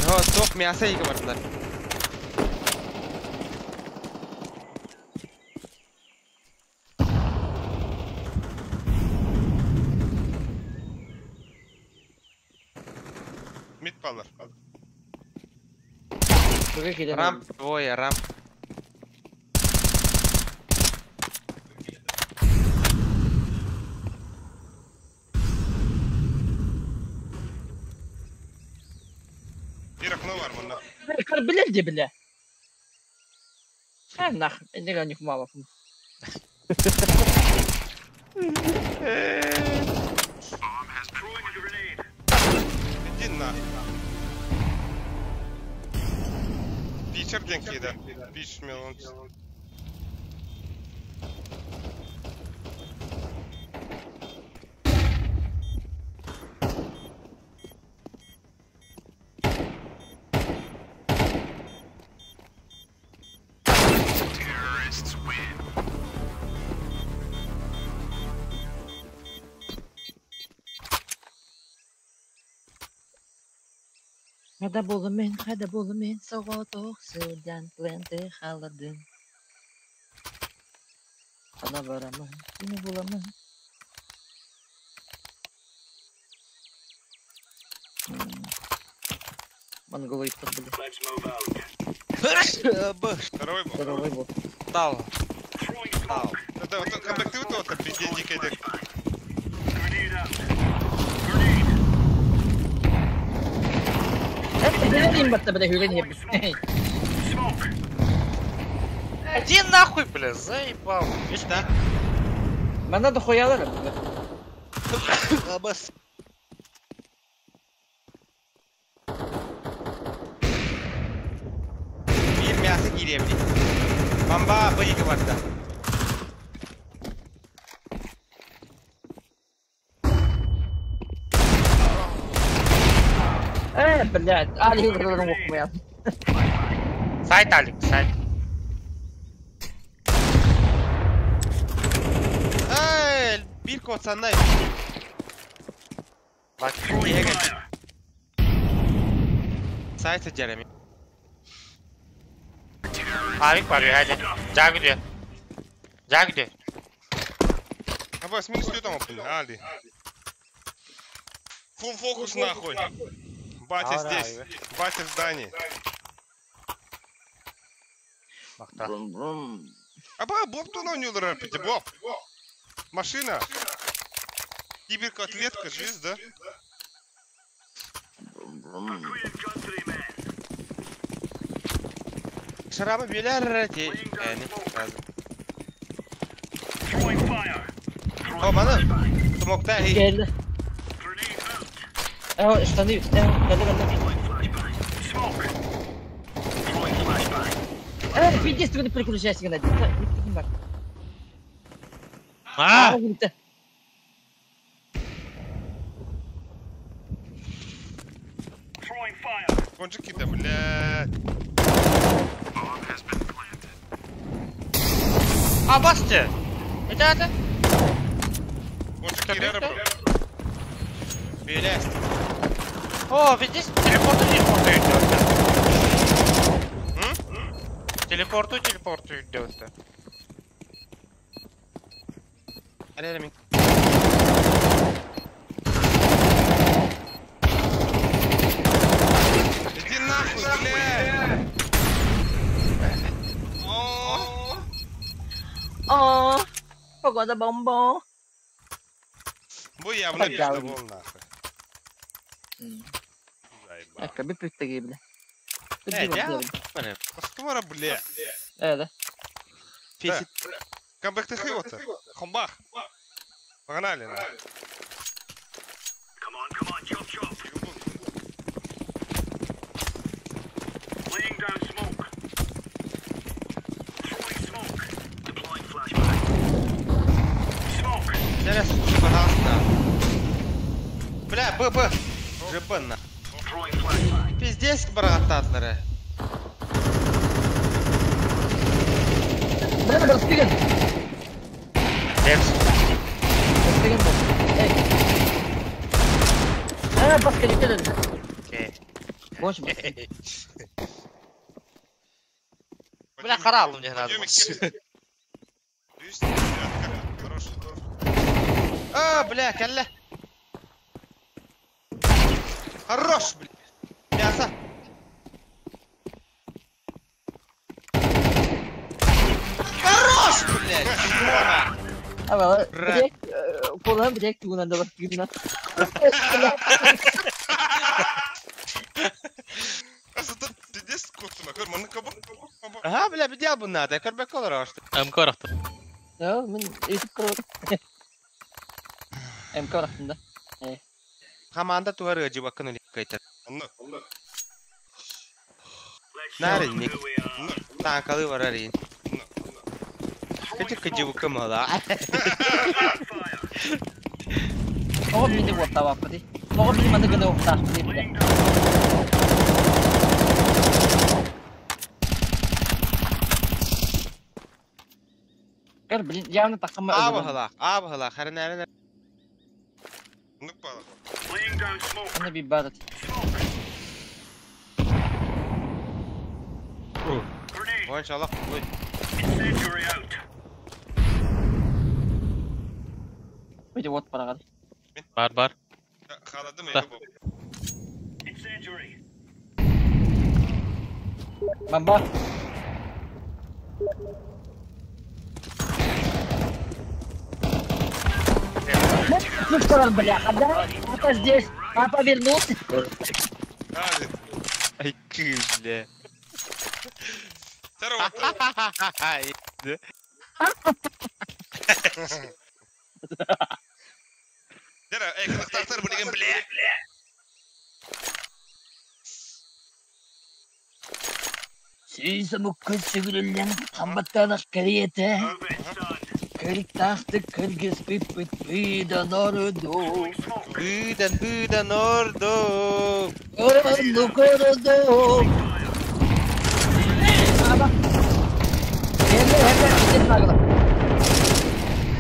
Йо, тоқ мясо иге бардылар. Мид балар. Рамп двое, рамп. Bir окно бар мында. Билер де бля. А, нахуй, не них мало. Throwing a grenade. Иди нахуй. Пичер ден кида. Пич мелон. Terrorists win. Хада болымын, хада болымын, соғотох сылдан пленты халадым. Ана барамын, кини буламын. Монголоидтар, бля. Здоровый был. Здоровый был. Дал. Дал. Да, вот контакты вот это пиздец дикий. Иди нахуй, бля, заебал. Видишь, да? Мана дохуялар. Абас. Bir мясо кириэбит. Бамба быйыгы барда. Блядь, Алик охуя. Сайт, Алик, сайт. Эй, bir kod sanday. Bak, Сайт Jeremy. Алик var hadi. Жаа gidiyor. Жаа gidiyor. Абас, минус там, Али. Фул фокус нахуй. Батя здесь. Батя в здании. Аба, Боб то на нее рэпите, Боб. Машина. Киберкотлетка, жизнь, да? Шараба билер ти. О, мана. Смокта и. Geldi. Eho, штаны, eho, geldi geldi. Пиздец, ты переключайся, Геннадий. А! Кончики да, блядь. А, басты! Это это? Кончики рядом, бро. Блядь. О, ведь здесь телепорту телепорту идет. Телепорту телепорту идет. Арерами. Иди нахуй, блядь! О, погода бомбо. Бу явно пиздобол нахуй. Ecco, bir pütte gibi. Э, Скоро, бля. Да. Камбэк ты хиота. Хомбах. Погнали, на. Come on, chop chop. Laying down smoke. Throwing smoke. Deploying flashbang. Smoke. Сейчас, пожалуйста. Бля, Б, Б. ЖБ, на. Пиздец, брататлары. Бля, распиган. Декс. Распиган был. Эй. А, баска не кидали. Окей. Больше. Бля, хорал мне надо. А, бля, калля. Хорош, бля. Мясо. Хорош, блядь! А, блядь, куда, блядь, туда надо воспитать. Ага, бля, бедел бы надо, я корбекол рашт. МК рахты. Да, мен ютуб кор. МК рахтым да. Команда туары жибакын кайта. Наринник. Танкалы варарин. Качы качы мала. Тоҕо бини уоттаабаппытый? Тоҕо бини маннык гына уоттаахпытый бile? Кэр, блин, явно таххама Аабы аабы харинээрин. Аны би барат. Иншаллах, ой. Выйди вот парагат. Бар бар. Халадым Да. Бомба. Ну что, бляха, да? Папа здесь, папа вернулся. Ай, кы, бля. Дера, эй, кылыктаахтар билигин, бля. Сүүс омукка сүгүрүллэн хамбаттаанах кэриэтэ, кырыктаахтык кыргыспыппыт быдан ордук. Быдан, быдан ордук. Ордук, ордук. Хемме, хемме, кет нагла.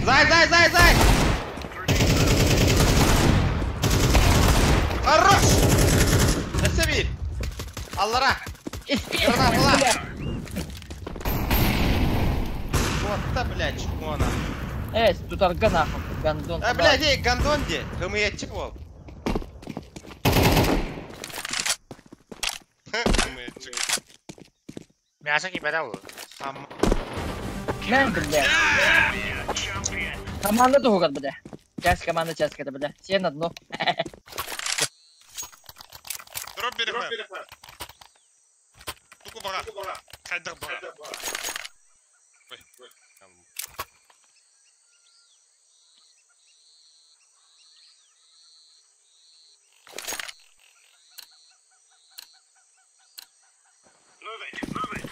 Зай, зай, зай, зай! Хорош! Өссө биир. Аллара. Граната. Вот, блядь, чмона. Эй, тут арга нахуй, гондон. А, блядь, эй, гондон где? Хымыячик бол. Хымыячик. Мясо не подал. Мен, бля. Команда тугар, бля. Часть команда, часть это, бля. Все на дно. Дроп берег. Туку бага. Хайдак бага. Ой. Move it, move it.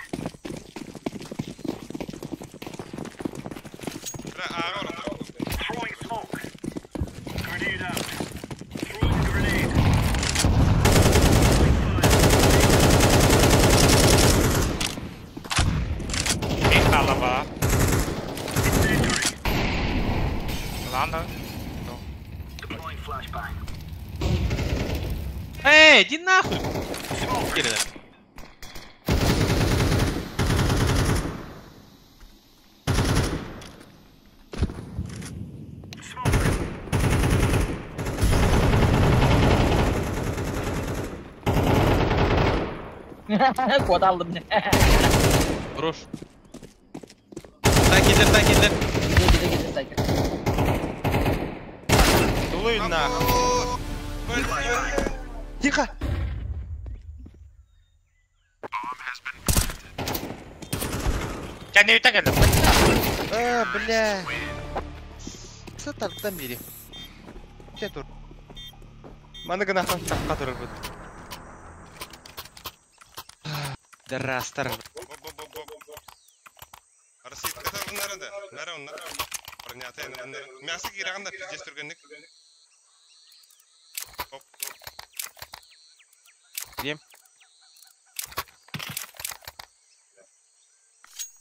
Бля, ага, Throwing smoke. Grenade out. Throwing a grenade. Алаба. Ладно. Deploying flashbang. Эй, иди нахуй! Кирилл. Кот алдым. Хорош. Так, киллер, так, киллер. Где, где, где, стайка. Тулуй нахуй. Тихо. Кәне үтә кәлде. А, бля. Сатардан бери. Че тур? Маны гына таққа турар бут. Дарастар. Арсит ката bunları da. Nere onlar? Barnyata bunları. Мясо кираганда пиздец түргенник. Оп. Дем.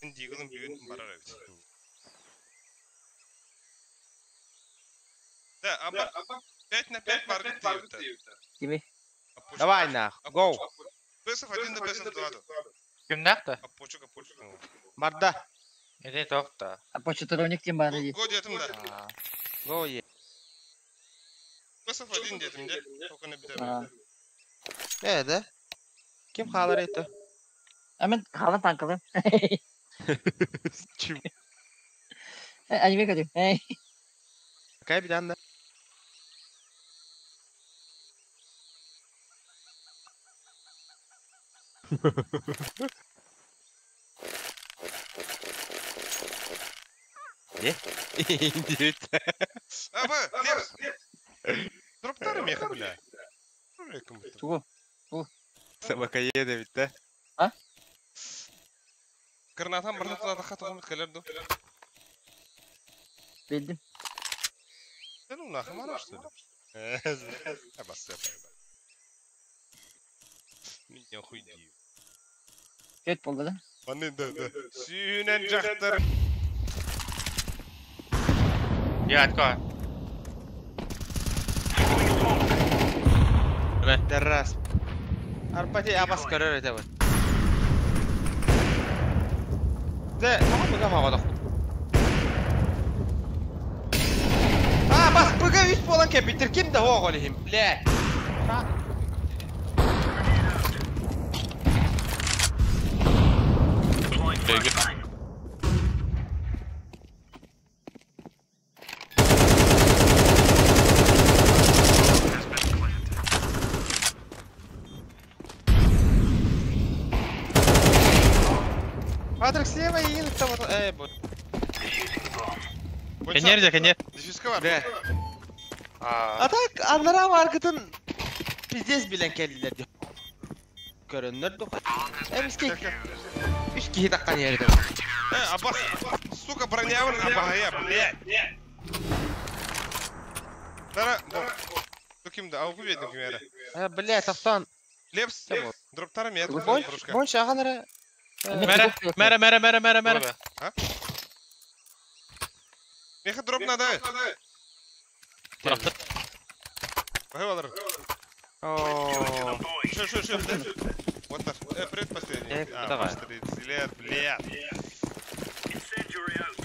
Дигылым бүгүн барар эбит. Да, аба 5 на 5 бар дейт. Кими? Давай нах, гоу. Бесов 1 да бесов 2 да. Кимнәкте? Апочук, апочук. Барда. Эде тохта. А по четырех тем бар иди. Го детим да. Го е. Бесов 1 детим де. Только не битер. Э, да? Ким халар это? А мен халан танкалым. Чим? Аниме көрүм. Эй. Какая беда, да? Не? Индивид. Аба, Лепс. Дроптары меха, бля. Тугу. Тугу. Собакоеды ведь, да? А? Гранатам барда туда хата комит келерду. Билдим. Да ну нахуй, мара что ли? Абас, Меня хуй дию. Кет болду да? Аны да, да. Сүйүнен жактар. Я атка. Дарас. Арпати абас көрөр это вот. Да, тоҕо быга маҕадах. А, бас быга үс болан кепитер ким да оҕолихим, бля. Патрик слева и там вот. Эй, вот. Кенер же, кенер. Дефиска бар. Да. А так, аннара маркетын пиздец билен келдилер диyor. Көрөннөр ду. Эмиске үч киһи таккан жерде. Э, Аббас, сука, бронявын абахая, блядь. Дара, бо. Ту кимде? Аугу ведим кимере. Э, блядь, тоқтан. Лепс, дроптара мет. Бонч ағанара. Мәрә, мәрә, мәрә, мәрә, мәрә, мәрә. А? Меха дроп надо. Бырахтыр. Бахай алыр. О. Шо, шо, шо, Вот так. Предпоследний. Э, А, давай. 30 лет, блядь. Incendiary out.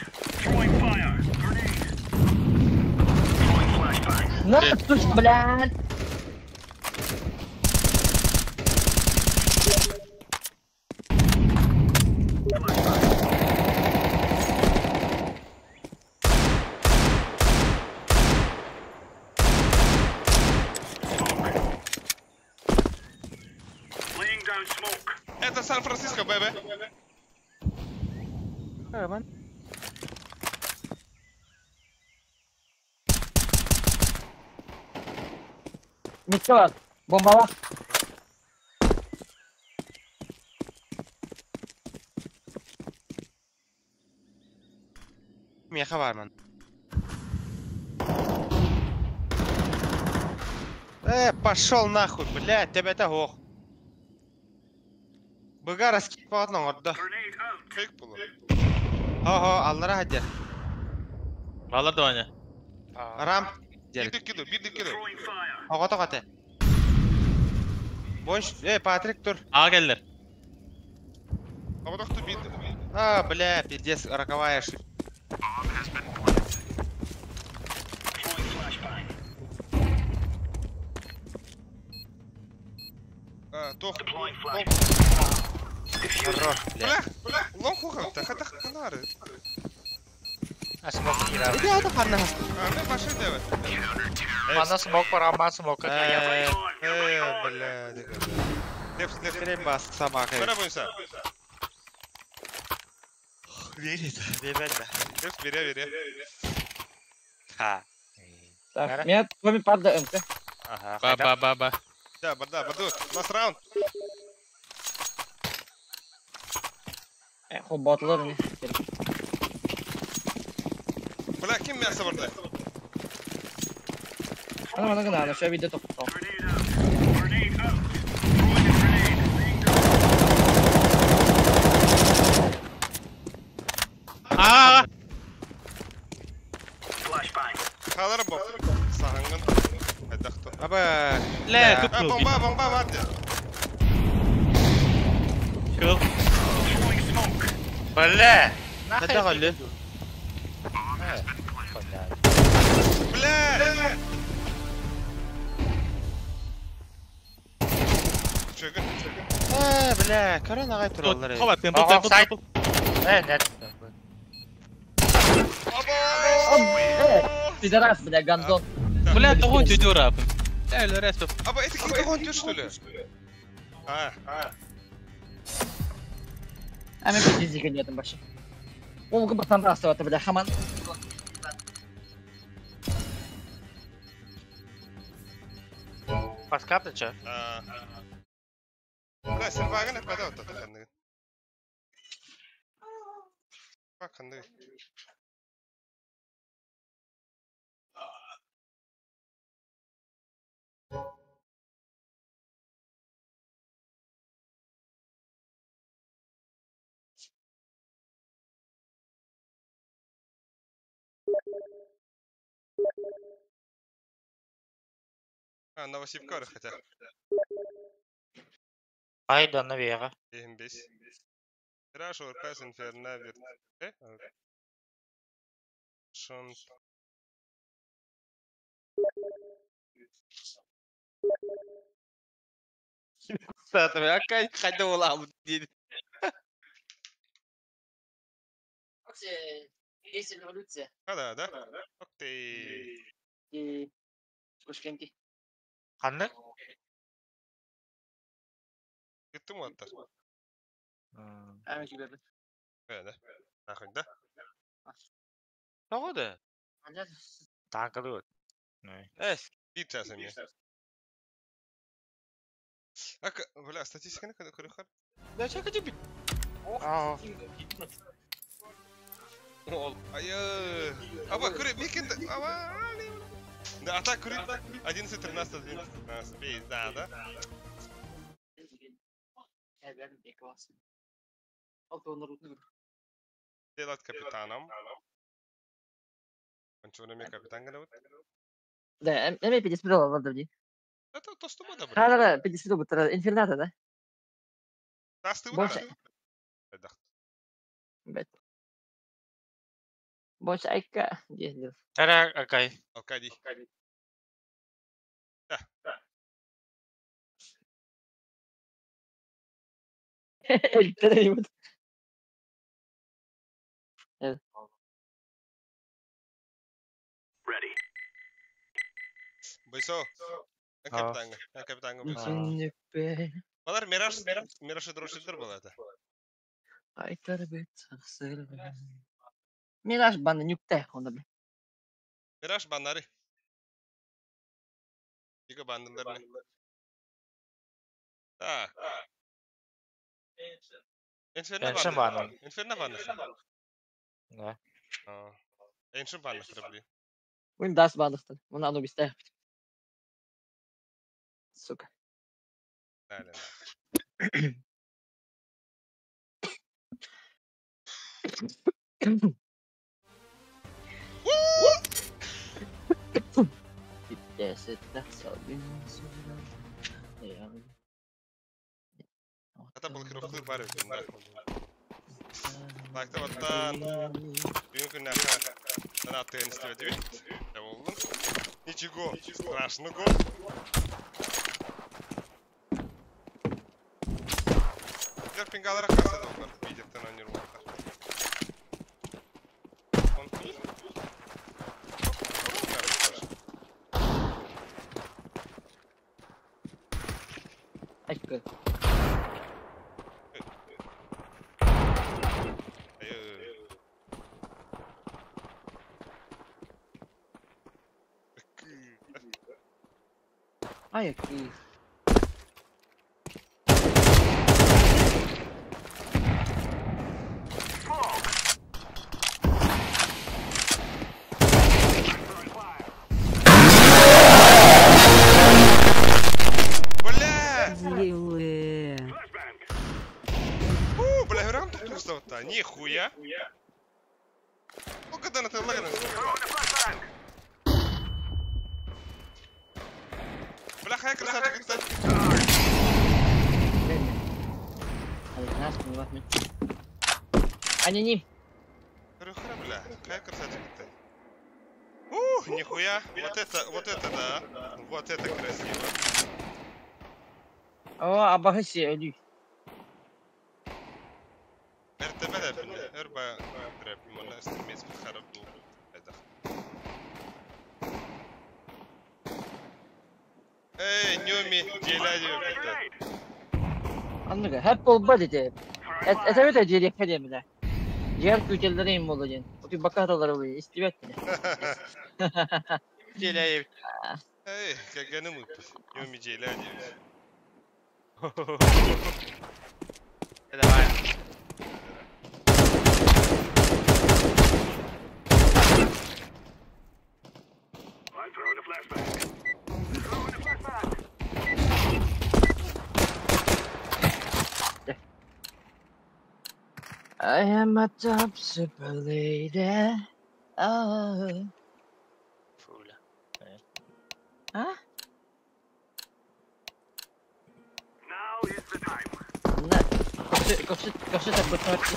Throwing fire. Grenade. Throwing flashbang. На, слушай, блядь. Laying down smoke. Это Сан-Франциско, бэбэ. Э, Митка бар. Бомбала. Меха бар ман. Э, пошел нахуй, блядь, тебя это ох. Быга раскид палатна орда. Grenade out. Фейк было. Хо-хо, аллара хадя. Балар да Ваня. Рамп. Бирди киду, бирди киду. Throwing fire. Хого тоқаты. Бонч, э, Патрик тур. А келдер. А вот кто бит. А, бля, пиздец, роковая ошибка. Throwing flashbang. А, тох. Deploying Лонг. flashbang. Хорош, бля. Бля, бля, лонг хуха. Таха таха канары. А смок киирэр. Иди ата ханна. А, мен башы деве. Манна смок бар, амма смок. Э, Э, бля, Лепс, лепс. Хрен бас собака. Бара бойынша. Верит. Верит. Лепс, бере, бере. Ха. Так, меня кроме падла МК. Ага. Ба, ба, ба, ба. Да, бада, баду. Last round. Э, хоботлар не. Бля, ким мясо барды? Ана мана гына, şu видео токтоо. Grenade out. Grenade out. Throwing a grenade. Laying down. А, Flashbang. Халар бо. Саханган. Айдахто. Аба. Ле, А, кып бомба, бомба барды. Кыл. Throwing smoke. Бля. Қайда қалды? Бля! Чөгін, чөгін. Э, бля, көрін ағай туралар. Хоба, темпл, темпл, темпл. Э, нет. Э, пидорас, бля, гандон. Бля, тогон тюдюр апым. Э, респ. Аба, это какие-то гон что ли? А, а. А мен пиздец нет вообще. Ол гыбатан растываты, бля, хаман. Паскапты че? А. Бля, сервагын апада отта ханныгын. Бак ханныгын. А, Новосибирск хотя. Айда, навера. 25. Хорошо, РПС Инферно Вирт. Э? Шон. Акай қайда боламын дейді. Есть революция. А, да, да? Окей. И... Кушкенки. Қандай? Кеттім аттар. А мен кибербин. Да? Нахуй, да? Тоҕо да? Танкалыы. Эс. Биир чаас эмиэ. А, бля, статистиканы көрүөххэ. Да чака дебит. Аа. Ол. Айы. Аба, көрө, мекен аба. Да, а так көрө 11 13 11 15. Пизда, да? Делать капитаном. Ончуна капитан гына. Да, эми 50 доллар дии. Это то, что мы Да, да, да, 50 доллар инферната, да? Тасты Больше. Бет. Больше айка. Дии. Тара акай. Алкади. Да. Эльтереймут. Ready. Бойсо. Капитанга. Капитанга. Балар Мираж, Мираж дрошидер был это. Мираж баны нюкте, он бля. Мираж баннары. Дига баннылар не. Так. Инферно банны. Инферно банны. Да. Эншин банны храбли. Уин дас банныхтан. Муна Анубис Сука. Да, да. Это был круглый барик, да. Так, вот там. Ничего страшного. Пингалара касса доллар. Видит она не рвата. Он. Айка. Ай, какие. Нихуя. Ну когда на ты лагерь. Бляха, я красавчик, кстати. Они не. Бля, какая красавчик ты. Ух, нихуя. Вот это, да. Вот это красиво. О, абахаси, иди. Эй, Нюми, деляю. Anladım. Hep olmadı dedi. Это это дерек хадемде. Жер күтелдерин болду ден. Оту бакаталар болду. Истибет. Деляю. Эй, каганы мы. Нюми деляю. Давай. I'm throwing a flashbang. Throwing a flashbang. I am a top super lady. Oh. Фуля. А? Now is the time. На. Копсы, копсы так бытарки.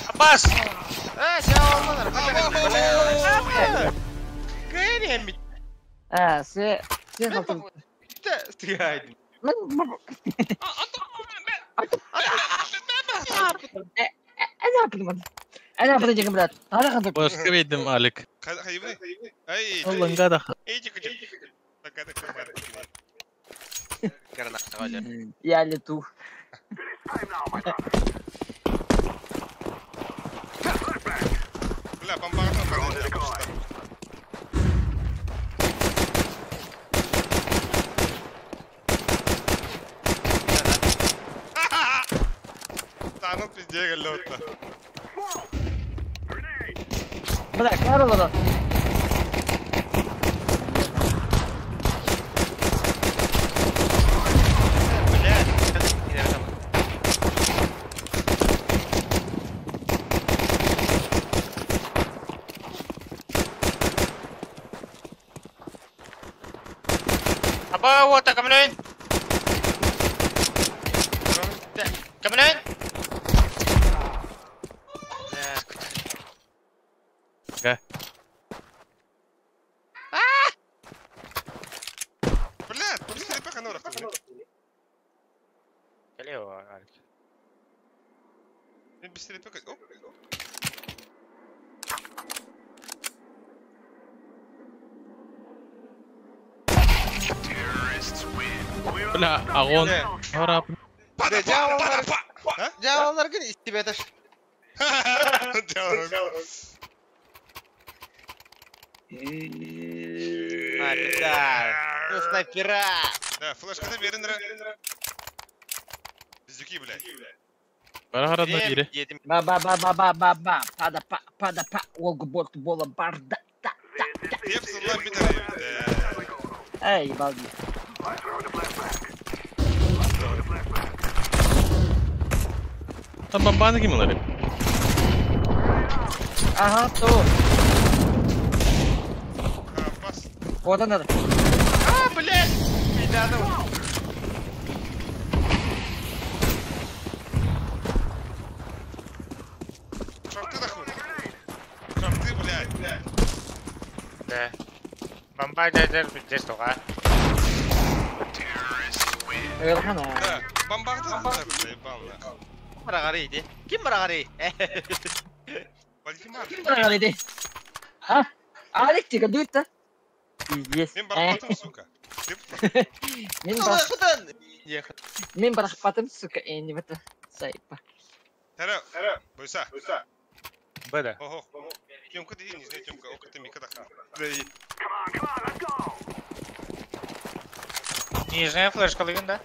Аббас! А, се, се халтым. Стигайдин. Мен Эн аппытын дьиҥин брат. Таара хантык. Башка бейдим Алик. Хайыбыный? Ай. Алланга да. Эй, чик чик. Такая такая. Я лету. Бля, бомбардон бомбардон. Танут пизде галёта. Бля, Карло. Аба, вот, камлен! Камлен! Бля, пусть пока норах. Калево, Алик. Быстрее пока. Оп. Бля, агон. Арап. Дьяволларгын истибетер. Снайпер. Ну, снайпера. Да, флешка да берин ре. Биздюки, блядь. Бара харадна бире. Ба ба ба ба ба ба ба. Пада па пада па. Олгу борт бола барда. Та та та. Hepsi lan bir tane. Эй, балди. Там бомбаны ким олар? Ага, то. Вот она. А, блядь! Пидадов. Шорты нахуй. Шорты, блядь. Да. Бомбай дайдер здесь туга. Да, бомбарды заебал нахуй. Барагары иди. Ким барагары? Ким барагары иди? А? Алик тига дуйта. Пиздец. Мен барахпатым, сука. Мен Мен барахпатым, сука, не в это. Сайпа. Тара, бойса. Беда. Ого. Тёмка, ты не знаю, Тёмка, ока ты мика даха. Нижняя флешка лыгын, да?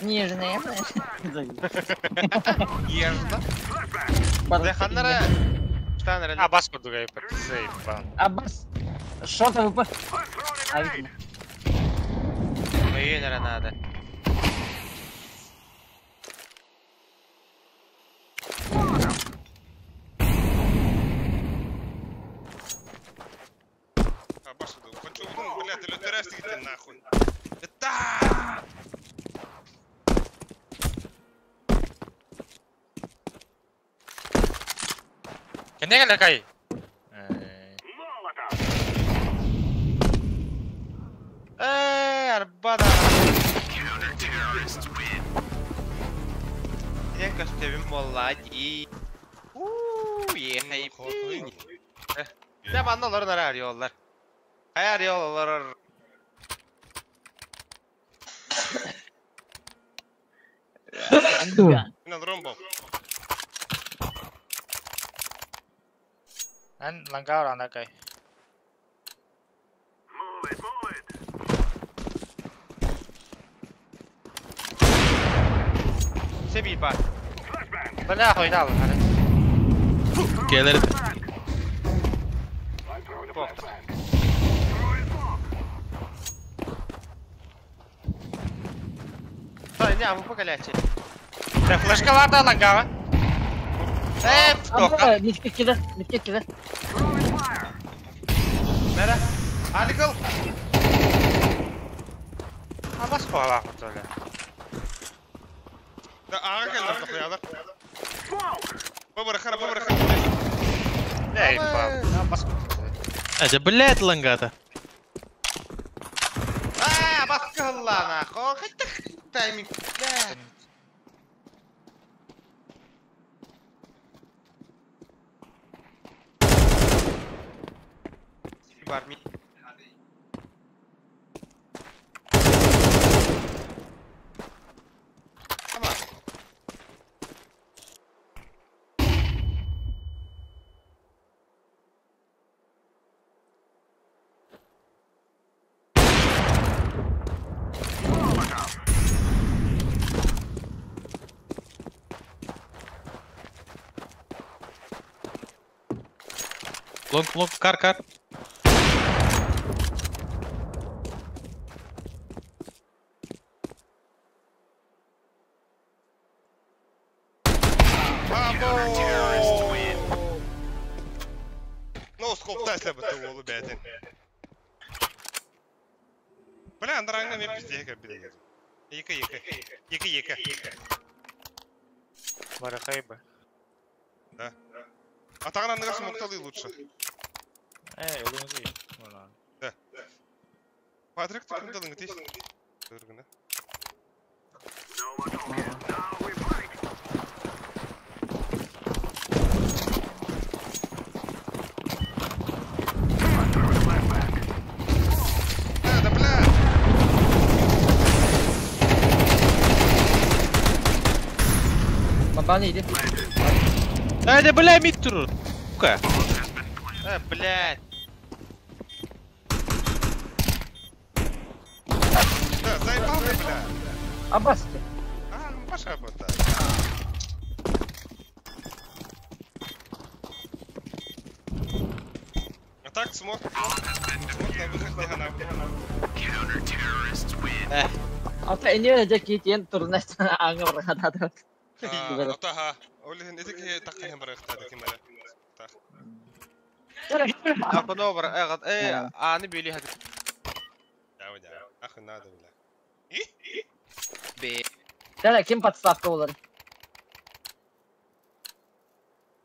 Нежная флешка. Нежно. Да ханнара. Штанра. Абас курдугай заебал. Абас. Что там выпал? А видно. Мейнера надо. Абас, хочу, блядь, или ты нахуй. Это! Кенеге лекай. Эй, арбада. Я костюм молодец. Ууу, ехай. Да, манналар нарар yollar. Hayar yollar. Мин ромбо. Эн лангар анакай. Себи бар. Бля, хойдал. Келер. Стой, не, вы покалячи. Да, флешка ларда лангава. Тока. Митке кида, митке кида. Нера. Аликл. Абас кола хотоля. Да, ага келдер тохуялар. Бабара хара, бабара хара. Эй, абас. Это блядь лангата. А, баскалла нахуй. Хотя тайминг. бар ми. Tamam. Long, long, kar, kar. No scope тайсабыт уолу бээтин. Бля, андараңна мен пиздеге кірбі. Екі, екі. Екі, екі. Барахайба. Да. Атағын андыға смокталы лучше. Эй, өліңіз. Да. Патрик, ты кімді алың тей? Көргіні. Да, бля! Бабаны иди. Да, бля, мид турur. Сука. Блядь. Да, заебал ты, бля. Абасти. А, ну паша работа. А так смог. Смог на выход не Ата инде жеки тен турнас аңы баргада. Атаха. Олин этики таккан баргата кимere. Так. Акыно бар, аны били хadi. Да, да. Ах, надо, бля. Б. Да, ким подставка болар?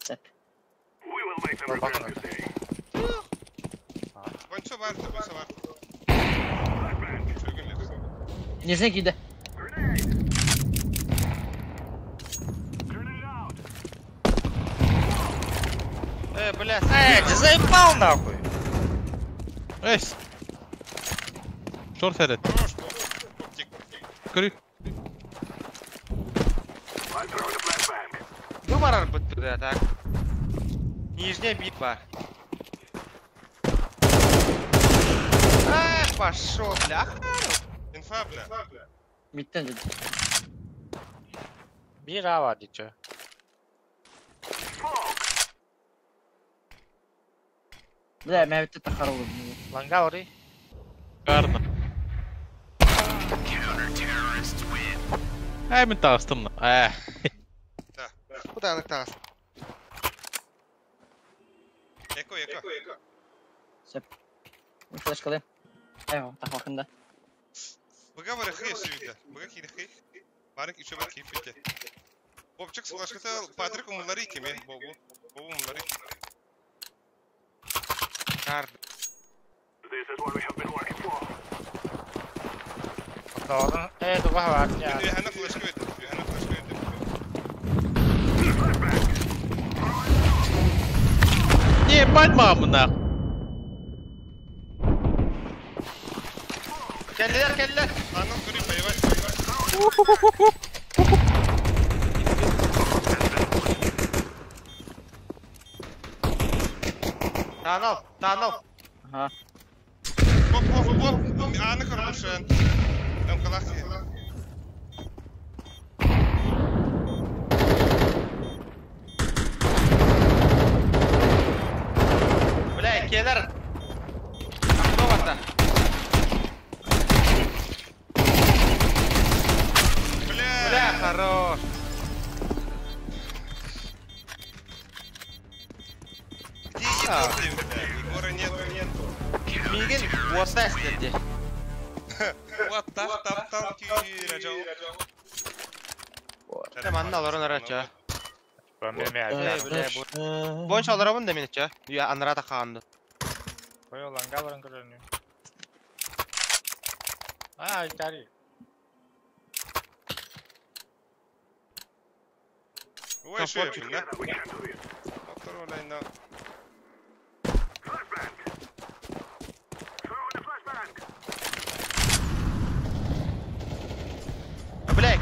Сеп. Bonço var, bonço var. Нижний киде. Бля, ты заебал нахуй! Эй! Шорт этот. Көрü. Bu var бит так. Нижняя бит бар. Эх, пошел, бля. Инфа, бля. Миттен dedi. Bir A var diyece. Бля, мен битте тахар oldu. Ланга ори. Карна. Эй, мен тағыстым. Да. Куда тағыс? Эко, эко. Сеп. Флешкалы. Эво, тах бакында. Быга бар хей сүйді. Быга киді хей. Барык еще бар кейфете. Бобчик флешката Патрик умлары кеме. Бобу. Бобу умлары. Кард. This is what we have been working for. Дуга var ya. Юхана флешка өтті. Юхана флешка өтті. Не, ебать маму нахуй. Келлер, келлер. Аныл көрі, поебать. Танал, танал. Ага. Боп, боп, боп. Аны көрмішін. Ым қалақ. Бля, келлер. Акробата. Бля. Бля, хорош. Где Егор, бля? Егора нету. Мигин вот эстеди. Вот так, так, так, кире, Tamam, alır onu raça. Бля, Bonç alır bunu da minitçe. Ya anlara da kandı. Koy ланга баран көрөнү. А, Италия. Ой, шеф, да? Второй лайна.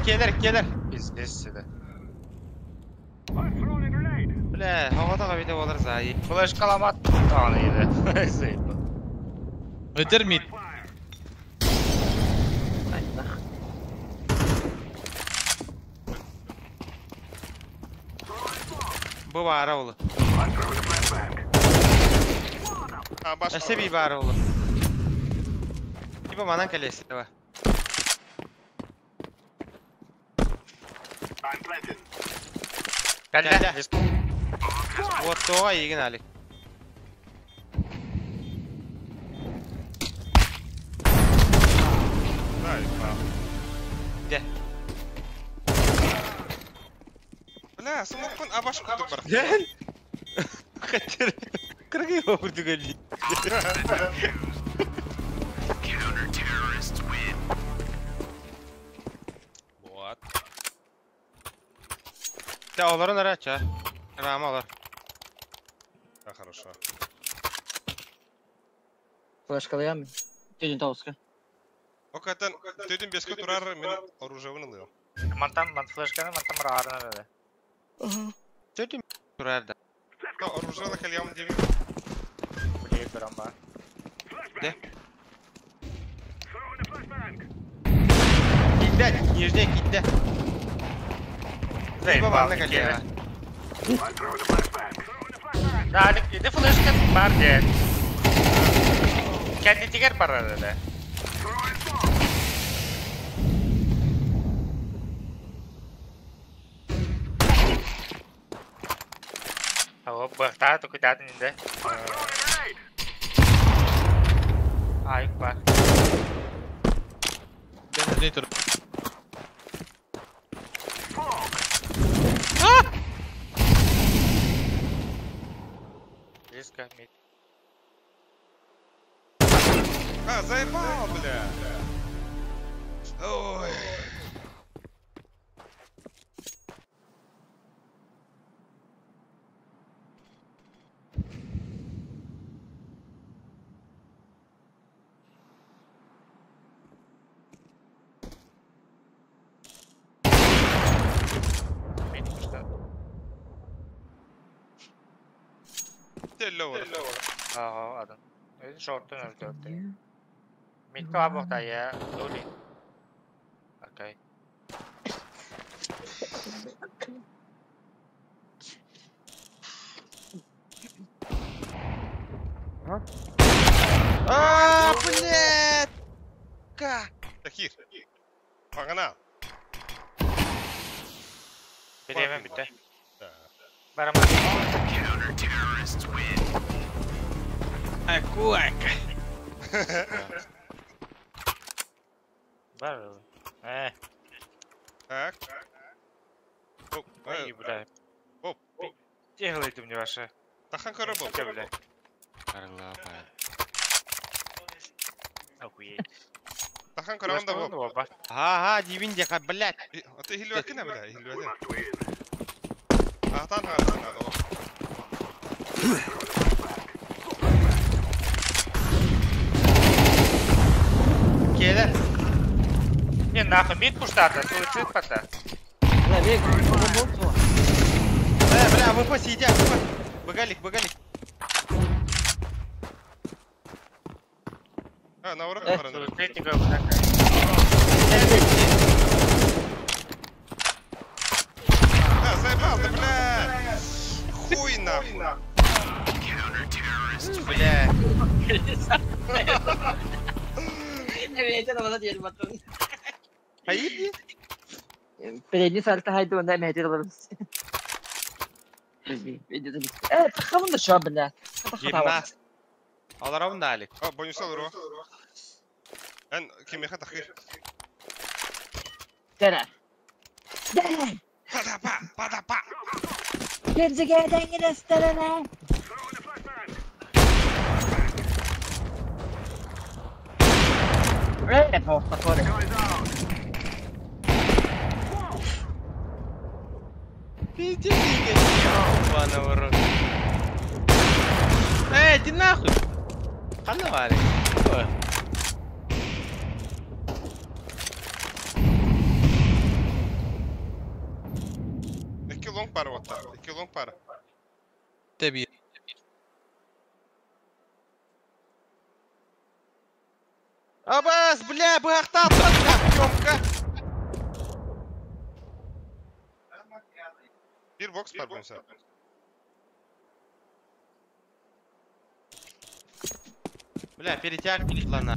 Келер, келер. Пиздец сюда. Бля, оҕото виде болар зайы. Флешкаламат таны еді. Заебал. Өтер мид. Бу баара олу. А, баш. Өссө би баара олу. Типа манан кэлиэсэ ба. Кэллэ. Вот тоҕо иигин Алик. Де. Бля, смокпун абаш курдук бар. Гel. Качыр. Кыргый курдук өлли. Вот. Те олорун ара ча. Рама олор. А, хорошо. Флешкалаям. Түйден тауыска. Окатан, төдін беске турар, мен оружиевын ылыам. Мантан, ман флешканы, мантан раарына еді. Төтүм турар да. То оружие кальям девин. Блин, барамба. Де. Кидде, нижне кидде. Типа манна кэлиэ. Алик, иди флешка бар де. Kendi тигер бар еді. Ого, бахта, только датын инде. Айк бар. Не тур. Близко, мид. А, заебал, бля. Ой. Мид пушта. Телло. Ага, ладно. Шортын өлтөрдү. Мидке бохта я, Лули. Окей. А, блядь! Как? Тахир. Погнал. Биремен битте. Да. Барама. Акуака. Бар. Так. Оп, Ой, бля. Оп. Делайте мне ваше. Тахан коробок. Че, бля? Карлапа. Охуеть. Тахан коробок да боп. Ага, дивин дека, блядь. А ты хилюакина, бля, хилюакина. Ахтан харсан, о. Келер. Не, нахуй, мид пуштата, суицид пота. Бля, бег, бол Бля, бля, ВП сидят, ВП. Быгалик, быгалик. А, на урок баран. Суицид тебе вот такая. А, заебал, да бля. Хуй нахуй. Бля. Эмейтен олар diyelim patron. Hayır diye. Передний сальто haydi onda emeyten oluruz. Evet, takımın da şu an бля. Гимнаст. Аларавын да Алик. А, бонус алыру. Эн кимеха тахир. Дere. Dere. Падапа, падапа. Gerizekalı gösterene. Evet, orta kore. Пиздец, ебаный в рот. Эй, иди нахуй! Хана Алик. Ой. Long бар вот так. 2 long бар. Тэби. Абас, бля, быһахтааттан, Тёмка. Bir box бар буюнса. Бля, перетяг лана.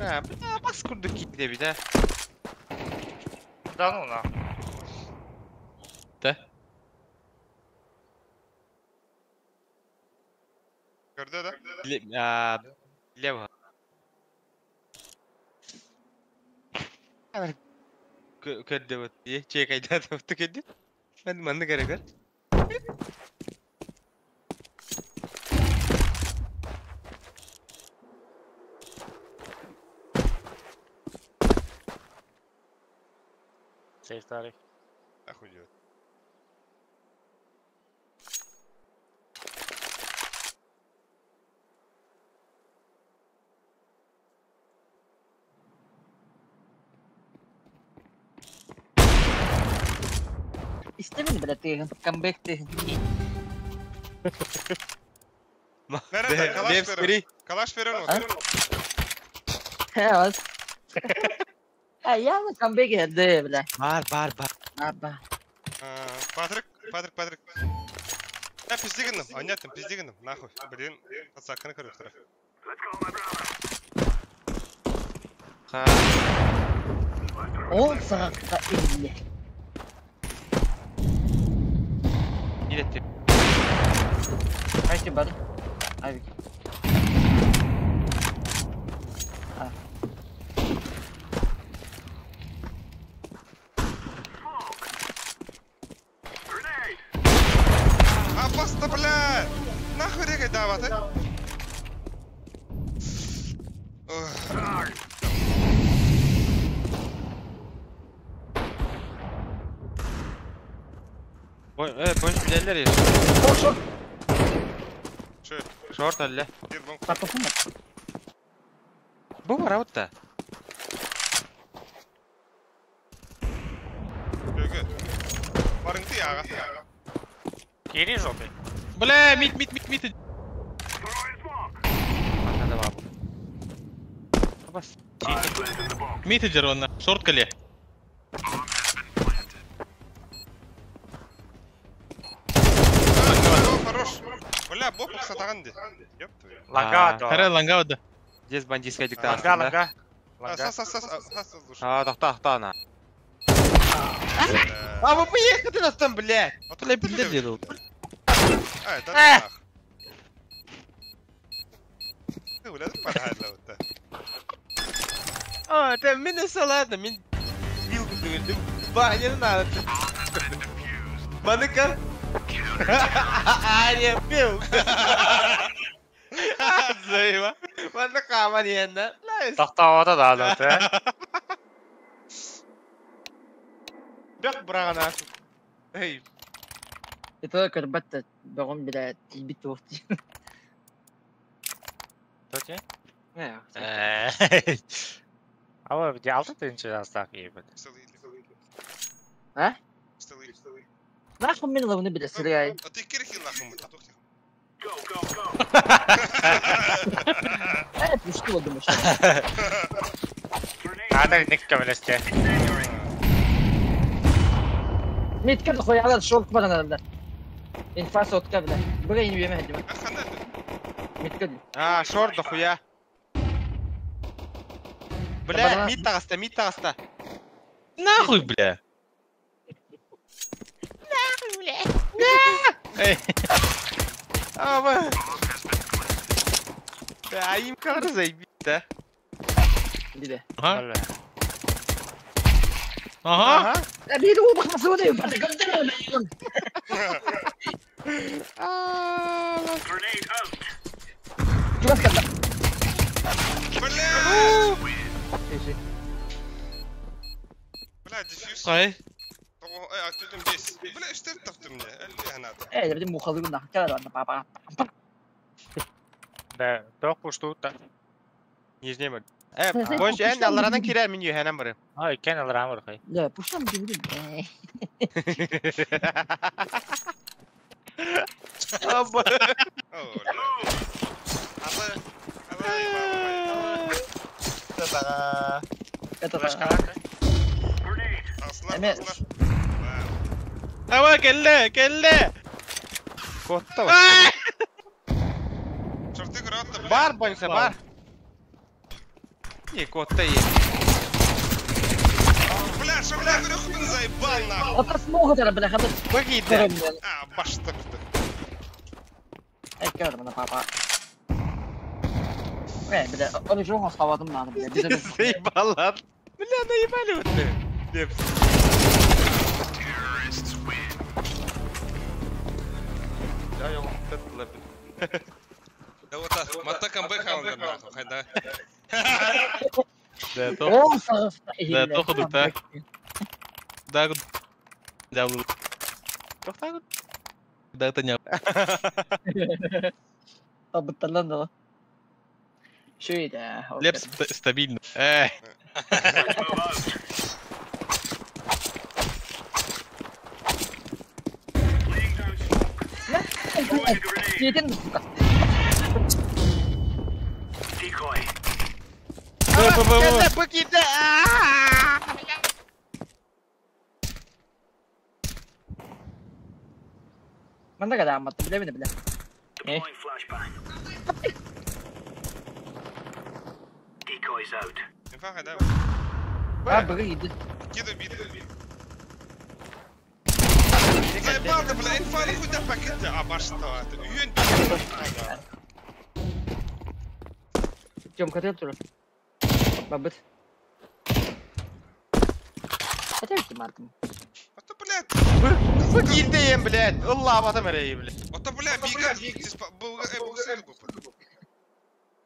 А, бля, бас курдук киирде бит, Да ну нахуй. Да. Көрдө да? Лево. Көрдө вот. Чекайда таптı кеди. Мен манны керек. Сейф тарих. Нахуй делать. İstemedim bile tığın. Comeback tığın. Nerede? Kalaş verin. Kalaş verin o. He az. Ha yalnız comeback geldi bile. Бар, бар, бар. Аба. Патрик, Патрик, Патрик. Я пиздигинным, анятым, пиздигинным, нахуй. Блин, пацаканы көрөктөр. Ха. 10 сағатқа 50. Билетти. Қайсы бар? Айбек. А. Опасно, бля! Нахуй регай давать, а? Boş bilerler ya. Short short. Short alle. Patlasın mı? Bu var avutta. Gögü. Barıntı ya. Geri zobi. Бля, мид, мид, мид, мид. Manada var bu. Bas. Мид идер он. Шорт кале. Хорош. Бля, боб сатаган ди. Ёп твою. Ланга да. Хара ланга да. Здесь бандитская диктация. Ланга, ланга. Сас, сас, сас, сас, слушай. А, тохта, тохта на. А вы поехали нас там, блядь! Бля, бля, дедул. Ай, да нах. Ты, бля, парадла вот. А, это минус ладно, мин вилку дыгырдым. Ба, не надо. Маныка. А, не пил. Займа. Маныка, маньяна. Тохтоото да да те. Бек брагана. Эй. Это көрбөт бөгөн биле тилбит туохти. Тоте? Э. Ава где алты тынчы астак ебет. А? Нахуй мен лавны биле сырай. А ты кирхи нахуй. Э, ты что думаешь? Ата ник көмөлөстө. Митке хуялар шолк баран Инфас отка бля. Бля не бемэ дим. Митке. А, шорт дохуя. Бля, мид тагаста, мид тагаста. Нахуй, бля. Нахуй, бля. Эй. А, бля. А им как заебись, да? Диде. Ага. Ага. Bir o bakması o değil. Бля! Бля, дефьюз. Ай. Эй, а ты там здесь. Бля, что это ты мне? Э, я мухалы на хотя на папа. Да, тох пушту та. Нижний мод. Бош эн алларанан кирер мин юхэнен бары. Ай, кен алларан бар кай. Да, пушам дибидим. Аба. Аба. Аба. Та-та. Это Аба, келле, келле. Котта. Чорты гротта, бля. Бар, бойся, бар. Не, котта есть. Бля, шо, бля, говорю, заебал нахуй. Вот смогут, бля, хабы. Погида. А, башта, бля. Эй, көрдüm ана папа. Бля, onu çok hastaladım lan бля. Bize de Заебал lan. Бля, наебали вот ты. Лепс. Да, я вот это лепит. Да вот так, матта камбэк алынды нахуй, хайда. Да, то. Да, тоқыды так. Да, да, тоқтаңыз. Да, это не. Табыттарлан да. Шөйді. Лепс стабильно. Эй. Жетен. Келле, погида. Манда када амматты биле биле. Decoys out. Инфа хайда. А, бігі Киду бит. Заебал ты, бля, инфа нахуй да пакет. А, башта. Үйен. Тём, хотел тоже. Бабыт. Хотел ты, Мартин? Это, блядь. Погидем, блядь. Алла, батам эрей, блядь. Это, бля, бига. Был, был,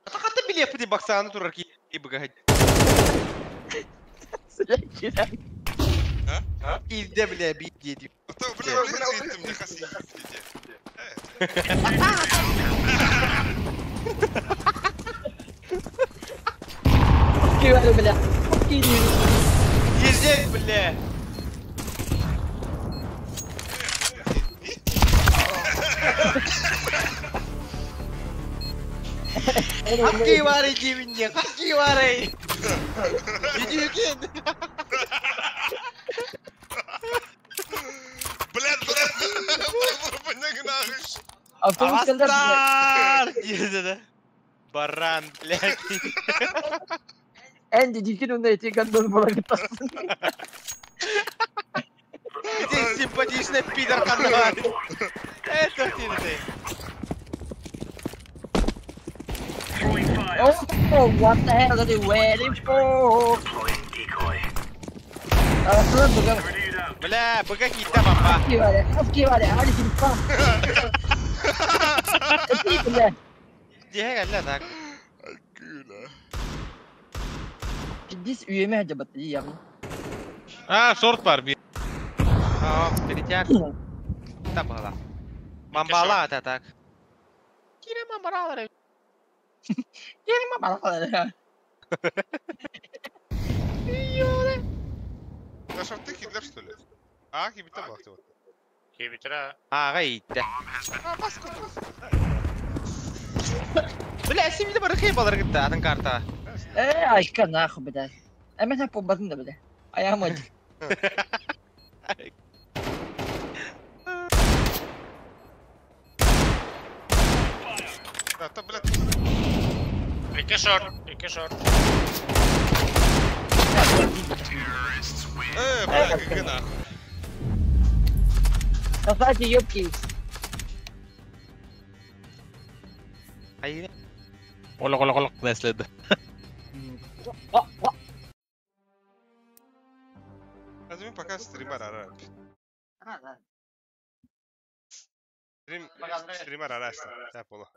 Хата билет пди баксаны турар ки быгахать. А? Илде, бля, би деди. Это, бля, бля, ты мне хаси. Кивали, бля. Кивали. Езек, бля. Хакки вары дивинде, хакки вары. Дидюкен. Блядь, блядь. Автобус келді. Астар! Баран, блядь. Энди дикин онда эти гандон бола кетасың. Иди симпатичный пидор канал. Это ты. Oh, what the hell are they waiting for? Бля, быка кита, папа. Бля. так. Здесь үйеме жабат явно. А, шорт бар би. А, перетяг. Та была. Мамбала это так. Кире мамбала. Кире мамбала. Да шорты кидлер что ли? А, кибита бахты вот. Кибитра. А, гайда. А, баску. Бля, семья барахи балар гитта, атын карта. Айка нахуй, бля. Эмен хап бомбатын да, бля. Аяғым acı. Да, та, блядь. Икки шорт, икки шорт. Бля, ГГ нахуй. Кстати, ёбки. Ай. Олық, олық, олық, нәследі. Возьми пока стрима рара. Стрим, стрима рара, да, пола.